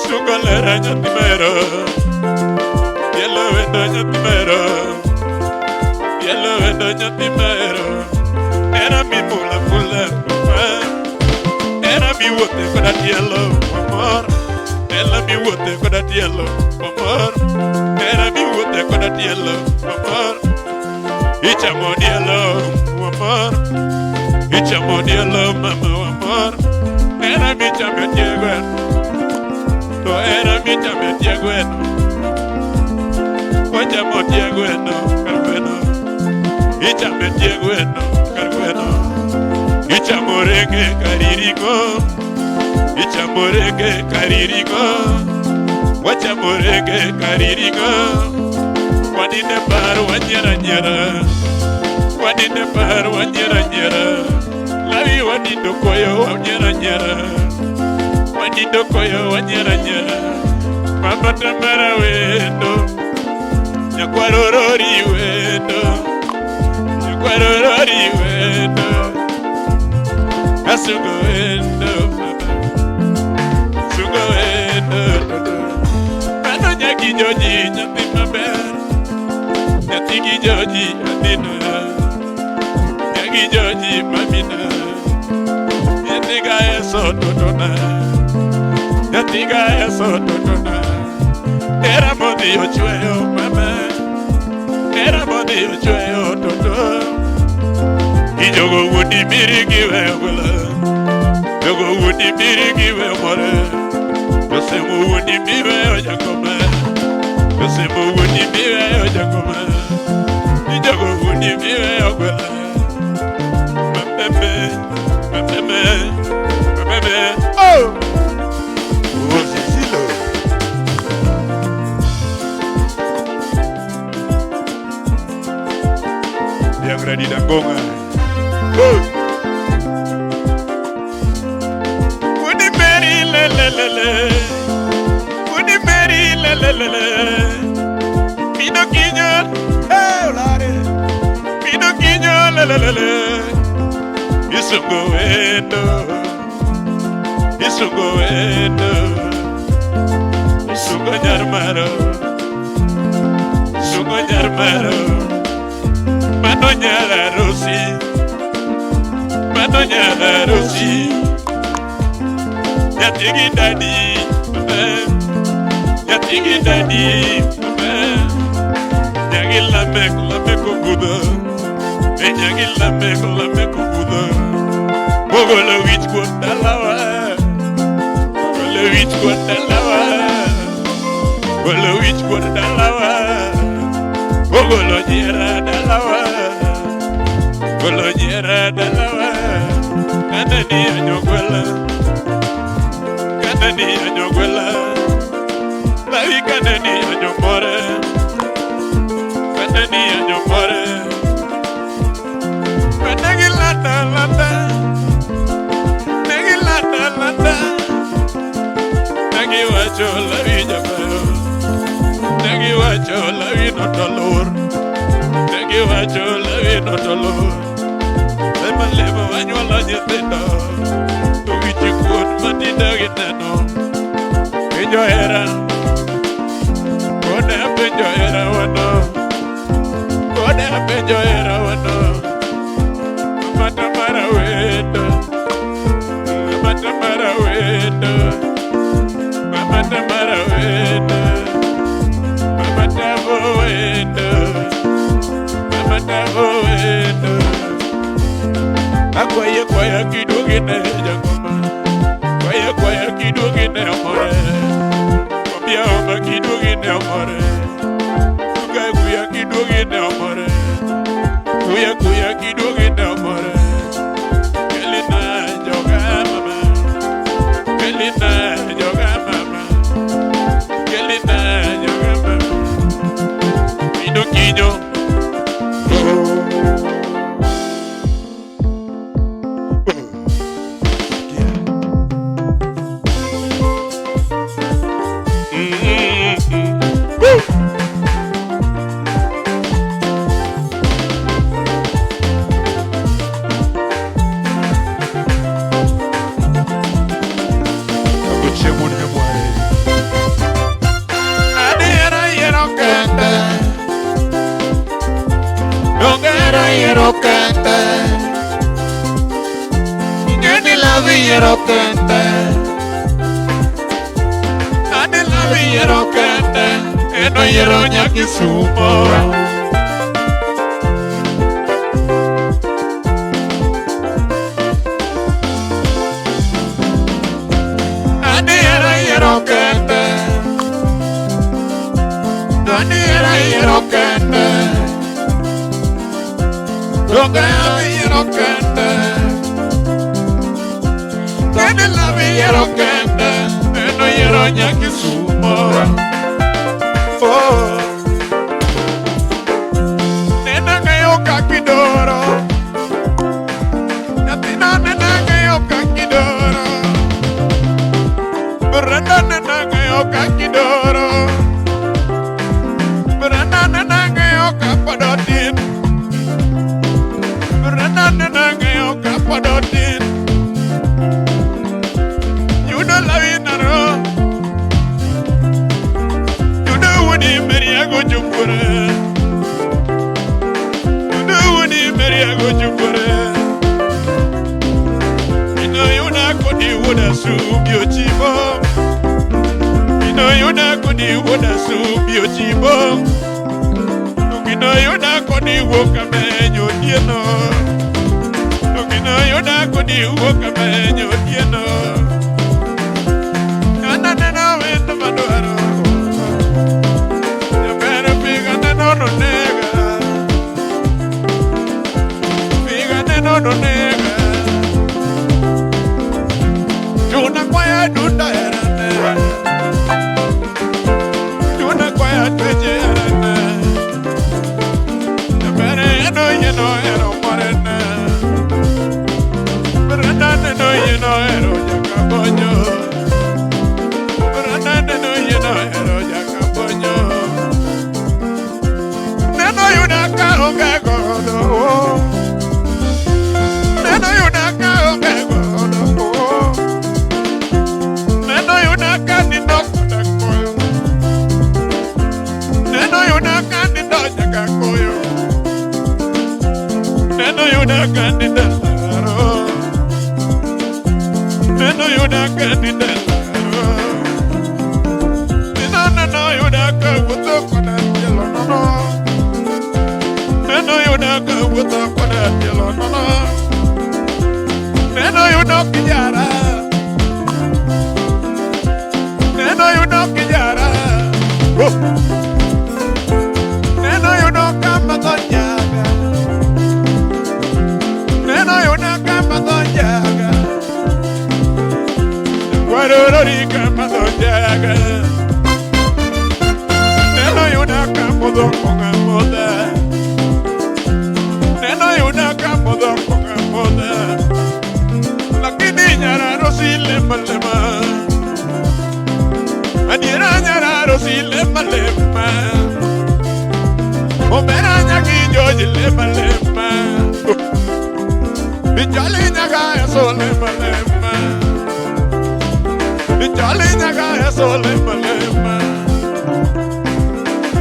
Sungo lera nyathi mero. Yellow wendo nyathi mero. Yellow wendo nyathi mero. Era mi pula pula papa. Era mi wuothe koda tielo mamor. Era mi wuothe koda tielo mamor. Era mi wuothe koda tielo mamor. Ichamo dielo mamor. Ichamo dielo mama mamor. Era mi chame tie gweno. To era mi chame tie gweno. Wachamo tie gweno kar gweno. Ichame tie gweno kar gweno. Ichamo rege karirigo. Ichamo rege karirigo. Wachamo rege karirigo. Wadine par wanyiera nyiera. Wadine par wanyiera nyiera. Lawi wanindo koyo wanyiera nyiera. Wanindo koyo wanyiera nyiera. Mama tamara wendo. Nyakwarorori wendo. Nyakwarorori wendo. Asugo wendo mama. Sugo wendo toto. Mano nyaki joji nyathi maber. Nyathi gi joji adhina. Nyaki joji mamina. Nyathi ga eso totona. Nyathi ga eso totona. Era modhi ochweyo mama. Era modhi ochweyo toto. Ijogo wuodi miri giweyo gola. Jogo wuodi miri giweyo more. Osemo wuodi miweyo jakoma. Osemo wuodi miweyo jakoma. Ijogo wuodi miweyo gola. Mapeme, mapeme, mapeme. Oh! Osisilo. Diagradi dangonga. Udi Mary le le le le. Udi Mary le le le le. Pino kinyo, eh olare. Pino kinyo le le le le. Isungo wendo. Isungo wendo. Isungo nyarmaro. Isungo nyarmaro. Mano nyara rosi. Mano nyara rosi. Nyathi gi dadi, mama. Nyathi gi dadi, mama. Nyagi lamek lamek obudho. E nyagi lamek lamek obudho. Ogolo wich kuot dalawa. Ogolo wich kuot dalawa. Ogolo wich kuot dalawa. Ogolo nyiera dalawa. Ogolo nyiera dalawa. Kanani anyogwela. Kanani anyogwela. Lawi kanani anyomore. Kanani anyomore. Kanagi landa landa. Negi landa landa. Negi wacho lawi jabayo. Negi wacho lawi notolor. Negi wacho lawi notolor. Lema lema wanyuolo nyithindo. To wich kuot matindo gineno. Penjo hera. Kone penjo hera wano. Kone penjo hera wano. Mata mara wendo. Mata mara wendo. Mata mara wendo. Mata wendo. Mata wendo. Akwaye kwaya kiduogi ne jangoma. Kwaya kwaya kiduogi ne omore. Obia oma kiduogi ne omore. Kuga kuya kiduogi ne omore. Kuya kuya kiduogi ne omore. Kelina joga mama. Kelina joga mama. Kelina joga mama. Ido kinyo. Adiera yiero kende. Dongera yiero kende. Ngeni lavi yiero kende. Adi lavi yiero kende. Eno yiero nyakisumo. Adiera yiero kende. Adiera yiero kende. Dongera yiero kende. Ngeni lavi yiero kende. Eno yiero nyakisumo. Oh. Nena ng'eyo kakidoro. Nyathina nena ng'eyo kakidoro. Brenda nena ng'eyo kakidoro. Brenda nena ng'eyo kapodo tin. Brenda nena ng'eyo kapodo tin. Yudo lawi naro. Yudo wuodi meriago chupore. Yudo wuodi meriago chupore. Ino yuda kodi wuoda subi ochibo. Ino yuda kodi wuoda subi ochibo. Ino yuda kodi wuok amenyo otieno. Ino yuda kodi wuok amenyo otieno. Ana neno wendo madwaro. Jaber piga neno no nega. Piga neno no nega. Chuna kwaya dunda herane. Chuna kwaya tweche herane. Jaber eno yeno ero morene. Brenda neno yeno ero jakabonyo. Brenda neno yeno ero jakabonyo. Neno yuda ka onge godo. Neno yuda ka onge godo. Neno yuda ka nindo koda koyo. Neno yuda ka nindo nyaka koyo. Neno yuda ka nindo laro. Neno yuda ka nindo laro. Neno neno yuda ka wuotho koda tielo nono. Neno yuda ka wuotho koda tielo nono. Neno yudo kijara. Neno yudo kijara. Oh. Neno yudo kama dho njaga. Neno yudo kama dho njaga. Warorori kama dho njaga. Neno yudo kama dho konga modha. Neno yudo kama dho konga modha. Lakini nyararo si lema lema. Adiera nyararo si lema lema. Omera nyaki joji lema lema. Bijali nyaga eso lema lema. Bijali nyaga eso lema lema.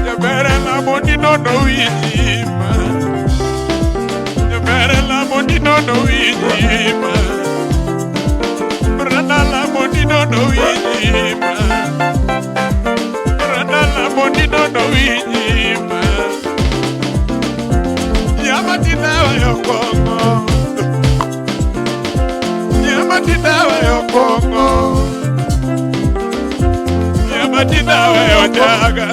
Nyabere la moni no no wijima. Nyabere la moni no no wijima. Brada la moni no no wijima. Brada la moni no no wijima. Yamatindawa yokongo. Yamatindawa yokongo. Yamatindawa yojaga.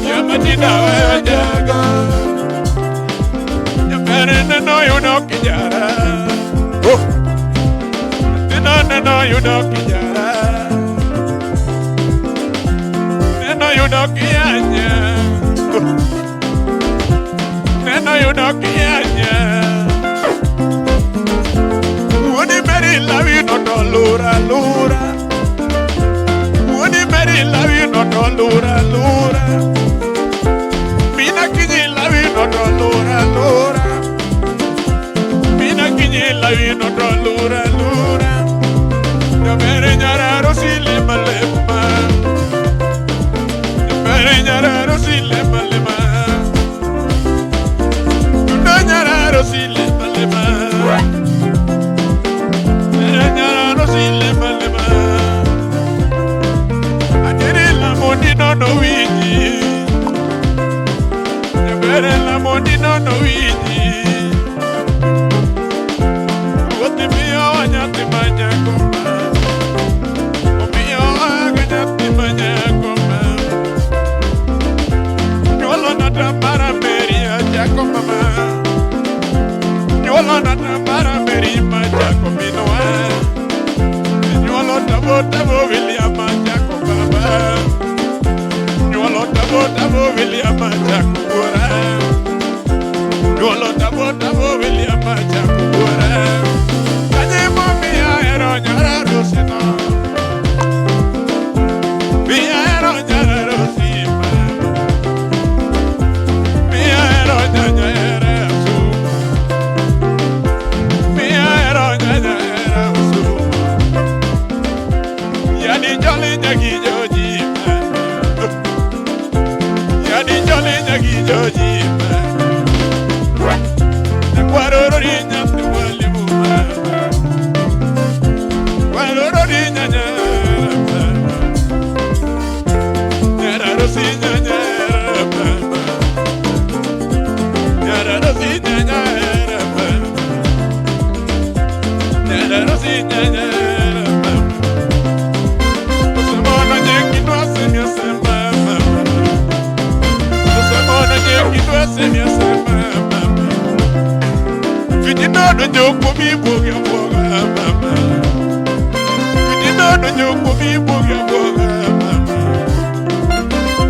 Yamatindawa yojaga. Nyabere no yuno kijara. Oh. Neno yudo kijara. Neno yudo kianya. Neno yudo kianya. Wuoni meri lawi no to lura lura. Wuoni meri lawi no to lura lura. Mina kinyi lawi no to lura lura. Mina kinyi lawi no to lura lura. Nyabere nyararo si lema lema. Nyabere nyararo si lema lema. Tunda nyararo si lema lema. Nyararo si lema lema. Adere la moni no no wiji. Nyabere la moni no no wiji. Ruoth miyo nyathi ma nyako ma. Omiyo aga nyathi ma nyako ma. Nyuolo nata mara meri achako mama. Nyuolo nata mara meri ma chako minwa. Nyuolo tabo tabo William achako baba. Nyuolo tabo tabo William achako wuora. Nyuolo tabo tabo William achako wuora. Kanye momiyo ahero nyara Rosina. Miyo ahero nyara Rosi mama. Miyo ahero nyanya ere asumo. Miyo ahero nyanya ere asumo. Yani jolly nyagi joji mama. Yani jolly nyagi joji mama. Nyakwaro nyathi mwalimu mama. Kwaroro nyanya mama. Nyara Rosi nyanya mama. Nyara Rosi nyanya mama. Nyara Rosi nyanya mama. Osemona nyekidwa semia sema mama. Osemona nyekidwa semia sema mama. Fitino donjo kuomi buogi abuoga mama. Fitino donjo kuomi buogi abuoga mama.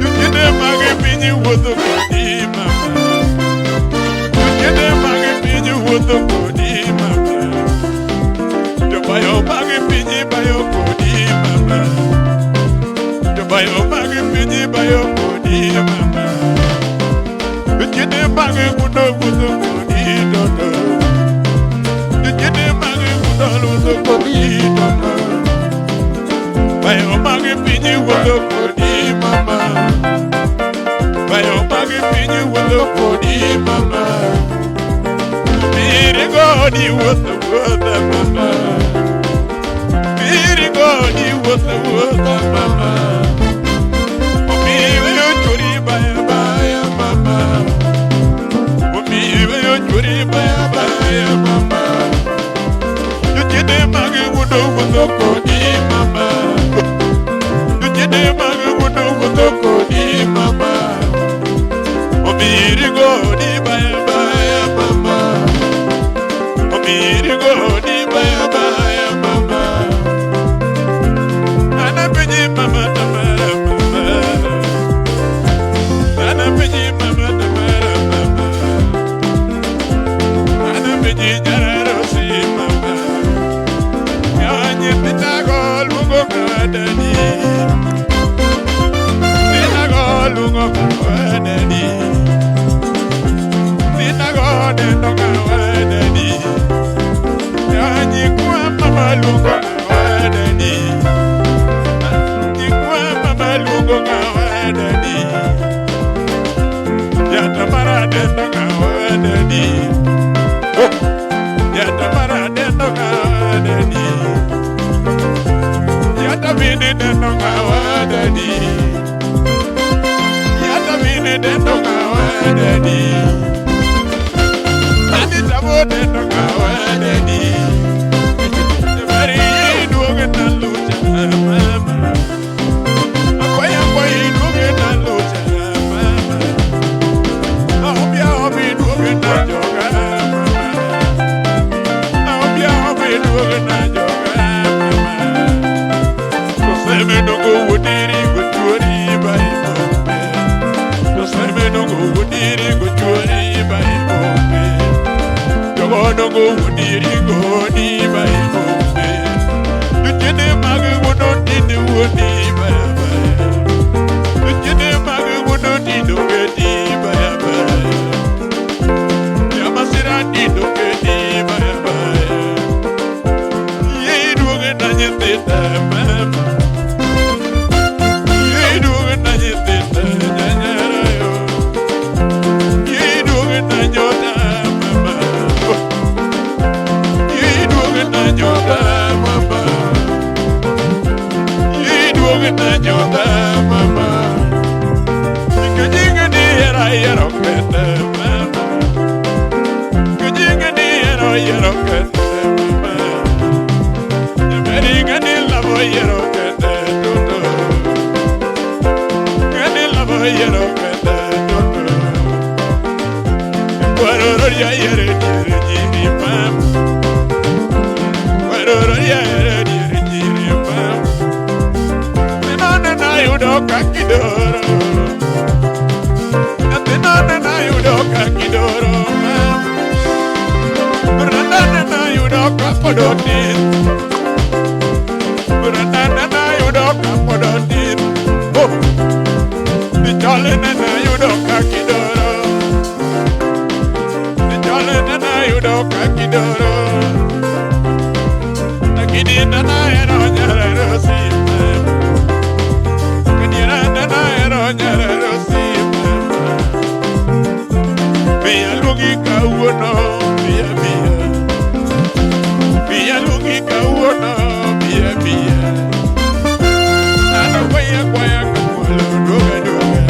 Jochiende mag piny wuotho kodi mama. Jochiende mag piny wuotho kodi mama. Jobayo mag piny bayo kodi mama. Jobayo mag piny bayo kodi mama. Jochiende mag gundo wuotho kodi dodo. Jochiende mag gundo wuotho kodi dodo. Bayo mag piny wuotho kodi mama. Bayo mag piny wuotho kodi mama. Miri godi wuotho wuotha mama. Miri godi wuotho wuotha mama. Omiyo churi baya baya mama. Omiyo churi baya baya mama. wuotho kodi mama. Jochiende mag wuono wuotho kodi mama. Obiri godi baya baya mama. Obiri godi baya baya mama. Ana penyi mama tamara mama. Ana penyi mama tamara mama. Ana penyi nyararo si mama. Nyanyi pitago luongo kadani. Pitago luongo kadani. Pitago neno kadani. Nyanyi kwa mama luongo kadani. Nyikwa mama luongo kadani. Yatamara neno kadani. Oh. Yatamara neno kadani. Yatamini neno kadani. Yatamini neno kadani. Anitabo neno kadani. Mari duoge na lucha mama. Akwaya kwayi duoge na lucha mama. Aobia obi duoge na joga mama. Aobia obi duoge na joga mama. Toseme dongo wodiri gochuori bai bombe. Toseme dongo wodiri gochuori bai bombe. Jogo dongo wodiri goni bai bombe. Duchene mag wuono tinde wuoni baya baya. Duchene mag wuono tindo keti baya baya. Yamasira tindo keti baya baya. Yei duoge na nyithinda mama. Yei duoge na nyithinda nyanyara yo. Yei duoge na nyota mama. Yei duoge na nyota mama. Yei duoge na nyota mama. Nikijinga ni era yero kete mama. Kijinga ni era yero kete mama. Nyameringa ni lavo yero kete toto. Ngani lavo yero kete toto. Waroro ya yere yere jiri mama. Waroro ya yere yere jiri mama. Nena na yudo kakidoro. Nena na yudo kakidoro mama. Nena na yudo kapodotin. Nena na yudo kapodotin. Oh. Dichole nena yudo kakidoro. Dichole nena yudo kakidoro. Nakidi nena ero nyararo si mama. Kadiera nena ero nyararo si mama. Mia lugi kawuono mia mia. Mia lugi kawuono mia mia. Ana kwaya kwaya kamwalo duoga duoga.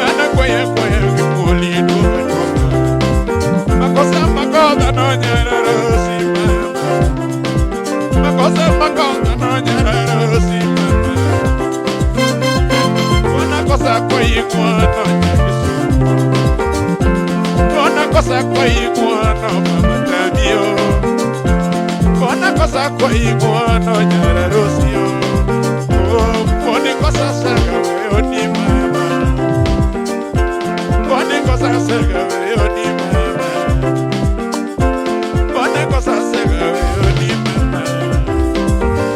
Ana kwaya kwaya kamwoli duoga duoga. Makosa makosa no nyararo si mama. Makosa makosa no nyararo si mama. Ona kosa kwayi mwana nyakisu. Ona kosa kwayi mwana mama tabio. Ona kosa kwayi mwana nyararo si yo. Oh, oni kosa saka we oni mama. Oni kosa saka we oni mama. Oni kosa saka we oni mama.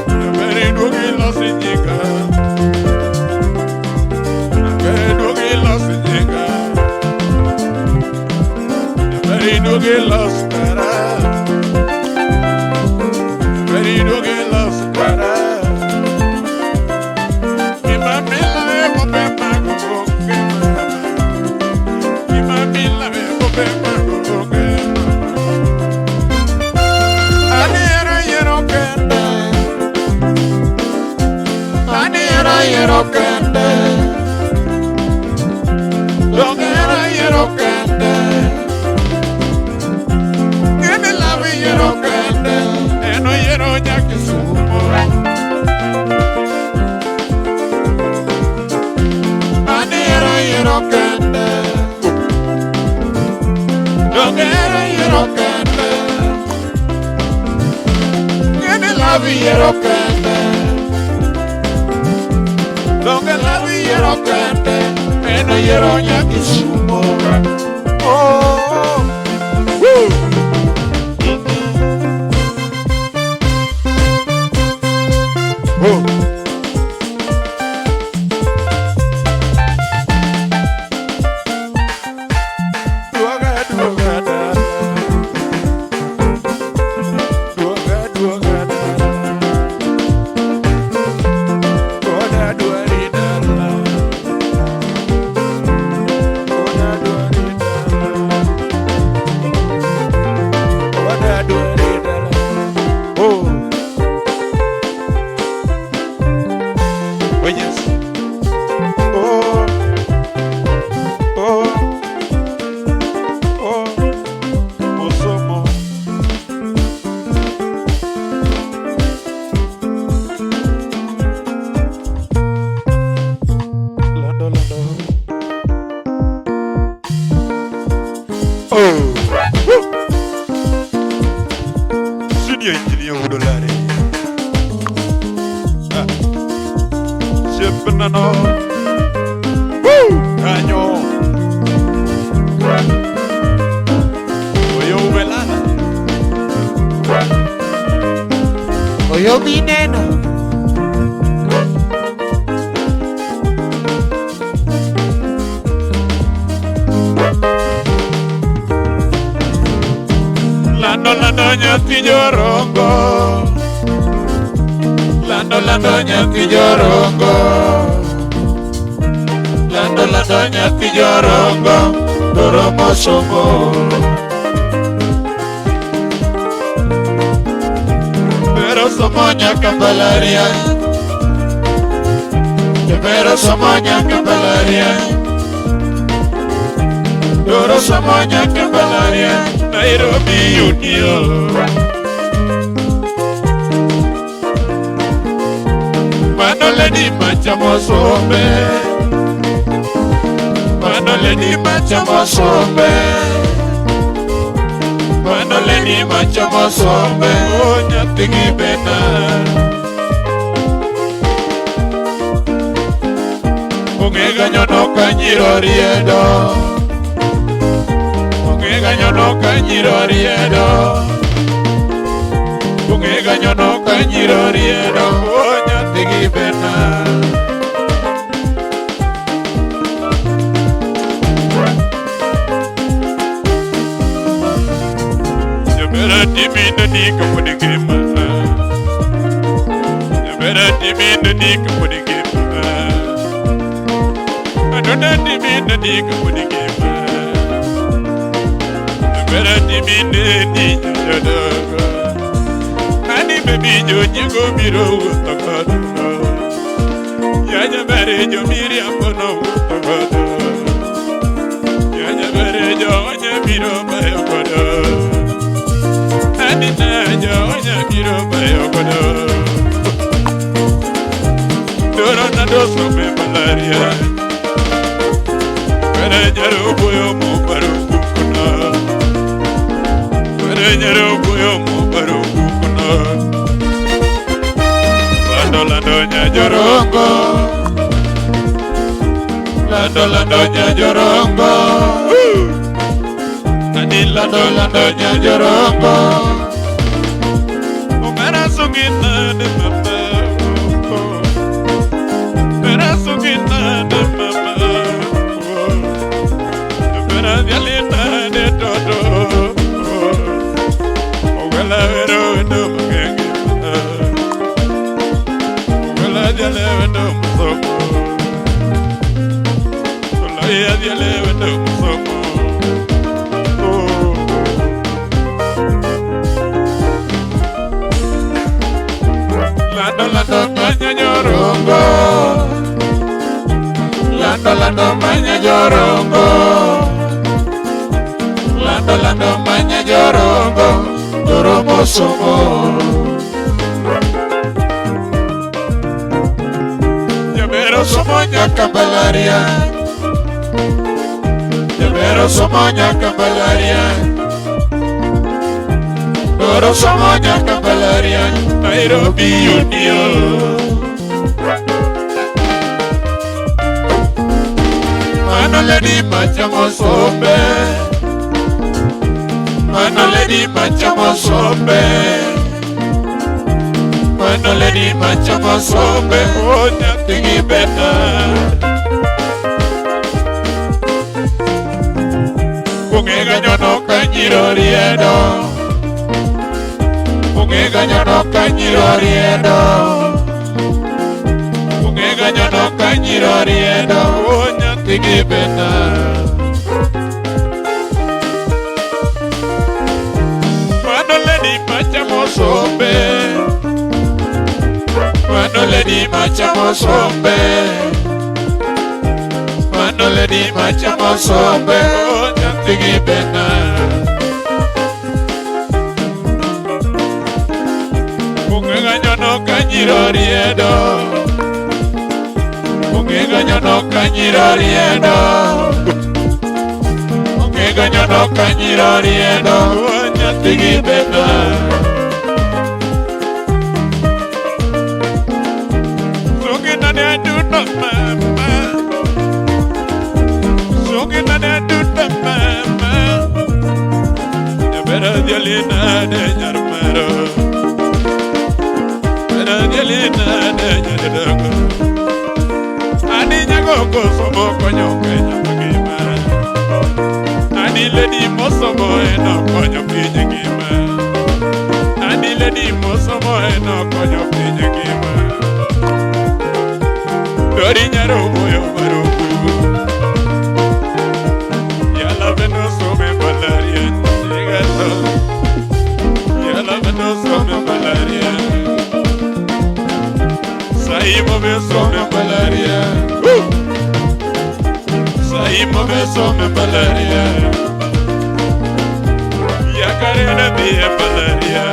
Nyameri duogi losi nyinga. Nyameri duogi losi nyinga. Nyameri duogi losi kara. Nyameri duogi losi kara. Imamila e kope magogonge mama. Imamila e kope magogonge mama. Ani era yero kende. Ani era yero kende. Donge era yero kende. Dongere yiero kende. Ng'eni love yiero kende. Donge love yiero kende. En oyiero nyakisumo. Oh, woo. Oh. Duoga, duoga dala. Duoga, duoga dala. Koda dwari dala. Koda dwari dala. Koda dwari dala. Oh. Oh yes. Oh. Oh. Oh. Osomo. Lando, lando. Oh. Woo. Senior engineer Udolare. Ah. Chepnano. Woo! Kanyo. Oyo umelala. Oyo bineno. Lando lando nyathi jorongo. Lando lando nyathi jorongo. Lando lando nyathi jorongo. Doro somo. Pero somo nyaka mbalariany. Pero somo nyaka mbalariany. Doro somo nyaka mbalariany. Nairobi Union. Mano lady machamo sombe. Mano lady machamo sombe. Mano lady machamo sombe. Oh nyathi gi bena. Onge ganyono ka nyiro riedo. Onge ganyono ka nyiro riedo. Onge ganyono ka nyiro riedo. Oh nyathi gi bena. Jabera timinde ni kapod ngima. Jabera timinde ni kapod ngima. Adona timinde ni kapod ngima. Jabera timinde ni jodongo. Ani baby jonyiego biro wuotho godo. Ya jabere jo miriambo no wuotho godo. Ya jabere jo onya biro bayo godo. Ani na jo onya biro bayo godo. Doro na doso me malaria. Were nyaro boyo mo paro kukuna. Were nyaro boyo mo paro kukuna. Lando lando nya jorongo. Lando lando nya jorongo. Ani lando lando nya jorongo. Umera sungina de mama. Umera sungina de mama. Umera dialina de toto. Owela vero endo magenge. Owela diale endo musoko. Olaya diale endo musoko. Lando lando manya jorongo. Lando lando manya jorongo. Lando lando manya jorongo. Doro mosomo. Jabero somo nyaka mbalariany. Jabero somo nyaka mbalariany. Koro somo nyaka mbalariany Nairobi Union. Mano lady machamo sombe. Mano lady machamo sombe. Mano lady machamo sombe. Oh, nyathi gi beta. Onge ganyono ka nyiro riedo. Onge ganyono ka nyiro riedo. Onge ganyono ka nyiro riedo. Oh, nyathi gi beta. Mano lady machamo sombe. Mano lady machamo sombe. Mano lady machamo sombe. Oh, nyathi gi beta. Onge ganyono ka nyiro riedo. Onge ganyono ka nyiro riedo. Onge ganyono ka nyiro riedo. Oh, nyathi gi beta. Sungi na ne duto mama. Sungi na ne duto mama. Bera dialina de nyarmaro. Bera dialina de nyardago. Ani nyago kosomo konyo Kenya mangima. Ani lady mosomo eno konyo piny ngima. Ani lady mosomo eno konyo piny ngima. Dori nyaro moyo maruku. Yala beno some malaria nyigato. Yala beno some malaria. Saimo be some malaria. Saimo be some malaria. Yakarena biye malaria.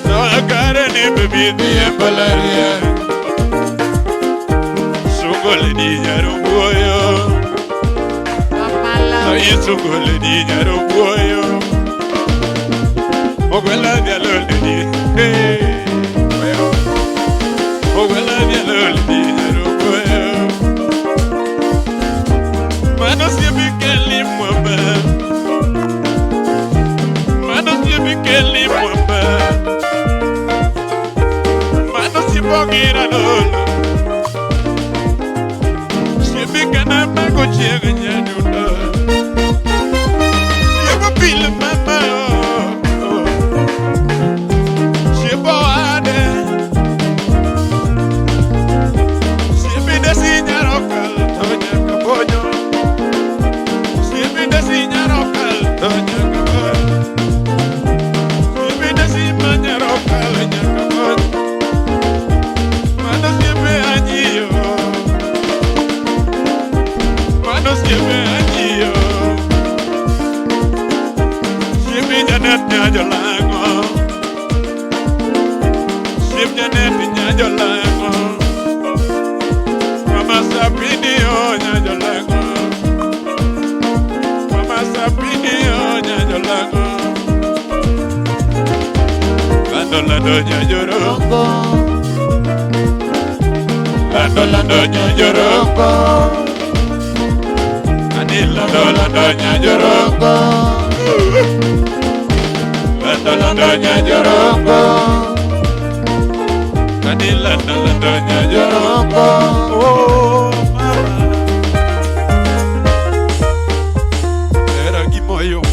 No akarene bebi biye malaria. Sungole di nyarumboyo. Ayi sungole di nyarumboyo. Ogwela dialo di. Hey. Ogwela dialo di nyarumboyo. Mano sibi keli mwamba. Mano sibi keli mwamba. Mano sibogira lolo. Kana mago chiega nyadundo. Siebo pil mama oh. Siebo ade. Siebi desi nyarokal to nyaka bonyo. Siebi desi nyarokal to nyaka bonyo. Siebi desi manyarokal nyaka bonyo. Mano siebi anyiyo. Mano siebe anyiyo. Siebe Janet nyajolango. Siebe Janet nyajolango. Mama Sabini o nyajolango. Mama Sabini o nyajolango. Lando lando nyajorongo. Lando lando nyajorongo. Lando lando nyajorongo. Lando lando nyajorongo. Ani lando lando nyajorongo. Oh mama. Era gimoyo ma.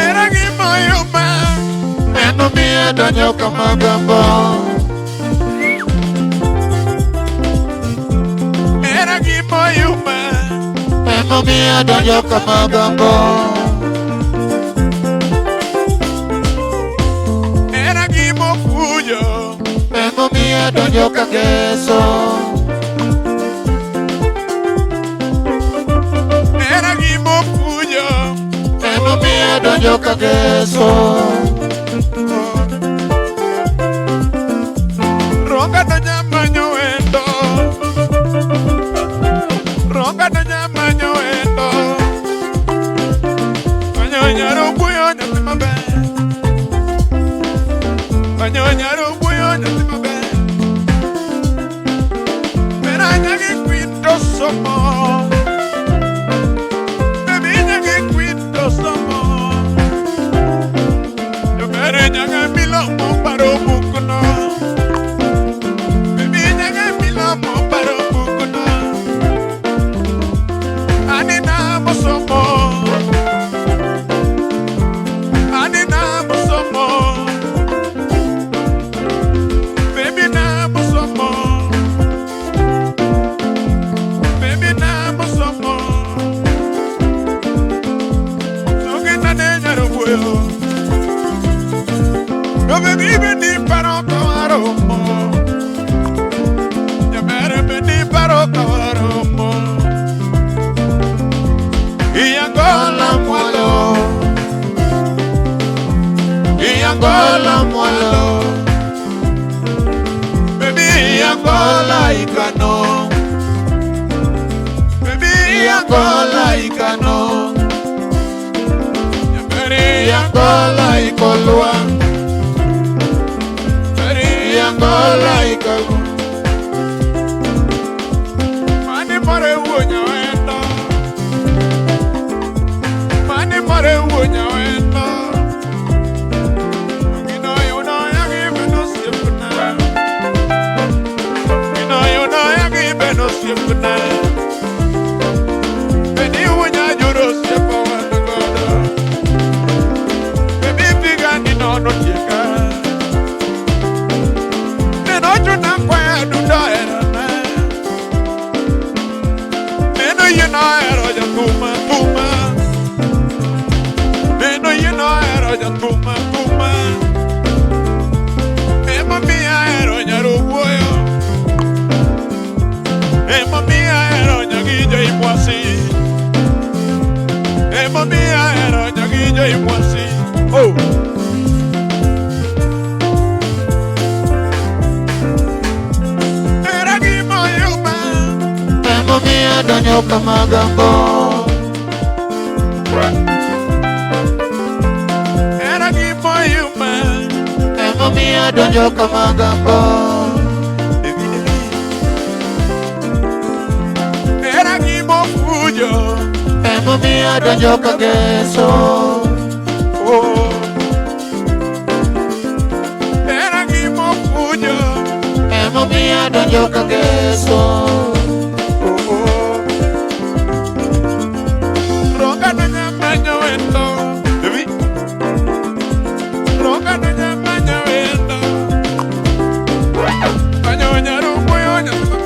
Era gimoyo ma. Eno miyo donjo kama gombo. Era gimoyo ma. Eno miyo donjo kama gombo. Era gimofuyo. Eno miyo donjo kageso. Era gimofuyo. Emomiyo donjo kageso. Ronga to nyamanyo wendo. Ronga to nyamanyo wendo. Manyo nyaro buyo nyathi maber. Manyo nyaro buyo nyathi maber. Mera nyagi kwito somo. Baby nyagi kwito somo. Jobere nyaga milomo paro bukuno. Baby nyaga milomo paro bukuno. Anina mosomo. Anina mosomo. Baby na mosomo. Baby na mosomo. Sugina ne nyaro buyo. No baby be paro kawaromo. Nyamere be paro kawaromo. Iyangola mwalo. Iyangola mwalo. Baby iyangola ikano. Baby iyangola ikano. Nyamere iyangola ikolwa. Baby iyangola ikano. Mani mare wuonya wendo. Mani mare wuonya wendo. Gino yuno yagi beno siepna. Gino yuno yagi beno siepna. Beni wuonya juro siepa wan godo. Baby pigani nono tieka. Neno chuna kwaya dundo erana. Neno yino ero jatuma tuma. Neno yino ero jatuma tuma. Ema miya ero nyaro wuoyo. Ema miya ero nyagijo imwasi. Ema miya ero nyagijo imwasi. Oh. Era gima yuma. Emomiyo donjo kamagambo. Era gima yuma. Emomiyo donjo kamagambo. Era gima fujo. Emomiyo donjo kageso. Oh. Era gima fujo. Emomiyo donjo kageso. Oh, oh. Ronga no nyamanyo wendo. Baby. Ronga no nyamanyo wendo. Manyo nyaro moyo nyathi.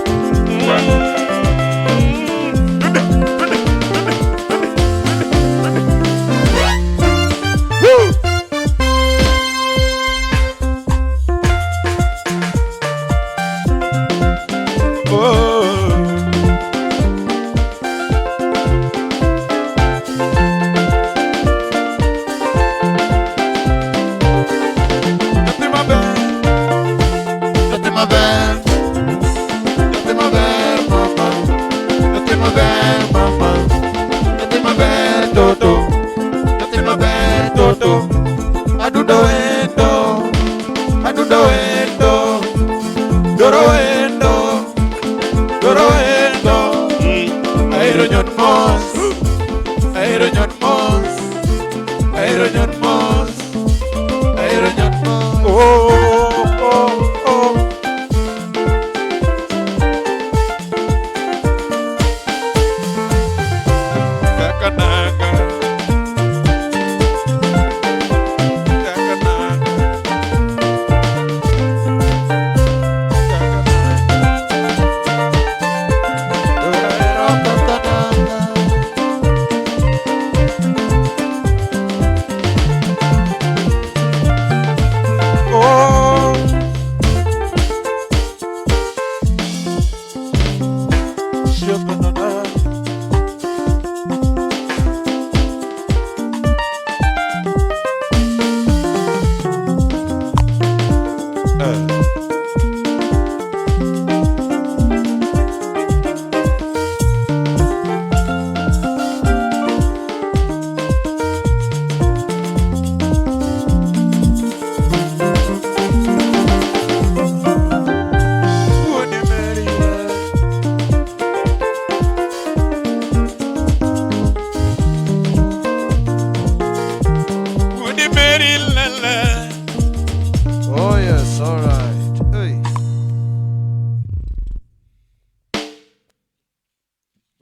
Tunde, tunde, tunde, tunde, tunde, tunde. Woo! Oh.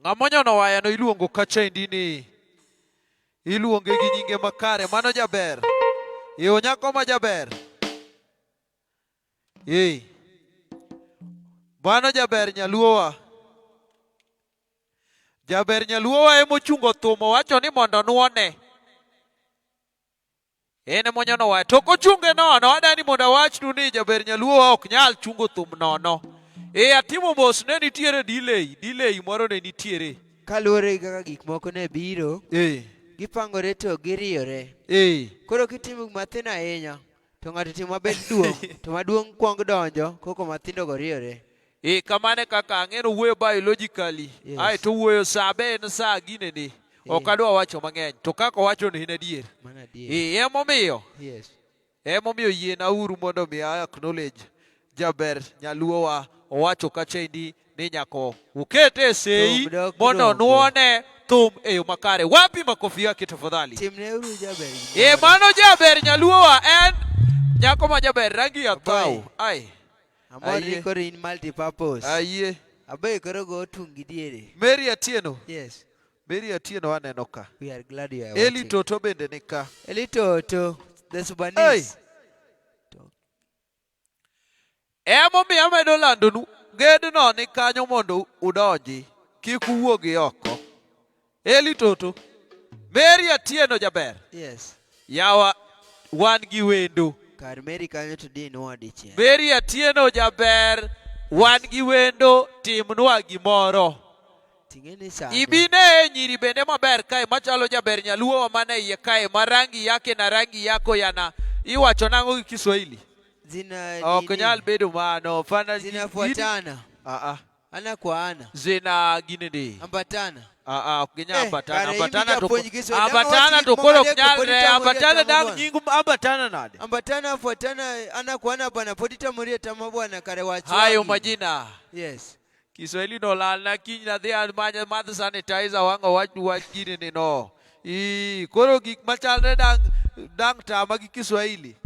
Ng'ama onyono wayano iluongo kachendi ni iluonge gi nyinge makare. Mano jaber. Iyo nyako ma jaber. Ee. Mano jaber nyaluowa. Jaber nyaluowa emochungo thum owacho ni mondo nuone. En emonyono waya. To kochunge nono, adani mondo awachnu ni jaber nyaluowa ok nyal chungo thum nono. E atimo mos ne nitiere delay, delay moro ne nitiere. Kaluwore gi kaka gik moko ne biro, Eh, gipangore to giriyore. eh. Koro kitimo gik mathin ahinya, to ng'ato timo mabet duong', to maduong' kwong donjo, koko mathindo go riyore. E kamano e kaka ang'e ni owuoyo biologically. Yes. Ae to owuoyo sa be en sa ginene. Ok Eh. adwa wacho mang'eny. To kaka owacho ni en adier. Mano adier. E emomiyo Yes. emomiyo yiena uru mondo mi a acknowledge jaber nyaluowa owacho kachendi ni nyako ukete sei Thum dok mondo dongo. nuone thum e yo makare. Wapi makofi yake tafadhali? Timneuru jaber E gimoro. mano jaber nyaluowa en nyako ma jaber rangi ya Abai. thaw. Ai. Amor ni Ayie. koro in multi-purpose. Ayie. Abai koro go tung' gi diere. Mary Atieno. Yes. Mary Atieno aneno ka. We are glad you are Eli watching. Toto bende ni ka. Eli Toto, the Hey. Sudanese. Emomiyo amedo landonu gedno ni kanyo mondo udonji, kik uwuogi oko. Eli Toto, Mary Atieno jaber. Yes. Yawa wan gi wendo. Kar Mary kanyo to di nwa dichiel. Mary Atieno jaber, wan gi wendo, timnwa gimoro. Ting'e ni sani. Ibine nyiri bende maber kae machalo jaber nyaluo mane iye kae ma rangi yake na rangi yako yana iwacho nang'o gi Kiswahili? Zina Ok nini? nyal bedo mano. Fana Zinafuatana. Ah ah. Ana kwa ana. Zina ginene. Ambatana. Ah ah, ok ginyal Eh, ambatana. kare Ambatana in to japuonj Kiswahili. ambatana Dang' to wach koro gik ok nyal moko re. adek to pod Ambatana itamo dang' bwana. nying ambatana nade? Ambatana fuatana ana kwa ana bwana pod itamori atama bwana kare wach. Hayo wagi. majina. Yes. Kiswahili no lalna kiny nadhi amany madh sanitizer wang' owach wach ginene no. Ii, koro gik machalre dang' dang' tama gi Kiswahili.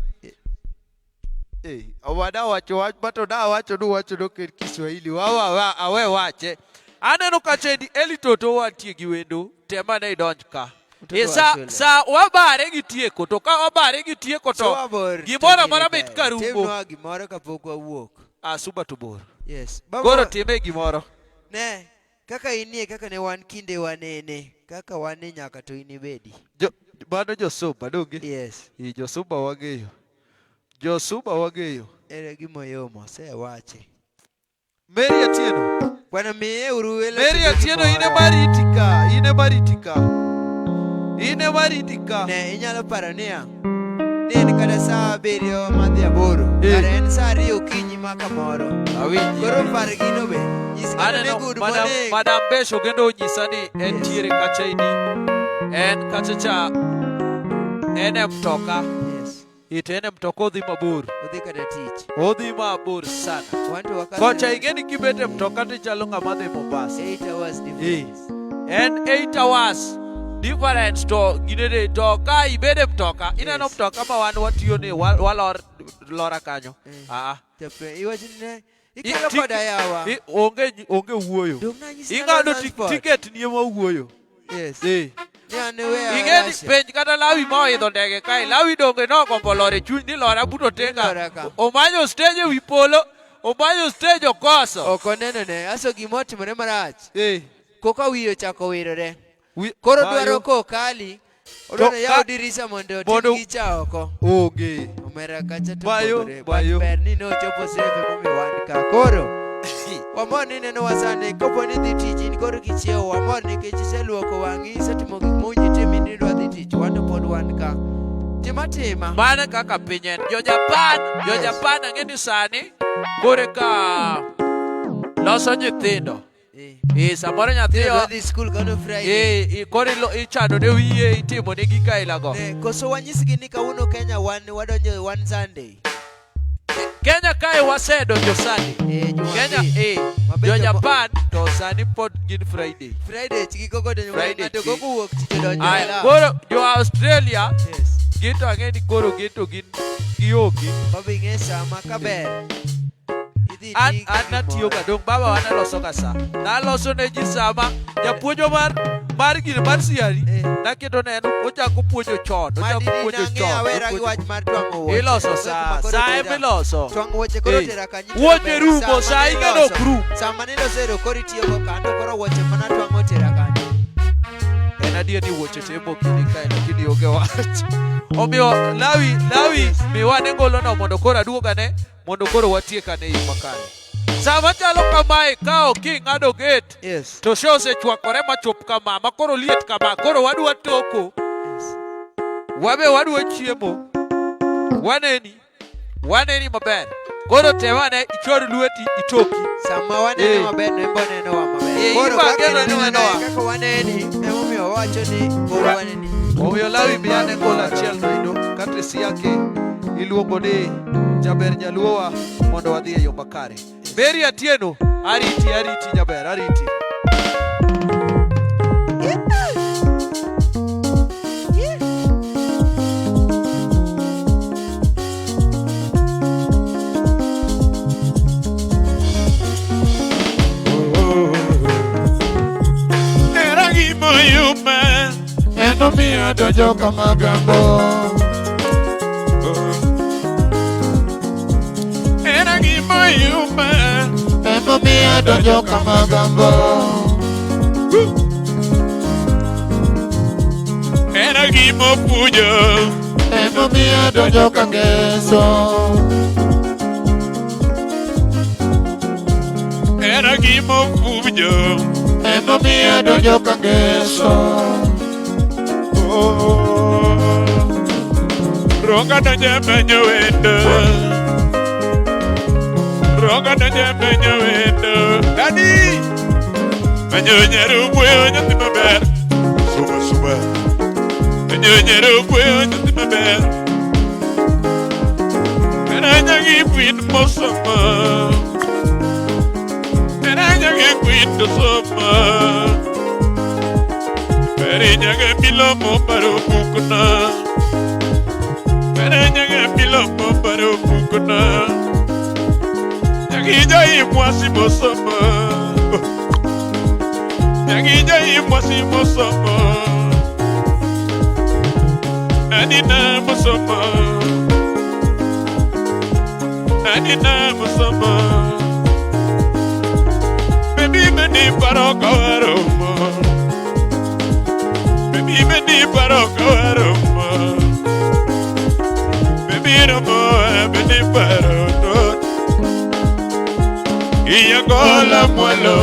Eh, owada wacho wach ma to dawacho ni wacho nok en Kiswahili. Wa wa awe wache. Aneno ka chendi Eli Toto wantie gi wendo, tem ane idonj ka. Mtoto E wa sa, shule. sa wabare gi tieko to ka wabare gi tieko to Wabor to gimoro nyiri amora mit beyo. ka rumbo. Timnwa gimoro kapok wawuok. Ah, suba to bor. Yes. Baba, Koro time gimoro. Ne, kaka inie kaka ne wan kinde wanene, kaka wan ni nyaka to in ibedi. Jo, mano josuba donge? Yes. I josuba wang'eyo. Josuba wang'eyo. Ere gimoyomo, osewachi. Mary Atieno. Bwana miye uru welo Mary to Atieno in gimoro. ema riti ka, in ema riti ka. In ema riti ka. Ne, inyalo paro niya, ni en kata saa abiriyo madhi aboro, Eh. kare en saa ariyo okinyi ma kamoro. Awinji. Koro par gino be, nyis kata ni Aneno good Madam, morning. Madam Besho kendo onyisa ni entiere kacha ini. En kacha cha en e mtoka. Yes. Ite en e mtoka odhi mabor. Odhi kata tich. Odhi mabor sana. Wan to wakadho Kocha ing'e ni kibet e mtoka tichalo ng'ama dhi Mombasa. 8 hours Eh. difference. En 8 hours difference to ginene to ka ibede mtoka ineno Yes. mtoka ma wan watiyo ni walor lora kanyo. Eh. Ah ah. Jape, iwacho ni ne, ikelo koda yawa. Onge onge wuoyo. Dong' nanyisi nalo Ing'ado transport. tiket ni ema wuoyo. Yes. Eh. Ni an weya Ing'e ni Russia. penj kata Lawi ma oidho ndege kae. Lawi donge nogombo lor e chuny ni lora but Lora otenga. ka. Omanyo stage ewi polo, omanyo stage okoso. Ok oneno ne, aso gima otimore marach. Eh. Koka wiye ochako wirore. Wi- Koro Bayo. dwaro kokali, odwaro To yawo ka- dirisa mondo mondo- otim gicha oko. Onge. Omera kacha to Bayo, pogore. But bayo. ber ni nochopo safe momiyo wan ka. Koro, wamor ni nenowa sani, kapo ni idhi tich in koro kichiewo, wamor nikech iseluoko wang'i, isetimo gik mowinjo itim in idwa dhi tich, wan to pod wan ka. Tim atima. Mano kaka piny en. Jo Japan, jo Yes. Japan ang'e ni sani kore ka loso nyithindo. Eh. Eh, samoro nyathi Nyithindo dwa dhi skul kawuono Friday. eh, koro ichano ne wiye itimo ne gik aila go. Ne, koso wanyisgi ni kawuono Kenya wan wadonjo wan Sunday. Kenya kae wasedonjo sani. Eh, Kenya Jumapili. eh, Mabe jo jomo- Japan to sani pod gin Friday. Friday chiki koko donjo Friday ng'ato chiki. koko wuok tich odonjo Aya, e lab. koro jo Australia Yes. gin to ang'e ni koro gin to gin gionge. Baba ing'e sama kaber. idhi An ti an natiyo ga dong baba wa naloso ga sa. Naloso ne ji sama japuonjo mar gini mar siari Eh. naketo ne en ochako puonjo chon, ochako Madidi puonjo nang'e chon. awera gi opuonjo- wach mar twang'o wuoche. Iloso Onge sa, kuma koro sa tera. ema iloso. Twang'o wuoche koro Eh. tera kanyo. Wuoche rumo, sa ing'e ok rum. Sama niloso ero koro itiyogo kando koro wuoche mana twang'o tera kanyo. En adier ni wuoche te mokini kae lakini onge wach. Omiyo Lawi miwa ne ngolono mondo koro aduogane mondo koro watiek ane yo makare. Sama chalo kamae ka ok ing'ado gate Yes. to show osechwakore machop kama ma koro liet kama koro wadwa toko wabe wadwa chiemo waneni maber koro temane ichor lweti itoki Sama waneno Eh. maber no embo nenowa maber. Eh, Koro iba kaka geno ni ineno nenowa. kaka waneni emomiyo wawacho ni koro waneni. Omiyo Lawi miyane gol achiel noendo kata siake iluongo ni jaber jaluowa mondo wadhi e yo makare. Mary Atieno ariti ariti jaber ariti. Era gimoyuma Eno miyo donjo kamagambo. Era gimoyuma Eno miyo donjo kamagambo. Era gimopujo Eno miyo donjo kangeso. Era gimopujo Eno miyo donjo kangeso. Roga donjo menyo wendo Roga donjo menyo wendo Daddy Menyo nyaru bwe nyathi maber Suba suba Menyo nyaru bwe nyathi maber Era nyagi kwin mosoma Era nyagi kwin tosoma Pere nyaga milomo paro bukuna Pere nyaga milomo paro bukuna Nyagi jai mwasi mosoma Nyagi jai mwasi mosoma Nani na mosoma Nani na mosoma Baby meni paro kawaromo Baby meni paro kawaromo Baby romo meni paro to Iya gola mwalo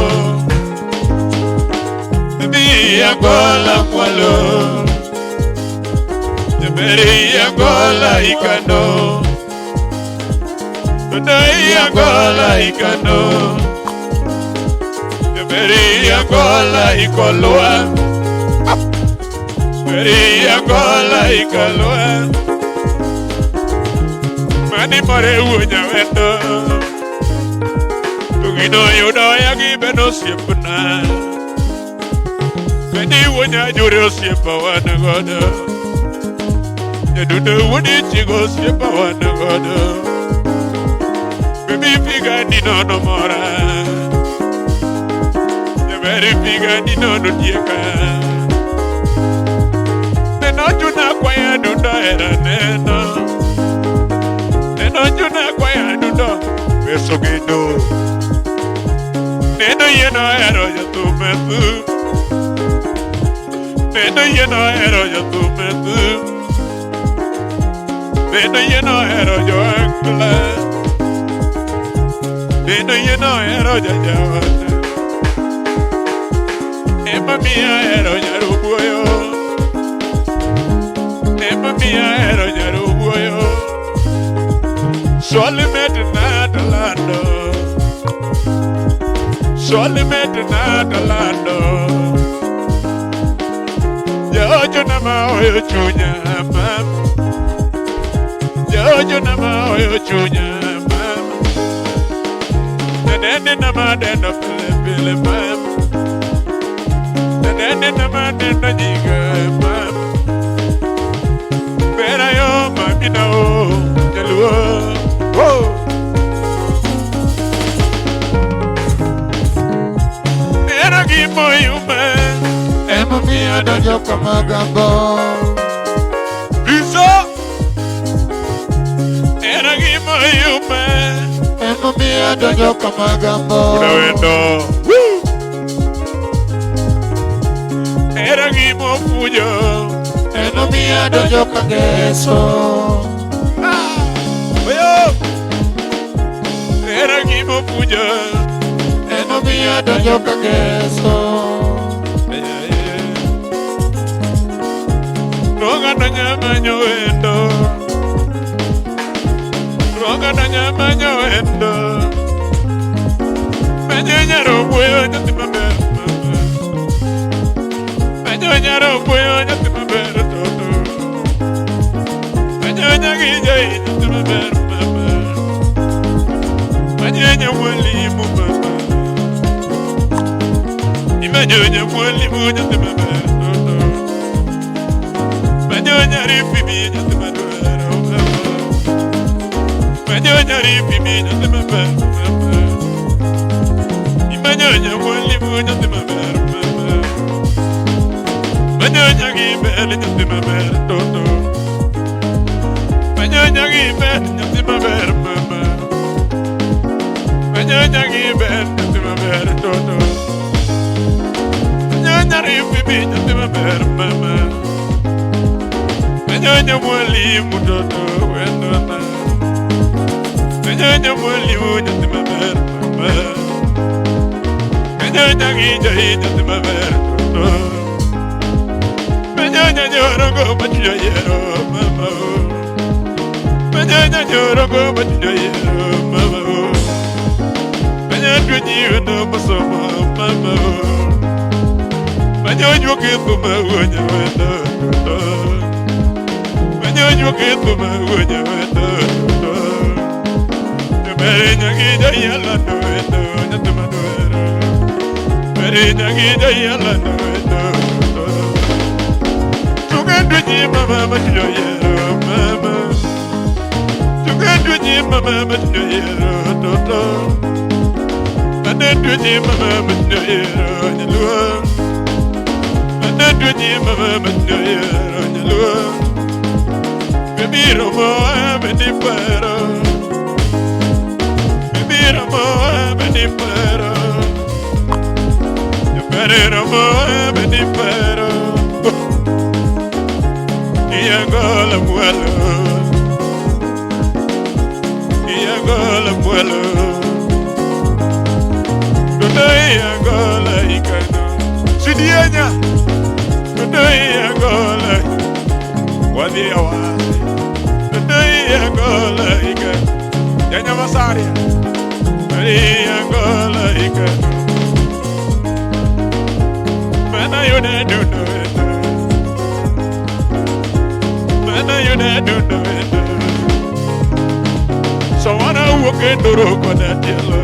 Baby iya gola mwalo Baby iya gola ikano Toto iya gola ikano Baby iya gola ikolwa Baby iya gola ikolwa Mani more wunya wendo Tugino yudo yagi beno siepna Beni wunya jure osiepa wan godo Jadudo wuodi chigo osiepa wan godo Baby figa di nono mora Jaberi figa di nono tieka Neno chuna kwaya dundo era neno Neno chuna kwaya dundo Beso gendo Neno yeno ero jatumetu Neno yeno ero jatumetu Neno yeno ero jo angla Neno yeno ero jajawana Ema mia ero nyarubuoyo Ema mia ero nyarubuoyo Swali met na talando Swali met na talando Jaojo na maoyo chunya mam Jaojo na maoyo chunya mam Nadende na madendo pile pile mam Nadende na madendo nyiga mam Bera yo mamina o jaluo. Oh. gimoyuma. Emomiyo donjo kamagambo. Riso. Era gimoyuma. Emomiyo donjo kamagambo. Unawendo. Era gimofujo. Emomiyo donjo kangeso. Oyo. Era gimofujo. Emomiyo donjo kangeso. Roga nyamanyo wendo. Roga nyamanyo wendo. Manyo nyaro nyathi maber. Manyo nyaro nyathi maber toto. Manyo nyagi jai nyathi maber mama. Manyo nyawalimu mama. Imanyo nyawalimu nyathi maber toto. Manyo nyari fibi nyathi maber mama. Manyo nyari fibi nyathi maber mama. Manyo nyawalimu nyathi maber mama. Manyo nyagi ber nyathi maber toto. Manyo nyagi ber nyathi maber mama. Manyo nyagi ber nyathi maber toto. Manyo nyari fibi nyathi maber mama. Manyo nyawalimu toto wendo na. Manyo nyawalimu nyathi maber mama. Manyo nyagi jai nyathi maber toto. Manyo nyoro machuyo yero mama. Manyo nyoro machuyo yero mama. Manyo tuji wendo masomo mama. Manyo nyuke thuma wonya wendo toto. Manyo nyuke thuma wonya wendo toto. Mere nyagi jai alando wendo nyathi maduero. Mere nyagi jai alando wendo toto. Tuganduji mama machuyo yero mama. Tuganduji mama machuyo yero toto. Aneduji mama machuyo yero nyaluo. Aneduji mama machuyo yero nyaluo. Bebiro mo abeni paro. Bebiro mo abeni paro. Bebiro mo abeni paro. Iangola mwalo. Iangola mwalo. Dodo iangola ikano. Sidienya. Dodo iangola. Wadi awasi. Dodo iangola ikano. Nyanya masaria. Iangola ikano. Mana yone duno wendo. Mana yone duno wendo. So wana wuok ndoro koda tielo.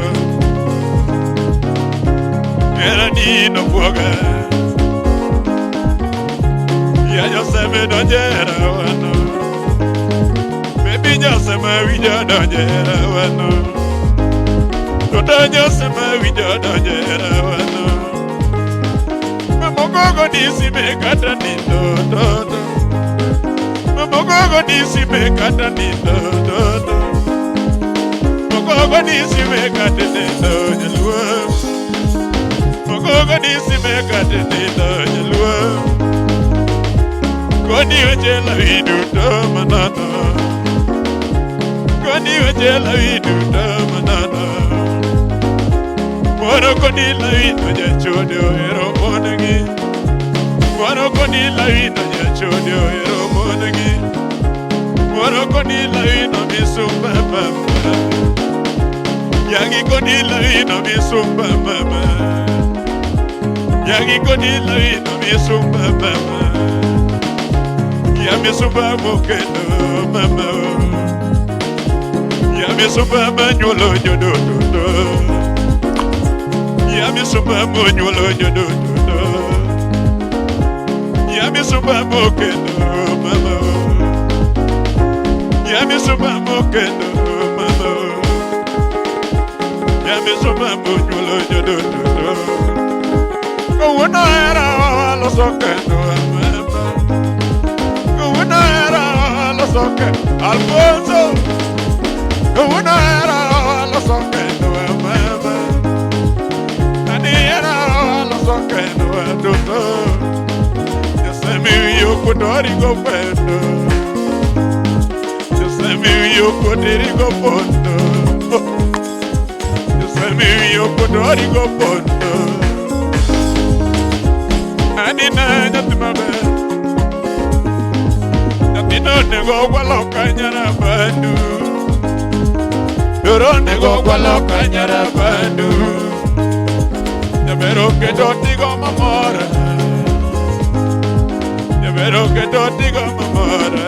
Era nino buoga. Ya Joseme donjera wano. Baby Joseme winjo donjera wano. Toto Joseme winjo donjera wano. Mamogogo disi me kata nindo toto. Mamogogo disi me kata nindo toto. Mogogo disi me kata nindo nyaluo. Mogogo disi me kata nindo nyaluo. Koni weche lawi duto manano. Koni weche lawi duto manano. Moro koni lawi no jachode ohero monegi. Moro koni lawi no jachode ohero monegi. Moro koni lawi no misumba mama. Yagi koni lawi no misumba mama. Yagi koni lawi no misumba mama. Ya misumba mokendo mama. Ya misumba manyuolo nyodo toto. Ya misumba monyuolo nyodo toto. Ya misumba mokendo mama. Ya misumba mokendo mama. Ya misumba monyuolo nyodo toto. Kawuono hera waloso kendo mama. Kawuono hera waloso kendo Alfonso. Kawuono hera waloso kendo mama. Ani hera waloso kendo toto. Yosemi yokudori go pendo. Yosemi yokudiri go pondo. Yosemi yokudori go pondo. Ani na nyathi maber. Nyathino onego gwalo ka nyarabandu. Doro onego gwalo ka nyarabandu. Jaber oketo tigo mamora. Jaber oketo tigo mamora.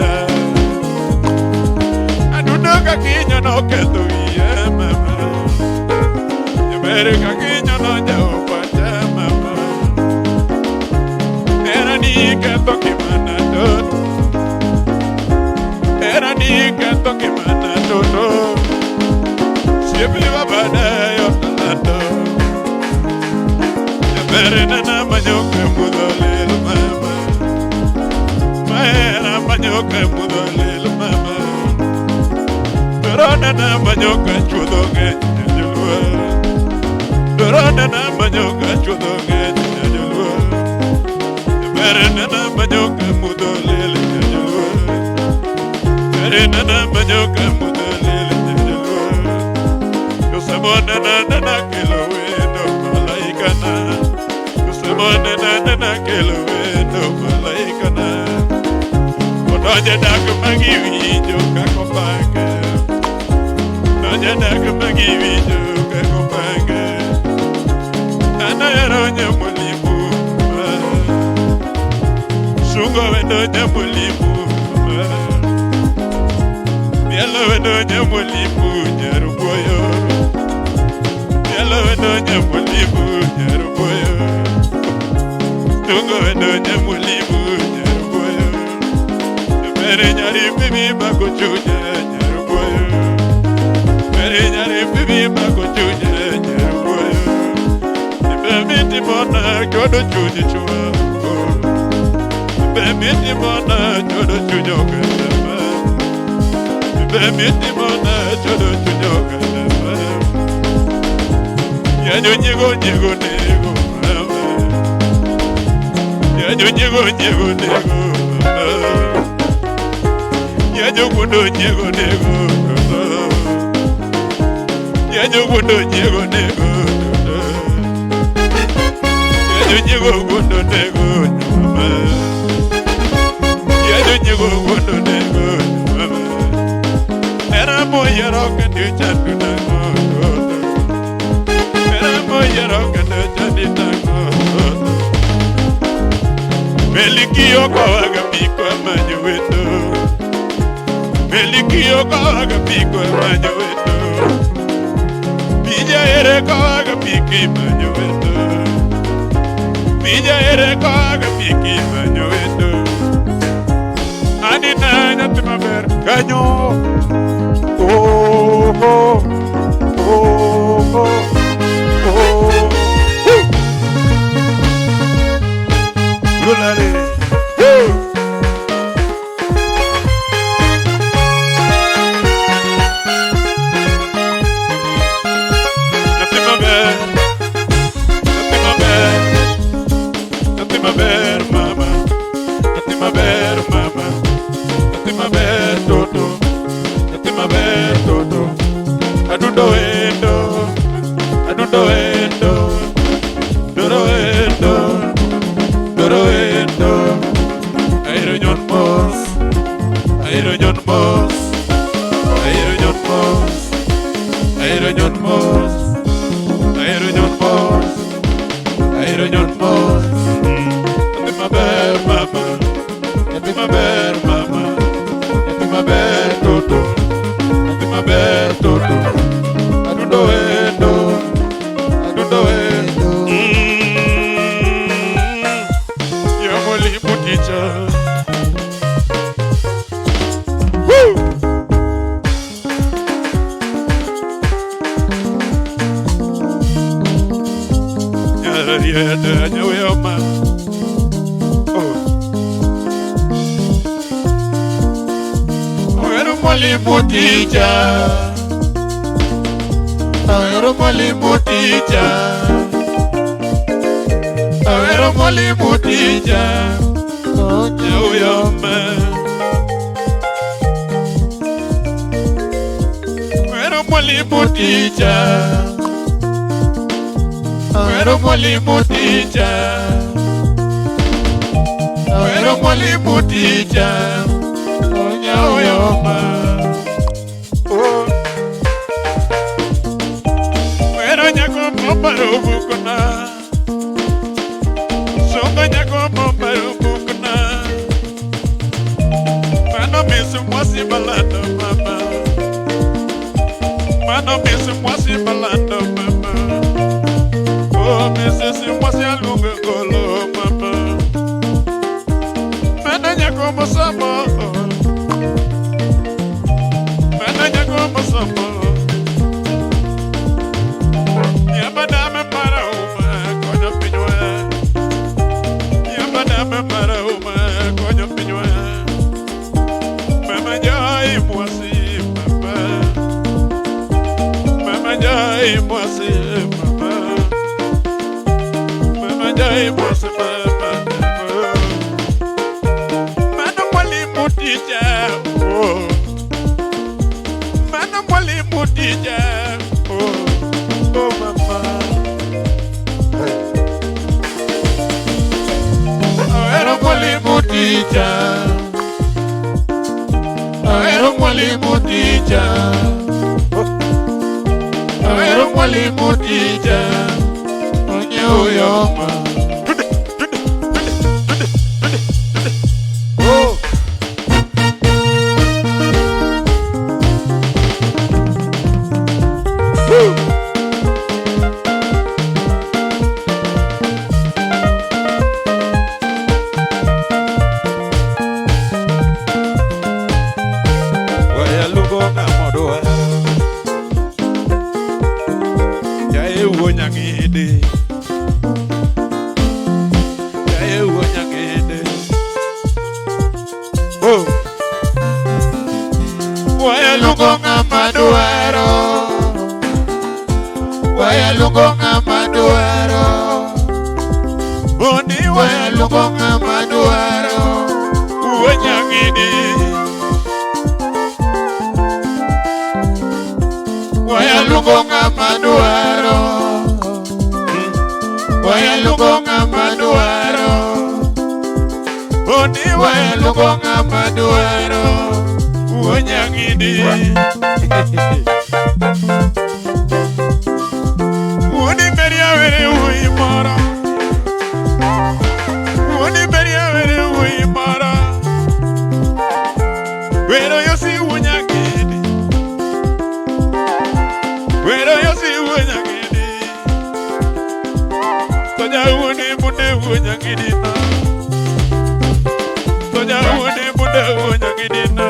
Adundo ka kinyo noketho wiye mama. Jaber ka kinyo nonjawo pacha mama. Era ni ketho ngimana toto. Era ni ketho ngimana toto. Siepi babadayo talando. Jaber nana manyoka mudho lil mama. Mahera manyoka mudho lil mama. Doro nana manyoka chuodho ng'eny joluo. Doro nana manyoka chuodho ng'eny joluo. Jaber nana manyoka mudho lil joluo. Jaber nana manyoka mudho lil joluo. Yosemo nana nana kelo wendo malaikana. Yosemo nana nana kelo wendo malaikana. Odonje dak magiwinjo kako pange. Donje dak magiwinjo kako pange. An ahero nyamwalimu mama. Sungo wendo nyamwalimu mama. Mielo wendo nyamwalimu nyaruboyo. Mielo wendo nyamwalimu nyaruboyo. Sungo wendo nyamwalimu nyaruboyo. Mere nyari bibi mako chunya nyaruboyo. Mere nyari bibi mako chunya nyaruboyo. Ibe mona chodo chunyi chua. Ibe miti mona chodo chunyo kandama. Ibe miti mona chodo chunyo kandama. Yanyo nyego nyego nego mama. Yanyo nyego nyego nego mama. Yanyo gundo nyego nego toto. Yanyo gundo nyego nego toto. Yanyo nyego gundo nego mama. Yanyo nyego gundo nego mama. Era moyero kendo chandu nango toto. Era moyero kendo chandi nango toto. Melikio kawaga piko manyo wendo. Melikio kawaga piko manyo wendo. Pija ere kawaga piki manyo wendo. Pija ere kawaga piki manyo wendo. Ani na nyathi maber kanyo. Oh oh oh oh oh. Lulale. Woo! Nyathi maber, nyathi maber, nyathi maber mama, nyathi maber mama, nyathi maber toto, nyathi maber toto. Adundo wendo, adundo wendo, doro wendo, doro wendo. Ahero nyon mos, ahero nyon mos, ahero nyon mos, ahero nyon mos. Ahero nyon mos, ahero nyon mos. Nyathi maber mama, nyathi maber mama, nyathi maber toto, nyathi maber toto. Adundo wendo, adundo wendo. Ya mwalimu teacher. Woo! Nyariete nyawe mwalimu tija. Ahero mwalimu tija. Ahero mwalimu tija. Nyauyoma. Ahero mwalimu tija. Ahero mwalimu tija. Ahero mwalimu tija. Nyauyoma. Oh. Ahero nyako mobaro bukona. Songa nyako mobaro bukona. Mano misu mwasi balando mama. Mano misu mwasi balando mama. Oh, misisi mwasi alunga golo mama. Mano nyako mosamo. Mano nyako mosamo. Yabadame para uma konyo pinywa. Yabadame para uma konyo pinywa. Mama jai mwasi mama. Mama jai mwasi mama. Mama jai mwasi mama. Mano mwalimu tija. Oh. Mano mwalimu tija. Oh. Oh mama. Ahero mwalimu tija. Ahero mwalimu tija. Ahero mwalimu tija. Nyauyoma. Oh. Woo. Waya lugo ng'ama dwaro. Yaye wuo nyang'ede. Yaye wuo nyang'ede. Oh. Waya lugo ng'ama dwaro. Waya lugo ng'ama dwaro. Boni Waya waya lugo ng'ama dwaro. wuo nyang'ede. Waya lugo ng'ama dwaro. Waya lugo ng'ama dwaro. Boni Waya waya lugo ng'ama dwaro. wuo nyang'ede. Wuoni beria were wuoyi moro. Wuoni beria were wuoyi moro. Wero yosi wuo nyang'ede. Wero yosi wuo nyang'ede. Toja wuoni bunde wuo nyang'ede na. Toja wuoni bunde wuo nyang'ede na.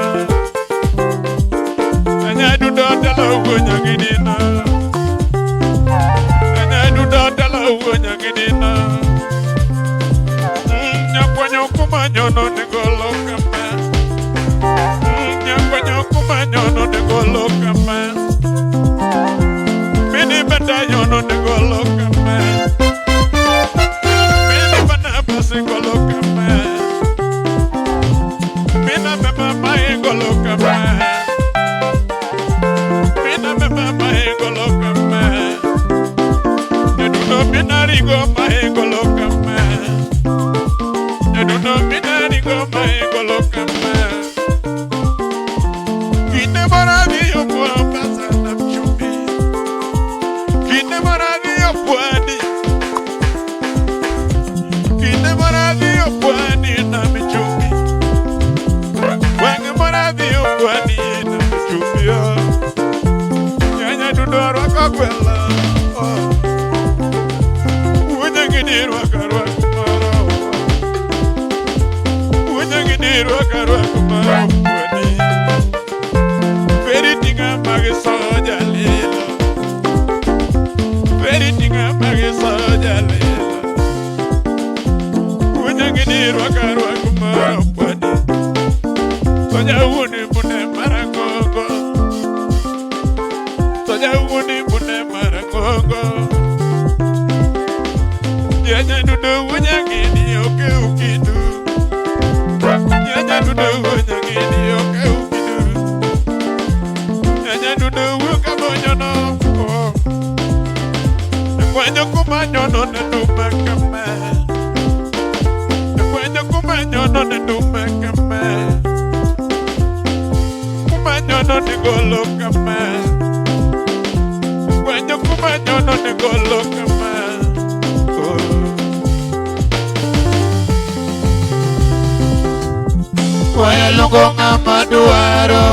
Anya dudo tala wuo nyang'ede na. Anya dudo tala wuo nyang'ede na. Nyakwanyo kumanyono ne golo kama. Nyakwanyo kumanyono ne golo kama. Mini batayono ne golo kama. Mini banabasi golo kama. Mina mema mae golo kama. Mina mema mae golo kama. Nyaduno mina rigo mae golo kama. Nyaduno mina rigo mae golo kama. Kinde mara dhiyo Mombasa na mchumbi. Kinde mara dhiyo pwani. Kinde mara dhiyo pwani na michumbi. Wang' mara dhiyo pwani na michumbi. Oh. Nyanya dudo rwako gwelo. Oh. Wunyang'ini rwako rwako moro. Wunyang'ini rwako rwako moro pwani. Feri tinga mag soja lilo. Feri tinga mag soja lilo. Wunyang'ini rwako rwako moro pwani. Soja wuone bune marango nyang'ini oke ukidu. Nyanya dudu wuo nyang'ini oke ukidu. Nyanya dudu wuo kabonyono. Kwenyo kumanyono ne dume kame. Kwenyo kumanyono ne dume kame. Kumanyono ne golo kame. Kwenyo kumanyono ne golo kame. Waya luongo ng'ama dwaro.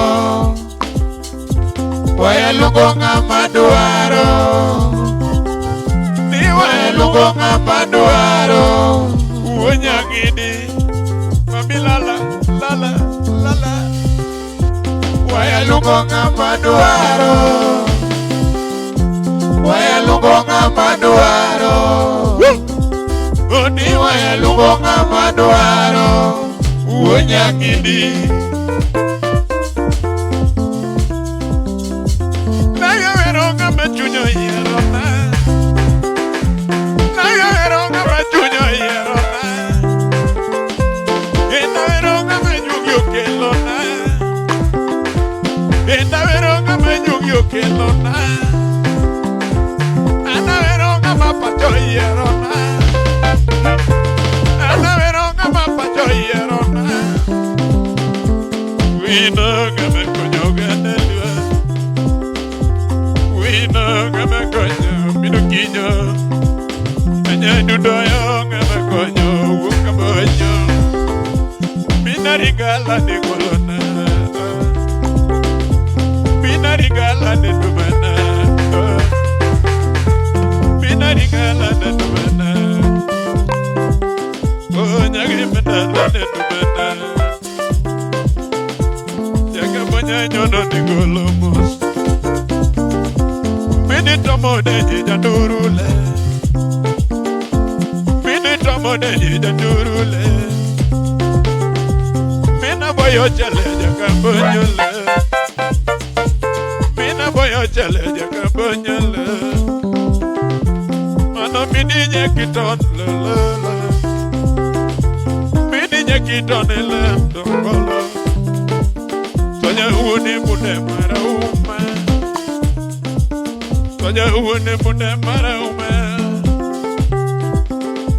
Waya luongo ng'ama dwaro. Ni Waya luongo ng'ama dwaro. Wuo nyang'ini mami lala lala lala. Waya luongo ng'ama dwaro. Waya luongo ng'ama dwaro. Oni Waya luongo ng'ama dwaro. Wuo nyang'ini. Nayo wero ng'ama chuny oyiero na. Nayo wero ng'ama chuny oyiero na. Enda wero ng'ama nyugi okelo na. Enda wero ng'ama nyugi okelo na. Ana wero ng'ama pacho oyiero na. Ana wero ng'ama pacho oyiero na. Wino ng'ama konyo oganda lwa. Wino ng'ama konyo mino kinyo. Anya dudoyo ng'ama konyo wuok kabonyo. Mina rigala ne golona. Mina rigala ne dumana. Mina rigala ne dumana. Oh, nyagi medala ne dumana. Jaga bonya nyono ne golo mos. Mini tomo de jandurule. Mini tomo de jandurule. Mina boyo chale jaga bonyole. Mina boyo chale jaga bonyole. Mano mini nyekiton le le le. Mini nyekiton le ndongolo. Sonya uone mune mara uma. Sonya uone mune mara uma.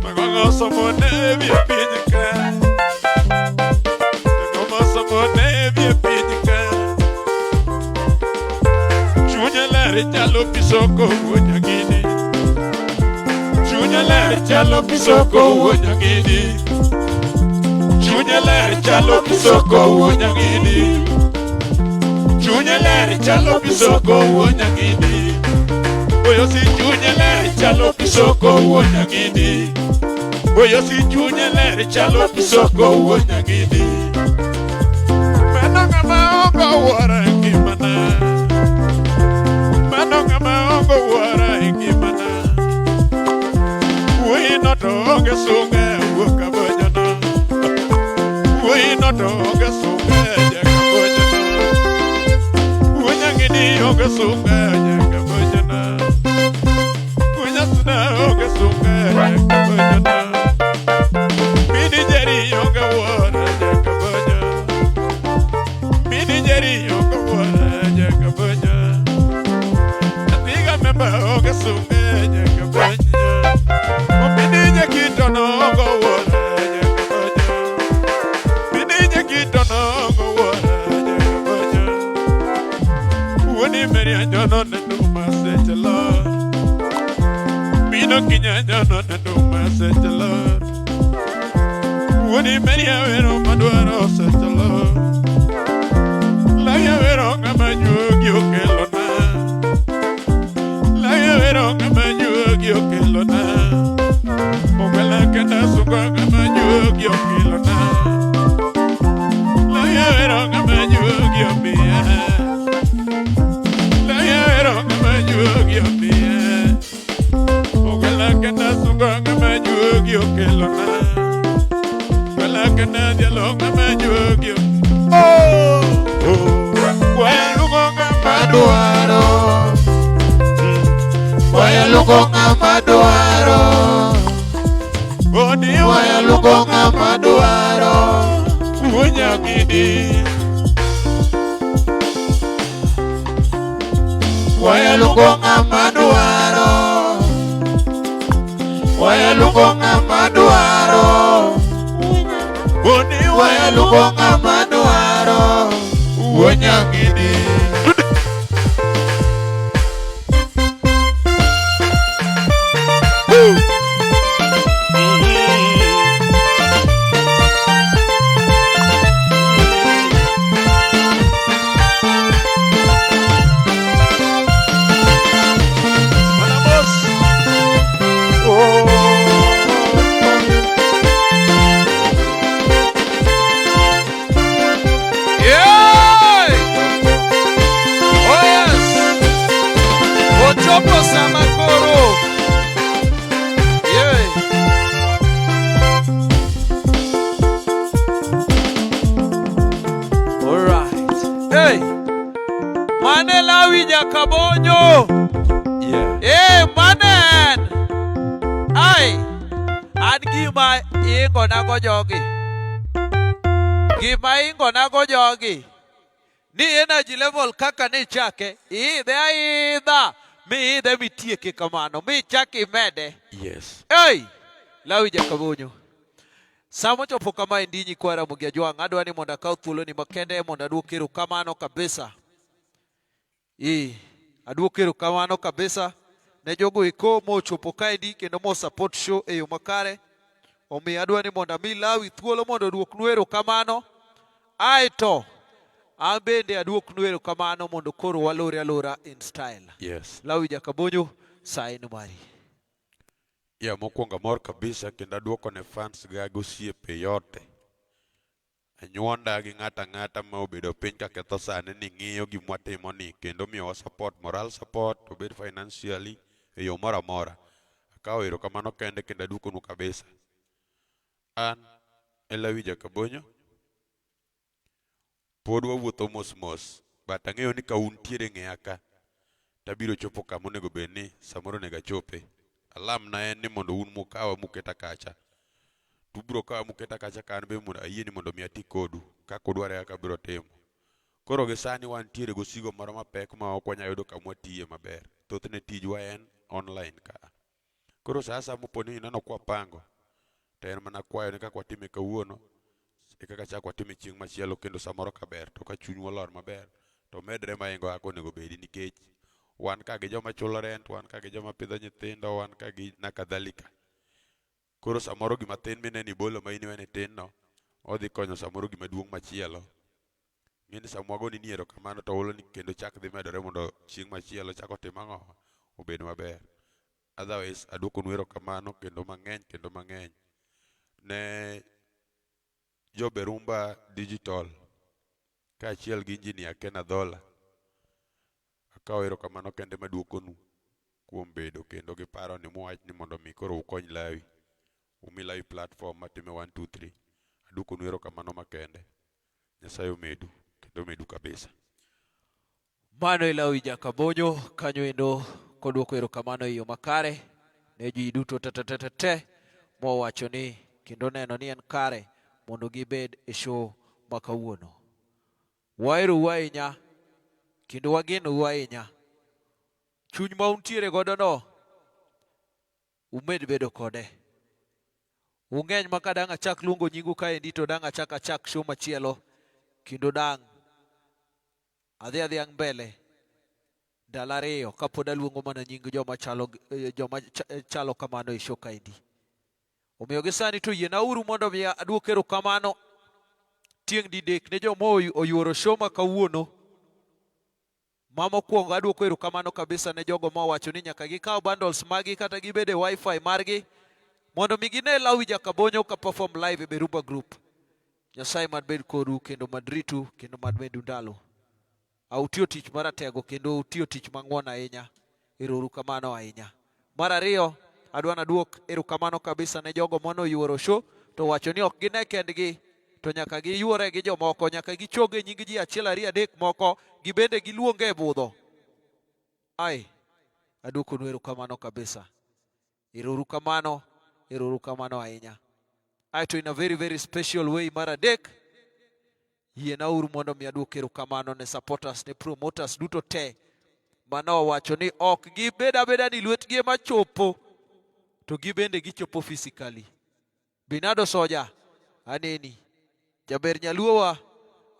Magongo somone vie pinyka. Magongo somone vie pinyka. Chunya ler chalo pisoko wuo nyang'ini. Chunya ler chalo pisoko wuo nyang'ini. Chunya ler chalo pisoko wuo nyang'ini. Chunya ler chalo pisoko wuo nyang'ini. Oyo si chunya ler chalo pisoko wuo nyang'ini. Oyo si chunya ler chalo pisoko wuo nyang'ini. Mano ng'ama ongo wuoro e ngimana. Mano ng'ama ongo wuoro e ngimana. Wuoyi no to onge sunga wuok kabonyono. Wuoyi no to onge sunga jakabonyono. Wuo nyang'ini onge sunga jakabonyono. Wuo nyasuna onge sunga jakabonyono. Mini jeri onge wuoro jakabonyo. Mini jeri onge wuoro jakabonyo. Athiga memba onge sunga jakabonyo. Mini nyakitono onge wuoro jakabonyo. Mini nyakitono onge wuoro jakabonyo. Wuoni meri anyono ne duma seche lo. Mino kinya nyono ne duma seche lo. Wuoni meri awero madwaro seche lo. Lai awero ng'ama juogi okelona. Lai awero ng'ama juogi okelona. Ogwela kenda sunga ng'ama juogi okelona. Lai awero ng'ama juogi omiya. Lai awero ng'ama juogi omiya. Ogwela kenda sunga ng'ama juogi okelona. Ogwela kenda dhialo ng'ama juogi Oh, oh. Waya luongo ng'ama Dwaro. Waya luongo ng'ama dwaro. Podi waya luongo ng'ama dwaro Wuo nyang'idi Waya luongo ng'ama dwaro Waya luongo ng'ama dwaro Podi waya luongo ng'ama dwaro Wuo nyang'idi Yeah! Oh yes! Ochopo sama koro. Yeah. All right. Hey. Mane Lawi Jakabonyo. Yeah. Eh, manen. Ai. An gima ingonago jogi. Gima ingonago jogi. Ni energy level kaka ni chake, iidhe aidha, miidhe mitieke kamano, michak imede. Yes. Hey! Lawi Jakabonyo. Sama ochopo kama endi nyikwa Ramogi Ajwang', adwa ni mondo akaw thuoloni makende mondo aduok erokamano kabisa. Aduok erokamano kabisa ne jogo eko mochopo kaendi kendo mo support show e yo makare. Omiyo adwa ni mondo ami Lawi thuolo mondo oduoknu erokamano. Aeto an bende aduoknu erokamano mondo koro walore alora in style. Yes. Lawi Jakabonyo, sa en mari. Yeah, mokwongo amor kabisa kendo aduoko ne fans ga gi osiepe yote. Anyuonda gi ng'ato ang'ata ma obedo piny ka ketho sane ni ng'iyo gima watimo ni kendo miyowa support, moral support, obed financially e yo moro amora. Akawo erokamano kende kendo aduokonu kabisa. An e Lawi Jakabonyo. Pod wawuotho mos mos, but ang'eyo ni ka untiere e ng'eya ka, tabiro chopo kama onego bed ni samoro onego achope. Alam na en ni mondo un mukawa muketa kacha. Tubiro kawa muketa kacha ka an be mondo ayie ni mondo mi ati kodu kaka udware kaka abiro timo. Koro gi sani wantiere gosigo moro mapek ma ok wanyal yudo kama watiye maber. Thothne tijwa en online ka. Koro sa asaya mopo ni ineno kwapango, to en mana kwayo ni kaka watime kawuono, e kaka chak watime chieng' machielo kendo samoro kaber to ka chunywa olor maber to medre mahingo kaka onego bedi nikech wan ka gi joma chulo rent, wan ka gi joma pidho nyithindo, wan ka gi na kadhalika. Koro samoro gima tin mineno ibolo ma in iwe ni tin no, odhi konyo samoro gima duong' machielo. Ing'e ni sama wagoni ni erokamano to hulo ni kendo chak dhi medore mondo chieng' machielo chak otim ang'o? Obed maber. Otherwise, aduokonu erokamano kendo mang'eny kendo mang'eny. Ne jo Berumba Digital kaachiel gi Engineer Ken Adhola, akawo erokamano kende maduokonu kuom bedo kendo gi paro ni muwach ni mondo mi koro ukony Lawi. Umi Lawi platform matime 1 2 3. Aduokonu erokamano makende. Nyasaye omedu kendo omedu kabisa. Mano e Lawi Jakabonyo kanyo endo koduoko erokamano e yo makare ne ji duto te te te te te mowacho ni kendo neno ni en kare mondo gibed e show ma kawuono. Waherou ahinya kendo wagenou ahinya. Chuny ma untiere godo no umed bedo kode. Ung'eny ma ka dang' achak luongo nyingu kaendi to dang' achak achak show machielo kendo dang' adhi adhiya mbele ndalo ariyo kapod aluongo mana nying joma chalo, joma chalo kamano e show kaendi. Omiyo gi sani to yienauru mondo mi aduok erokamano tieng' didek ne joma oyuoro show ma kawuono. Ma mokwongo aduoko erokamano kabisa ne jogo mowacho ni nyaka gikaw bundles magi kata gibed e wifi margi mondo mi gine Lawi Jakabonyo ka perform live e Berumba Group. Nyasaye mad bed kodu kendo mad ritu kendo mad medu ndalo. Utiyo tich maratego kendo utiyo tich mang'won ahinya. Ero kamano ahinya. Mar ariyo, adwa naduok erokamano kabisa ne jogo mane oyuoro show to wacho ni ok gine kendgi to nyaka giyuore gi jomoko, nyaka gichoge nying ji achiel ariyo adek moko, gibende giluonge e budho. Ai, aduokonu erokamano kabisa. Ero kamano, ero kamano ahinya. Aeto in a very very special way mar adek, yienauru mondo mi aduok erokamano ne supporters ne promoters duto te manowacho ni ok gibed abeda ni lwetgi ema chopo to gibende gichopo physically. Binado Soja, aneni. Jaber Nyaluowa,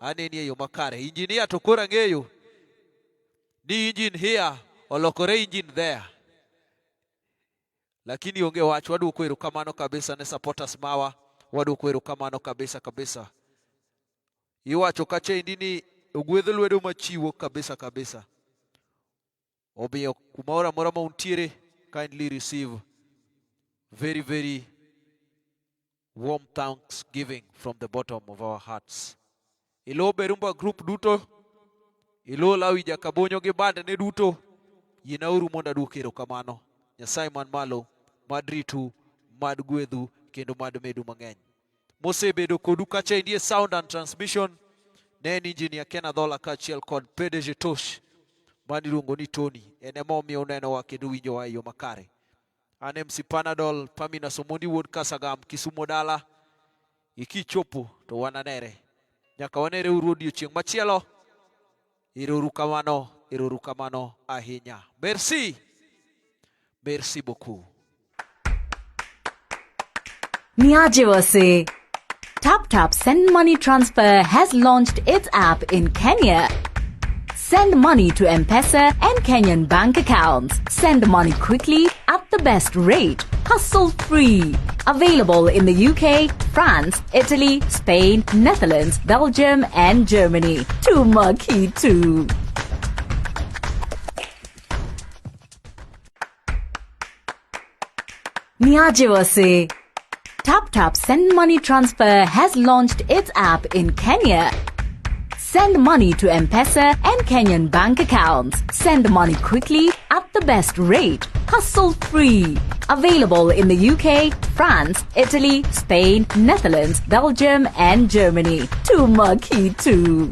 aneni e yo makare. Engineer to koro ang'eyo ni engine here olokore engine there. Lakini onge wach, waduoko erokamano kabisa ne supporters mawa, waduoko erokamano kabisa kabisa. Iwacho kacha endi ni ogwedh lwedo machiwo kabisa kabisa. Omiyo kumoro amora ma untiere, kindly receive very very warm thanksgiving from the bottom of our hearts. Ilo Berumba Group duto, ilo Lawi Jakabonyo gi bandne duto, yienauru mondo aduok erokamano. Nyasaye man malo, mad ritu, mad gwedhu kendo mad medu mang'eny. Mosebedo kodu kacha endi e sound and transmission ne en engineer Ken Adhola kaachiel kod PDG Tosh mane iluongo ni Tony. En ema omiyo unenowa kendo winjowa e yo makare. An MC Panadol, Pamina Somondi wuod Kasagam, Kisumo dala. Ikichopo to wananere. Nyaka wanere uru odiochieng' machielo. Ero kamano, ero kamano ahinya. Merci. Merci beaucoup. Niaje wase. Tap Tap Send Money Transfer has launched its app in Kenya. Send money to M-Pesa and Kenyan bank accounts. Send money quickly at the best rate. Hustle free. Available in the UK, France, Italy, Spain, Netherlands, Belgium, and Germany. Tuma kitu. Niaje wase. Tap Tap Send Money Transfer has launched its app in Kenya. Send money to M-Pesa and Kenyan bank accounts. Send money quickly at the best rate. Hustle free. Available in the UK, France, Italy, Spain, Netherlands, Belgium, and Germany. Tuma kitu.